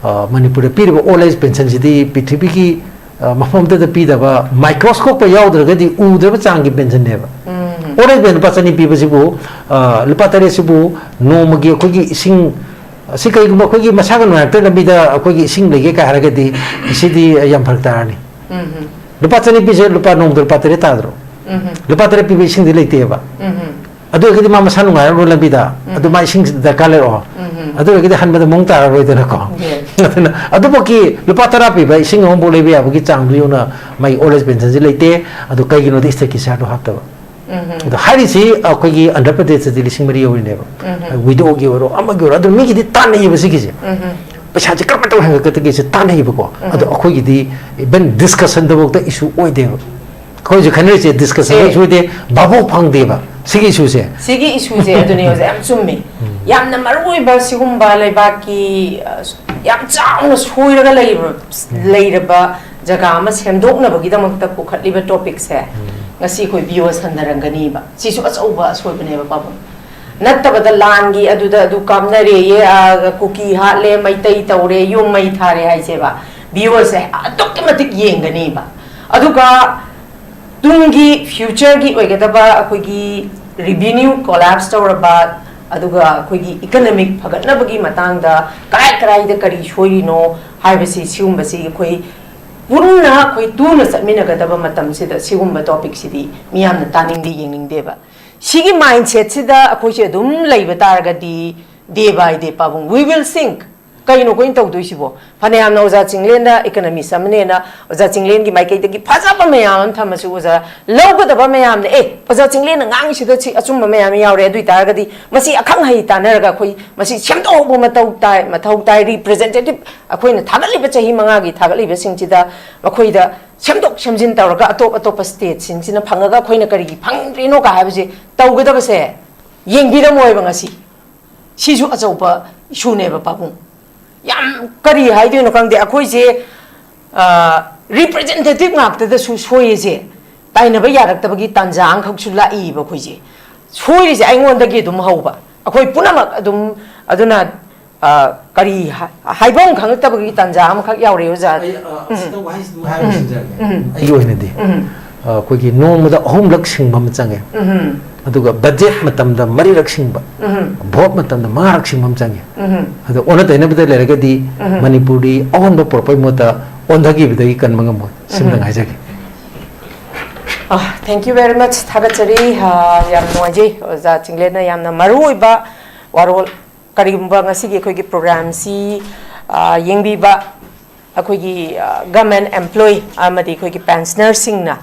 ꯃꯅꯤꯄꯨꯔꯗ ꯄꯤꯔꯤꯕ old age pensionꯁꯤꯗꯤ ꯄ꯭ꯔꯤꯊꯤꯕꯤꯒꯤ ꯃꯐꯝ ꯑꯃꯠꯇꯗ ꯄꯤꯗꯕ, microscopeꯀ ꯌꯥꯎꯗ꯭ꯔꯒꯗꯤ ꯎꯗ꯭ꯔꯕ ꯆꯥꯡꯒꯤ pensionꯅꯦꯕ꯫ Old age pension ꯂꯨꯄꯥ ꯆꯅꯤ ꯄꯤꯕꯁꯤꯕꯨ, ꯂꯨꯄꯥ ꯇꯔꯦꯠꯁꯤꯕꯨ ꯅꯣꯡꯃꯒꯤ ꯑꯩꯈꯣꯏꯒꯤ ꯏꯁꯤꯡ, ꯁꯤ ꯀꯩꯒꯨꯝꯕ ꯑꯩꯈꯣꯏꯒꯤ ꯃꯁꯥꯒ ꯅꯨꯡꯉꯥꯏꯔꯛꯇ꯭ꯔ ꯂꯝꯕꯤꯗ ꯑꯩꯈꯣꯏꯒꯤ ꯏꯁꯤꯡ ꯂꯩꯒꯦ ꯀꯥꯏ ꯍꯥꯏꯔꯒꯗꯤ ꯁꯤꯗꯤ ꯌꯥꯝ ꯐꯔꯛ ꯇꯥꯔꯅꯤ꯫ ꯂꯨꯄꯥ ꯆꯅꯤ ꯄꯤꯁꯦ ꯂꯨꯄꯥ ꯅꯣꯡꯃꯗ ꯂꯨꯄꯥ ꯇꯔꯦꯠ ꯇꯥꯗ꯭ꯔꯣ? ꯂꯨꯄꯥ ꯇꯔꯦꯠ ꯄꯤꯕ ꯏꯁꯤꯡꯗꯤ ꯂꯩꯇꯦꯕ꯫ ꯑꯗꯨ ꯑꯣꯏꯔꯒꯗꯤ ꯃꯥ ꯃꯁꯥ ꯅꯨꯡꯉꯥꯏꯔꯔꯣꯏ ꯂꯝꯕꯤꯗ꯫ ꯑꯗꯨ ꯃꯥ ꯏꯁꯤꯡ ꯗꯔꯀꯥꯔ ꯂꯩꯔꯛꯑꯣ꯫ ꯑꯗꯨ ꯑꯣꯏꯔꯒꯗꯤ ꯍꯟꯕꯗ ꯃꯑꯣꯡ ꯇꯥꯔꯔꯣꯏꯗꯅꯀꯣ꯫ ꯑꯗꯨꯅ ꯑꯗꯨꯃꯛꯀꯤ ꯂꯨꯄꯥ ꯇꯔꯥ ꯄꯤꯕ ꯏꯁꯤꯡ ꯑꯃꯐꯥꯎ ꯂꯩꯕ ꯌꯥꯕꯒꯤ ꯆꯥꯡꯗꯨ ꯌꯧꯅ ꯃꯥꯒꯤ old age pensionꯁꯤ ꯂꯩꯇꯦ꯫ ꯑꯗꯨ ꯀꯩꯒꯤꯅꯣꯗꯤ stateꯀꯤ shareꯗꯣ ꯍꯥꯞꯇꯕ꯫ ꯑꯗꯣ ꯍꯥꯏꯔꯤꯁꯤ ꯑꯩꯈꯣꯏꯒꯤ ꯑꯟꯙ꯭ꯔ ꯄ꯭ꯔꯗꯦꯁꯇꯗꯤ ꯂꯤꯁꯤꯡ ꯃꯔꯤ ꯌꯧꯔꯤꯅꯦꯕ꯫ Widowꯒꯤ ꯑꯣꯏꯔꯣ ꯑꯃꯒꯤ ꯑꯣꯏꯔꯣ ꯑꯗꯨ ꯃꯤꯒꯤꯗꯤ ꯇꯥꯟꯅꯩꯌꯦꯕ ꯁꯤꯒꯤꯁꯦ꯫ ꯄꯩꯁꯥꯁꯦ ꯀꯔꯝꯍꯥꯏꯅ ꯇꯧꯔ ꯍꯦꯟꯒꯠꯀꯗꯒꯦꯁꯦ ꯇꯥꯟꯅꯩꯌꯦꯕꯀꯣ꯫ ꯑꯗꯣ ꯑꯩꯈꯣꯏꯒꯤꯗꯤ even discussionꯗꯐꯥꯎꯗ issue ꯑꯣꯏꯗꯦꯕ꯫ ꯑꯩꯈꯣꯏ ꯍꯧꯖꯤꯛ ꯈꯟꯅꯔꯤꯁꯦ discussion ꯑꯦ꯫ Issue ꯑꯣꯏꯗꯦ, ꯚꯥꯕꯣꯛ ꯐꯪꯗꯦꯕ ꯁꯤꯒꯤ issueꯁꯦ꯫ ꯁꯤꯒꯤ issueꯁꯦ ꯑꯗꯨꯅꯦ ꯑꯣꯖꯥ ꯌꯥꯝ ꯆꯨꯝꯃꯤ꯫ ꯌꯥꯝꯅ ꯃꯔꯨ ꯑꯣꯏꯕ ꯁꯤꯒꯨꯝꯕ ꯂꯩꯕꯥꯛꯀꯤ, ꯑ, ꯌꯥꯝ ꯆꯥꯎꯅ ꯁꯣꯏꯔꯒ ꯂꯩꯔꯕ, ꯂꯩꯔꯕ ꯖꯒꯥ ꯑꯃ ꯁꯦꯝꯗꯣꯛꯅꯕꯒꯤꯗꯃꯛꯇ ꯄꯨꯈꯠꯂꯤꯕ ꯇꯣꯄꯤꯛꯁꯦ ꯉꯁꯤ ꯑꯩꯈꯣꯏ ꯚꯤꯌꯨ ꯑꯣꯏ ꯁꯟꯗꯔꯝꯒꯅꯤꯕ꯫ ꯁꯤꯁꯨ ꯑꯆꯧꯕ ꯑꯁꯣꯏꯕꯅꯦꯕ ꯄꯥꯕꯨꯡ꯫ ꯅꯠꯇꯕꯗ ꯂꯥꯟꯒꯤ ꯑꯗꯨꯗ ꯑꯗꯨ ꯀꯥꯞꯅꯔꯦꯌꯦ, ꯑ, ꯀꯨꯀꯤ ꯍꯥꯠꯂꯦ, ꯃꯩꯇꯩ ꯇꯧꯔꯦ, ꯌꯨꯝ ꯃꯩ ꯊꯥꯔꯦ ꯍꯥꯏꯁꯦꯕ, ꯚꯤꯌꯨ ꯑꯣꯏꯁꯦ ꯑꯗꯨꯛꯀꯤ ꯃꯇꯤꯛ ꯌꯦꯡꯒꯅꯤꯕ꯫ ꯑꯗꯨꯒ ꯇꯨꯡꯒꯤ ꯐ꯭ꯌꯨꯆꯔꯒꯤ ꯑꯣꯏꯒꯗꯕ ꯑꯩꯈꯣꯏꯒꯤ ꯔꯤꯚꯤꯅ꯭ꯌꯨ ꯀꯣꯂꯥꯞꯁ ꯇꯧꯔꯕ, ꯑꯗꯨꯒ ꯑꯩꯈꯣꯏꯒꯤ ꯏꯀꯅꯃꯤꯛ ꯐꯒꯠꯅꯕꯒꯤ ꯃꯇꯥꯡꯗ ꯀꯔꯥꯏ ꯀꯔꯥꯏꯗ ꯀꯔꯤ ꯁꯣꯏꯔꯤꯅꯣ ꯍꯥꯏꯕꯁꯤ, ꯁꯤꯒꯨꯝꯕꯁꯤ ꯑꯩꯈꯣꯏ ꯄꯨꯟꯅ ꯑꯩꯈꯣꯏ ꯇꯨꯅ ꯆꯠꯃꯤꯟꯅꯒꯗꯕ ꯃꯇꯝꯁꯤꯗ ꯁꯤꯒꯨꯝꯕ ꯇꯣꯄꯤꯛꯁꯤꯗꯤ ꯃꯤꯌꯥꯝꯅ ꯇꯥꯅꯤꯡꯗꯦ, ꯌꯦꯡꯅꯤꯡꯗꯦꯕ꯫ ꯁꯤꯒꯤ ꯃꯥꯏꯟꯁꯦꯠꯁꯤꯗ ꯑꯩꯈꯣꯏꯁꯦ ꯑꯗꯨꯝ ꯂꯩꯕ ꯇꯥꯔꯒꯗꯤ, day by day ꯄꯥꯕꯨꯡ, we will sink꯫ ꯀꯩꯅꯣ ꯑꯩꯈꯣꯏꯅ ꯇꯧꯗꯣꯏꯁꯤꯕꯣ? ꯐꯅꯌꯥꯝꯅ ꯑꯣꯖꯥ ꯆꯤꯡꯂꯦꯟꯅ ꯏꯀꯅꯃꯤꯁ ꯑꯃꯅꯦꯅ ꯑꯣꯖꯥ ꯆꯤꯡꯂꯦꯟꯒꯤ ꯃꯥꯏꯀꯩꯗꯒꯤ ꯐꯖꯕ ꯃꯌꯥꯝ ꯑꯃ ꯊꯝꯃꯁꯨ, ꯑꯣꯖꯥ ꯂꯧꯒꯗꯕ ꯃꯌꯥꯝꯅ, "ꯑꯦ, ꯑꯣꯖꯥ ꯆꯤꯡꯂꯦꯟꯅ ꯉꯥꯡꯉꯤꯁꯤꯗ ꯁꯤ ꯑꯆꯨꯝꯕ ꯃꯌꯥꯝ ꯌꯥꯎꯔꯦ, ꯑꯗꯨ ꯑꯣꯏꯇꯥꯔꯒꯗꯤ ꯃꯁꯤ ꯑꯈꯪ ꯑꯍꯩ ꯇꯥꯟꯅꯔꯒ ꯑꯩꯈꯣꯏ ꯃꯁꯤ ꯁꯦꯝꯗꯣꯛꯍꯧꯕ ꯃꯊꯧ ꯇꯥꯏ, ꯃꯊꯧ ꯇꯥꯏ꯫ ꯔꯤꯄ꯭ꯔꯖꯦꯟꯇꯦꯇꯤꯚ ꯑꯩꯈꯣꯏꯅ ꯊꯥꯒꯠꯂꯤꯕ ꯆꯍꯤ ꯃꯉꯥꯒꯤ ꯊꯥꯒꯠꯂꯤꯕꯁꯤꯡꯁꯤꯗ ꯃꯈꯣꯏꯗ ꯁꯦꯝꯗꯣꯛ ꯁꯦꯝꯖꯤꯟ ꯇꯧꯔꯒ ꯑꯇꯣꯞ ꯑꯇꯣꯞꯄ ꯁ꯭ꯇꯦꯠꯁꯤꯡꯁꯤꯅ ꯐꯪꯉꯒ ꯑꯩꯈꯣꯏꯅ ꯀꯔꯤꯒꯤ ꯐꯪꯗ꯭ꯔꯤꯅꯣ ꯀꯥꯏ ꯍꯥꯏꯕꯁꯦ ꯇꯧꯒꯗꯕꯁꯦ ꯌꯦꯡꯕꯤꯔꯝꯃꯣꯏꯕ ꯉꯁꯤ꯫ ꯁꯤꯁꯨ ꯑꯆꯧꯕ ꯏꯁꯨꯅꯦꯕ ꯄꯥꯕꯨꯡ꯫ ꯌꯥꯝ ꯀꯔꯤ ꯍꯥꯏꯗꯣꯏꯅꯣ ꯈꯪꯗꯦ꯫ ꯑꯩꯈꯣꯏꯁꯦ ꯔꯤꯄ꯭ꯔꯖꯦꯟꯇꯦꯇꯤꯚ ꯉꯥꯛꯇꯗꯁꯨ ꯁꯣꯏꯔꯤꯁꯦ, ꯇꯥꯏꯅꯕ ꯌꯥꯔꯛꯇꯕꯒꯤ ꯇꯥꯟꯖꯥ ꯑꯃꯈꯛꯁꯨ ꯂꯥꯛꯏꯕ꯫ ꯑꯩꯈꯣꯏꯁꯦ ꯁꯣꯏꯔꯤꯁꯦ ꯑꯩꯉꯣꯟꯗꯒꯤ ꯑꯗꯨꯝ ꯍꯧꯕ, ꯑꯩꯈꯣꯏ ꯄꯨꯝꯅꯃꯛ ꯑꯗꯨꯝ꯫ ꯑꯗꯨꯅ, ꯑ, ꯀꯔꯤ ꯍꯥ-, ꯍꯥꯏꯐꯝ ꯈꯪꯉꯛꯇꯕꯒꯤ ꯇꯥꯟꯖꯥ ꯑꯃꯈꯛ ꯌꯥꯎꯔꯦ, ꯑꯣꯖꯥ꯫ ꯑꯩ, ꯑ, ꯎꯝ꯫ ꯑꯁꯤꯗ ꯋꯥꯍꯩꯁꯤꯗ ꯍꯥꯏꯔꯒ ꯎꯝ꯫ ꯁꯤꯟꯖꯔꯒꯦ꯫ ꯎꯝ꯫ ꯑꯩꯒꯤ ꯑꯣꯏꯅꯗꯤ, ꯎꯝ꯫ ꯑ, ꯑꯩꯈꯣꯏꯒꯤ ꯅꯣꯡꯃꯗ ꯑꯍꯨꯝꯂꯛ ꯁꯤꯡꯕ ꯑꯃ ꯆꯪꯉꯦ꯫ ꯎꯝ꯫ ꯑꯗꯨꯒ ꯕꯖꯦꯠ ꯃꯇꯝꯗ ꯃꯔꯤꯔꯛ ꯁꯤꯡꯕ, ꯎꯝ꯫ ꯚꯣꯠ ꯃꯇꯝꯗ ꯃꯉꯥꯔꯛ ꯁꯤꯡꯕ ꯑꯃ ꯆꯪꯉꯦ꯫ ꯎꯝ꯫ ꯑꯗꯣ ꯑꯣꯟꯅ ꯇꯩꯅꯕꯗ ꯂꯩꯔꯒꯗꯤ ꯎꯝ꯫ ꯃꯅꯤꯄꯨꯔꯗꯤ ꯑꯑꯣꯟꯕ ꯄꯨꯔꯛꯄꯒꯤ ꯃꯍꯨꯠꯇ ꯑꯣꯟꯊꯈꯤꯕꯗꯒꯤ ꯀꯟꯕ ꯉꯝꯃꯣꯏ꯫ ꯁꯤꯝꯗꯪ ꯎꯝ꯫ ꯍꯥꯏꯖꯒꯦ꯫ ꯑ, thank you very much꯫ ꯊꯥꯒꯠꯆꯔꯤ꯫ ꯑ, ꯌꯥꯝ ꯅꯨꯡꯉꯥꯏꯖꯩ ꯑꯣꯖꯥ ꯆꯤꯡꯂꯦꯟꯅ ꯌꯥꯝꯅ ꯃꯔꯨ ꯑꯣꯏꯕ ꯋꯥꯔꯣꯜ꯫ ꯀꯔꯤꯒꯨꯝꯕ ꯉꯁꯤꯒꯤ ꯑꯩꯈꯣꯏꯒꯤ ꯄ꯭ꯔꯣꯒ꯭ꯔꯥꯝꯁꯤ, ꯑ, ꯌꯦꯡꯕꯤꯕ ꯑꯩꯈꯣꯏꯒꯤ, ꯑ, ꯒꯚꯔꯟꯃꯦꯟ ꯑꯦꯝꯄ꯭ꯂꯣꯌꯤ ꯑꯃꯗꯤ ꯑꯩꯈꯣꯏꯒꯤ ꯄꯦꯟꯁꯅꯔꯁꯤꯡꯅ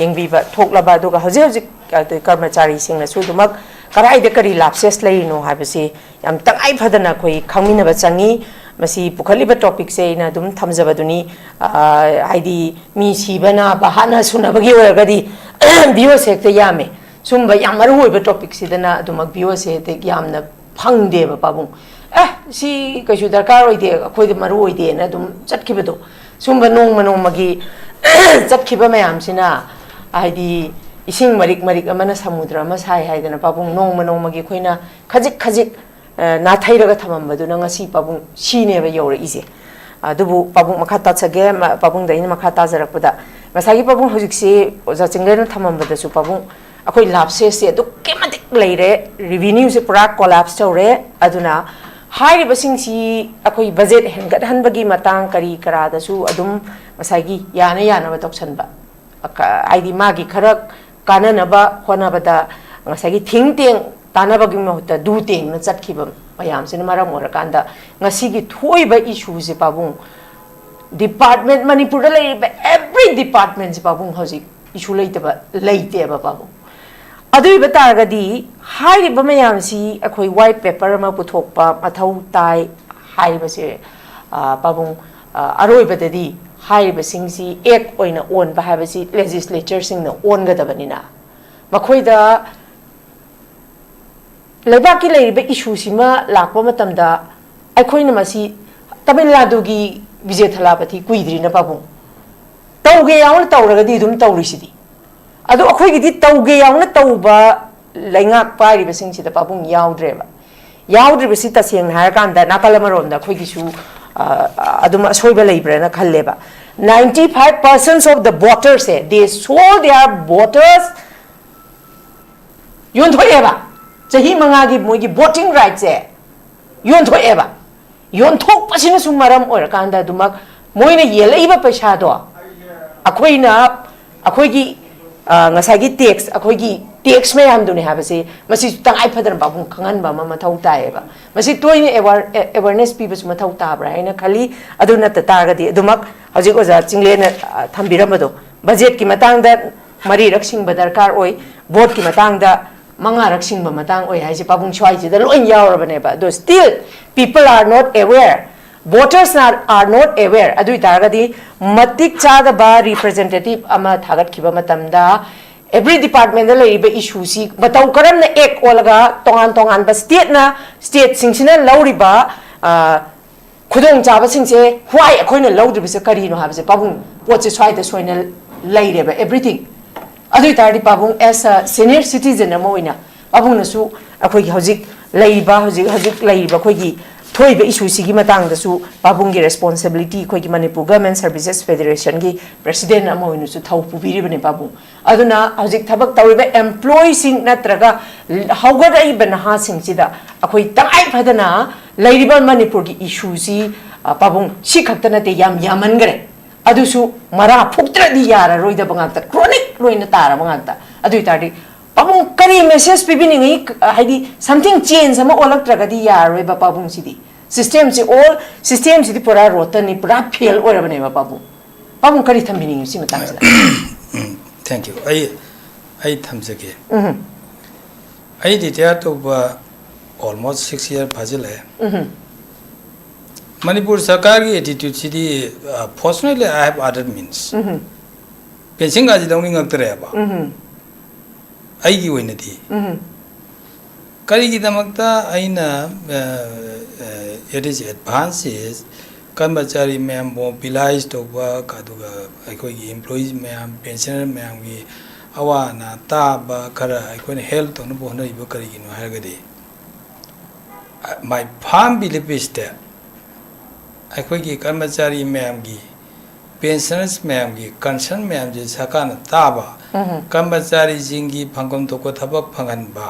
ꯌꯦꯡꯕꯤꯕ ꯊꯣꯛꯂꯕ, ꯑꯗꯨꯒ ꯍꯧꯖꯤꯛ ꯍꯧꯖꯤꯛ, ꯑ, ꯀꯔꯃꯆꯥꯔꯤꯁꯤꯡꯅꯁꯨ ꯑꯗꯨꯃꯛ ꯀꯗꯥꯏꯗ ꯀꯔꯤ ꯂꯥꯞꯁꯦꯁ ꯂꯩꯔꯤꯅꯣ ꯍꯥꯏꯕꯁꯤ ꯌꯥꯝ ꯇꯉꯥꯏ ꯐꯗꯅ ꯑꯩꯈꯣꯏ ꯈꯪꯃꯤꯟꯅꯕ ꯆꯪꯉꯤ꯫ ꯃꯁꯤ ꯄꯨꯈꯠꯂꯤꯕ ꯇꯣꯄꯤꯛꯁꯦ ꯑꯩꯅ ꯑꯗꯨꯝ ꯊꯝꯖꯕꯗꯨꯅꯤ꯫ ꯑ, ꯍꯥꯏꯗꯤ ꯃꯤ ꯁꯤꯕ ꯅꯥꯕ ꯍꯥꯠꯅ ꯁꯨꯅꯕꯒꯤ ꯑꯣꯏꯔꯒꯗꯤ ꯚꯤꯌꯨꯁ ꯍꯦꯛꯇ ꯌꯥꯝꯃꯦ꯫ ꯁꯨꯝꯕ ꯌꯥꯝ ꯃꯔꯨ ꯑꯣꯏꯕ ꯇꯣꯄꯤꯛꯁꯤꯗꯅ ꯑꯗꯨꯃꯛ ꯚꯤꯌꯨꯁꯦ ꯍꯦꯛꯇ ꯌꯥꯝꯅ ꯐꯪꯗꯦꯕ ꯄꯥꯕꯨꯡ꯫ ꯑꯦ, ꯁꯤ ꯀꯩꯁꯨ ꯗꯔꯀꯥꯔ ꯑꯣꯏꯗꯦ, ꯑꯩꯈꯣꯏꯗ ꯃꯔꯨ ꯑꯣꯏꯗꯦꯅ ꯑꯗꯨꯝ ꯆꯠꯈꯤꯕꯗꯣ, ꯁꯨꯝꯕ ꯅꯣꯡꯃ ꯅꯣꯡꯃꯒꯤ ꯆꯠꯈꯤꯕ ꯃꯌꯥꯝꯁꯤꯅ, ꯍꯥꯏꯗꯤ ꯏꯁꯤꯡ ꯃꯔꯤꯛ ꯃꯔꯤꯛ ꯑꯃꯅ ꯁꯃꯨꯗ꯭ꯔ ꯑꯃ ꯁꯥꯏ ꯍꯥꯏꯗꯅ ꯄꯥꯕꯨꯡ ꯅꯣꯡꯃ ꯅꯣꯡꯃꯒꯤ ꯑꯩꯈꯣꯏꯅ ꯈꯖꯤꯛ ꯈꯖꯤꯛ, ꯑ, ꯅꯥꯊꯩꯔꯒ ꯊꯝꯃꯝꯕꯗꯨꯅ ꯉꯁꯤ ꯄꯥꯕꯨꯡ ꯁꯤꯅꯦꯕ ꯌꯧꯔꯛꯏꯁꯦ꯫ ꯑꯗꯨꯕꯨ ꯄꯥꯕꯨꯡ ꯃꯈꯥ ꯇꯥꯆꯒꯦ, ꯃ-, ꯄꯥꯕꯨꯡꯗ ꯑꯩꯅ ꯃꯈꯥ ꯇꯥꯖꯔꯛꯄꯗ, ꯉꯁꯥꯏꯒꯤ ꯄꯥꯕꯨꯡ ꯍꯧꯖꯤꯛꯁꯤ ꯑꯣꯖꯥ ꯆꯤꯡꯂꯦꯟꯅ ꯊꯝꯃꯝꯕꯗꯁꯨ ꯄꯥꯕꯨꯡ ꯑꯩꯈꯣꯏ ꯂꯥꯞꯁꯦꯁꯁꯦ ꯑꯗꯨꯛꯀꯤ ꯃꯇꯤꯛ ꯂꯩꯔꯦ, ꯔꯤꯚꯤꯅ꯭ꯌꯨꯁꯦ ꯄꯨꯔꯥ ꯀꯣꯂꯥꯞꯁ ꯇꯧꯔꯦ꯫ ꯑꯗꯨꯅ ꯍꯥꯏꯔꯤꯕꯁꯤꯡꯁꯤ ꯑꯩꯈꯣꯏ ꯕꯖꯦꯠ ꯍꯦꯟꯒꯠꯍꯟꯕꯒꯤ ꯃꯇꯥꯡ ꯀꯔꯤ ꯀꯔꯥꯗꯁꯨ ꯑꯗꯨꯝ ꯉꯁꯥꯏꯒꯤ ꯌꯥꯅ ꯌꯥꯅꯕ ꯇꯧꯁꯟꯕ, ꯍꯥꯏꯗꯤ ꯃꯥꯒꯤ ꯈꯔ ꯀꯥꯟꯅꯅꯕ ꯍꯣꯠꯅꯕꯗ ꯉꯁꯥꯏꯒꯤ ꯊꯤꯡ ꯇꯦꯡ ꯇꯥꯟꯅꯕꯒꯤ ꯃꯍꯨꯠꯇ ꯗꯨ ꯇꯦꯡꯅ ꯆꯠꯈꯤꯕ ꯃꯌꯥꯝꯁꯤꯅ ꯃꯔꯝ ꯑꯣꯏꯔꯀꯥꯟꯗ ꯉꯁꯤꯒꯤ ꯊꯣꯛꯏꯕ ꯏꯁꯨꯁꯦ ꯄꯥꯕꯨꯡ, ꯗꯤꯄꯥꯔꯠꯃꯦꯟ, ꯃꯅꯤꯄꯨꯔꯗ ꯂꯩꯔꯤꯕ ꯑꯦꯚ꯭ꯔꯤ ꯗꯤꯄꯥꯔꯠꯃꯦꯟꯁꯦ ꯄꯥꯕꯨꯡ ꯍꯧꯖꯤꯛ ꯏꯁꯨ ꯂꯩꯇꯕ ꯂꯩꯇꯦꯕ ꯄꯥꯕꯨꯡ꯫ ꯑꯗꯨ ꯑꯣꯏꯕ ꯇꯥꯔꯒꯗꯤ ꯍꯥꯏꯔꯤꯕ ꯃꯌꯥꯝꯁꯤ ꯑꯩꯈꯣꯏ ꯋꯥꯏꯠ ꯄꯦꯄꯔ ꯑꯃ ꯄꯨꯊꯣꯛꯄ ꯃꯊꯧ ꯇꯥꯏ ꯍꯥꯏꯔꯤꯕꯁꯦ, ꯑ, ꯄꯥꯕꯨꯡ, ꯑ, ꯑꯔꯣꯏꯕꯗꯗꯤ ꯍꯥꯏꯔꯤꯕꯁꯤꯡꯁꯤ ꯑꯦꯛ ꯑꯣꯏꯅ ꯑꯣꯟꯕ ꯍꯥꯏꯕꯁꯤ ꯂꯦꯖꯤꯁꯂꯦꯆꯔꯁꯤꯡꯅ ꯑꯣꯟꯒꯗꯕꯅꯤꯅ, ꯃꯈꯣꯏꯗ ꯂꯩꯕꯥꯛꯀꯤ ꯂꯩꯔꯤꯕ ꯏꯁꯨꯁꯤꯃ ꯂꯥꯛꯄ ꯃꯇꯝꯗ ꯑꯩꯈꯣꯏꯅ ꯃꯁꯤ, ꯇꯥꯃꯤꯜ ꯅꯥꯗꯨꯒꯤ ꯕꯤꯖꯦ ꯊꯂꯥꯄꯊꯤ ꯀꯨꯏꯗ꯭ꯔꯤꯅ ꯄꯥꯕꯨꯡ, ꯇꯧꯒꯦ ꯌꯥꯎꯅ ꯇꯧꯔꯒꯗꯤ ꯑꯗꯨꯝ ꯇꯧꯔꯤꯁꯤꯗꯤ꯫ ꯑꯗꯣ ꯑꯩꯈꯣꯏꯒꯤꯗꯤ ꯇꯧꯒꯦ ꯌꯥꯎꯅ ꯇꯧꯕ ꯂꯩꯉꯥꯛ ꯄꯥꯏꯔꯤꯕꯁꯤꯡꯁꯤꯗ ꯄꯥꯕꯨꯡ ꯌꯥꯎꯗ꯭ꯔꯦꯕ꯫ ꯌꯥꯎꯗ꯭ꯔꯤꯕꯁꯤ ꯇꯁꯦꯡꯅ ꯍꯥꯏꯔꯀꯥꯟꯗ ꯅꯥꯀꯜ ꯑꯃꯔꯣꯝꯗ ꯑꯩꯈꯣꯏꯒꯤꯁꯨ, ꯑ, ꯑꯗꯨꯝ ꯑꯁꯣꯏꯕ ꯂꯩꯕ꯭ꯔꯥꯅ ꯈꯜꯂꯦꯕ꯫ Ninety five percent of the voters say, they sold their voters, ꯌꯣꯟꯊꯣꯛꯑꯦꯕ꯫ ꯆꯍꯤ ꯃꯉꯥꯒꯤ ꯃꯣꯏꯒꯤ ꯚꯣꯇꯤꯡ ꯔꯥꯏꯠꯁꯦ ꯌꯣꯟꯊꯣꯛꯑꯦꯕ꯫ ꯌꯣꯟꯊꯣꯛꯄꯁꯤꯅꯁꯨ ꯃꯔꯝ ꯑꯣꯏꯔꯀꯥꯟꯗ ꯑꯗꯨꯃꯛ ꯃꯣꯏꯅ ꯌꯦꯜꯂꯛꯏꯕ ꯄꯩꯁꯥꯗꯣ ꯑꯩꯈꯣꯏꯅ, ꯑꯩꯈꯣꯏꯒꯤ, ꯑ, ꯉꯁꯥꯏꯒꯤ ꯇꯦꯛꯁ, ꯑꯩꯈꯣꯏꯒꯤ ꯇꯦꯛꯁ ꯃꯌꯥꯝꯗꯨꯅꯦ ꯍꯥꯏꯕꯁꯦ ꯃꯁꯤꯁꯨ ꯇꯉꯥꯏ ꯐꯗꯅ ꯄꯥꯕꯨꯡ ꯈꯪꯍꯟꯕ ꯑꯃ ꯃꯊꯧ ꯇꯥꯏꯌꯦꯕ꯫ ꯃꯁꯤ ꯇꯣꯏꯅ ꯑꯦꯋꯥꯔ-, ꯑꯦ-, ꯑꯦꯋꯥꯔꯅꯦꯁ ꯄꯤꯕꯁꯨ ꯃꯊꯧ ꯇꯥꯕ꯭ꯔꯥ ꯍꯥꯏꯅ ꯈꯜꯂꯤ꯫ ꯑꯗꯨ ꯅꯠꯇ ꯇꯥꯔꯒꯗꯤ ꯑꯗꯨꯃꯛ ꯍꯧꯖꯤꯛ ꯑꯣꯖꯥ ꯆꯤꯡꯂꯦꯟꯅ, ꯑ, ꯊꯝꯕꯤꯔꯝꯕꯗꯣ, ꯕꯖꯦꯠꯀꯤ ꯃꯇꯥꯡꯗ ꯃꯔꯤꯔꯛ ꯁꯤꯡꯕ ꯗꯔꯀꯥꯔ ꯑꯣꯏ, ꯚꯣꯠꯀꯤ ꯃꯇꯥꯡꯗ ꯃꯉꯥꯔꯛ ꯁꯤꯡꯕ ꯃꯇꯥꯡ ꯑꯣꯏ ꯍꯥꯏꯁꯦ ꯄꯥꯕꯨꯡ ꯁ꯭ꯋꯥꯏꯁꯤꯗ ꯂꯣꯏ ꯌꯥꯎꯔꯕꯅꯦꯕ꯫ ꯑꯗꯣ still people are not aware, voters are, are not aware꯫ ꯑꯗꯨ ꯑꯣꯏꯇꯥꯔꯒꯗꯤ ꯃꯇꯤꯛ ꯆꯥꯗꯕ ꯔꯤꯄ꯭ꯔꯖꯦꯟꯇꯦꯇꯤꯚ ꯑꯃ ꯊꯥꯒꯠꯈꯤꯕ ꯃꯇꯝꯗ ꯑꯦꯚ꯭ꯔꯤ ꯗꯤꯄꯥꯔꯠꯃꯦꯟꯗ ꯂꯩꯔꯤꯕ ꯏꯁꯨꯁꯤ ꯃꯇꯧ ꯀꯔꯝꯅ ꯑꯦꯛ ꯑꯣꯜꯂꯒ ꯇꯣꯉꯥꯟ ꯇꯣꯉꯥꯟꯕ ꯁ꯭ꯇꯦꯠꯅ, ꯁ꯭ꯇꯦꯠꯁꯤꯡꯁꯤꯅ ꯂꯧꯔꯤꯕ, ꯑ, ꯈꯨꯗꯣꯡꯆꯥꯕꯁꯤꯡꯁꯦ why ꯑꯩꯈꯣꯏꯅ ꯂꯧꯗ꯭ꯔꯤꯕꯁꯦ ꯀꯔꯤꯅꯣ ꯍꯥꯏꯕꯁꯦ ꯄꯥꯕꯨꯡ, ꯄꯣꯠꯁꯦ ꯁ꯭ꯋꯥꯏꯗ ꯁꯣꯏꯅ ꯂꯩꯔꯦꯕ, ꯑꯦꯚ꯭ꯔꯤꯊꯤꯡ꯫ ꯑꯗꯨ ꯑꯣꯏ ꯇꯥꯔꯗꯤ ꯄꯥꯕꯨꯡ, as a senior citizen ꯑꯃ ꯑꯣꯏꯅ ꯄꯥꯕꯨꯡꯅꯁꯨ ꯑꯩꯈꯣꯏꯒꯤ ꯍꯧꯖꯤꯛ ꯂꯩꯔꯤꯕ, ꯍꯧꯖꯤꯛ ꯍꯧꯖꯤꯛ ꯂꯩꯔꯤꯕ ꯑꯩꯈꯣꯏꯒꯤ ꯊꯣꯛꯏꯕ ꯏꯁꯨꯁꯤꯒꯤ ꯃꯇꯥꯡꯗꯁꯨ ꯄꯥꯕꯨꯡꯒꯤ ꯔꯦꯁꯄꯣꯟꯁꯤꯕꯤꯂꯤꯇꯤ, ꯑꯩꯈꯣꯏꯒꯤ ꯃꯅꯤꯄꯨꯔ ꯒꯚꯔꯟꯃꯦꯟ ꯁꯔꯚꯤꯁꯦꯁ ꯐꯦꯗꯔꯦꯁꯟꯒꯤ ꯄ꯭ꯔꯦꯁꯤꯗꯦꯟ ꯑꯃ ꯑꯣꯏꯅꯁꯨ ꯊꯧ ꯄꯨꯕꯤꯔꯤꯕꯅꯦ ꯄꯥꯕꯨꯡ꯫ ꯑꯗꯨꯅ ꯍꯧꯖꯤꯛ ꯊꯕꯛ ꯇꯧꯔꯤꯕ ꯑꯦꯝꯄ꯭ꯂꯣꯌꯤꯁꯤꯡ ꯅꯠꯇ꯭ꯔꯒ ꯍꯧꯒꯠꯂꯛꯏꯕ ꯅꯍꯥꯁꯤꯡꯁꯤꯗ ꯑꯩꯈꯣꯏ ꯇꯉꯥꯏ ꯐꯗꯅ ꯂꯩꯔꯤꯕ ꯃꯅꯤꯄꯨꯔꯒꯤ ꯏꯁꯨꯁꯤ, ꯑ, ꯄꯥꯕꯨꯡ, ꯁꯤ ꯈꯛꯇ ꯅꯠꯇꯦ, ꯌꯥꯝ ꯌꯥꯝꯃꯟꯈ꯭ꯔꯦ꯫ ꯑꯗꯨꯁꯨ ꯃꯔꯥ ꯐꯨꯛꯇ꯭ꯔꯗꯤ ꯌꯥꯔꯔꯣꯏꯗꯕ ꯉꯥꯛꯇ, ꯀ꯭ꯔꯣꯅꯤꯛ ꯂꯣꯏꯅ ꯇꯥꯔꯕ ꯉꯥꯛꯇ꯫ ꯑꯗꯨ ꯑꯣꯏ ꯇꯥꯔꯗꯤ ꯄꯥꯕꯨꯡ ꯀꯔꯤ ꯃꯦꯁꯦꯖ ꯄꯤꯕꯤꯅꯤꯡꯉꯤ? ꯍꯥꯏꯗꯤ something change ꯑꯃ ꯑꯣꯜꯂꯛꯇ꯭ꯔꯒꯗꯤ ꯌꯥꯔꯔꯣꯏꯕ ꯄꯥꯕꯨꯡꯁꯤꯗꯤ꯫ ꯁꯤꯁꯇꯦꯝꯁꯤ, ꯑꯣꯜ ꯁꯤꯁꯇꯦꯝꯁꯤꯗꯤ ꯄꯨꯔꯥ ꯔꯣꯇꯟꯅꯤ, ꯄꯨꯔꯥ ꯐꯦꯜ ꯑꯣꯏꯔꯕꯅꯦꯕ ꯄꯥꯕꯨꯡ꯫ ꯄꯥꯕꯨꯡ ꯀꯔꯤ ꯊꯝꯕꯤꯅꯤꯡꯉꯤ ꯁꯤ ꯃꯇꯥꯡꯁꯤꯗ? ꯎꯝ, thank you꯫ ꯑꯩ ꯑꯩ ꯊꯝꯖꯒꯦ꯫ ꯎꯝ ꯑꯩ ꯔꯤꯇꯥꯌꯔ ꯇꯧꯕ almost six year ꯐꯥꯖꯤꯜꯂꯛꯑꯦ꯫ ꯃꯅꯤꯄꯨꯔ ꯁꯔꯀꯥꯔꯒꯤ ꯑꯦꯇꯤꯇ꯭ꯌꯨꯠꯁꯤꯗꯤ, fortunately I have other means꯫ ꯄꯦꯟꯁꯤꯟꯒꯁꯤ ꯂꯧꯅꯤꯡꯉꯛꯇ꯭ꯔꯦꯕ꯫ ꯑꯩꯒꯤ ꯑꯣꯏꯅꯗꯤ꯫ ꯀꯔꯤꯒꯤꯗꯃꯛꯇ ꯑꯩꯅ, ꯑ, ꯑ, it is advances ꯀꯔꯃꯆꯥꯔꯤ ꯃꯌꯥꯝ ꯃꯣꯕꯤꯂꯥꯏꯁ ꯇꯧꯕ, ꯑꯗꯨꯒ ꯑꯩꯈꯣꯏꯒꯤ ꯑꯦꯝꯄ꯭ꯂꯣꯌꯤꯁ ꯃꯌꯥꯝ, ꯄꯦꯟꯁꯅꯔ ꯃꯌꯥꯝꯒꯤ ꯑꯋꯥ ꯑꯅꯥ ꯇꯥꯕ ꯈꯔ ꯑꯩꯈꯣꯏꯅ ꯍꯦꯜꯞ ꯇꯧꯅꯕ ꯍꯣꯠꯅꯔꯤꯕ ꯀꯔꯤꯒꯤꯅꯣ ꯍꯥꯏꯔꯒꯗꯤ, my firm belief is that ꯑꯩꯈꯣꯏꯒꯤ ꯀꯔꯃꯆꯥꯔꯤ ꯃꯌꯥꯝꯒꯤ, ꯄꯦꯟꯁꯅꯔꯁ ꯃꯌꯥꯝꯒꯤ ꯀꯟꯁꯔꯟ ꯃꯌꯥꯝꯁꯦ ꯁꯔꯀꯥꯔꯅ ꯇꯥꯕ, ꯀꯔꯃꯆꯥꯔꯤꯁꯤꯡꯒꯤ ꯐꯪꯐꯝ ꯊꯣꯛꯄ ꯊꯕꯛ ꯐꯪꯍꯟꯕ,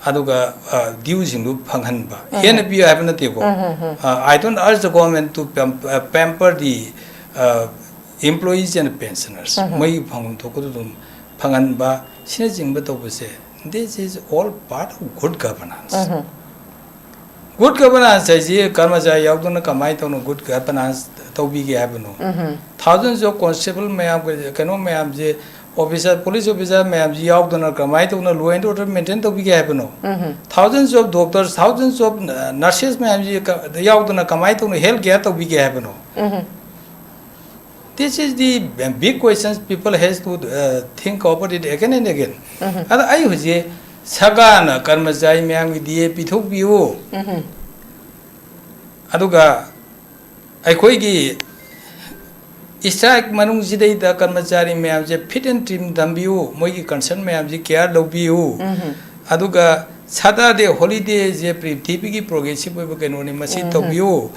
ꯑꯗꯨꯒ, ꯑ, ꯗ꯭ꯌꯨꯁꯤꯡꯗꯨ ꯐꯪꯍꯟꯕ꯫ ꯍꯦꯟꯅ ꯄꯤꯌꯨ ꯍꯥꯏꯕ ꯅꯠꯇꯦꯀꯣ꯫ ꯑ, I don't urge the government to pam-, uh, pamper the, uh, employees and pensioners꯫ ꯃꯣꯏꯒꯤ ꯐꯪꯐꯝ ꯊꯣꯛꯄꯗꯨ ꯑꯗꯨꯝ ꯐꯪꯍꯟꯕ, ꯁꯤꯅꯆꯤꯡꯕ ꯇꯧꯕꯁꯦ, this is all part of good governance꯫ Good governance ꯍꯥꯏꯁꯤ ꯀꯔꯃꯆꯥꯔꯤ ꯌꯥꯎꯗꯅ ꯀꯃꯥꯏꯅ ꯇꯧꯅ ꯒꯨꯗ ꯒꯚꯔꯅꯥꯟꯁ ꯇꯧꯕꯤꯒꯦ ꯍꯥꯏꯕꯅꯣ? Thousands of constable ꯃꯌꯥꯝ, ꯀꯩꯅꯣ ꯃꯌꯥꯝꯁꯦ, ꯑꯣꯐꯤꯁꯥꯔ, ꯄꯨꯂꯤꯁ ꯑꯣꯐꯤꯁꯥꯔ ꯃꯌꯥꯝꯁꯤ ꯌꯥꯎꯗꯅ ꯀꯃꯥꯏꯅ ꯇꯧꯅ law and order maintain ꯇꯧꯕꯤꯒꯦ ꯍꯥꯏꯕꯅꯣ? Thousands of doctors, thousands of nurses ꯃꯌꯥꯝꯁꯤ ꯀ-, ꯌꯥꯎꯗꯅ ꯀꯃꯥꯏꯅ ꯇꯧꯅ health care ꯇꯧꯕꯤꯒꯦ ꯍꯥꯏꯕꯅꯣ? This is the big questions people has to uh, think about it again and again. ꯑꯗ ꯑꯩ ꯍꯧꯖꯤꯛ ꯁꯔꯀꯥꯔꯅ ꯀꯔꯃꯆꯥꯔꯤ ꯃꯌꯥꯝꯒꯤ ꯗꯤ ꯑꯦ ꯄꯤꯊꯣꯛꯄꯤꯌꯨ, ꯑꯗꯨꯒ ꯑꯩꯈꯣꯏꯒꯤ strike ꯃꯅꯨꯡꯁꯤꯗꯩꯗ ꯀꯔꯃꯆꯥꯔꯤ ꯃꯌꯥꯝꯁꯦ fit and trim ꯊꯝꯕꯤꯌꯨ, ꯃꯣꯏꯒꯤ concern ꯃꯌꯥꯝꯁꯦ care ꯂꯧꯕꯤꯌꯨ, ꯑꯗꯨꯒ Saturday holiday ꯁꯦ ꯄ꯭ꯔꯤꯊꯤꯕꯤꯒꯤ progressive ꯑꯣꯏꯕ ꯀꯩꯅꯣꯅꯤ, ꯃꯁꯤ ꯇꯧꯕꯤꯌꯨ,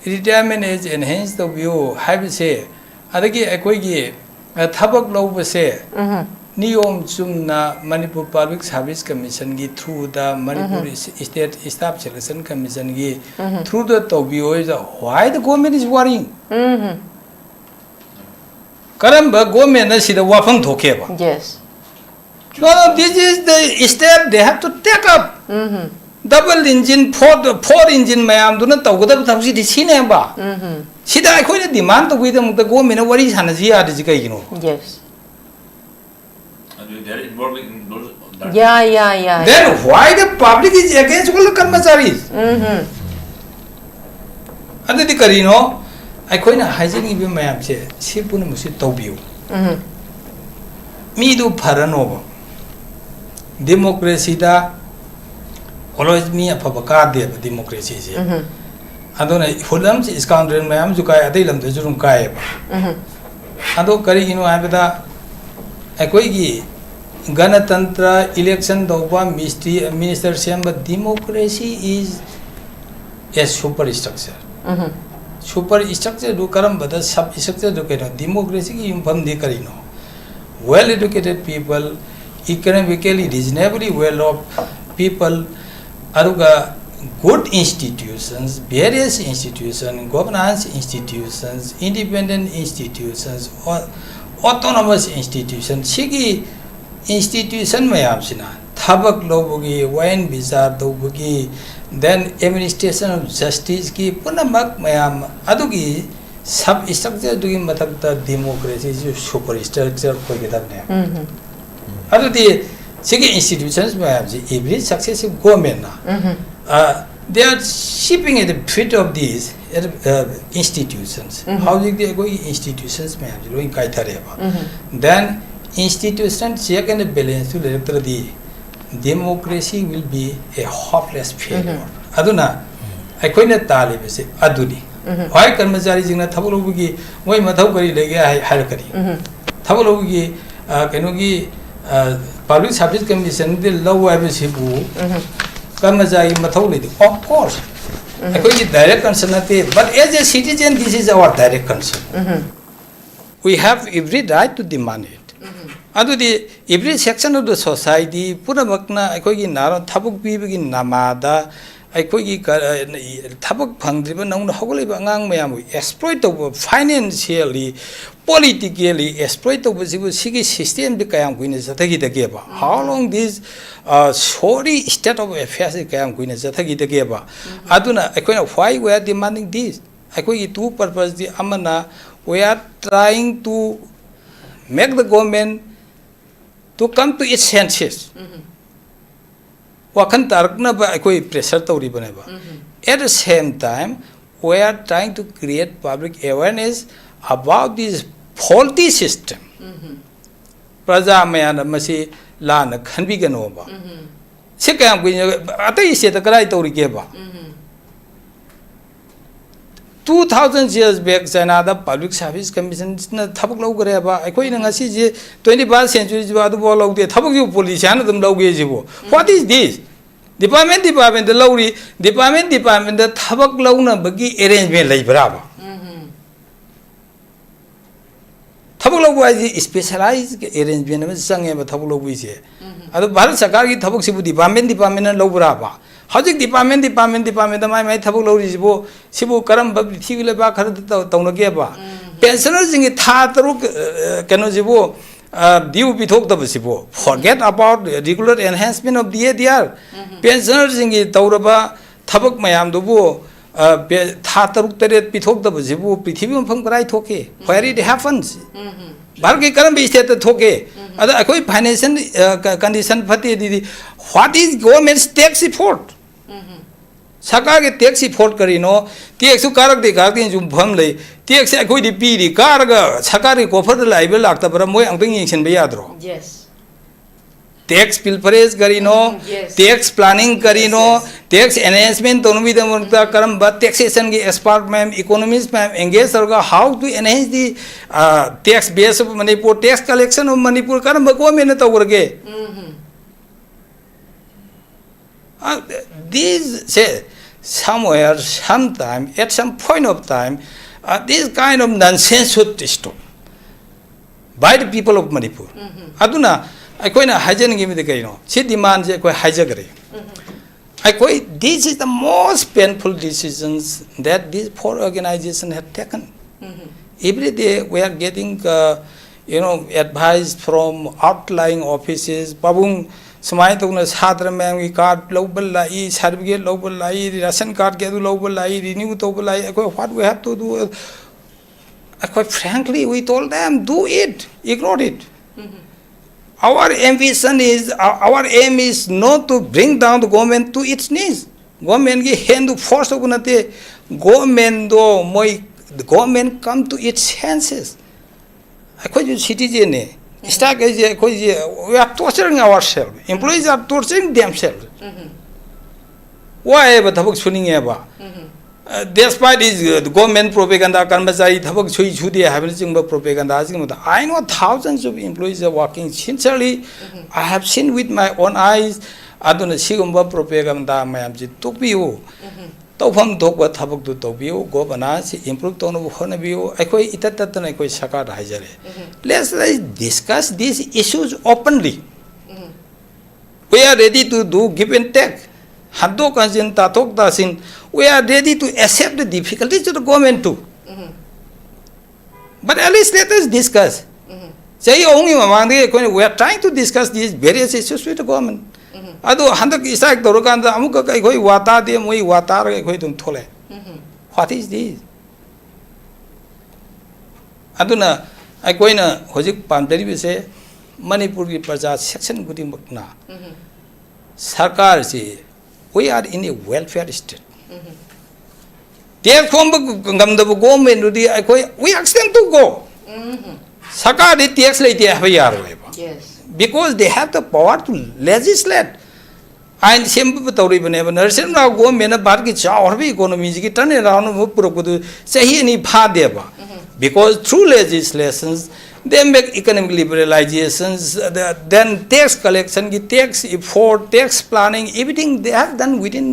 retirement age enhance ꯇꯧꯕꯤꯌꯨ ꯍꯥꯏꯕꯁꯦ, ꯑꯗꯒꯤ ꯑꯩꯈꯣꯏꯒꯤ ꯑ, ꯊꯕꯛ ꯂꯧꯕꯁꯦ ꯅꯤꯌꯣꯝ ꯆꯨꯝꯅ ꯃꯅꯤꯄꯨꯔ Public Service Commission ꯒꯤ through ꯗ, Manipur State Staff Selection Commission ꯒꯤ through ꯗ ꯇꯧꯕꯤꯌꯣ ꯍꯥꯏꯕꯗ, why the government is worrying? ꯀꯔꯝꯕ government ꯅ ꯁꯤꯗ ꯋꯥꯐꯝ ꯊꯣꯛꯀꯦꯕ? Yes. No, no, this is the step they have to take up. Double engine, four, four engine ꯃꯌꯥꯝꯗꯨꯅ ꯇꯧꯒꯗꯕ ꯊꯕꯛꯁꯤꯗꯤ ꯁꯤꯅꯦꯕ꯫ ꯁꯤꯗ ꯑꯩꯈꯣꯏꯅ demand ꯇꯧꯕꯒꯤꯗꯃꯛꯇ government ꯅ ꯋꯥꯔꯤ ꯁꯥꯟꯅꯁꯤ ꯌꯥꯗ꯭ꯔꯤꯁꯤ ꯀꯩꯒꯤꯅꯣ? Yes. And they are involving in those. That Yeah, yeah, yeah. Then why the public is against all the karmacharis? ꯑꯗꯨꯗꯤ ꯀꯔꯤꯅꯣ? ꯑꯩꯈꯣꯏꯅ ꯍꯥꯏꯖꯅꯤꯡꯉꯤꯕ ꯃꯌꯥꯝꯁꯦ ꯁꯤ ꯄꯨꯝꯅꯃꯛꯁꯤ ꯇꯧꯕꯤꯌꯨ꯫ ꯃꯤꯗꯨ ꯐꯔꯅꯣꯕ꯫ Democracy ꯗ always ꯃꯤ ꯑꯐꯕ ꯀꯥꯗꯦꯕ democracy ꯁꯦ꯫ ꯑꯗꯨꯅ ꯍꯨꯠ ꯑꯃꯁꯨ scoundrel ꯃꯌꯥꯝꯁꯨ ꯀꯥꯏ, ꯑꯇꯩ ꯂꯝꯗꯁꯨ ꯑꯗꯨꯝ ꯀꯥꯏꯌꯦꯕ꯫ ꯑꯗꯣ ꯀꯔꯤꯒꯤꯅꯣ ꯍꯥꯏꯕꯗ ꯑꯩꯈꯣꯏꯒꯤ ꯒꯅꯇꯟꯇ꯭ꯔ, election ꯇꯧꯕ, ꯃꯤꯁꯇ꯭ꯔꯤ, minister ꯁꯦꯝꯕ, democracy is a super structure꯫ Super structure ꯗꯨ ꯀꯔꯝꯕꯗ sub structure ꯗꯨ ꯀꯩꯅꯣ? Democracy ꯒꯤ ꯌꯨꯝꯐꯝꯗꯤ ꯀꯔꯤꯅꯣ? Well educated people, economically reasonably well off people, ꯑꯗꯨꯒ good institutions, various institution, governance institutions, independent institutions, au-, autonomous institution, ꯁꯤꯒꯤ institution ꯃꯌꯥꯝꯁꯤꯅ ꯊꯕꯛ ꯂꯧꯕꯒꯤ, ꯋꯥꯌꯦꯜ ꯕꯤꯆꯥꯔ ꯇꯧꯕꯒꯤ, then administration of justice ꯀꯤ ꯄꯨꯝꯅꯃꯛ ꯃꯌꯥꯝ ꯑꯗꯨꯒꯤ sub structure ꯗꯨꯒꯤ ꯃꯊꯛꯇ democracy ꯁꯨ super structure ꯑꯣꯏꯒꯗꯕꯅꯦꯕ꯫ ꯑꯗꯨꯗꯤ ꯁꯤꯒꯤ institutions ꯃꯌꯥꯝꯁꯤ every successive government ꯅ, ꯑ, They are chipping at the feet of these uh, institutions. ꯎꯝ꯫ ꯍꯧꯖꯤꯛꯇꯤ ꯑꯩꯈꯣꯏꯒꯤ institutions ꯃꯌꯥꯝꯁꯦ ꯂꯣꯏ ꯀꯥꯏꯊꯔꯦꯕ꯫ Um. Then institution check and balance ꯇꯨ ꯂꯩꯔꯛꯇ꯭ꯔꯗꯤ democracy will be a hopeless failure. Um. ꯑꯗꯨꯅ ꯑꯩꯈꯣꯏꯅ ꯇꯥꯜꯂꯤꯕꯁꯦ ꯑꯗꯨꯅꯤ꯫ ꯎꯝ꯫ ꯍꯣꯏ, ꯀꯔꯃꯆꯥꯔꯤꯁꯤꯡꯅ ꯊꯕꯛ ꯂꯧꯕꯒꯤ ꯃꯣꯏ ꯃꯊꯧ ꯀꯔꯤ ꯂꯩꯒꯦ ꯍꯥꯏ-, ꯍꯥꯏꯔꯛꯀꯅꯤ꯫ ꯎꯝ꯫ ꯊꯕꯛ ꯂꯧꯕꯒꯤ, ꯑ, ꯀꯩꯅꯣꯒꯤ, ꯑ, Public Service Commission ꯗꯤ ꯂꯧ ꯍꯥꯏꯕꯁꯤꯕꯨ ꯎꯝ꯫ ꯀꯔꯃꯆꯥꯔꯤ ꯃꯊꯧ ꯂꯩꯇꯦ꯫ Of course, ꯎꯝ꯫ ꯑꯩꯈꯣꯏꯒꯤ direct concern ꯅꯠꯇꯦ, but as a citizen, this is our direct concern. Um. We have every right to demand it. ꯎꯝ꯫ ꯑꯗꯨꯗꯤ every section of the society ꯄꯨꯝꯅꯃꯛꯅ ꯑꯩꯈꯣꯏꯒꯤ ꯅꯍꯥꯔꯣꯜ ꯊꯕꯛ ꯄꯤꯕꯒꯤ ꯅꯃꯥꯗ ꯑꯩꯈꯣꯏꯒꯤ ꯀ-, ꯊꯕꯛ ꯐꯪꯗ꯭ꯔꯤꯕ ꯅꯧꯅ ꯍꯧꯒꯠꯂꯛꯏꯕ ꯑꯉꯥꯡ ꯃꯌꯥꯝꯕꯨ exploit ꯇꯧꯕ, financially, politically exploit ꯇꯧꯕꯁꯤꯕꯨ ꯁꯤꯒꯤ system ꯁꯤ ꯀꯌꯥꯝ ꯀꯨꯏꯅ ꯆꯠꯊꯈꯤꯗꯒꯦꯕ? How long this, uh, sorry state of affairs ꯁꯤ ꯀꯌꯥꯝ ꯀꯨꯏꯅ ꯆꯠꯊꯈꯤꯗꯒꯦꯕ? ꯎꯝ꯫ ꯑꯗꯨꯅ ꯑꯩꯈꯣꯏꯅ why we are demanding this? ꯑꯩꯈꯣꯏꯒꯤ two purpose ꯗꯤ ꯑꯃꯅ, we are trying to make the government to come to its senses. ꯎꯝ꯫ ꯋꯥꯈꯜ ꯇꯥꯔꯛꯅꯕ ꯑꯩꯈꯣꯏ pressure ꯇꯧꯔꯤꯕꯅꯦꯕ꯫ Um. At the same time, we are trying to create public awareness about this faulty system. ꯎꯝ꯫ ꯄ꯭ꯔꯖꯥ ꯃꯌꯥꯝꯅ ꯃꯁꯤ ꯂꯥꯟꯅ ꯈꯟꯕꯤꯒꯅꯣꯕ꯫ ꯎꯝ꯫ ꯁꯤ ꯀꯌꯥꯝ ꯀꯨꯏꯅ ꯑꯇꯩ state ꯇ ꯀꯗꯥꯏ ꯇꯧꯔꯤꯒꯦꯕ? ꯎꯝ꯫ Two thousand years back China ꯗ Public Service Commission ꯅ ꯊꯕꯛ ꯂꯧꯈ꯭ꯔꯦꯕ꯫ ꯑꯩꯈꯣꯏꯅ ꯉꯁꯤꯁꯦ twenty first century ꯁꯤꯕꯨ ꯑꯗꯨꯐꯥꯎ ꯂꯧꯗꯦ꯫ ꯊꯕꯛꯁꯤꯕꯨ politician ꯅ ꯑꯗꯨꯝ ꯂꯧꯒꯦ ꯁꯤꯕꯨ꯫ What is this? Department department ꯇ ꯂꯧꯔꯤ, department department ꯇ ꯊꯕꯛ ꯂꯧꯅꯕꯒꯤ arrangement ꯂꯩꯕ꯭ꯔꯥꯕ? ꯎꯝ꯫ ꯊꯕꯛ ꯂꯧꯕ ꯍꯥꯏꯁꯦ specialized arrangement ꯑꯃ ꯆꯪꯉꯦꯕ ꯊꯕꯛ ꯂꯧꯕꯒꯤꯁꯦ꯫ ꯎꯝ꯫ ꯑꯗꯣ ꯚꯥꯔꯠ ꯁꯔꯀꯥꯔꯒꯤ ꯊꯕꯛꯁꯤꯕꯨ department department ꯅ ꯂꯧꯕ꯭ꯔꯥꯕ? ꯍꯧꯖꯤꯛ department department department ꯇ ꯃꯥꯏ ꯃꯥꯏ ꯊꯕꯛ ꯂꯧꯔꯤꯁꯤꯕꯨ, ꯁꯤꯕꯨ ꯀꯔꯝꯕ ꯄ꯭ꯔꯤꯊꯤꯕꯤ ꯂꯩꯕꯥꯛ ꯈꯔꯗ ꯇꯧ-, ꯇꯧꯅꯒꯦꯕ? ꯎꯝ꯫ Pensioner ꯁꯤꯡꯒꯤ ꯊꯥ ꯇꯔꯨꯛ, ꯑ, ꯀꯩꯅꯣꯁꯤꯕꯨ, ꯑ, due ꯄꯤꯊꯣꯛꯇꯕꯁꯤꯕꯨ, forget about regular enhancement of the A D R꯫ Um. Pensioner ꯁꯤꯡꯒꯤ ꯇꯧꯔꯕ ꯊꯕꯛ ꯃꯌꯥꯝꯗꯨꯕꯨ, ꯑ, ꯄꯦ-, ꯊꯥ ꯇꯔꯨꯛ ꯇꯔꯦꯠ ꯄꯤꯊꯣꯛꯇꯕꯁꯤꯕꯨ ꯄ꯭ꯔꯤꯊꯤꯕꯤ ꯃꯐꯝ ꯀꯗꯥꯏ ꯊꯣꯛꯀꯦ? Where it happens? ꯎꯝ꯫ ꯚꯥꯔꯠꯀꯤ ꯀꯔꯝꯕ state ꯇ ꯊꯣꯛꯀꯦ? ꯎꯝ꯫ ꯑꯗ ꯑꯩꯈꯣꯏ financial, ꯑ, ꯀ-, condition ꯐꯠꯇꯦ ꯑꯗꯨꯗꯤ, what is government's tax effort? ꯎꯝ꯫ ꯁꯔꯀꯥꯔꯒꯤ ꯇꯦꯛꯁ ꯏꯐꯣꯔꯠ ꯀꯔꯤꯅꯣ? ꯇꯦꯛꯁꯁꯨ ꯀꯥꯔꯛꯇꯦ, ꯀꯥꯔꯛꯇꯦꯅꯁꯨ ꯃꯐꯝ ꯂꯩ꯫ ꯇꯦꯛꯁꯁꯦ ꯑꯩꯈꯣꯏꯗꯤ ꯄꯤꯔꯤ, ꯀꯥꯔꯒ ꯁꯔꯀꯥꯔꯒꯤ ꯀꯣꯐꯔꯗ ꯂꯥꯛꯏꯕ꯭ꯔꯥ ꯂꯥꯛꯇꯕ꯭ꯔꯥ ꯃꯣꯏ ꯑꯃꯨꯛꯇꯪ ꯌꯦꯡꯁꯤꯟꯕ ꯌꯥꯗ꯭ꯔꯣ? Yes. ꯇꯦꯛꯁ ꯄꯤꯜꯐꯔꯦꯖ ꯀꯔꯤꯅꯣ? ꯎꯝ, yes. ꯇꯦꯛꯁ ꯄ꯭ꯂꯥꯅꯤꯡ ꯀꯔꯤꯅꯣ? Yes, yes. ꯇꯦꯛꯁ ꯑꯦꯅꯍꯦꯟꯁꯃꯦꯟ ꯇꯧꯅꯕꯒꯤꯗꯃꯛꯇ ꯀꯔꯝꯕ ꯇꯦꯛꯁꯦꯁꯟꯒꯤ ꯑꯦꯛꯁꯄꯥꯔꯠ ꯃꯌꯥꯝ, ꯏꯀꯣꯅꯣꯃꯤꯁ ꯃꯌꯥꯝ ꯑꯦꯡꯒꯦꯖ ꯇꯧꯔꯒ, how to enhance the tax base of Manipur, tax collection of Manipur, ꯀꯔꯝꯕ ꯒꯣꯔꯃꯦꯟꯅ ꯇꯧꯈ꯭ꯔꯒꯦ? Mhm. Uh, these say somewhere, sometime, at some point of time, uh, this kind of nonsense should stop by the people of Manipur. ꯑꯗꯨꯅ ꯑꯩꯈꯣꯏꯅ ꯍꯥꯏꯖꯅꯤꯡꯉꯤꯕꯗꯤ ꯀꯩꯅꯣ? ꯁꯤ ꯗꯤꯃꯥꯟꯁꯦ ꯑꯩꯈꯣꯏ ꯍꯥꯏꯖꯈ꯭ꯔꯦ꯫ ꯑꯩꯈꯣꯏ, this is the most painful decisions that this four organization have taken. Every day we are getting, uh, you know, advice from outlying offices. ꯄꯥꯕꯨꯡ, ꯁꯨꯃꯥꯏꯅ ꯇꯧꯅ ꯁꯥꯇ꯭ꯔ ꯃꯌꯥꯝꯒꯤ ꯀꯥꯔꯗ ꯂꯧꯕ ꯂꯥꯛꯏ, ꯁꯥꯔꯇꯤꯐꯤꯀꯦꯠ ꯂꯧꯕ ꯂꯥꯛꯏ, ꯔꯦꯁꯟ ꯀꯥꯔꯗꯀꯤ ꯑꯗꯨ ꯂꯧꯕ ꯂꯥꯛꯏ, ꯔꯤꯅ꯭ꯌꯨ ꯇꯧꯕ ꯂꯥꯛꯏ꯫ ꯑꯩꯈꯣꯏ, what we have to do? ꯑꯩꯈꯣꯏ, frankly, we told them, do it, ignore it. Our ambition is, our aim is not to bring down the government to its knees. ꯒꯣꯔꯃꯦꯟꯒꯤ ꯍꯦꯟꯗꯨ ꯐꯣꯔꯁ ꯇꯧꯕ ꯅꯠꯇꯦ꯫ ꯒꯣꯔꯃꯦꯟꯗꯣ ꯃꯣꯏ, government come to its senses. ꯑꯩꯈꯣꯏꯁꯨ ꯁꯤꯇꯤꯖꯦꯟꯅꯦ꯫ ꯁ꯭ꯇꯥꯐꯈꯩꯁꯦ ꯑꯩꯈꯣꯏꯁꯦ, we are torturing ourselves. Employees are torturing themselves. ꯋꯥꯏꯑꯦꯕ, ꯊꯕꯛ ꯁꯨꯅꯤꯡꯉꯦꯕ꯫ Despite this, uh, government propaganda, ꯀꯔꯃꯆꯥꯔꯤ ꯊꯕꯛ ꯁꯨꯏ ꯁꯨꯗꯦ ꯍꯥꯏꯕꯅꯆꯤꯡꯕ ꯄ꯭ꯔꯣꯄꯦꯒꯟꯗꯥꯁꯤꯡꯕꯗ, I know thousands of employees are working sincerely. I have seen with my own eyes. ꯑꯗꯨꯅ ꯁꯤꯒꯨꯝꯕ ꯄ꯭ꯔꯣꯄꯦꯒꯟꯗꯥ ꯃꯌꯥꯝꯁꯤ ꯇꯣꯛꯄꯤꯌꯨ꯫ ꯇꯧꯐꯝ ꯊꯣꯛꯄ ꯊꯕꯛꯇꯨ ꯇꯧꯕꯤꯌꯨ꯫ ꯒꯣꯚꯔꯅꯥꯟꯁꯁꯤ ꯏꯝꯄ꯭ꯔꯨꯚ ꯇꯧꯅꯕ ꯍꯣꯠꯅꯕꯤꯌꯨ꯫ ꯑꯩꯈꯣꯏ ꯏꯇꯠ ꯇꯠꯇꯅ ꯑꯩꯈꯣꯏ ꯁꯔꯀꯥꯔꯗ ꯍꯥꯏꯖꯔꯦ꯫ Let's, let's discuss these issues openly. We are ready to do give and take. ꯍꯟꯗꯣꯛ ꯍꯟꯖꯤꯟ, ꯇꯥꯊꯣꯛ ꯇꯥꯁꯤꯟ, we are ready to accept the difficulties of the government too. But at least let us discuss. ꯆꯍꯤ ꯑꯍꯨꯝꯒꯤ ꯃꯃꯥꯡꯗꯒꯤ ꯑꯩꯈꯣꯏꯅ, we are trying to discuss these various issues with the government. ꯑꯗꯣ ꯍꯟꯗꯛ strike ꯇꯧꯔꯀꯥꯟꯗ ꯑꯃꯨꯛꯀ ꯑꯩꯈꯣꯏ ꯋꯥ ꯇꯥꯗꯦ, ꯃꯣꯏ ꯋꯥ ꯇꯥꯔꯒ ꯑꯩꯈꯣꯏ ꯑꯗꯨꯝ ꯊꯣꯛꯂꯛꯑꯦ꯫ What is this? ꯑꯗꯨꯅ ꯑꯩꯈꯣꯏꯅ ꯍꯧꯖꯤꯛ ꯄꯥꯝꯖꯔꯤꯕꯁꯦ, ꯃꯅꯤꯄꯨꯔꯒꯤ ꯄ꯭ꯔꯖꯥ ꯁꯦꯛꯁꯟ ꯈꯨꯗꯤꯡꯃꯛꯅ ꯁꯔꯀꯥꯔꯁꯤ We are in a welfare state. Tax ꯈꯣꯝꯕ ꯉꯝꯗꯕ government ꯗꯨꯗꯤ ꯑꯩꯈꯣꯏ, we ask them to go. ꯁꯔꯀꯥꯔꯗꯤ tax ꯂꯩꯇꯦ ꯍꯥꯏꯕ ꯌꯥꯔꯣꯏꯕ꯫ Yes. Because they have the power to legislate. ꯑꯥꯏꯟ ꯁꯦꯝꯕ ꯇꯧꯔꯤꯕꯅꯦꯕ꯫ ꯅꯔꯁꯤꯡ ꯔꯥꯎ government ꯅ ꯚꯥꯔꯠꯀꯤ ꯆꯥꯎꯈ꯭ꯔꯕ economy ꯁꯤꯒꯤ turn around ꯑꯃ ꯄꯨꯔꯛꯄꯗꯨ ꯆꯍꯤ ꯑꯅꯤ ꯐꯥꯗꯦꯕ꯫ Because through legislations, they make economic liberalizations, the- then tax collection ꯒꯤ tax effort, tax planning, everything they have done within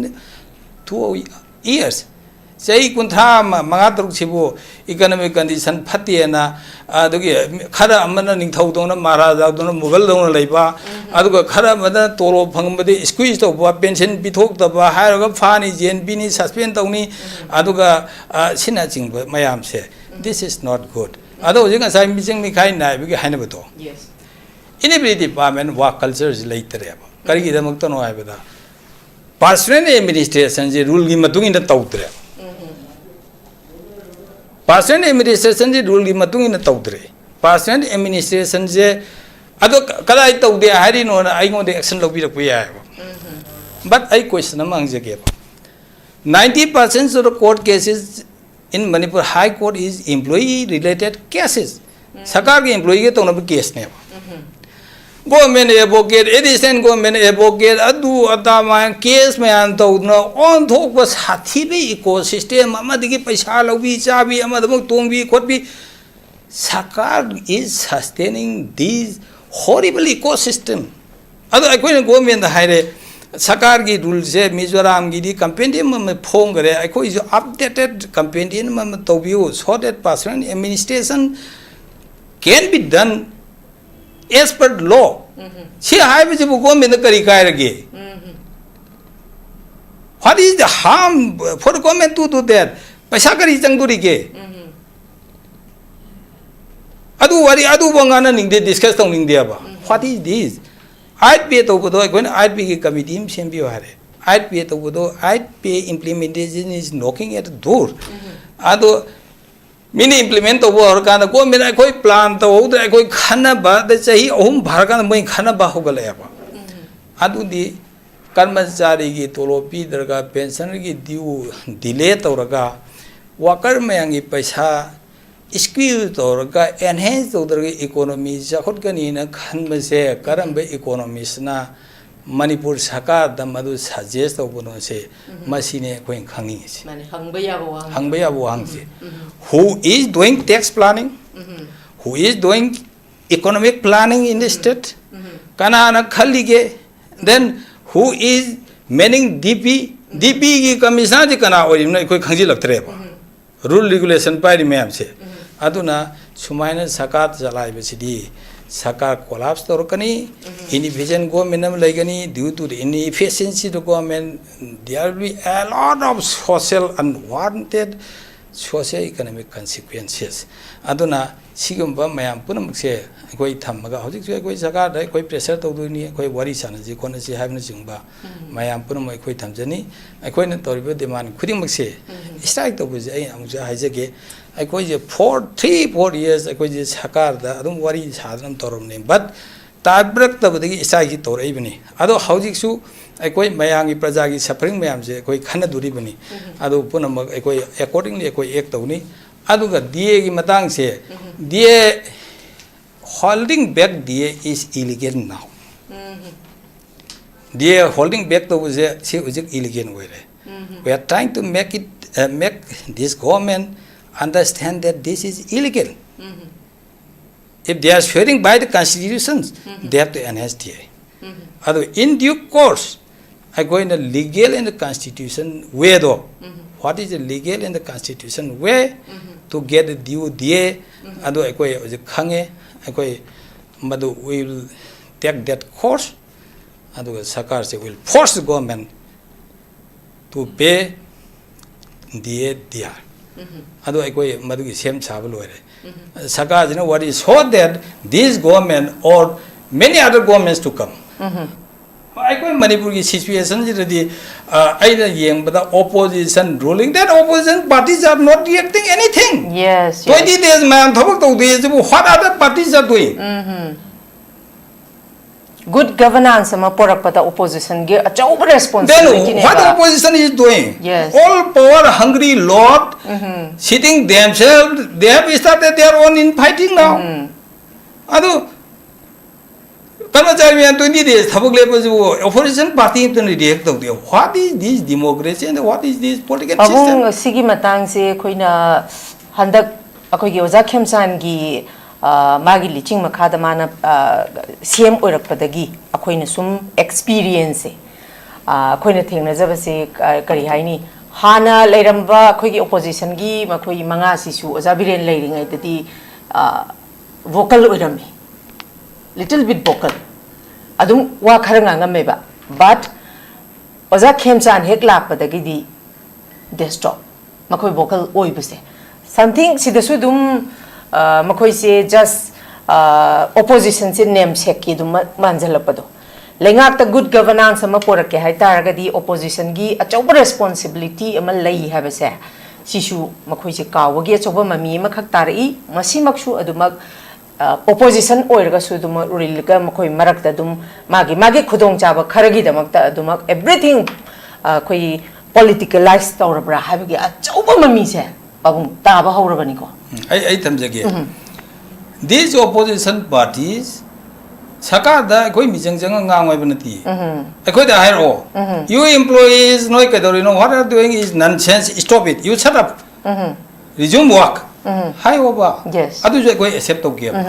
two years. ꯆꯍꯤ ꯀꯨꯟꯊ꯭ꯔꯥ ꯃ- ꯃꯉꯥ ꯇꯔꯨꯛꯁꯤꯕꯨ economic condition ꯐꯠꯇꯦꯅ, ꯑꯗꯨꯒꯤ ꯈꯔ ꯑꯃꯅ ꯅꯤꯡꯊꯧꯗꯧꯅ, ꯃꯍꯥꯔꯥꯖꯥꯗꯧꯅ, ꯃꯨꯒꯜꯗꯧꯅ ꯂꯩꯕ, ꯑꯗꯨꯒ ꯈꯔ ꯑꯃꯅ ꯇꯣꯂꯣꯞ ꯐꯪꯕꯗꯤ squeeze ꯇꯧꯕ, pension ꯄꯤꯊꯣꯛꯇꯕ ꯍꯥꯏꯔꯒ ꯐꯥꯅꯤ, ꯖꯦꯟ ꯄꯤꯅꯤ, suspend ꯇꯧꯅꯤ, ꯑꯗꯨꯒ, ꯑ, ꯁꯤꯅꯆꯤꯡꯕ ꯃꯌꯥꯝꯁꯦ, this is not good. ꯑꯗꯣ ꯍꯧꯖꯤꯛ ꯉꯁꯥꯏ ꯃꯤꯆꯪ ꯃꯤꯈꯥꯏ ꯅꯥꯏꯕꯒꯤ ꯍꯥꯏꯅꯕꯗꯣ, Yes. in every department work culture ꯁꯤ ꯂꯩꯇꯔꯦꯕ꯫ ꯀꯔꯤꯒꯤꯗꯃꯛꯇꯅꯣ ꯍꯥꯏꯕꯗ, personnel administration ꯁꯦ rule ꯒꯤ ꯃꯇꯨꯡ ꯏꯟꯅ ꯇꯧꯗ꯭ꯔꯦ꯫ Personnel administration ꯁꯦ rule ꯒꯤ ꯃꯇꯨꯡ ꯏꯟꯅ ꯇꯧꯗ꯭ꯔꯦ꯫ Personnel administration ꯁꯦ ꯑꯗꯣ ꯀ- ꯀꯗꯥꯏ ꯇꯧꯗꯦ ꯍꯥꯏꯔꯤꯅꯣꯅ ꯑꯩꯉꯣꯟꯗ action ꯂꯧꯕꯤꯔꯛꯄ ꯌꯥꯏꯑꯕ꯫ But ꯑꯩ question ꯑꯃ ꯍꯪꯖꯒꯦꯕ꯫ Ninety percent of the court cases in Manipur High Court is employee related cases. ꯁꯔꯀꯥꯔꯒꯤ employee ꯒ ꯇꯧꯅꯕ case ꯅꯦꯕ꯫ Government advocate, assistant government advocate, ꯑꯗꯨ ꯑꯗꯥ ꯃꯌꯥꯝ case ꯃꯌꯥꯝ ꯇꯧꯗꯅ ꯑꯣꯟꯊꯣꯛꯄ ꯁꯥꯊꯤꯕ ecosystem ꯑꯃꯗꯒꯤ ꯄꯩꯁꯥ ꯂꯧꯕꯤ ꯆꯥꯕꯤ, ꯑꯃꯗ ꯑꯃꯨꯛ ꯇꯣꯡꯕꯤ ꯈꯣꯠꯄꯤ꯫ Sarkar is sustaining this horrible ecosystem. ꯑꯗꯣ ꯑꯩꯈꯣꯏꯅ government ꯗ ꯍꯥꯏꯔꯦ, ꯁꯔꯀꯥꯔꯒꯤ rule ꯁꯦ ꯃꯤꯖꯣꯔꯥꯝꯒꯤꯗꯤ compendium ꯑꯃ ꯐꯣꯡꯈꯔꯦ, ꯑꯩꯈꯣꯏꯁꯨ updated compendium ꯑꯃ ꯇꯧꯕꯤꯌꯨ, so that personnel administration can be done as per law. ꯁꯤ ꯍꯥꯏꯕꯁꯤꯕꯨ government ꯗ ꯀꯔꯤ ꯀꯥꯏꯔꯒꯦ? What is the harm for the government to do that? ꯄꯩꯁꯥ ꯀꯔꯤ ꯆꯪꯗꯣꯔꯤꯒꯦ? ꯑꯗꯨ ꯋꯥꯔꯤ ꯑꯗꯨꯕꯨ ꯉꯥꯡꯅꯅꯤꯡꯗꯦ, discuss ꯇꯧꯅꯤꯡꯗꯦꯕ꯫ What is this? Eight pay ꯇꯧꯕꯗꯣ ꯑꯩꯈꯣꯏꯅ eight pay ꯒꯤ committee ꯑꯃ ꯁꯦꯝꯕꯤꯌꯨ ꯍꯥꯏꯔꯦ꯫ Eight pay ꯇꯧꯕꯗꯣ, eight pay implementation is knocking at the door. ꯑꯗꯣ ꯃꯤꯅ implement ꯇꯧꯕ ꯍꯧꯔꯀꯥꯟꯗ government ꯑꯩꯈꯣꯏ plan ꯇꯧꯍꯧꯗ꯭ꯔꯦ, ꯑꯩꯈꯣꯏ ꯈꯟꯅꯕꯗ ꯆꯍꯤ ꯑꯍꯨꯝ ꯐꯥꯔꯀꯥꯟꯗ ꯃꯣꯏ ꯈꯟꯅꯕ ꯍꯧꯒꯠꯂꯛꯑꯦꯕ꯫ ꯑꯗꯨꯗꯤ ꯀꯔꯃꯆꯥꯔꯤꯒꯤ ꯇꯣꯂꯣꯞ ꯄꯤꯗ꯭ꯔꯒ, ꯄꯦꯟꯁꯟꯒꯤ ꯗ꯭ꯌꯨ ꯗꯤꯂꯦ ꯇꯧꯔꯒ, ꯋꯥꯀꯔ ꯃꯌꯥꯝꯒꯤ ꯄꯩꯁꯥ ꯁ꯭ꯀ꯭ꯌꯨ ꯇꯧꯔꯒ, ꯑꯦꯟꯍꯦꯟꯁ ꯇꯧꯗ꯭ꯔꯒ ꯏꯀꯣꯅꯣꯃꯤ ꯆꯥꯎꯈꯠꯀꯅꯤꯅ ꯈꯟꯕꯁꯦ ꯀꯔꯝꯕ ꯏꯀꯣꯅꯣꯃꯤꯁꯅ ꯃꯅꯤꯄꯨꯔ ꯁꯔꯀꯥꯔꯗ ꯃꯗꯨ ꯁꯖꯦꯁ ꯇꯧꯕꯅꯣꯁꯦ? ꯎꯝ꯫ ꯃꯁꯤꯅꯦ ꯑꯩꯈꯣꯏꯅ ꯈꯪꯅꯤꯡꯉꯤꯁꯦ꯫ ꯃꯥꯅꯦ, ꯍꯪꯕ ꯌꯥꯕ ꯋꯥꯍꯪ꯫ ꯍꯪꯕ ꯌꯥꯕ ꯋꯥꯍꯪꯁꯦ꯫ ꯎꯝ꯫ Who is doing tax planning? Um. Who is doing economic planning in the state? ꯎꯝ꯫ ꯀꯅꯥꯅ ꯈꯜꯂꯤꯒꯦ? Then who is manning D P? Um. D P ꯒꯤ ꯀꯃꯤꯁꯅꯔꯁꯤ ꯀꯅꯥ ꯑꯣꯏꯔꯤꯕꯅꯣ ꯑꯩꯈꯣꯏ ꯈꯪꯖꯤꯜꯂꯛꯇ꯭ꯔꯦꯕ꯫ ꯎꯝ꯫ ꯔꯨꯜ ꯔꯤꯒꯨꯂꯦꯁꯟ ꯄꯥꯏꯔꯤ ꯃꯌꯥꯝꯁꯦ꯫ ꯎꯝ꯫ ꯑꯗꯨꯅ ꯁꯨꯃꯥꯏꯅ ꯁꯔꯀꯥꯔ ꯆꯂꯥꯏꯕꯁꯤꯗꯤ ꯁꯔꯀꯥꯔ ꯀꯣꯂꯥꯞꯁ ꯇꯧꯔꯛꯀꯅꯤ, ꯎꯝ꯫ Inefficient government ꯑꯃ ꯂꯩꯒꯅꯤ, due to the inefficiency of the government, there will be a lot of social, unwanted socio economic consequences꯫ ꯑꯗꯨꯅ ꯁꯤꯒꯨꯝꯕ ꯃꯌꯥꯝ ꯄꯨꯝꯅꯃꯛꯁꯦ ꯑꯩꯈꯣꯏ ꯊꯝꯃꯒ, ꯍꯧꯖꯤꯛꯁꯨ ꯑꯩꯈꯣꯏ ꯁꯔꯀꯥꯔꯗ ꯑꯩꯈꯣꯏ ꯄ꯭ꯔꯦꯁꯔ ꯇꯧꯗꯣꯏꯅꯤ, ꯑꯩꯈꯣꯏ ꯋꯥꯔꯤ ꯁꯥꯟꯅꯁꯤ ꯈꯣꯠꯅꯁꯤ ꯍꯥꯏꯕꯅꯆꯤꯡꯕ ꯎꯝ꯫ ꯃꯌꯥꯝ ꯄꯨꯝꯅꯃꯛ ꯑꯩꯈꯣꯏ ꯊꯝꯖꯅꯤ꯫ ꯑꯩꯈꯣꯏꯅ ꯇꯧꯔꯤꯕ ꯗꯤꯃꯥꯟ ꯈꯨꯗꯤꯡꯃꯛꯁꯦ ꯎꯝ꯫ ꯁ꯭ꯇ꯭ꯔꯥꯏꯛ ꯇꯧꯕꯁꯦ ꯑꯩ ꯑꯃꯨꯛꯁꯨ ꯍꯥꯏꯖꯒꯦ, ꯑꯩꯈꯣꯏꯁꯦ ꯐꯣꯔ, ꯊ꯭ꯔꯤ, ꯐꯣꯔ ꯌꯔꯁ ꯑꯩꯈꯣꯏꯁꯦ ꯁꯔꯀꯥꯔꯗ ꯑꯗꯨꯝ ꯋꯥꯔꯤ ꯁꯥꯗꯅ ꯑꯗꯨꯝ ꯇꯧꯔꯝꯅꯤ, ꯕꯠ ꯇꯥꯕꯤꯔꯛꯇꯕꯗꯒꯤ ꯁ꯭ꯇ꯭ꯔꯥꯏꯛꯁꯤ ꯇꯧꯔꯛꯏꯕꯅꯤ꯫ ꯑꯗꯣ ꯍꯧꯖꯤꯛꯁꯨ ꯑꯩꯈꯣꯏ ꯃꯌꯥꯝꯒꯤ, ꯄ꯭ꯔꯖꯥꯒꯤ ꯁꯐꯔꯤꯡ ꯃꯌꯥꯝꯁꯦ ꯑꯩꯈꯣꯏ ꯈꯟꯅꯗꯣꯔꯤꯕꯅꯤ꯫ ꯎꯝ꯫ ꯑꯗꯨ ꯄꯨꯝꯅꯃꯛ ꯑꯩꯈꯣꯏ ꯑꯦꯀꯣꯔꯗꯤꯡꯂꯤ ꯑꯩꯈꯣꯏ ꯑꯦꯛ ꯇꯧꯅꯤ꯫ ꯑꯗꯨꯒ ꯗꯤ ꯑꯦꯒꯤ ꯃꯇꯥꯡꯁꯦ, um. D A holding back D A is illegal now꯫ Um. D A holding back ꯇꯧꯕꯁꯦ ꯁꯤ ꯍꯧꯖꯤꯛ ꯏꯂꯤꯒꯦꯜ ꯑꯣꯏꯔꯦ꯫ ꯎꯝ꯫ We are trying to make it, uh, make this government understand that this is illegal꯫ Um. If they are swearing by the constitution, um. They have to enhance D A꯫ ꯎꯝ꯫ ꯑꯗꯣ in due course ꯑꯩꯈꯣꯏꯅ legal and constitution way ꯗꯣ, ꯎꯝ꯫ What is the legal and constitution way um. To get the due D A? ꯎꯝ꯫ ꯑꯗꯨ ꯑꯩꯈꯣꯏ ꯍꯧꯖꯤꯛ ꯈꯪꯉꯦ꯫ ꯑꯩꯈꯣꯏ ꯃꯗꯨ we will take that course꯫ ꯑꯗꯨꯒ ꯁꯔꯀꯥꯔꯁꯦ will force government to pay D A D R꯫ ꯎꯝ꯫ ꯑꯗꯨ ꯑꯩꯈꯣꯏ ꯃꯗꯨꯒꯤ ꯁꯦꯝ ꯁꯥꯕ ꯂꯣꯏꯔꯦ꯫ ꯎꯝ꯫ ꯁꯔꯀꯥꯔꯁꯤꯅ what is so that this government or many other governments to come꯫ ꯎꯝ꯫ ꯑꯩꯈꯣꯏ ꯃꯅꯤꯄꯨꯔꯒꯤ ꯁꯤꯆꯨꯋꯦꯁꯟꯁꯤꯗꯗꯤ, ꯑ, ꯑꯩꯅ ꯌꯦꯡꯕꯗ opposition, ruling, that opposition parties are not reacting anything꯫ Yes, yes꯫ Twenty days ꯃꯌꯥꯝ ꯊꯕꯛ ꯇꯧꯗꯦ ꯁꯤꯕꯨ what other parties are doing? Um. Good governance ꯑꯃ ꯄꯣꯔꯛꯄꯗ oppositionꯒꯤ ꯑꯆꯧꯕ Then responsibility what ꯅꯦꯕ. Opposition is doing? Yes. All power hungry lot, sitting themselves, they have started their own infighting now. ꯑꯗꯨ ꯀꯔꯃꯆꯥꯔꯤ ꯃꯌꯥꯝ twenty days ꯊꯕꯛ ꯂꯦꯞꯄꯁꯤꯕꯨ opposition party ꯑꯃꯇꯅ react ꯇꯧꯗꯦ. What is this democracy and what is this political system? ꯄꯥꯕꯨꯡ, ꯁꯤꯒꯤ ꯃꯇꯥꯡꯁꯦ ꯑꯩꯈꯣꯏꯅ ꯍꯟꯗꯛ ꯑꯩꯈꯣꯏꯒꯤ ꯑꯣꯖꯥ ꯈꯦꯝꯆꯥꯟꯒꯤ, ꯑ, ꯃꯥꯒꯤ ꯂꯤꯆꯤꯡ ꯃꯈꯥꯗ ꯃꯥꯅ, ꯑ, ꯁꯤ ꯑꯦꯝ ꯑꯣꯏꯔꯛꯄꯗꯒꯤ ꯑꯩꯈꯣꯏꯅ ꯁꯨꯝ experienceꯁꯦ, ꯑ, ꯑꯩꯈꯣꯏꯅ ꯊꯦꯡꯅꯖꯕꯁꯦ, ꯑ, ꯀꯔꯤ ꯍꯥꯏꯅꯤ, ꯍꯥꯟꯅ ꯂꯩꯔꯝꯕ ꯑꯩꯈꯣꯏꯒꯤ oppositionꯒꯤ ꯃꯈꯣꯏ ꯃꯉꯥꯁꯤꯁꯨ ꯑꯣꯖꯥ ꯕꯤꯔꯦꯟ ꯂꯩꯔꯤꯉꯩꯗꯗꯤ, ꯑ, vocal ꯑꯣꯏꯔꯝꯃꯤ, little bit vocal, ꯑꯗꯨꯝ ꯋꯥ ꯈꯔ ꯉꯥꯡꯉꯝꯃꯦꯕ, but ꯑꯣꯖꯥ ꯈꯦꯝꯆꯥꯟ ꯍꯦꯛ ꯂꯥꯛꯄꯗꯒꯤꯗꯤ destroy, ꯃꯈꯣꯏ vocal ꯑꯣꯏꯕꯁꯦ, something ꯁꯤꯗꯁꯨ ꯑꯗꯨꯝ, ꯑ, ꯃꯈꯣꯏꯁꯦ just, ꯑ, oppositionꯁꯦ namesake ꯀꯤ ꯑꯗꯨꯝ ꯃ-, ꯃꯥꯟꯁꯤꯜꯂꯛꯄꯗꯣ꯫ ꯂꯩꯉꯥꯛꯇ good governance ꯑꯃ ꯄꯣꯔꯛꯀꯦ ꯍꯥꯏ ꯇꯥꯔꯒꯗꯤ oppositionꯒꯤ ꯑꯆꯧꯕ responsibility ꯑꯃ ꯂꯩ ꯍꯥꯏꯕꯁꯦ, ꯁꯤꯁꯨ ꯃꯈꯣꯏꯁꯦ ꯀꯥꯎꯕꯒꯤ ꯑꯆꯧꯕ ꯃꯃꯤ ꯑꯃꯈꯛ ꯇꯥꯔꯛꯏ꯫ ꯃꯁꯤꯃꯛꯁꯨ ꯑꯗꯨꯃꯛ, ꯑ, opposition ꯑꯣꯏꯔꯒꯁꯨ ꯑꯗꯨꯃꯛ ꯔꯨꯜꯒ ꯃꯈꯣꯏ ꯃꯔꯛꯇ ꯑꯗꯨꯝ ꯃꯥꯒꯤ, ꯃꯥꯒꯤ ꯈꯨꯗꯣꯡꯆꯥꯕ ꯈꯔꯒꯤꯗꯃꯛꯇ ꯑꯗꯨꯃꯛ everything, ꯑ, ꯑꯩꯈꯣꯏ politicalize ꯇꯧꯔꯕ꯭ꯔꯥ ꯍꯥꯏꯕꯒꯤ ꯑꯆꯧꯕ ꯃꯃꯤꯁꯦ ꯄꯥꯕꯨꯡ ꯇꯥꯕ ꯍꯧꯔꯕꯅꯤꯀꯣ꯫ ꯎꯝ, ꯑꯩ, ꯑꯩ ꯊꯝꯖꯒꯦ꯫ These opposition parties, ꯁꯔꯀꯥꯔꯗ ꯑꯩꯈꯣꯏ ꯃꯤꯆꯪ ꯆꯪꯉ ꯉꯥꯡꯉꯣ ꯍꯥꯏꯕ ꯅꯠꯇꯦ꯫ ꯑꯩꯈꯣꯏꯗ ꯍꯥꯏꯔꯛꯑꯣ, "You employees, ꯅꯣꯏ ꯀꯩꯗꯧꯔꯤꯅꯣ? What are doing is nonsense, stop it, you shut up, resume work" ꯍꯥꯏꯌꯣꯕ꯫ Yes. ꯑꯗꯨꯁꯨ ꯑꯩꯈꯣꯏ accept ꯇꯧꯒꯦꯕ꯫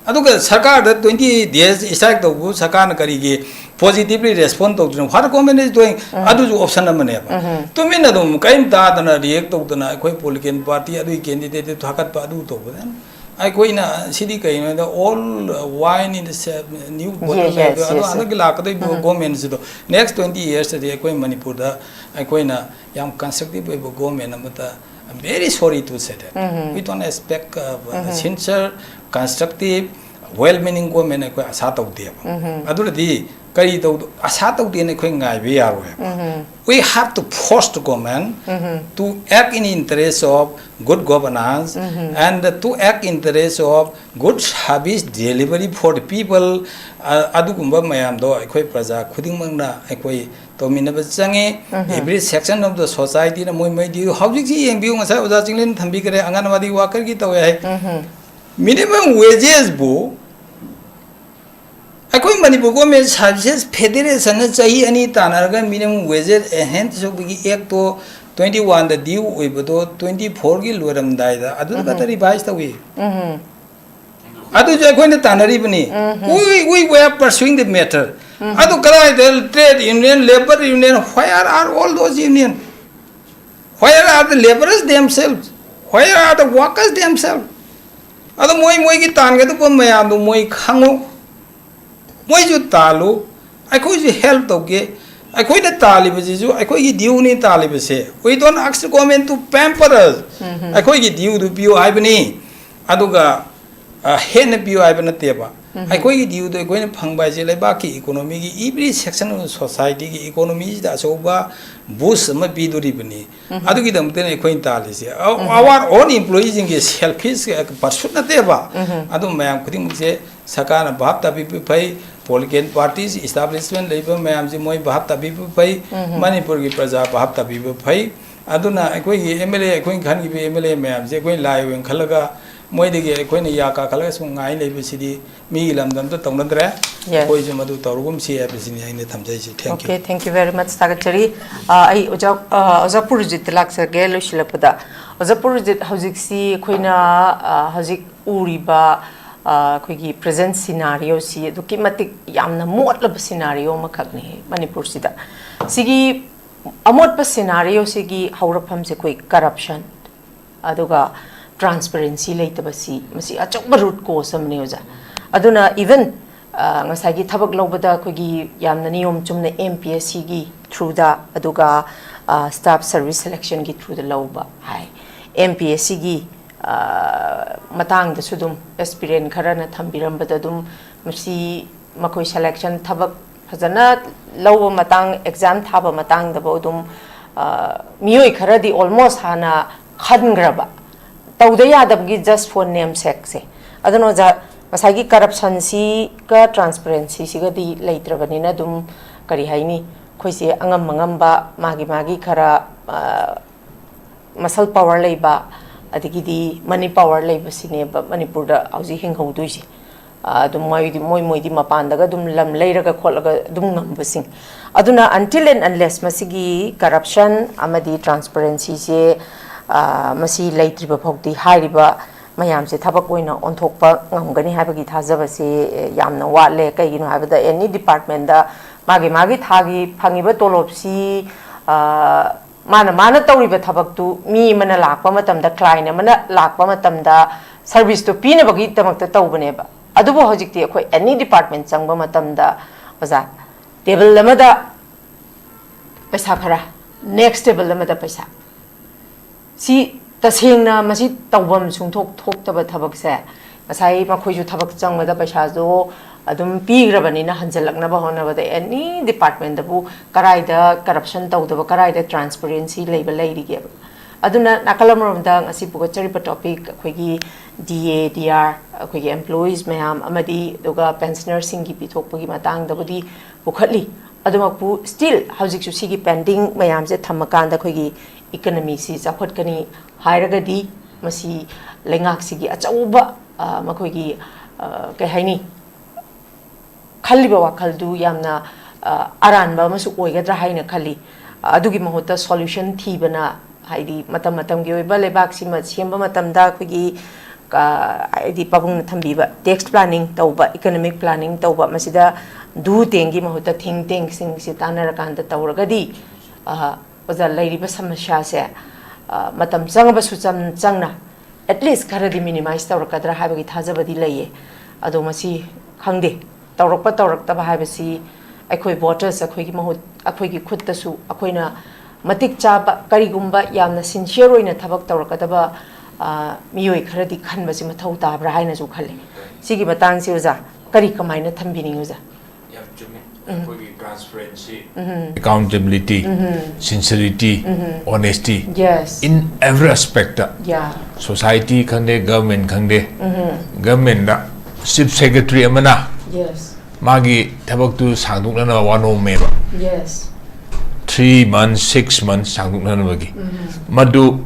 ꯑꯗꯨꯒ ꯁꯔꯀꯥꯔꯗ twenty days strike ꯇꯧꯕꯕꯨ ꯁꯔꯀꯥꯔꯅ ꯀꯔꯤꯒꯤ positively respond ꯇꯧꯗ꯭ꯔꯤꯅꯣ? What government is doing? ꯑꯗꯨꯁꯨ option ꯑꯃꯅꯦꯕ꯫ ꯇꯨꯃꯤꯟꯅ ꯑꯗꯨꯝ ꯀꯔꯤꯝ ꯇꯥꯗꯅ react ꯇꯧꯗꯅ ꯑꯩꯈꯣꯏ political party ꯑꯗꯨꯒꯤ candidate ꯊꯥꯒꯠꯄ ꯑꯗꯨ ꯇꯧꯕꯗ ꯑꯩꯈꯣꯏꯅ ꯁꯤꯗꯤ ꯀꯩꯅꯣꯗ all wine in the new bottle Yes, yes, ꯍꯥꯏꯕꯗꯣ ꯑꯗꯣ yes, yes. ꯍꯟꯗꯛꯀꯤ ꯂꯥꯛꯀꯗꯧꯔꯤꯕ government ꯁꯤꯗꯣ next twenty years ꯇꯗꯤ ꯑꯩꯈꯣꯏ ꯃꯅꯤꯄꯨꯔꯗ ꯑꯩꯈꯣꯏꯅ ꯌꯥꯝ constructive ꯑꯣꯏꯕ government ꯑꯃꯇ, I'm very sorry to say that. We don't expect, uh, sincere, constructive, Well meaning government ꯑꯩꯈꯣꯏ ꯑꯁꯥ ꯇꯧꯗꯦꯕ꯫ ꯑꯗꯨꯅꯗꯤ ꯀꯔꯤ ꯇꯧ ꯑꯁꯥ ꯇꯧꯗꯦꯅ ꯑꯩꯈꯣꯏ ꯉꯥꯏꯕ ꯌꯥꯔꯣꯏꯕ꯫ We have to force the government to act in interest of good governance and to act in interest of good service delivery for the people. ꯑ, ꯑꯗꯨꯒꯨꯝꯕ ꯃꯌꯥꯝꯗꯣ ꯑꯩꯈꯣꯏ ꯄ꯭ꯔꯖꯥ ꯈꯨꯗꯤꯡꯃꯛꯅ ꯑꯩꯈꯣꯏ ꯇꯧꯃꯤꯟꯅꯕ ꯆꯪꯉꯤ꯫ Every section of the society ꯅ ꯃꯣꯏ ꯃꯣꯏꯗꯤ ꯍꯧꯖꯤꯛꯁꯤ ꯌꯦꯡꯕꯤꯌꯨ, ꯉꯁꯥꯏ ꯑꯣꯖꯥ ꯆꯤꯡꯂꯦꯟ ꯊꯝꯕꯤꯈ꯭ꯔꯦ, ꯑꯪꯒꯟꯋꯥꯗꯤ worker ꯒꯤ ꯇꯧꯋꯦ ꯍꯥꯏ꯫ Minimum wages ꯕꯨ ꯑꯩꯈꯣꯏ ꯃꯅꯤꯄꯨꯔ Government Services Federation ꯅ ꯆꯍꯤ ꯑꯅꯤ ꯇꯥꯟꯅꯔꯒ minimum wages enhance ꯇꯧꯕꯒꯤ act ꯇꯣ twenty one ꯗ due ꯑꯣꯏꯕꯗꯣ twenty four ꯒꯤ ꯂꯣꯏꯔꯝꯗꯥꯏꯗ ꯑꯗꯨ ꯈꯛꯇ revise ꯇꯧꯏ꯫ ꯑꯗꯨꯁꯨ ꯑꯩꯈꯣꯏꯅ ꯇꯥꯟꯅꯔꯤꯕꯅꯤ꯫ We, we were pursuing the matter. ꯑꯗꯨ ꯀꯗꯥꯏꯗ trade union, labour union, where are all those union? Where are the labourers themselves? Where are the workers themselves? ꯑꯗꯣ ꯃꯣꯏ ꯃꯣꯏꯒꯤ ꯇꯥꯟꯒꯗꯕ ꯃꯌꯥꯝꯗꯣ ꯃꯣꯏ ꯈꯪꯉꯨ, ꯃꯣꯏꯁꯨ ꯇꯥꯜꯂꯨ, ꯑꯩꯈꯣꯏꯁꯨ help ꯇꯧꯒꯦ꯫ ꯑꯩꯈꯣꯏꯅ ꯇꯥꯜꯂꯤꯕꯁꯤꯁꯨ ꯑꯩꯈꯣꯏꯒꯤ due ꯅꯤ ꯇꯥꯜꯂꯤꯕꯁꯦ꯫ We don't ask the government to pamper us. ꯑꯩꯈꯣꯏꯒꯤ due ꯗꯨ ꯄꯤꯌꯨ ꯍꯥꯏꯕꯅꯤ꯫ ꯑꯗꯨꯒ ꯑ, ꯍꯦꯟꯅ ꯄꯤꯌꯨ ꯍꯥꯏꯕ ꯅꯠꯇꯦꯕ꯫ ꯑꯩꯈꯣꯏꯒꯤ due ꯗꯣ ꯑꯩꯈꯣꯏꯅ ꯐꯪꯕ ꯍꯥꯏꯁꯦ ꯂꯩꯕꯥꯛꯀꯤ economy ꯒꯤ every section of society ꯒꯤ economy ꯁꯤꯗ ꯑꯆꯧꯕ boost ꯑꯃ ꯄꯤꯗꯣꯔꯤꯕꯅꯤ꯫ ꯑꯗꯨꯒꯤꯗꯃꯛꯇꯅꯤ ꯑꯩꯈꯣꯏꯅ ꯇꯥꯜꯂꯤꯁꯦ꯫ ꯑ, our own employee ꯁꯤꯡꯒꯤ selfish pursuit ꯅꯠꯇꯦꯕ꯫ ꯑꯗꯨ ꯃꯌꯥꯝ ꯈꯨꯗꯤꯡꯃꯛꯁꯦ ꯁꯔꯀꯥꯔꯅ ꯚꯥꯞ ꯇꯥꯕꯤꯕ ꯐꯩ, political parties, establishment ꯂꯩꯕ ꯃꯌꯥꯝꯁꯦ ꯃꯣꯏ ꯚꯥꯞ ꯇꯥꯕꯤꯕ ꯐꯩ, ꯃꯅꯤꯄꯨꯔꯒꯤ ꯄ꯭ꯔꯖꯥ ꯚꯥꯞ ꯇꯥꯕꯤꯕ ꯐꯩ꯫ ꯑꯗꯨꯅ ꯑꯩꯈꯣꯏꯒꯤ MLA, ꯑꯩꯈꯣꯏꯅ ꯈꯟꯈꯤꯕ MLA ꯃꯌꯥꯝꯁꯦ ꯑꯩꯈꯣꯏꯅ ꯂꯥꯏ ꯑꯣꯏꯅ ꯈꯜꯂꯒ ꯃꯣꯏꯗꯒꯤ ꯑꯩꯈꯣꯏꯅ ꯌꯥ ꯀꯥꯈꯠꯂꯒ ꯁꯨꯝ ꯉꯥꯏ ꯂꯩꯕꯁꯤꯗꯤ ꯃꯤꯒꯤ ꯂꯝꯗꯝꯗ ꯇꯧꯅꯗ꯭ꯔꯦ꯫ Yes. ꯑꯩꯈꯣꯏꯁꯨ ꯃꯗꯨ ꯇꯧꯔꯒꯨꯝꯁꯤ ꯍꯥꯏꯕꯁꯤꯅꯤ ꯑꯩꯅ ꯊꯝꯖꯩꯁꯤ꯫ Thank you. Okay, thank you very much. ꯊꯥꯒꯠꯆꯔꯤ꯫ ꯑ, ꯑꯩ ꯑꯣꯖꯥ, ꯑ, ꯑꯣꯖꯥ ꯄꯨꯔꯨꯖꯤꯠꯇ ꯂꯥꯛꯆꯒꯦ ꯂꯣꯏꯁꯤꯜꯂꯛꯄꯗ꯫ ꯑꯣꯖꯥ ꯄꯨꯔꯨꯖꯤꯠ, ꯍꯧꯖꯤꯛꯁꯤ ꯑꯩꯈꯣꯏꯅ, ꯑ, ꯍꯧꯖꯤꯛ ꯎꯔꯤꯕ, ꯑ, ꯑꯩꯈꯣꯏꯒꯤ present scenario ꯁꯤ ꯑꯗꯨꯛꯀꯤ ꯃꯇꯤꯛ ꯌꯥꯝꯅ ꯃꯣꯠꯂꯕ scenario ꯑꯃꯈꯛꯅꯤ ꯃꯅꯤꯄꯨꯔꯁꯤꯗ꯫ ꯁꯤꯒꯤ ꯑꯃꯣꯠꯄ scenario ꯁꯤꯒꯤ ꯍꯧꯔꯛꯐꯝꯁꯦ ꯑꯩꯈꯣꯏ corruption, ꯑꯗꯨꯒ transparency ꯂꯩꯇꯕꯁꯤ, ꯃꯁꯤ ꯑꯆꯧꯕ root cause ꯑꯃꯅꯤ, ꯑꯣꯖꯥ꯫ ꯑꯗꯨꯅ even, ꯑ, ꯉꯁꯥꯏꯒꯤ ꯊꯕꯛ ꯂꯧꯕꯗ ꯑꯩꯈꯣꯏꯒꯤ ꯌꯥꯝꯅ ꯅꯤꯌꯣꯝ ꯆꯨꯝꯅ MPSC ꯒꯤ through ꯗ, ꯑꯗꯨꯒ, ꯑ, staff service selection ꯒꯤ through ꯗ ꯂꯧꯕ ꯍꯥꯏ꯫ MPSC ꯒꯤ, ꯃꯇꯥꯡꯗꯁꯨ ꯑꯗꯨꯝ ꯑꯦꯁꯄꯤꯔꯦꯟ ꯈꯔꯅ ꯊꯝꯕꯤꯔꯝꯕꯗ ꯑꯗꯨꯝ ꯃꯁꯤ ꯃꯈꯣꯏ ꯁꯦꯂꯦꯛꯁꯟ ꯊꯕꯛ ꯐꯖꯅ ꯂꯧꯕ ꯃꯇꯥꯡ, ꯑꯦꯛꯖꯥꯝ ꯊꯥꯕ ꯃꯇꯥꯡꯗꯐꯥꯎ ꯑꯗꯨꯝ ꯃꯤꯑꯣꯏ ꯈꯔꯗꯤ ꯑꯣꯜꯃꯣꯁ ꯍꯥꯟꯅ ꯈꯟꯈ꯭ꯔꯕ, ꯇꯧꯗ ꯌꯥꯗꯕꯒꯤ just for name sake ꯁꯦ꯫ ꯑꯗꯨꯅ ꯑꯣꯖꯥ, ꯉꯁꯥꯏꯒꯤ ꯀꯔꯞꯁꯟꯁꯤꯒ ꯇ꯭ꯔꯥꯟꯁꯄꯔꯦꯟꯁꯤꯁꯤꯒꯗꯤ ꯂꯩꯇ꯭ꯔꯕꯅꯤꯅ ꯑꯗꯨꯝ, ꯀꯔꯤ ꯍꯥꯏꯅꯤ, ꯑꯩꯈꯣꯏꯁꯦ ꯑꯉꯝ ꯑꯉꯝꯕ ꯃꯥꯒꯤ ꯃꯥꯒꯤ ꯈꯔ ꯃꯁꯜ ꯄꯋꯥꯔ ꯂꯩꯕ, ꯑꯗꯒꯤꯗꯤ ꯃꯅꯤ ꯄꯋꯥꯔ ꯂꯩꯕꯁꯤꯅꯦꯕ ꯃꯅꯤꯄꯨꯔꯗ ꯍꯧꯖꯤꯛ ꯍꯤꯡꯍꯧꯗꯣꯏꯁꯦ꯫ ꯑꯗꯨꯝ ꯃꯣꯏꯗꯤ, ꯃꯣꯏ ꯃꯣꯏꯗꯤ ꯃꯄꯥꯟꯗꯒ ꯑꯗꯨꯝ ꯂꯝ ꯂꯩꯔꯒ ꯈꯣꯠꯂꯒ ꯑꯗꯨꯝ ꯉꯝꯕꯁꯤꯡ꯫ ꯑꯗꯨꯅ until and unless ꯃꯁꯤꯒꯤ ꯀꯔꯞꯁꯟ ꯑꯃꯗꯤ ꯇ꯭ꯔꯥꯟꯁꯄꯔꯦꯟꯁꯤꯁꯦ ꯃꯁꯤ ꯂꯩꯇ꯭ꯔꯤꯕ ꯐꯥꯎꯗꯤ ꯍꯥꯏꯔꯤꯕ ꯃꯌꯥꯝꯁꯦ ꯊꯕꯛ ꯑꯣꯏꯅ ꯑꯣꯟꯊꯣꯛꯄ ꯉꯝꯒꯅꯤ ꯍꯥꯏꯕꯒꯤ ꯊꯥꯖꯕꯁꯦ ꯌꯥꯝꯅ ꯋꯥꯠꯂꯦ꯫ ꯀꯩꯒꯤꯅꯣ ꯍꯥꯏꯕꯗ ꯑꯦꯅꯤ ꯗꯤꯄꯥꯔꯠꯃꯦꯟꯗ ꯃꯥꯒꯤ ꯃꯥꯒꯤ ꯊꯥꯒꯤ ꯐꯪꯉꯤꯕ ꯇꯣꯂꯣꯞꯁꯤ ꯃꯥꯅ ꯃꯥꯅ ꯇꯧꯔꯤꯕ ꯊꯕꯛꯇꯨ ꯃꯤ ꯑꯃꯅ ꯂꯥꯛꯄ ꯃꯇꯝꯗ, ꯀ꯭ꯂꯥꯏꯟ ꯑꯃꯅ ꯂꯥꯛꯄ ꯃꯇꯝꯗ ꯁꯔꯚꯤꯁꯇꯨ ꯄꯤꯅꯕꯒꯤꯗꯃꯛꯇ ꯇꯧꯕꯅꯦꯕ꯫ ꯑꯗꯨꯕꯨ ꯍꯧꯖꯤꯛꯇꯤ ꯑꯩꯈꯣꯏ ꯑꯦꯅꯤ ꯗꯤꯄꯥꯔꯠꯃꯦꯟ ꯆꯪꯕ ꯃꯇꯝꯗ, ꯑꯣꯖꯥ, ꯇꯦꯕꯜ ꯑꯃꯗ ꯄꯩꯁꯥ ꯈꯔ, ꯅꯦꯛꯁ ꯇꯦꯕꯜ ꯑꯃꯗ ꯄꯩꯁꯥ, ꯁꯤ ꯇꯁꯦꯡꯅ ꯃꯁꯤ ꯇꯧꯐꯝ ꯁꯨꯡꯊꯣꯛ ꯊꯣꯛꯇꯕ ꯊꯕꯛꯁꯦ꯫ ꯉꯁꯥꯏ ꯃꯈꯣꯏꯁꯨ ꯊꯕꯛ ꯆꯪꯕꯗ ꯄꯩꯁꯥꯁꯨ ꯑꯗꯨꯝ ꯄꯤꯈ꯭ꯔꯕꯅꯤꯅ, ꯍꯟꯖꯜꯂꯛꯅꯕ ꯍꯣꯠꯅꯕꯗ ꯑꯦꯅꯤ ꯗꯤꯄꯥꯔꯠꯃꯦꯟꯗꯕꯨ ꯀꯔꯥꯏꯗ ꯀꯔꯞꯁꯟ ꯇꯧꯗꯕ, ꯀꯔꯥꯏꯗ ꯇ꯭ꯔꯥꯟꯁꯄꯔꯦꯟꯁꯤ ꯂꯩꯕ ꯂꯩꯔꯤꯒꯦꯕ? ꯑꯗꯨꯅ ꯅꯥꯀꯜ ꯑꯃꯔꯣꯝꯗ ꯉꯁꯤ ꯄꯨꯈꯠꯆꯔꯤꯕ ꯇꯣꯄꯤꯛ, ꯑꯩꯈꯣꯏꯒꯤ ꯗꯤ ꯑꯦ, ꯗꯤ ꯑꯥꯔ, ꯑꯩꯈꯣꯏꯒꯤ ꯑꯦꯝꯄ꯭ꯂꯣꯌꯤꯁ ꯃꯌꯥꯝ ꯑꯃꯗꯤ ꯑꯗꯨꯒ ꯄꯦꯟꯁꯅꯔꯁꯤꯡꯒꯤ ꯄꯤꯊꯣꯛꯄꯒꯤ ꯃꯇꯥꯡꯗꯕꯨꯗꯤ ꯄꯨꯈꯠꯂꯤ꯫ ꯑꯗꯨꯃꯛꯄꯨ ꯁ꯭ꯇꯤꯜ ꯍꯧꯖꯤꯛꯁꯨ ꯁꯤꯒꯤ ꯄꯦꯟꯗꯤꯡ ꯃꯌꯥꯝꯁꯦ ꯊꯝꯃꯀꯥꯟꯗ ꯑꯩꯈꯣꯏꯒꯤ ꯏꯀꯅꯃꯤꯁꯤ ꯆꯥꯎꯈꯠꯀꯅꯤ ꯍꯥꯏꯔꯒꯗꯤ ꯃꯁꯤ ꯂꯩꯉꯥꯛꯁꯤꯒꯤ ꯑꯆꯧꯕ, ꯑ, ꯃꯈꯣꯏꯒꯤ, ꯑ, ꯀꯩ ꯍꯥꯏꯅꯤ, ꯈꯜꯂꯤꯕ ꯋꯥꯈꯜꯗꯨ ꯌꯥꯝꯅ, ꯑ, ꯑꯔꯥꯟꯕ ꯑꯃꯁꯨ ꯑꯣꯏꯒꯗ꯭ꯔꯥ ꯍꯥꯏꯅ ꯈꯜꯂꯤ꯫ ꯑꯗꯨꯒꯤ ꯃꯍꯨꯠꯇ ꯁꯣꯂꯨꯁꯟ ꯊꯤꯕꯅ, ꯍꯥꯏꯗꯤ ꯃꯇꯝ ꯃꯇꯝꯒꯤ ꯑꯣꯏꯕ ꯂꯩꯕꯥꯛꯁꯤꯃ ꯁꯦꯝꯕ ꯃꯇꯝꯗ ꯑꯩꯈꯣꯏꯒꯤ, ꯑ, ꯍꯥꯏꯗꯤ ꯄꯥꯕꯨꯡꯅ ꯊꯝꯕꯤꯕ ꯇꯦꯛꯁ ꯄ꯭ꯂꯥꯅꯤꯡ ꯇꯧꯕ, ꯏꯀꯅꯣꯃꯤꯛ ꯄ꯭ꯂꯥꯅꯤꯡ ꯇꯧꯕ, ꯃꯁꯤꯗ ꯗꯨ ꯇꯦꯡꯒꯤ ꯃꯍꯨꯠꯇ ꯊꯤꯡ ꯇꯦꯡꯁꯤꯡꯁꯤ ꯇꯥꯟꯅꯔꯀꯥꯟꯗ ꯇꯧꯔꯒꯗꯤ, ꯑ, ꯑꯣꯖꯥ, ꯂꯩꯔꯤꯕ ꯁꯃꯁ꯭ꯌꯥꯁꯦ, ꯑ, ꯃꯇꯝ ꯆꯪꯉꯕꯁꯨ ꯆꯝ-, ꯆꯪꯅ at least ꯈꯔꯗꯤ ꯃꯤꯅꯤꯃꯥꯏꯁ ꯇꯧꯔꯛꯀꯗ꯭ꯔꯥ ꯍꯥꯏꯕꯒꯤ ꯊꯥꯖꯕꯗꯤ ꯂꯩꯌꯦ꯫ ꯑꯗꯣ ꯃꯁꯤ ꯈꯪꯗꯦ, ꯇꯧꯔꯛꯄ ꯇꯧꯔꯛꯇꯕ ꯍꯥꯏꯕꯁꯤ ꯑꯩꯈꯣꯏ ꯚꯣꯇꯔꯁ ꯑꯩꯈꯣꯏꯒꯤ ꯃꯍꯨꯠ, ꯑꯩꯈꯣꯏꯒꯤ ꯈꯨꯠꯇꯁꯨ, ꯑꯩꯈꯣꯏꯅ ꯃꯇꯤꯛ ꯆꯥꯕ, ꯀꯔꯤꯒꯨꯝꯕ ꯌꯥꯝꯅ ꯁꯤꯟꯁꯤꯌꯔ ꯑꯣꯏꯅ ꯊꯕꯛ ꯇꯧꯔꯛꯀꯗꯕ, ꯑ, ꯃꯤꯑꯣꯏ ꯈꯔꯗꯤ ꯈꯟꯕꯁꯤ ꯃꯊꯧ ꯇꯥꯕ꯭ꯔꯥ ꯍꯥꯏꯅꯁꯨ ꯈꯜꯂꯤ꯫ ꯁꯤꯒꯤ ꯃꯇꯥꯡꯁꯤ ꯑꯣꯖꯥ, ꯀꯔꯤ ꯀꯃꯥꯏꯅ ꯊꯝꯕꯤꯅꯤꯡꯉꯤ ꯑꯣꯖꯥ? ꯌꯥꯝ ꯆꯨꯝꯃꯦ꯫ ꯑꯩꯈꯣꯏꯒꯤ transparency, accountability, sincerity, honesty, Yes. In every aspect, Yeah. Society ꯈꯪꯗꯦ, government ꯈꯪꯗꯦ, government ꯗ chief secretary ꯑꯃꯅ Yes. ꯃꯥꯒꯤ ꯊꯕꯛꯇꯨ ꯁꯥꯡꯗꯣꯛꯅꯅꯕ ꯋꯥꯅꯣꯝꯃꯦꯕ꯫ Yes. Three months, six months ꯁꯥꯡꯗꯣꯛꯅꯅꯕꯒꯤ꯫ ꯃꯗꯨ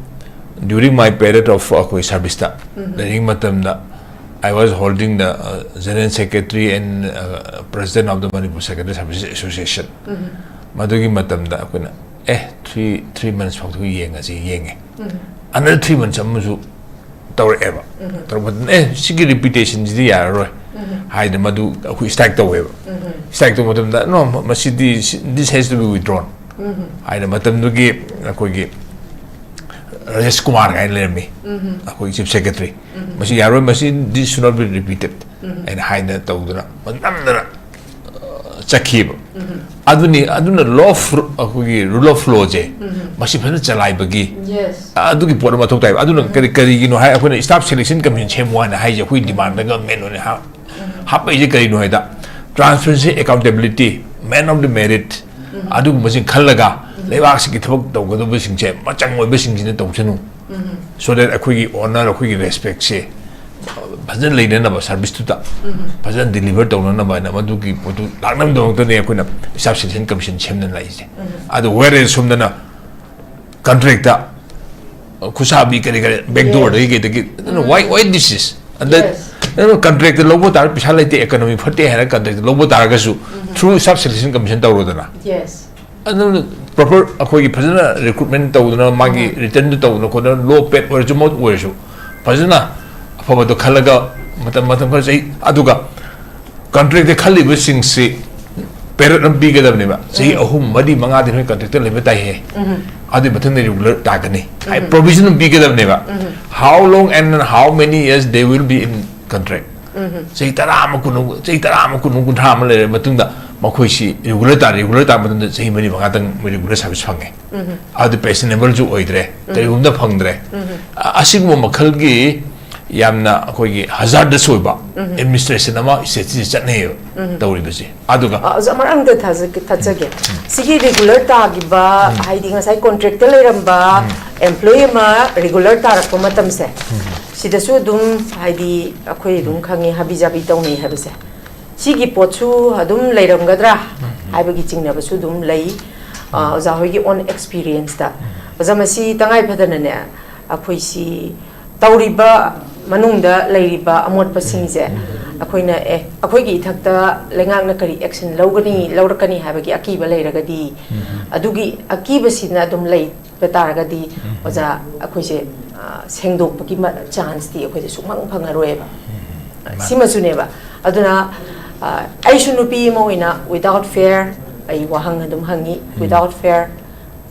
during my period of ꯑꯩꯈꯣꯏ service ꯇ ꯂꯩꯔꯤꯉꯩ ꯃꯇꯝꯗ, I was holding the, uh, general secretary and, uh, president of the Manipur Secretary Services Association. ꯃꯗꯨꯒꯤ ꯃꯇꯝꯗ ꯑꯩꯈꯣꯏꯅ, ꯑꯦ, three, three months ꯐꯥꯎꯗ ꯌꯦꯡꯉꯁꯤ, ꯌꯦꯡꯉꯦ꯫ Another three months ꯑꯃꯁꯨ ꯇꯧꯔꯛꯑꯦꯕ꯫ ꯇꯧꯔꯛꯄꯗꯨꯅ, ꯑꯦ, ꯁꯤꯒꯤ reputationꯁꯤꯗꯤ ꯌꯥꯔꯔꯣꯏ ꯍꯥꯏꯅ ꯃꯗꯨ ꯑꯩꯈꯣꯏ strike ꯇꯧꯋꯦꯕ꯫ Strike ꯇꯧꯕ ꯃꯇꯝꯗ, "No, ꯃꯁꯤꯗꯤ, this has to be withdrawn" ꯍꯥꯏꯅ ꯃꯇꯝꯗꯨꯒꯤ ꯑꯩꯈꯣꯏꯒꯤ ꯔꯥꯖꯦꯁ ꯀꯨꯃꯥꯔ ꯀꯥꯏꯅ ꯂꯩꯔꯝꯃꯤ, ꯑꯩꯈꯣꯏꯒꯤ chief secretary꯫ "ꯃꯁꯤ ꯌꯥꯔꯣꯏ, ꯃꯁꯤ, this should not be repeated" ꯍꯥꯏꯅ ꯍꯥꯏꯗꯅ ꯇꯧꯗꯅ ꯅꯝꯗꯅ, ꯑ, ꯆꯠꯈꯤꯕ꯫ ꯑꯗꯨꯅꯤ, ꯑꯗꯨꯅ law of, ꯑꯩꯈꯣꯏꯒꯤ rule of lawꯁꯦ, ꯃꯁꯤ ꯐꯖꯅ ꯆꯂꯥꯏꯕꯒꯤ Yes. ꯑꯗꯨꯒꯤ ꯄꯣꯠ ꯑꯃ ꯃꯊꯧ ꯇꯥꯏꯕ꯫ ꯑꯗꯨꯅ ꯀꯔꯤ, ꯀꯔꯤꯒꯤꯅꯣ ꯍꯥꯏ, ꯑꯩꯈꯣꯏꯅ staff selection commission ꯁꯦꯝꯃꯨ ꯍꯥꯏꯅ ꯍꯥꯏꯁꯦ, ꯑꯩꯈꯣꯏ demand ꯗ government ꯅ ꯍꯥ-, ꯍꯥꯞꯄꯛꯏꯁꯦ ꯀꯔꯤꯅꯣ ꯍꯥꯏꯗ, transparency, accountability, man of the merit, ꯑꯗꯨꯒꯨꯝꯕꯁꯤꯡ ꯈꯜꯂꯒ ꯂꯩꯕꯥꯛꯁꯤꯒꯤ ꯊꯕꯛ ꯇꯧꯒꯗꯧꯕꯁꯤꯡꯁꯦ ꯃꯆꯪ ꯑꯣꯏꯕꯁꯤꯡꯁꯤꯅ ꯇꯧꯁꯅꯨ꯫ So that ꯑꯩꯈꯣꯏꯒꯤ honor, ꯑꯩꯈꯣꯏꯒꯤ respect ꯁꯦ ꯐꯖꯅ ꯂꯩꯅꯅꯕ, service ꯇꯨꯗ ꯐꯖꯅ deliver ꯇꯧꯅꯅꯕ ꯍꯥꯏꯅ ꯃꯗꯨꯒꯤ ꯄꯣꯠꯇꯨ ꯂꯥꯛꯅꯕꯒꯤꯗꯃꯛꯇꯅꯦ ꯑꯩꯈꯣꯏꯅ staff selection commission ꯁꯦꯝꯗꯅ ꯂꯥꯛꯏꯁꯦ꯫ ꯑꯗꯨ whereas ꯁꯣꯝꯗꯅ contract ꯇ ꯈꯨꯁꯥꯕꯤ ꯀꯔꯤ ꯀꯔꯤ backdoor ꯗꯒꯤ ꯀꯩꯗꯒꯤ, why, why this is? ꯑꯗ Yes. ꯅꯪꯅ contract ꯇ ꯂꯧꯕ ꯇꯥꯔ ꯄꯩꯁꯥ ꯂꯩꯇꯦ, economy ꯐꯠꯇꯦ ꯍꯥꯏꯅ contract ꯇ ꯂꯧꯕ ꯇꯥꯔꯒꯁꯨ through staff selection commission ꯇꯧꯔꯣꯗꯅ꯫ Yes. ꯑꯗꯨꯅ proper ꯑꯩꯈꯣꯏꯒꯤ ꯐꯖꯅ recruitment ꯇꯧꯗꯅ, ꯃꯥꯒꯤ return ꯗꯨ ꯇꯧꯗꯅ ꯈꯣꯠꯇꯅ, low paid ꯑꯣꯏꯔꯁꯨ ꯑꯃ ꯑꯣꯏꯔꯁꯨ, ꯐꯖꯅ ꯑꯐꯕꯗꯣ ꯈꯜꯂꯒ ꯃꯇꯝ, ꯃꯇꯝ ꯈꯔ ꯆꯍꯤ, ꯑꯗꯨꯒ contract ꯇ ꯈꯜꯂꯤꯕꯁꯤꯡꯁꯤ period ꯑꯃ ꯄꯤꯒꯗꯕꯅꯦꯕ꯫ ꯆꯍꯤ ꯑꯍꯨꯝ, ꯃꯔꯤ, ꯃꯉꯥꯗꯤ ꯅꯣꯏ contract ꯇ ꯂꯩꯕ ꯇꯥꯏꯍꯦ꯫ ꯑꯗꯨꯒꯤ ꯃꯊꯪꯗ regular ꯇꯥꯒꯅꯤ ꯍꯥꯏ provision ꯑꯃ ꯄꯤꯒꯗꯕꯅꯦꯕ꯫ How long and how many years they will be in contract? ꯆꯍꯤ ꯇꯔꯥ ꯑꯃ, ꯀꯨꯟ ꯑꯃ, ꯆꯍꯤ ꯇꯔꯥ ꯑꯃ, ꯀꯨꯟ ꯑꯃ, ꯀꯨꯟꯊ꯭ꯔꯥ ꯑꯃ ꯂꯩꯔꯕ ꯃꯇꯨꯡꯗ ꯃꯈꯣꯏꯁꯤ ꯔꯤꯒꯨꯂꯔ ꯇꯥꯔꯦ꯫ ꯔꯤꯒꯨꯂꯔ ꯇꯥꯕ ꯃꯇꯝꯗ ꯆꯍꯤ ꯃꯔꯤ ꯃꯉꯥꯇꯪ ꯃꯣꯏ ꯔꯤꯒꯨꯂꯔ ꯁꯥꯔꯚꯤꯁ ꯐꯪꯉꯦ꯫ ꯑꯗꯨ ꯄꯦꯟꯁꯅꯦꯕꯜꯁꯨ ꯑꯣꯏꯗ꯭ꯔꯦ, ꯀꯔꯤꯒꯨꯝꯕꯗ ꯐꯪꯗ꯭ꯔꯦ꯫ ꯑ-, ꯑꯁꯤꯒꯨꯝꯕ ꯃꯈꯜꯒꯤ ꯌꯥꯝꯅ ꯑꯩꯈꯣꯏꯒꯤ ꯍꯖꯥꯔꯗꯁ ꯑꯣꯏꯕ ꯑꯦꯗꯃꯤꯅꯤꯁꯇ꯭ꯔꯦꯁꯟ ꯑꯃ ꯁ꯭ꯇꯦꯠꯁꯤꯗ ꯆꯠꯅꯩꯌꯦꯕ ꯇꯧꯔꯤꯕꯁꯦ꯫ ꯑꯗꯨꯒ ꯑ, ꯑꯣꯖꯥ, ꯃꯔꯛ ꯑꯝꯇ ꯊꯥꯖ-, ꯊꯥꯖꯒꯦ꯫ ꯁꯤꯒꯤ ꯔꯤꯒꯨꯂꯔ ꯇꯥꯈꯤꯕ, ꯍꯥꯏꯗꯤ ꯉꯁꯥꯏ ꯀꯣꯟꯇ꯭ꯔꯦꯛꯇ ꯂꯩꯔꯝꯕ ꯑꯦꯝꯄ꯭ꯂꯣꯌꯤ ꯑꯃ ꯔꯤꯒꯨꯂꯔ ꯇꯥꯔꯛꯄ ꯃꯇꯝꯁꯦ, ꯁꯤꯗꯁꯨ ꯑꯗꯨꯝ, ꯍꯥꯏꯗꯤ ꯑꯩꯈꯣꯏ ꯑꯗꯨꯝ ꯈꯪꯉꯤ, ꯍꯥꯕꯤ ꯖꯥꯕꯤ ꯇꯧꯅꯩ ꯍꯥꯏꯕꯁꯦ꯫ ꯁꯤꯒꯤ ꯄꯣꯠꯁꯨ ꯑꯗꯨꯝ ꯂꯩꯔꯝꯒꯗ꯭ꯔꯥ ꯍꯥꯏꯕꯒꯤ ꯆꯤꯡꯅꯕꯁꯨ ꯑꯗꯨꯝ ꯂꯩ꯫ ꯑ, ꯑꯣꯖꯥ ꯍꯣꯏꯒꯤ ꯑꯣꯟ ꯑꯦꯛꯁꯄꯤꯔꯤꯌꯦꯟꯁꯇ꯫ ꯑꯣꯖꯥ, ꯃꯁꯤ ꯇꯉꯥꯏ ꯐꯗꯅꯅꯦ, ꯑꯩꯈꯣꯏꯁꯤ ꯇꯧꯔꯤꯕ ꯃꯅꯨꯡꯗ ꯂꯩꯔꯤꯕ ꯑꯃꯣꯠꯄꯁꯤꯡꯁꯦ ꯑꯩꯈꯣꯏꯅ, ꯑꯦ, ꯑꯩꯈꯣꯏꯒꯤ ꯏꯊꯛꯇ ꯂꯩꯉꯥꯛꯅ ꯀꯔꯤ ꯑꯦꯛꯁꯟ ꯂꯧꯒꯅꯤ, ꯂꯧꯔꯛꯀꯅꯤ ꯍꯥꯏꯕꯒꯤ ꯑꯀꯤꯕ ꯂꯩꯔꯒꯗꯤ, ꯑꯗꯨꯒꯤ ꯑꯀꯤꯕꯁꯤꯅ ꯑꯗꯨꯝ ꯂꯩꯕ ꯇꯥꯔꯒꯗꯤ, ꯑꯣꯖꯥ, ꯑꯩꯈꯣꯏꯁꯦ, ꯑ, ꯁꯦꯡꯗꯣꯛꯄꯒꯤ ꯃ-, ꯆꯥꯟꯁꯇꯤ ꯑꯩꯈꯣꯏꯗ ꯁꯨꯡꯐꯪ ꯐꯪꯉꯔꯣꯏꯕ꯫ ꯁꯤꯃꯁꯨꯅꯦꯕ꯫ ꯑꯗꯨꯅ, ꯑ, ꯑꯩꯁꯨ ꯅꯨꯄꯤ ꯑꯃ ꯑꯣꯏꯅ, without fear, ꯑꯩ ꯋꯥꯍꯪ ꯑꯗꯨꯝ ꯍꯪꯉꯤ, without fear,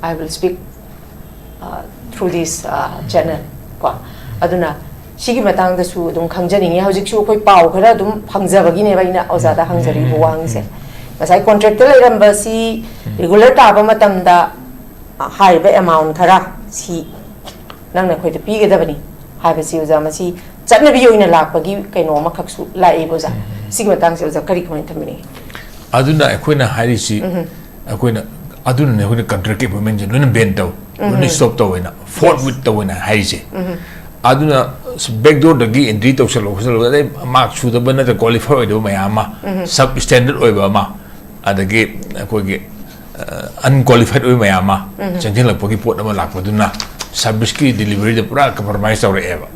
I will speak, uh, through this, uh, channel, ꯀꯣ꯫ ꯑꯗꯨꯅ ꯁꯤꯒꯤ ꯃꯇꯥꯡꯗꯁꯨ ꯑꯗꯨꯝ ꯈꯪꯖꯅꯤꯡꯉꯤ꯫ ꯍꯧꯖꯤꯛꯁꯨ ꯑꯩꯈꯣꯏ ꯄꯥꯎ ꯈꯔ ꯑꯗꯨꯝ ꯐꯪꯖꯕꯒꯤꯅꯦꯕ ꯑꯩꯅ ꯑꯣꯖꯥꯗ ꯍꯪꯖꯔꯤꯕ ꯋꯥꯍꯪꯁꯦ꯫ ꯉꯁꯥꯏ ꯀꯣꯟꯇ꯭ꯔꯦꯛꯇ ꯂꯩꯔꯝꯕꯁꯤ ꯔꯤꯒꯨꯂꯔ ꯇꯥꯕ ꯃꯇꯝꯗ, ꯑ, ꯍꯥꯏꯔꯤꯕ ꯑꯦꯃꯥꯎꯟ ꯈꯔ ꯁꯤ ꯅꯪꯅ ꯑꯩꯈꯣꯏꯗ ꯄꯤꯒꯗꯕꯅꯤ ꯍꯥꯏꯕꯁꯤ, ꯑꯣꯖꯥ, ꯃꯁꯤ ꯆꯠꯅꯕꯤ ꯑꯣꯏꯅ ꯂꯥꯛꯄꯒꯤ ꯀꯩꯅꯣ ꯑꯃꯈꯛꯁꯨ ꯂꯥꯛꯑꯦꯕ, ꯑꯣꯖꯥ꯫ ꯁꯤꯒꯤ ꯃꯇꯥꯡꯁꯦ, ꯑꯣꯖꯥ, ꯀꯔꯤ ꯀꯃꯥꯏꯅ ꯊꯝꯕꯤꯅꯤꯡꯉꯤ? ꯑꯗꯨꯅ ꯑꯩꯈꯣꯏꯅ ꯍꯥꯏꯔꯤꯁꯤ, ꯑꯩꯈꯣꯏꯅ, ꯑꯗꯨꯅꯅꯦ ꯑꯩꯈꯣꯏꯅ ꯀꯟꯇ꯭ꯔꯦꯛꯀꯤ ꯑꯦꯄꯣꯏꯟꯃꯦꯟꯁꯦ ꯂꯣꯏꯅ ꯕꯦꯟ ꯇꯧ, ꯂꯣꯏꯅ ꯁ꯭ꯇꯣꯞ ꯇꯧꯋꯦꯅ, ꯐꯣꯔꯠ ꯋꯤꯠ ꯇꯧꯋꯦꯅ ꯍꯥꯏꯔꯤꯁꯦ꯫ ꯑꯗꯨꯅ ꯕꯦꯛꯗꯣꯔꯗꯒꯤ ꯑꯦꯟꯇ꯭ꯔꯤ ꯇꯧꯁꯜꯂꯣ ꯈꯣꯠꯆꯜꯂꯣ, ꯑꯗꯩ ꯃꯥꯔꯛ ꯁꯨꯗꯕ ꯅꯠꯇ꯭ꯔꯒ ꯀ꯭ꯋꯥꯂꯤꯐꯥꯏ ꯑꯣꯏꯗꯕ ꯃꯌꯥꯝ ꯑꯃ, ꯁꯕ ꯁ꯭ꯇꯦꯟꯗꯔꯗ ꯑꯣꯏꯕ ꯑꯃ, ꯑꯗꯒꯤ ꯑꯩꯈꯣꯏꯒꯤ, ꯑ, ꯑꯟꯀ꯭ꯋꯥꯂꯤꯐꯥꯏꯗ ꯑꯣꯏꯕ ꯃꯌꯥꯝ ꯑꯃ ꯆꯪꯁꯤꯜꯂꯛꯄꯒꯤ ꯄꯣꯠ ꯑꯃ ꯂꯥꯛꯄꯗꯨꯅ ꯁꯔꯚꯤꯁꯀꯤ ꯗꯤꯂꯤꯚꯔꯤꯗ ꯄꯨꯔꯥ ꯀꯝꯄ꯭ꯔꯣꯃꯥꯏꯁ ꯇꯧꯔꯛꯑꯦꯕ꯫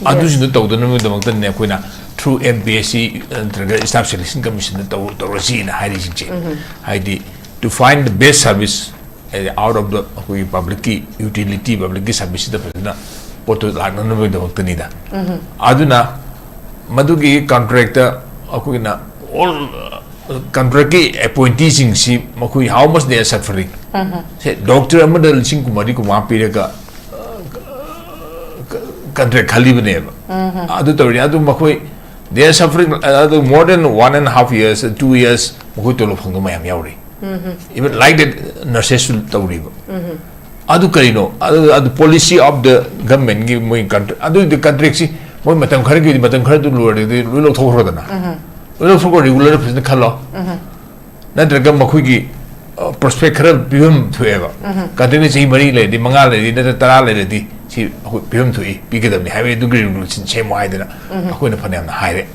ꯑꯗꯨꯁꯤꯡꯗꯨ ꯇꯧꯗꯅꯕꯒꯤꯗꯃꯛꯇꯅꯦ ꯑꯩꯈꯣꯏꯅ through M P S C ꯅꯠꯇ꯭ꯔꯒ staff selection commissionꯗ ꯇꯧ-, ꯇꯧꯔꯁꯤꯅ ꯍꯥꯏꯔꯤꯁꯤꯡꯁꯦ꯫ ꯍꯥꯏꯗꯤ, to find the best service, ꯍꯥꯏꯗꯤ, out of the ꯑꯩꯈꯣꯏꯒꯤ ꯄꯕ꯭ꯂꯤꯛꯀꯤ ꯌꯨꯇꯤꯂꯤꯇꯤ, ꯄꯕ꯭ꯂꯤꯛꯀꯤ ꯁꯔꯚꯤꯁꯁꯤꯗ ꯐꯖꯅ ꯄꯣꯠꯇꯨ ꯂꯥꯛꯅꯅꯕꯒꯤꯗꯃꯛꯇꯅꯤꯗ꯫ ꯑꯗꯨꯅ ꯃꯗꯨꯒꯤ ꯀꯟꯇ꯭ꯔꯦꯛꯇ ꯑꯩꯈꯣꯏꯅ ꯑꯣꯜ ꯀꯟꯇ꯭ꯔꯦꯛꯀꯤ ꯑꯦꯄꯣꯏꯟꯇꯤꯁꯤꯡꯁꯤ ꯃꯈꯣꯏ how much they are suffering? Say, doctor ꯑꯃꯗ ꯂꯤꯁꯤꯡ ꯀꯨꯟꯃꯔꯤ, ꯀꯨꯟꯃꯉꯥ ꯄꯤꯔꯒ, ꯑ, ꯀ-, ꯀꯟꯇ꯭ꯔꯦꯛ ꯈꯜꯂꯤꯕꯅꯦꯕ꯫ ꯑꯗꯨ ꯇꯧꯔꯤꯅꯦ꯫ ꯑꯗꯨ ꯃꯈꯣꯏ They are suffering, uh, more than one and a half years, two years, ꯃꯈꯣꯏ ꯇꯣꯂꯣꯞ ꯐꯪꯗꯕ ꯃꯌꯥꯝ ꯌꯥꯎꯔꯤ꯫ Even like that, nurses ꯁꯨ ꯇꯧꯔꯤꯕ꯫ ꯑꯗꯨ ꯀꯔꯤꯅꯣ? ꯑꯗꯨ, ꯑꯗꯨ policy of the government ꯀꯤ ꯃꯣꯏ contract, ꯑꯗꯨꯒꯤ contract ꯁꯤ ꯃꯣꯏ ꯃꯇꯝ ꯈꯔꯒꯤ, ꯃꯇꯝ ꯈꯔꯗꯨ ꯂꯣꯏꯔꯗꯤ ꯂꯣꯏ ꯂꯧꯊꯣꯛꯈ꯭ꯔꯣꯗꯅ꯫ ꯂꯣꯏ ꯂꯧꯊꯣꯛꯈ꯭ꯔꯣ, regular ꯐꯖꯅ ꯈꯜꯂꯣ꯫ ꯅꯠꯇ꯭ꯔꯒ ꯃꯈꯣꯏꯒꯤ, ꯑ, prospect ꯈꯔ ꯄꯤꯐꯝ ꯊꯣꯛꯑꯦꯕ꯫ Contract ꯅ ꯆꯍꯤ ꯃꯔꯤ ꯂꯩꯔꯗꯤ, ꯃꯉꯥ ꯂꯩꯔꯗꯤ, ꯅꯠꯇ꯭ꯔ ꯇꯔꯥ ꯂꯩꯔꯗꯤ, ꯁꯤ ꯑꯩꯈꯣꯏ ꯄꯤꯐꯝ ꯊꯣꯛꯏ, ꯄꯤꯒꯗꯕꯅꯤ ꯍꯥꯏꯕꯒꯤ ꯑꯗꯨꯒꯤ regulation ꯁꯦꯝꯃꯨ ꯍꯥꯏꯗꯅ ꯑꯩꯈꯣꯏꯅ ꯐꯅꯌꯥꯝꯅ ꯍꯥꯏꯔꯦ꯫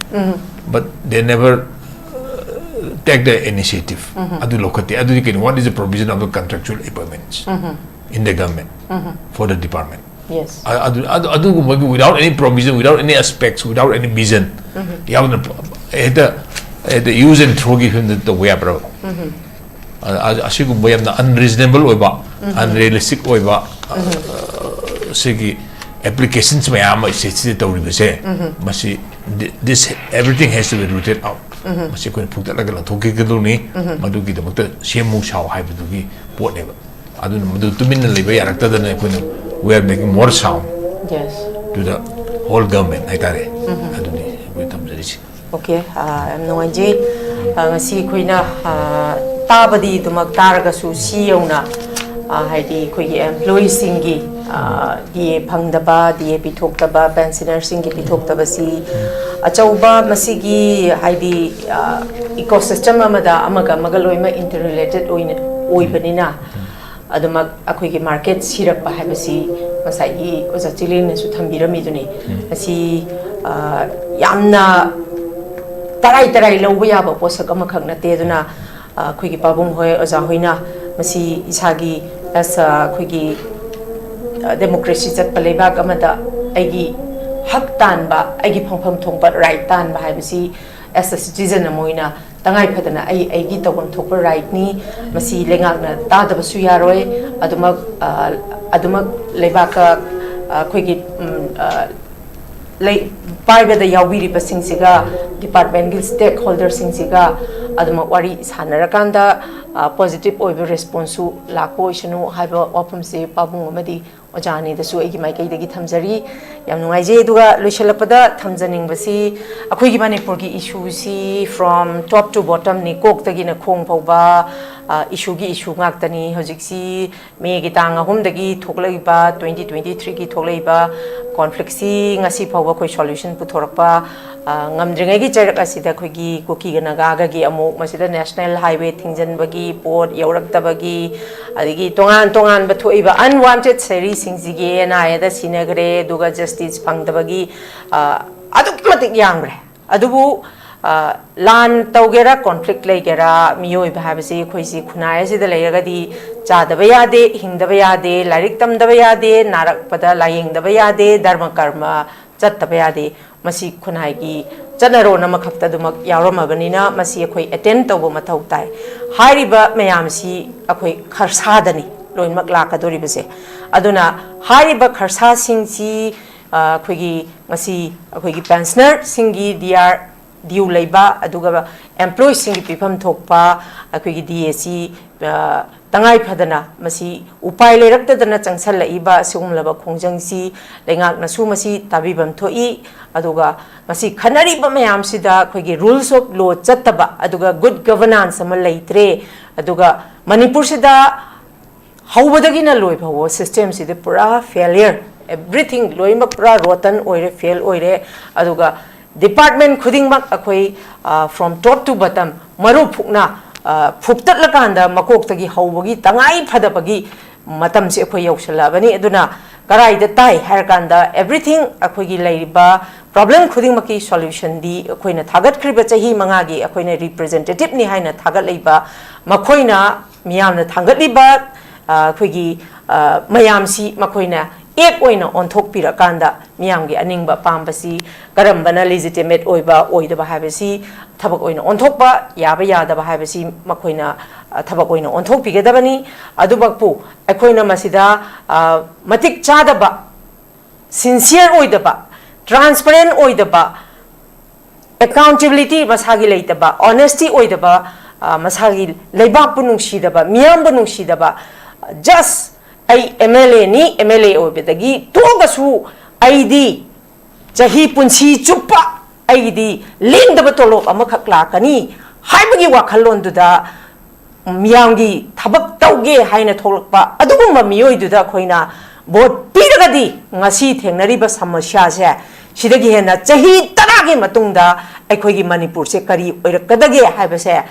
But they never, uh, take the initiative. ꯑꯗꯨ ꯂꯧꯈꯠꯇꯦ꯫ ꯑꯗꯨꯗꯤ ꯀꯩꯅꯣ? What is the provision of the contractual appointments in the government for the department? Yes. ꯑ-, ꯑꯗꯨ, ꯑꯗꯨ, ꯑꯗꯨꯒꯨꯝꯕꯒꯤ without any provision, without any aspects, without any vision, ꯌꯥꯎꯗꯅ ꯍꯦꯛꯇ, ꯍꯦꯛꯇ use and throw ꯒꯤ ꯐꯤꯕꯝꯗ ꯇꯧꯕ ꯌꯥꯕ꯭ꯔꯕ? ꯑ-, ꯑ-, ꯑꯁꯤꯒꯨꯝꯕ ꯌꯥꯝꯅ unreasonable ꯑꯣꯏꯕ, unrealistic ꯑꯣꯏꯕ, ꯑ, ꯁꯤꯒꯤ applications ꯃꯌꯥꯝ ꯑꯃ state ꯁꯤꯗ ꯇꯧꯔꯤꯕꯁꯦ, ꯃꯁꯤ thi-, this, everything has to be rooted out. ꯃꯁꯤ ꯑꯩꯈꯣꯏꯅ ꯐꯨꯛꯇꯠꯂꯒ ꯂꯪꯊꯣꯛꯈꯤꯒꯗꯧꯅꯤ꯫ ꯃꯗꯨꯒꯤꯗꯃꯛꯇ ꯁꯦꯝꯃꯨ ꯁꯥꯎ ꯍꯥꯏꯕꯗꯨꯒꯤ ꯄꯣꯠꯅꯦꯕ꯫ ꯑꯗꯨꯅ ꯃꯗꯨ ꯇꯨꯃꯤꯟꯅ ꯂꯩꯕ ꯌꯥꯔꯛꯇꯗꯅ ꯑꯩꯈꯣꯏꯅ we are making more sound Yes. to the whole government ꯍꯥꯏꯇꯥꯔꯦ꯫ ꯑꯗꯨꯅꯤ ꯑꯩꯈꯣꯏ ꯊꯝꯖꯔꯤꯁꯤ꯫ Okay, ꯑꯥ, ꯌꯥꯝ ꯅꯨꯡꯉꯥꯏꯖꯩ꯫ ꯑꯥ, ꯉꯁꯤ ꯑꯩꯈꯣꯏꯅ, ꯑꯥ, ꯇꯥꯕꯗꯤ ꯑꯗꯨꯃꯛ ꯇꯥꯔꯒꯁꯨ ꯁꯤ ꯌꯧꯅ, ꯑꯥ, ꯍꯥꯏꯗꯤ ꯑꯩꯈꯣꯏꯒꯤ employee ꯁꯤꯡꯒꯤ, ꯑꯥ, ꯗꯤ ꯑꯦ ꯐꯪꯗꯕ, ꯗꯤ ꯑꯦ ꯄꯤꯊꯣꯛꯇꯕ, pensioner ꯁꯤꯡꯒꯤ ꯄꯤꯊꯣꯛꯇꯕꯁꯤ ꯑꯆꯧꯕ ꯃꯁꯤꯒꯤ ꯍꯥꯏꯗꯤ, ꯑꯥ, ecosystem ꯑꯃꯗ ꯑꯃꯒ ꯑꯃꯒ ꯂꯣꯏꯅꯃꯛ interrelated ꯑꯣꯏꯅ, ꯑꯣꯏꯕꯅꯤꯅ ꯑꯗꯨꯃꯛ ꯑꯩꯈꯣꯏꯒꯤ market ꯁꯤꯔꯛꯄ ꯍꯥꯏꯕꯁꯤ ꯉꯁꯥꯏꯒꯤ ꯑꯣꯖꯥ ꯆꯤꯂꯦꯟꯅꯁꯨ ꯊꯝꯕꯤꯔꯝꯃꯤꯗꯨꯅꯤ꯫ ꯃꯁꯤ, ꯑ, ꯌꯥꯝꯅ ꯇꯔꯥꯏ ꯇꯔꯥꯏ ꯂꯧꯕ ꯌꯥꯕ ꯄꯣꯠꯁꯛ ꯑꯃꯈꯛ ꯅꯠꯇꯦ꯫ ꯑꯗꯨꯅ, ꯑ, ꯑꯩꯈꯣꯏꯒꯤ ꯄꯥꯕꯨꯡ ꯍꯣꯏ, ꯑꯣꯖꯥ ꯍꯣꯏꯅ ꯃꯁꯤ ꯏꯁꯥꯒꯤ as a ꯑꯩꯈꯣꯏꯒꯤ, ꯑ, democracy ꯆꯠꯄ ꯂꯩꯕꯥꯛ ꯑꯃꯗ ꯑꯩꯒꯤ ꯍꯛ ꯇꯥꯟꯕ, ꯑꯩꯒꯤ ꯐꯪꯐꯝ ꯊꯣꯛꯄ right ꯇꯥꯟꯕ ꯍꯥꯏꯕꯁꯤ as a citizen ꯑꯃ ꯑꯣꯏꯅ ꯇꯉꯥꯏ ꯐꯗꯅ ꯑꯩ ꯑꯩꯒꯤ ꯇꯧꯐꯝ ꯊꯣꯛꯄ right ꯅꯤ꯫ ꯃꯁꯤ ꯂꯩꯉꯥꯛꯅ ꯇꯥꯗꯕꯁꯨ ꯌꯥꯔꯣꯏ꯫ ꯑꯗꯨꯃꯛ, ꯑ, ꯑꯗꯨꯃꯛ ꯂꯩꯕꯥꯛꯀ, ꯑ, ꯑꯩꯈꯣꯏꯒꯤ, ꯎꯝ, ꯑ, ꯂꯩ-, ꯄꯥꯏꯕꯗ ꯌꯥꯎꯕꯤꯔꯤꯕꯁꯤꯡꯁꯤꯒ, department ꯀꯤ stakeholder ꯁꯤꯡꯁꯤꯒ ꯑꯗꯨꯃꯛ ꯋꯥꯔꯤ ꯁꯥꯟꯅꯔꯀꯥꯟꯗ, ꯑ, positive ꯑꯣꯏꯕ response ꯁꯨ ꯂꯥꯛꯄ ꯑꯣꯏꯁꯅꯨ ꯍꯥꯏꯕ ꯋꯥꯐꯝꯁꯤ ꯄꯥꯕꯨꯡ ꯑꯃꯗꯤ ꯑꯣꯖꯥ ꯑꯅꯤꯗꯁꯨ ꯑꯩꯒꯤ ꯃꯥꯏꯀꯩꯗꯒꯤ ꯊꯝꯖꯔꯤ꯫ ꯌꯥꯝ ꯅꯨꯡꯉꯥꯏꯖꯩ꯫ ꯑꯗꯨꯒ ꯂꯣꯏꯁꯤꯜꯂꯛꯄꯗ ꯊꯝꯖꯅꯤꯡꯕꯁꯤ, ꯑꯩꯈꯣꯏꯒꯤ ꯃꯅꯤꯄꯨꯔꯒꯤ ꯏꯁꯨꯁꯤ from top to bottom ꯅꯤ, ꯀꯣꯛꯇꯒꯤꯅ ꯈꯣꯡ ꯐꯥꯎꯕ, ꯑ, ꯏꯁꯨꯒꯤ ꯏꯁꯨ ꯉꯥꯛꯇꯅꯤ꯫ ꯍꯧꯖꯤꯛꯁꯤ ꯃꯦꯒꯤ ꯇꯥꯡ ꯑꯍꯨꯝꯗꯒꯤ ꯊꯣꯛꯂꯛꯏꯕ, twenty twenty-three ꯒꯤ ꯊꯣꯛꯂꯛꯏꯕ conflict ꯁꯤ ꯉꯁꯤ ꯐꯥꯎꯕ ꯑꯩꯈꯣꯏ solution ꯄꯨꯊꯣꯔꯛꯄ, ꯑ, ꯉꯝꯗ꯭ꯔꯤꯉꯩꯒꯤ ꯆꯩꯔꯛ ꯑꯁꯤꯗ ꯑꯩꯈꯣꯏꯒꯤ ꯀꯨꯀꯤꯒ ꯅꯥꯒꯥꯒꯒꯤ ꯑꯃꯨꯛ ꯃꯁꯤꯗ national highway ꯊꯤꯡꯖꯤꯟꯕꯒꯤ, ꯄꯣꯠ ꯌꯧꯔꯛꯇꯕꯒꯤ, ꯑꯗꯒꯤ ꯇꯣꯉꯥꯟ ꯇꯣꯉꯥꯟꯕ ꯊꯣꯛꯏꯕ unwanted ꯁꯔꯤꯁꯤꯡꯁꯤꯒꯤ ꯑꯦꯟ ꯑꯥꯏ ꯑꯦꯗ ꯁꯤꯟꯅꯈ꯭ꯔꯦ, ꯑꯗꯨꯒ justice ꯐꯪꯗꯕꯒꯤ, ꯑ, ꯑꯗꯨꯛꯀꯤ ꯃꯇꯤꯛ ꯌꯥꯝꯈ꯭ꯔꯦ꯫ ꯑꯗꯨꯕꯨ, ꯑ, ꯂꯥꯟ ꯇꯧꯒꯦꯔꯥ, conflict ꯂꯩꯒꯦꯔꯥ, ꯃꯤꯑꯣꯏꯕ ꯍꯥꯏꯕꯁꯤ ꯑꯩꯈꯣꯏꯁꯤ ꯈꯨꯟꯅꯥꯏ ꯑꯁꯤꯗ ꯂꯩꯔꯒꯗꯤ ꯆꯥꯗꯕ ꯌꯥꯗꯦ, ꯍꯤꯡꯗꯕ ꯌꯥꯗꯦ, ꯂꯥꯏꯔꯤꯛ ꯇꯝꯗꯕ ꯌꯥꯗꯦ, ꯅꯥꯔꯛꯄꯗ ꯂꯥꯌꯦꯡꯗꯕ ꯌꯥꯗꯦ, ꯙꯔꯃ ꯀꯔꯃ ꯆꯠꯇꯕ ꯌꯥꯗꯦ꯫ ꯃꯁꯤ ꯈꯨꯟꯅꯥꯏꯒꯤ ꯆꯠꯅꯔꯣꯟ ꯑꯃꯈꯛꯇ ꯑꯗꯨꯃꯛ ꯌꯥꯎꯔꯝꯃꯕꯅꯤꯅ, ꯃꯁꯤ ꯑꯩꯈꯣꯏ attend ꯇꯧꯕ ꯃꯊꯧ ꯇꯥꯏ꯫ ꯍꯥꯏꯔꯤꯕ ꯃꯌꯥꯝꯁꯤ ꯑꯩꯈꯣꯏ ꯈꯔꯁꯥꯗꯅꯤ ꯂꯣꯏꯅꯃꯛ ꯂꯥꯛꯀꯗꯧꯔꯤꯕꯁꯦ꯫ ꯑꯗꯨꯅ ꯍꯥꯏꯔꯤꯕ ꯈꯔꯁꯥꯁꯤꯡꯁꯤ, ꯑ, ꯑꯩꯈꯣꯏꯒꯤ ꯉꯁꯤ ꯑꯩꯈꯣꯏꯒꯤ pensioner ꯁꯤꯡꯒꯤ ꯗꯤ ꯑꯥꯔ ꯗ꯭ꯌꯨ ꯂꯩꯕ, ꯑꯗꯨꯒ employee ꯁꯤꯡꯒꯤ ꯄꯤꯐꯝ ꯊꯣꯛꯄ ꯑꯩꯈꯣꯏꯒꯤ ꯗꯤ ꯑꯦ ꯁꯤ, ꯑ, ꯇꯉꯥꯏ ꯐꯗꯅ ꯃꯁꯤ ꯎꯄꯥꯏ ꯂꯩꯔꯛꯇꯗꯅ ꯆꯪꯁꯜꯂꯛꯏꯕ ꯑꯁꯤꯒꯨꯝꯂꯕ ꯈꯣꯡꯖꯪꯁꯤ ꯂꯩꯉꯥꯛꯅꯁꯨ ꯃꯁꯤ ꯇꯥꯕꯤꯐꯝ ꯊꯣꯛꯏ꯫ ꯑꯗꯨꯒ ꯃꯁꯤ ꯈꯟꯅꯔꯤꯕ ꯃꯌꯥꯝꯁꯤꯗ ꯑꯩꯈꯣꯏꯒꯤ rules of law ꯆꯠꯇꯕ, ꯑꯗꯨꯒ good governance ꯑꯃ ꯂꯩꯇ꯭ꯔꯦ꯫ ꯑꯗꯨꯒ ꯃꯅꯤꯄꯨꯔꯁꯤꯗ ꯍꯧꯕꯗꯒꯤꯅ ꯂꯣꯏ ꯐꯥꯎꯕ system ꯁꯤꯗ ꯄꯨꯔꯥ failure, everything ꯂꯣꯏꯅꯃꯛ ꯄꯨꯔꯥ rotten ꯑꯣꯏꯔꯦ, fail ꯑꯣꯏꯔꯦ꯫ ꯑꯗꯨꯒ department ꯈꯨꯗꯤꯡꯃꯛ ꯑꯩꯈꯣꯏ, ꯑ, from top to bottom ꯃꯔꯨ ꯐꯨꯛꯅ, ꯑ, ꯐꯨꯛꯇꯠꯂꯀꯥꯟꯗ ꯃꯀꯣꯛꯇꯒꯤ ꯍꯧꯕꯒꯤ ꯇꯉꯥꯏ ꯐꯗꯕꯒꯤ ꯃꯇꯝꯁꯤ ꯑꯩꯈꯣꯏ ꯌꯧꯁꯜꯂꯛꯑꯕꯅꯤ꯫ ꯑꯗꯨꯅ ꯀꯔꯥꯏꯗ ꯇꯥꯏ ꯍꯥꯏꯔꯀꯥꯟꯗ, everything ꯑꯩꯈꯣꯏꯒꯤ ꯂꯩꯔꯤꯕ problem ꯈꯨꯗꯤꯡꯃꯛꯀꯤ solution ꯗꯤ ꯑꯩꯈꯣꯏꯅ ꯊꯥꯒꯠꯈ꯭ꯔꯤꯕ ꯆꯍꯤ ꯃꯉꯥꯒꯤ ꯑꯩꯈꯣꯏꯅ representative ꯅꯤ ꯍꯥꯏꯅ ꯊꯥꯒꯠꯂꯤꯕ ꯃꯈꯣꯏꯅ, ꯃꯤꯌꯥꯝꯅ ꯊꯥꯡꯒꯠꯂꯤꯕ, ꯑ, ꯑꯩꯈꯣꯏꯒꯤ, ꯑ, ꯃꯌꯥꯝꯁꯤ ꯃꯈꯣꯏꯅ act ꯑꯣꯏꯅ ꯑꯣꯟꯊꯣꯛꯄꯤꯔꯀꯥꯟꯗ ꯃꯤꯌꯥꯝꯒꯤ ꯑꯅꯤꯡꯕ ꯑꯄꯥꯝꯕꯁꯤ ꯀꯔꯝꯕꯅ legitimate ꯑꯣꯏꯕ ꯑꯣꯏꯗꯕ ꯍꯥꯏꯕꯁꯤ ꯊꯕꯛ ꯑꯣꯏꯅ ꯑꯣꯟꯊꯣꯛꯄ ꯌꯥꯕ ꯌꯥꯗꯕ ꯍꯥꯏꯕꯁꯤ ꯃꯈꯣꯏꯅ, ꯑ, ꯊꯕꯛ ꯑꯣꯏꯅ ꯑꯣꯟꯊꯣꯛꯄꯤꯒꯗꯕꯅꯤ꯫ ꯑꯗꯨꯃꯛꯄꯨ ꯑꯩꯈꯣꯏꯅ ꯃꯁꯤꯗ, ꯑ, ꯃꯇꯤꯛ ꯆꯥꯗꯕ, sincere ꯑꯣꯏꯗꯕ, transparent ꯑꯣꯏꯗꯕ, accountability ꯃꯁꯥꯒꯤ ꯂꯩꯇꯕ, honesty ꯑꯣꯏꯗꯕ, ꯑ, ꯃꯁꯥꯒꯤ ꯂꯩꯕꯥꯛꯄꯨ ꯅꯨꯡꯁꯤꯗꯕ, ꯃꯤꯌꯥꯝꯕꯨ ꯅꯨꯡꯁꯤꯗꯕ, just ꯑꯩ M L A ꯅꯤ, M L A ꯑꯣꯏꯕꯗꯒꯤ ꯇꯣꯛꯑꯒꯁꯨ ꯑꯩꯗꯤ ꯆꯍꯤ ꯄꯨꯟꯁꯤ ꯆꯨꯞꯄ ꯑꯩꯒꯤꯗꯤ ꯂꯦꯡꯗꯕ ꯇꯣꯂꯣꯞ ꯑꯃꯈꯛ ꯂꯥꯛꯀꯅꯤ ꯍꯥꯏꯕꯒꯤ ꯋꯥꯈꯜꯂꯣꯟꯗꯨꯗ ꯃꯤꯌꯥꯝꯒꯤ ꯊꯕꯛ ꯇꯧꯒꯦ ꯍꯥꯏꯅ ꯊꯣꯛꯂꯛꯄ ꯑꯗꯨꯒꯨꯝꯕ ꯃꯤꯑꯣꯏꯗꯨꯗ ꯑꯩꯈꯣꯏꯅ ꯚꯣꯠ ꯄꯤꯔꯒꯗꯤ ꯉꯁꯤ ꯊꯦꯡꯅꯔꯤꯕ ꯁꯃꯁ꯭ꯌꯥꯁꯦ, ꯁꯤꯗꯒꯤ ꯍꯦꯟꯅ ꯆꯍꯤ ꯇꯔꯥꯒꯤ ꯃꯇꯨꯡꯗ ꯑꯩꯈꯣꯏꯒꯤ ꯃꯅꯤꯄꯨꯔꯁꯦ ꯀꯔꯤ ꯑꯣꯏꯔꯛꯀꯗꯒꯦ ꯍꯥꯏꯕꯁꯦ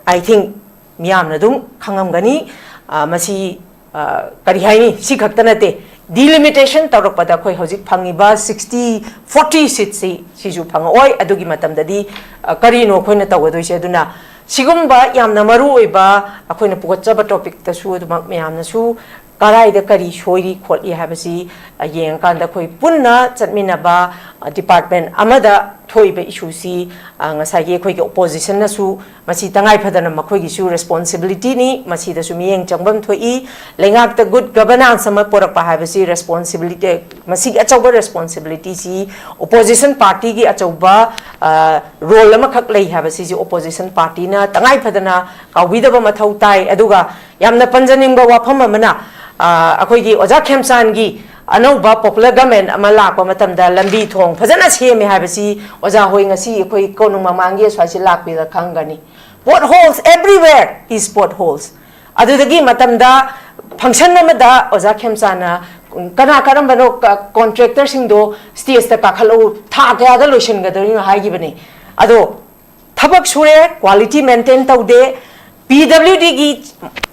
I think ꯃꯤꯌꯥꯝꯅ ꯑꯗꯨꯝ ꯈꯪꯉꯝꯒꯅꯤ꯫ ꯑ, ꯃꯁꯤ, ꯑ, ꯀꯔꯤ ꯍꯥꯏꯅꯤ, ꯁꯤ ꯈꯛꯇ ꯅꯠꯇꯦ, delimitation ꯇꯧꯔꯛꯄꯗ ꯑꯩꯈꯣꯏ ꯍꯧꯖꯤꯛ ꯐꯪꯉꯤꯕ sixty forty seatꯁꯤ ꯁꯤꯁꯨ ꯐꯪꯉꯛꯑꯣꯏ꯫ ꯑꯗꯨꯒꯤ ꯃꯇꯝꯗꯗꯤ, ꯑ, ꯀꯔꯤꯅꯣ ꯑꯩꯈꯣꯏꯅ ꯇꯧꯒꯗꯣꯏꯁꯦ? ꯑꯗꯨꯅ ꯁꯤꯒꯨꯝꯕ ꯌꯥꯝꯅ ꯃꯔꯨ ꯑꯣꯏꯕ ꯑꯩꯈꯣꯏꯅ ꯄꯨꯈꯠꯆꯕ topicꯇꯁꯨ ꯑꯗꯨꯃꯛ ꯃꯌꯥꯝꯅꯁꯨ ꯀꯗꯥꯏꯗ ꯀꯔꯤ ꯁꯣꯏꯔꯤ ꯈꯣꯠꯂꯤ ꯍꯥꯏꯕꯁꯤ, ꯑ, ꯌꯦꯡꯉꯀꯥꯟꯗ ꯑꯩꯈꯣꯏ ꯄꯨꯟꯅ ꯆꯠꯃꯤꯟꯅꯕ, ꯑ, department ꯑꯃꯗ ꯊꯣꯛꯏꯕ issueꯁꯤ, ꯑ, ꯉꯁꯥꯏꯒꯤ ꯑꯩꯈꯣꯏꯒꯤ oppositionꯅꯁꯨ ꯃꯁꯤ ꯇꯉꯥꯏ ꯐꯗꯅ ꯃꯈꯣꯏꯒꯤꯁꯨ responsibilityꯅꯤ, ꯃꯁꯤꯗꯁꯨ ꯃꯤꯠꯌꯦꯡ ꯆꯪꯐꯝ ꯊꯣꯛꯏ꯫ ꯂꯩꯉꯥꯛꯇ good governance ꯑꯃ ꯄꯨꯔꯛꯄ ꯍꯥꯏꯕꯁꯤ responsibility, ꯃꯁꯤꯒꯤ ꯑꯆꯧꯕ responsibilityꯁꯤ opposition partyꯒꯤ ꯑꯆꯧꯕ, ꯑ, role ꯑꯃꯈꯛ ꯂꯩ ꯍꯥꯏꯕꯁꯤꯁꯨ opposition partyꯅ ꯇꯉꯥꯏ ꯐꯗꯅ ꯀꯥꯎꯕꯤꯗꯕ ꯃꯊꯧ ꯇꯥꯏ꯫ ꯑꯗꯨꯒ ꯌꯥꯝꯅ ꯄꯟꯖꯅꯤꯡꯕ ꯋꯥꯐꯝ ꯑꯃꯅ, ꯑ, ꯑꯩꯈꯣꯏꯒꯤ ꯑꯣꯖꯥ ꯈꯦꯝꯆꯥꯟꯒꯤ ꯑꯅꯧꯕ popular government ꯑꯃ ꯂꯥꯛꯄ ꯃꯇꯝꯗ ꯂꯝꯕꯤ ꯊꯣꯡ ꯐꯖꯅ ꯁꯦꯝꯃꯦ ꯍꯥꯏꯕꯁꯤ ꯑꯣꯖꯥ ꯍꯣꯏ ꯉꯁꯤ ꯑꯩꯈꯣꯏ ꯀꯣꯅꯨꯡ ꯃꯃꯥꯡꯒꯤ ꯑꯁ꯭ꯋꯥꯏꯁꯤ ꯂꯥꯛꯄꯤꯗ ꯈꯪꯒꯅꯤ꯫ Potholes, everywhere is potholes꯫ ꯑꯗꯨꯗꯒꯤ ꯃꯇꯝꯗ function ꯑꯃꯗ ꯑꯣꯖꯥ ꯈꯦꯝꯆꯥꯟꯅ ꯀꯅꯥ ꯀꯔꯝꯕꯅꯣ contractorꯁꯤꯡꯗꯣ stageꯇ ꯀꯥꯈꯠꯂꯛꯎ, ꯊꯥ ꯀꯌꯥꯗ ꯂꯣꯏꯁꯤꯟꯒꯗꯣꯏꯅꯣ ꯍꯥꯏꯈꯤꯕꯅꯤ꯫ ꯑꯗꯣ ꯊꯕꯛ ꯁꯨꯔꯦ, quality maintain ꯇꯧꯗꯦ꯫ PWDꯒꯤ,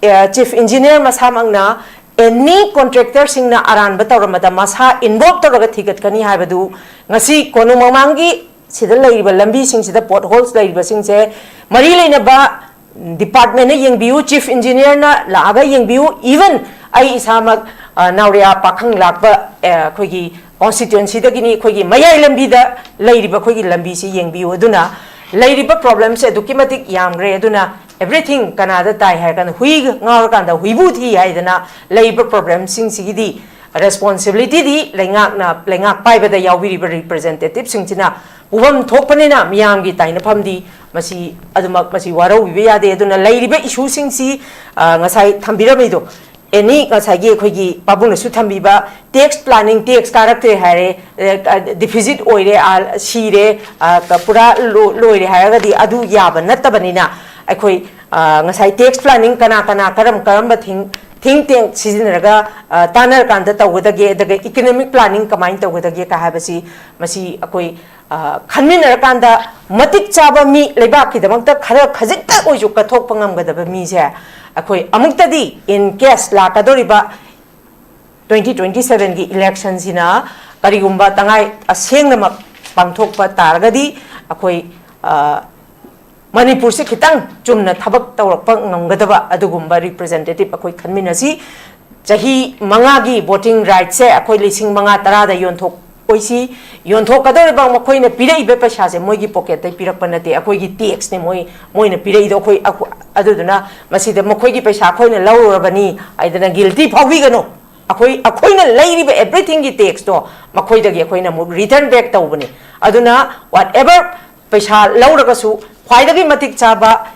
ꯑ, chief engineer ꯃꯁꯥꯃꯛꯅ any contractorꯁꯤꯡꯅ ꯑꯔꯥꯟꯕ ꯇꯧꯔꯝꯕꯗ ꯃꯁꯥ involve ꯇꯧꯔꯒ ꯊꯤꯒꯠꯀꯅꯤ ꯍꯥꯏꯕꯗꯨ ꯉꯁꯤ ꯀꯣꯅꯨꯡ ꯃꯃꯥꯡꯒꯤ ꯁꯤꯗ ꯂꯩꯔꯤꯕ ꯂꯝꯕꯤꯁꯤꯡꯁꯤꯗ potholes ꯂꯩꯔꯤꯕꯁꯤꯡꯁꯦ ꯃꯔꯤ ꯂꯩꯅꯕ departmentꯅ ꯌꯦꯡꯕꯤꯌꯨ, chief engineerꯅ ꯂꯥꯛꯑꯒ ꯌꯦꯡꯕꯤꯌꯨ, even ꯑꯩ ꯏꯁꯥꯃꯛ, ꯑ, ꯅꯥꯎꯔꯤꯌꯥ ꯄꯥꯈꯪ ꯂꯥꯛꯄ, ꯑ, ꯑꯩꯈꯣꯏꯒꯤ constituencyꯗꯒꯤꯅꯤ, ꯑꯩꯈꯣꯏꯒꯤ ꯃꯌꯥꯏ ꯂꯝꯕꯤꯗ ꯂꯩꯔꯤꯕ ꯑꯩꯈꯣꯏꯒꯤ ꯂꯝꯕꯤꯁꯤ ꯌꯦꯡꯕꯤꯌꯨ꯫ ꯑꯗꯨꯅ ꯂꯩꯔꯤꯕ problemꯁꯦ ꯑꯗꯨꯛꯀꯤ ꯃꯇꯤꯛ ꯌꯥꯝꯈ꯭ꯔꯦ꯫ ꯑꯗꯨꯅ everything ꯀꯅꯥꯗ ꯇꯥꯏ ꯍꯥꯏꯔ ꯀꯥꯟꯗ ꯍꯨꯏ ꯉꯥꯎꯔꯀꯥꯟꯗ ꯍꯨꯏꯕꯨ ꯊꯤ ꯍꯥꯏꯗꯅ ꯂꯩꯔꯤꯕ problemꯁꯤꯡꯁꯤꯒꯤꯗꯤ responsibilityꯗꯤ ꯂꯩꯉꯥꯛꯅ, ꯂꯩꯉꯥꯛ ꯄꯥꯏꯕꯗ ꯌꯥꯎꯕꯤꯔꯤꯕ representativeꯁꯤꯡꯁꯤꯅ ꯄꯨꯐꯝ ꯊꯣꯛꯄꯅꯤꯅ ꯃꯤꯌꯥꯝꯒꯤ ꯇꯥꯏꯅꯐꯝꯗꯤ ꯃꯁꯤ ꯑꯗꯨꯃꯛ ꯃꯁꯤ ꯋꯥꯔꯧꯕꯤꯕ ꯌꯥꯗꯦ꯫ ꯑꯗꯨꯅ ꯂꯩꯔꯤꯕ issueꯁꯤꯡꯁꯤ, ꯑ, ꯉꯁꯥꯏ ꯊꯝꯕꯤꯔꯝꯃꯤꯗꯣ, ꯑꯦꯅꯤ ꯉꯁꯥꯏꯒꯤ ꯑꯩꯈꯣꯏꯒꯤ ꯄꯥꯕꯨꯡꯅꯁꯨ ꯊꯝꯕꯤꯕ ꯇꯦꯛꯁ ꯄ꯭ꯂꯥꯅꯤꯡ, ꯇꯦꯛꯁ ꯀꯥꯔꯛꯇ꯭ꯔꯦ ꯍꯥꯏꯔꯦ, ꯗꯤꯐꯤꯖꯤꯠ ꯑꯣꯏꯔꯦ, ꯁꯤꯔꯦ, ꯄꯨꯔꯥ ꯂꯣꯏꯔꯦ ꯍꯥꯏꯔꯒꯗꯤ ꯑꯗꯨ ꯌꯥꯕ ꯅꯠꯇꯕꯅꯤꯅ, ꯑꯩꯈꯣꯏ ꯉꯁꯥꯏ ꯇꯦꯛꯁ ꯄ꯭ꯂꯥꯅꯤꯡ ꯀꯅꯥ ꯀꯅꯥ ꯀꯔꯝ ꯀꯔꯝꯕ ꯊꯤꯡ ꯊꯤꯡ ꯇꯦꯡ ꯁꯤꯖꯤꯟꯅꯔꯒ ꯇꯥꯟꯅꯔꯀꯥꯟꯗ ꯇꯧꯒꯗꯒꯦ, ꯑꯗꯨꯒ ꯏꯀꯣꯅꯣꯃꯤꯛ ꯄ꯭ꯂꯥꯅꯤꯡ ꯀꯃꯥꯏꯅ ꯇꯧꯒꯗꯒꯦ ꯀ ꯍꯥꯏꯕꯁꯤ, ꯃꯁꯤ ꯑꯩꯈꯣꯏ ꯈꯟꯃꯤꯟꯅꯔꯀꯥꯟꯗ ꯃꯇꯤꯛ ꯆꯥꯕ ꯃꯤ, ꯂꯩꯕꯥꯛꯀꯤꯗꯃꯛꯇ ꯈꯔ ꯈꯖꯤꯛꯇ ꯑꯣꯏꯁꯨ ꯀꯠꯊꯣꯛꯄ ꯉꯝꯒꯗꯕ ꯃꯤꯁꯦ ꯑꯩꯈꯣꯏ ꯑꯃꯨꯛꯇꯗꯤ, in case ꯂꯥꯛꯀꯗꯧꯔꯤꯕ twenty twenty sevenꯒꯤ ꯏꯂꯦꯛꯁꯟꯁꯤꯅ ꯀꯔꯤꯒꯨꯝꯕ ꯇꯉꯥꯏ ꯑꯁꯦꯡꯅꯃꯛ ꯄꯥꯡꯊꯣꯛꯄ ꯇꯥꯔꯒꯗꯤ, ꯑꯩꯈꯣꯏ ꯃꯅꯤꯄꯨꯔꯁꯤ ꯈꯤꯇꯪ ꯆꯨꯝꯅ ꯊꯕꯛ ꯇꯧꯔꯛꯄ ꯉꯝꯒꯗꯕ ꯑꯗꯨꯒꯨꯝꯕ ꯔꯤꯄ꯭ꯔꯖꯦꯟꯇꯦꯇꯤꯞ ꯑꯩꯈꯣꯏ ꯈꯟꯃꯤꯟꯅꯁꯤ꯫ ꯆꯍꯤ ꯃꯉꯥꯒꯤ ꯚꯣꯇꯤꯡ ꯔꯥꯏꯠꯁꯦ ꯑꯩꯈꯣꯏ ꯂꯤꯁꯤꯡ ꯃꯉꯥ ꯇꯔꯥꯗ ꯌꯣꯟꯊꯣꯛꯑꯣꯏꯁꯤ꯫ ꯌꯣꯟꯊꯣꯛꯀꯗꯧꯔꯤꯕ ꯃꯈꯣꯏꯅ ꯄꯤꯔꯛꯏꯕ ꯄꯩꯁꯥꯁꯦ ꯃꯣꯏꯒꯤ ꯄꯣꯀꯦꯠꯇꯩ ꯄꯤꯔꯛꯄ ꯅꯠꯇꯦ, ꯑꯩꯈꯣꯏꯒꯤ ꯇꯦꯛꯁꯅꯦ ꯃꯣꯏ ꯃꯣꯏꯅ ꯄꯤꯔꯛꯏꯗꯣ꯫ ꯑꯩꯈꯣꯏ ꯑꯗꯨꯗꯨꯅ ꯃꯁꯤꯗ ꯃꯈꯣꯏꯒꯤ ꯄꯩꯁꯥ ꯑꯩꯈꯣꯏꯅ ꯂꯧꯔꯨꯔꯕꯅꯤ ꯍꯥꯏꯗꯅ ꯒꯤꯜꯇꯤ ꯐꯥꯎꯕꯤꯒꯅꯨ꯫ ꯑꯩꯈꯣꯏ ꯑꯩꯈꯣꯏꯅ ꯂꯩꯔꯤꯕ ꯑꯦꯚ꯭ꯔꯤꯊꯤꯡꯒꯤ ꯇꯦꯛꯁꯇꯣ ꯃꯈꯣꯏꯗꯒꯤ ꯑꯩꯈꯣꯏꯅ ꯑꯃꯨꯛ ꯔꯤꯇꯔꯟ ꯕꯦꯛ ꯇꯧꯕꯅꯤ꯫ ꯑꯗꯨꯅ ꯋꯥꯠ ꯑꯦꯚꯔ ꯄꯩꯁꯥ ꯂꯧꯔꯒꯁꯨ ꯈ꯭ꯋꯥꯏꯗꯒꯤ ꯃꯇꯤꯛ ꯆꯥꯕ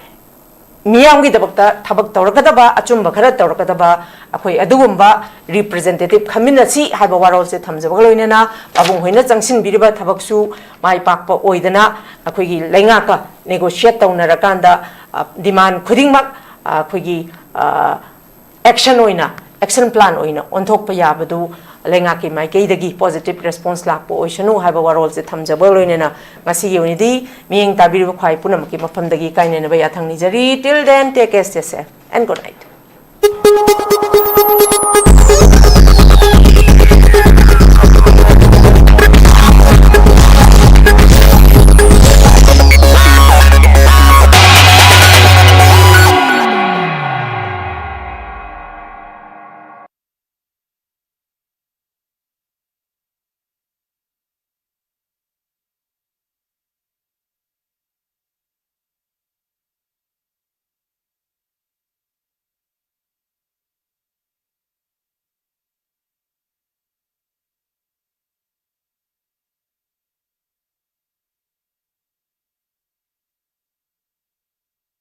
ꯃꯤꯌꯥꯝꯒꯤꯗꯃꯛꯇ ꯊꯕꯛ ꯇꯧꯔꯛꯀꯗꯕ, ꯑꯆꯨꯝꯕ ꯈꯔ ꯇꯧꯔꯛꯀꯗꯕ ꯑꯩꯈꯣꯏ ꯑꯗꯨꯒꯨꯝꯕ ꯔꯤꯄ꯭ꯔꯖꯦꯟꯇꯦꯇꯤꯞ ꯈꯟꯃꯤꯟꯅꯁꯤ ꯍꯥꯏꯕ ꯋꯥꯔꯣꯜꯁꯦ ꯊꯝꯖꯕꯒ ꯂꯣꯏꯅꯅ, ꯄꯥꯕꯨꯡ ꯍꯣꯏꯅ ꯆꯪꯁꯤꯟꯕꯤꯔꯤꯕ ꯊꯕꯛꯁꯨ ꯃꯥꯏ ꯄꯥꯛꯄ ꯑꯣꯏꯗꯅ, ꯑꯩꯈꯣꯏꯒꯤ ꯂꯩꯉꯥꯛꯀ ꯅꯦꯒꯣꯁꯤꯌꯦꯠ ꯇꯧꯅꯔꯀꯥꯟꯗ ꯗꯤꯃꯥꯟ ꯈꯨꯗꯤꯡꯃꯛ ꯑꯩꯈꯣꯏꯒꯤ ꯑꯦꯛꯁꯟ ꯑꯣꯏꯅ, ꯑꯦꯛꯁꯟ ꯄ꯭ꯂꯥꯟ ꯑꯣꯏꯅ ꯑꯣꯟꯊꯣꯛꯄ ꯌꯥꯕꯗꯨ ꯂꯩꯉꯥꯛꯀꯤ ꯃꯥꯏꯀꯩꯗꯒꯤ ꯄꯣꯖꯤꯇꯤꯞ ꯔꯦꯁꯄꯣꯟꯁ ꯂꯥꯛꯄ ꯑꯣꯏꯁꯅꯨ ꯍꯥꯏꯕ ꯋꯥꯔꯣꯜꯁꯦ ꯊꯝꯖꯕ ꯂꯣꯏꯅꯅ, ꯉꯁꯤꯒꯤ ꯑꯣꯏꯅꯗꯤ ꯃꯤꯠꯌꯦꯡ ꯇꯥꯕꯤꯔꯤꯕ ꯈ꯭ꯋꯥꯏ ꯄꯨꯝꯅꯃꯛꯀꯤ ꯃꯐꯝꯗꯒꯤ ꯀꯥꯏꯅꯅꯕ ꯌꯥꯊꯪ ꯅꯤꯖꯔꯤ꯫ Till then, take care, stay safe and good night.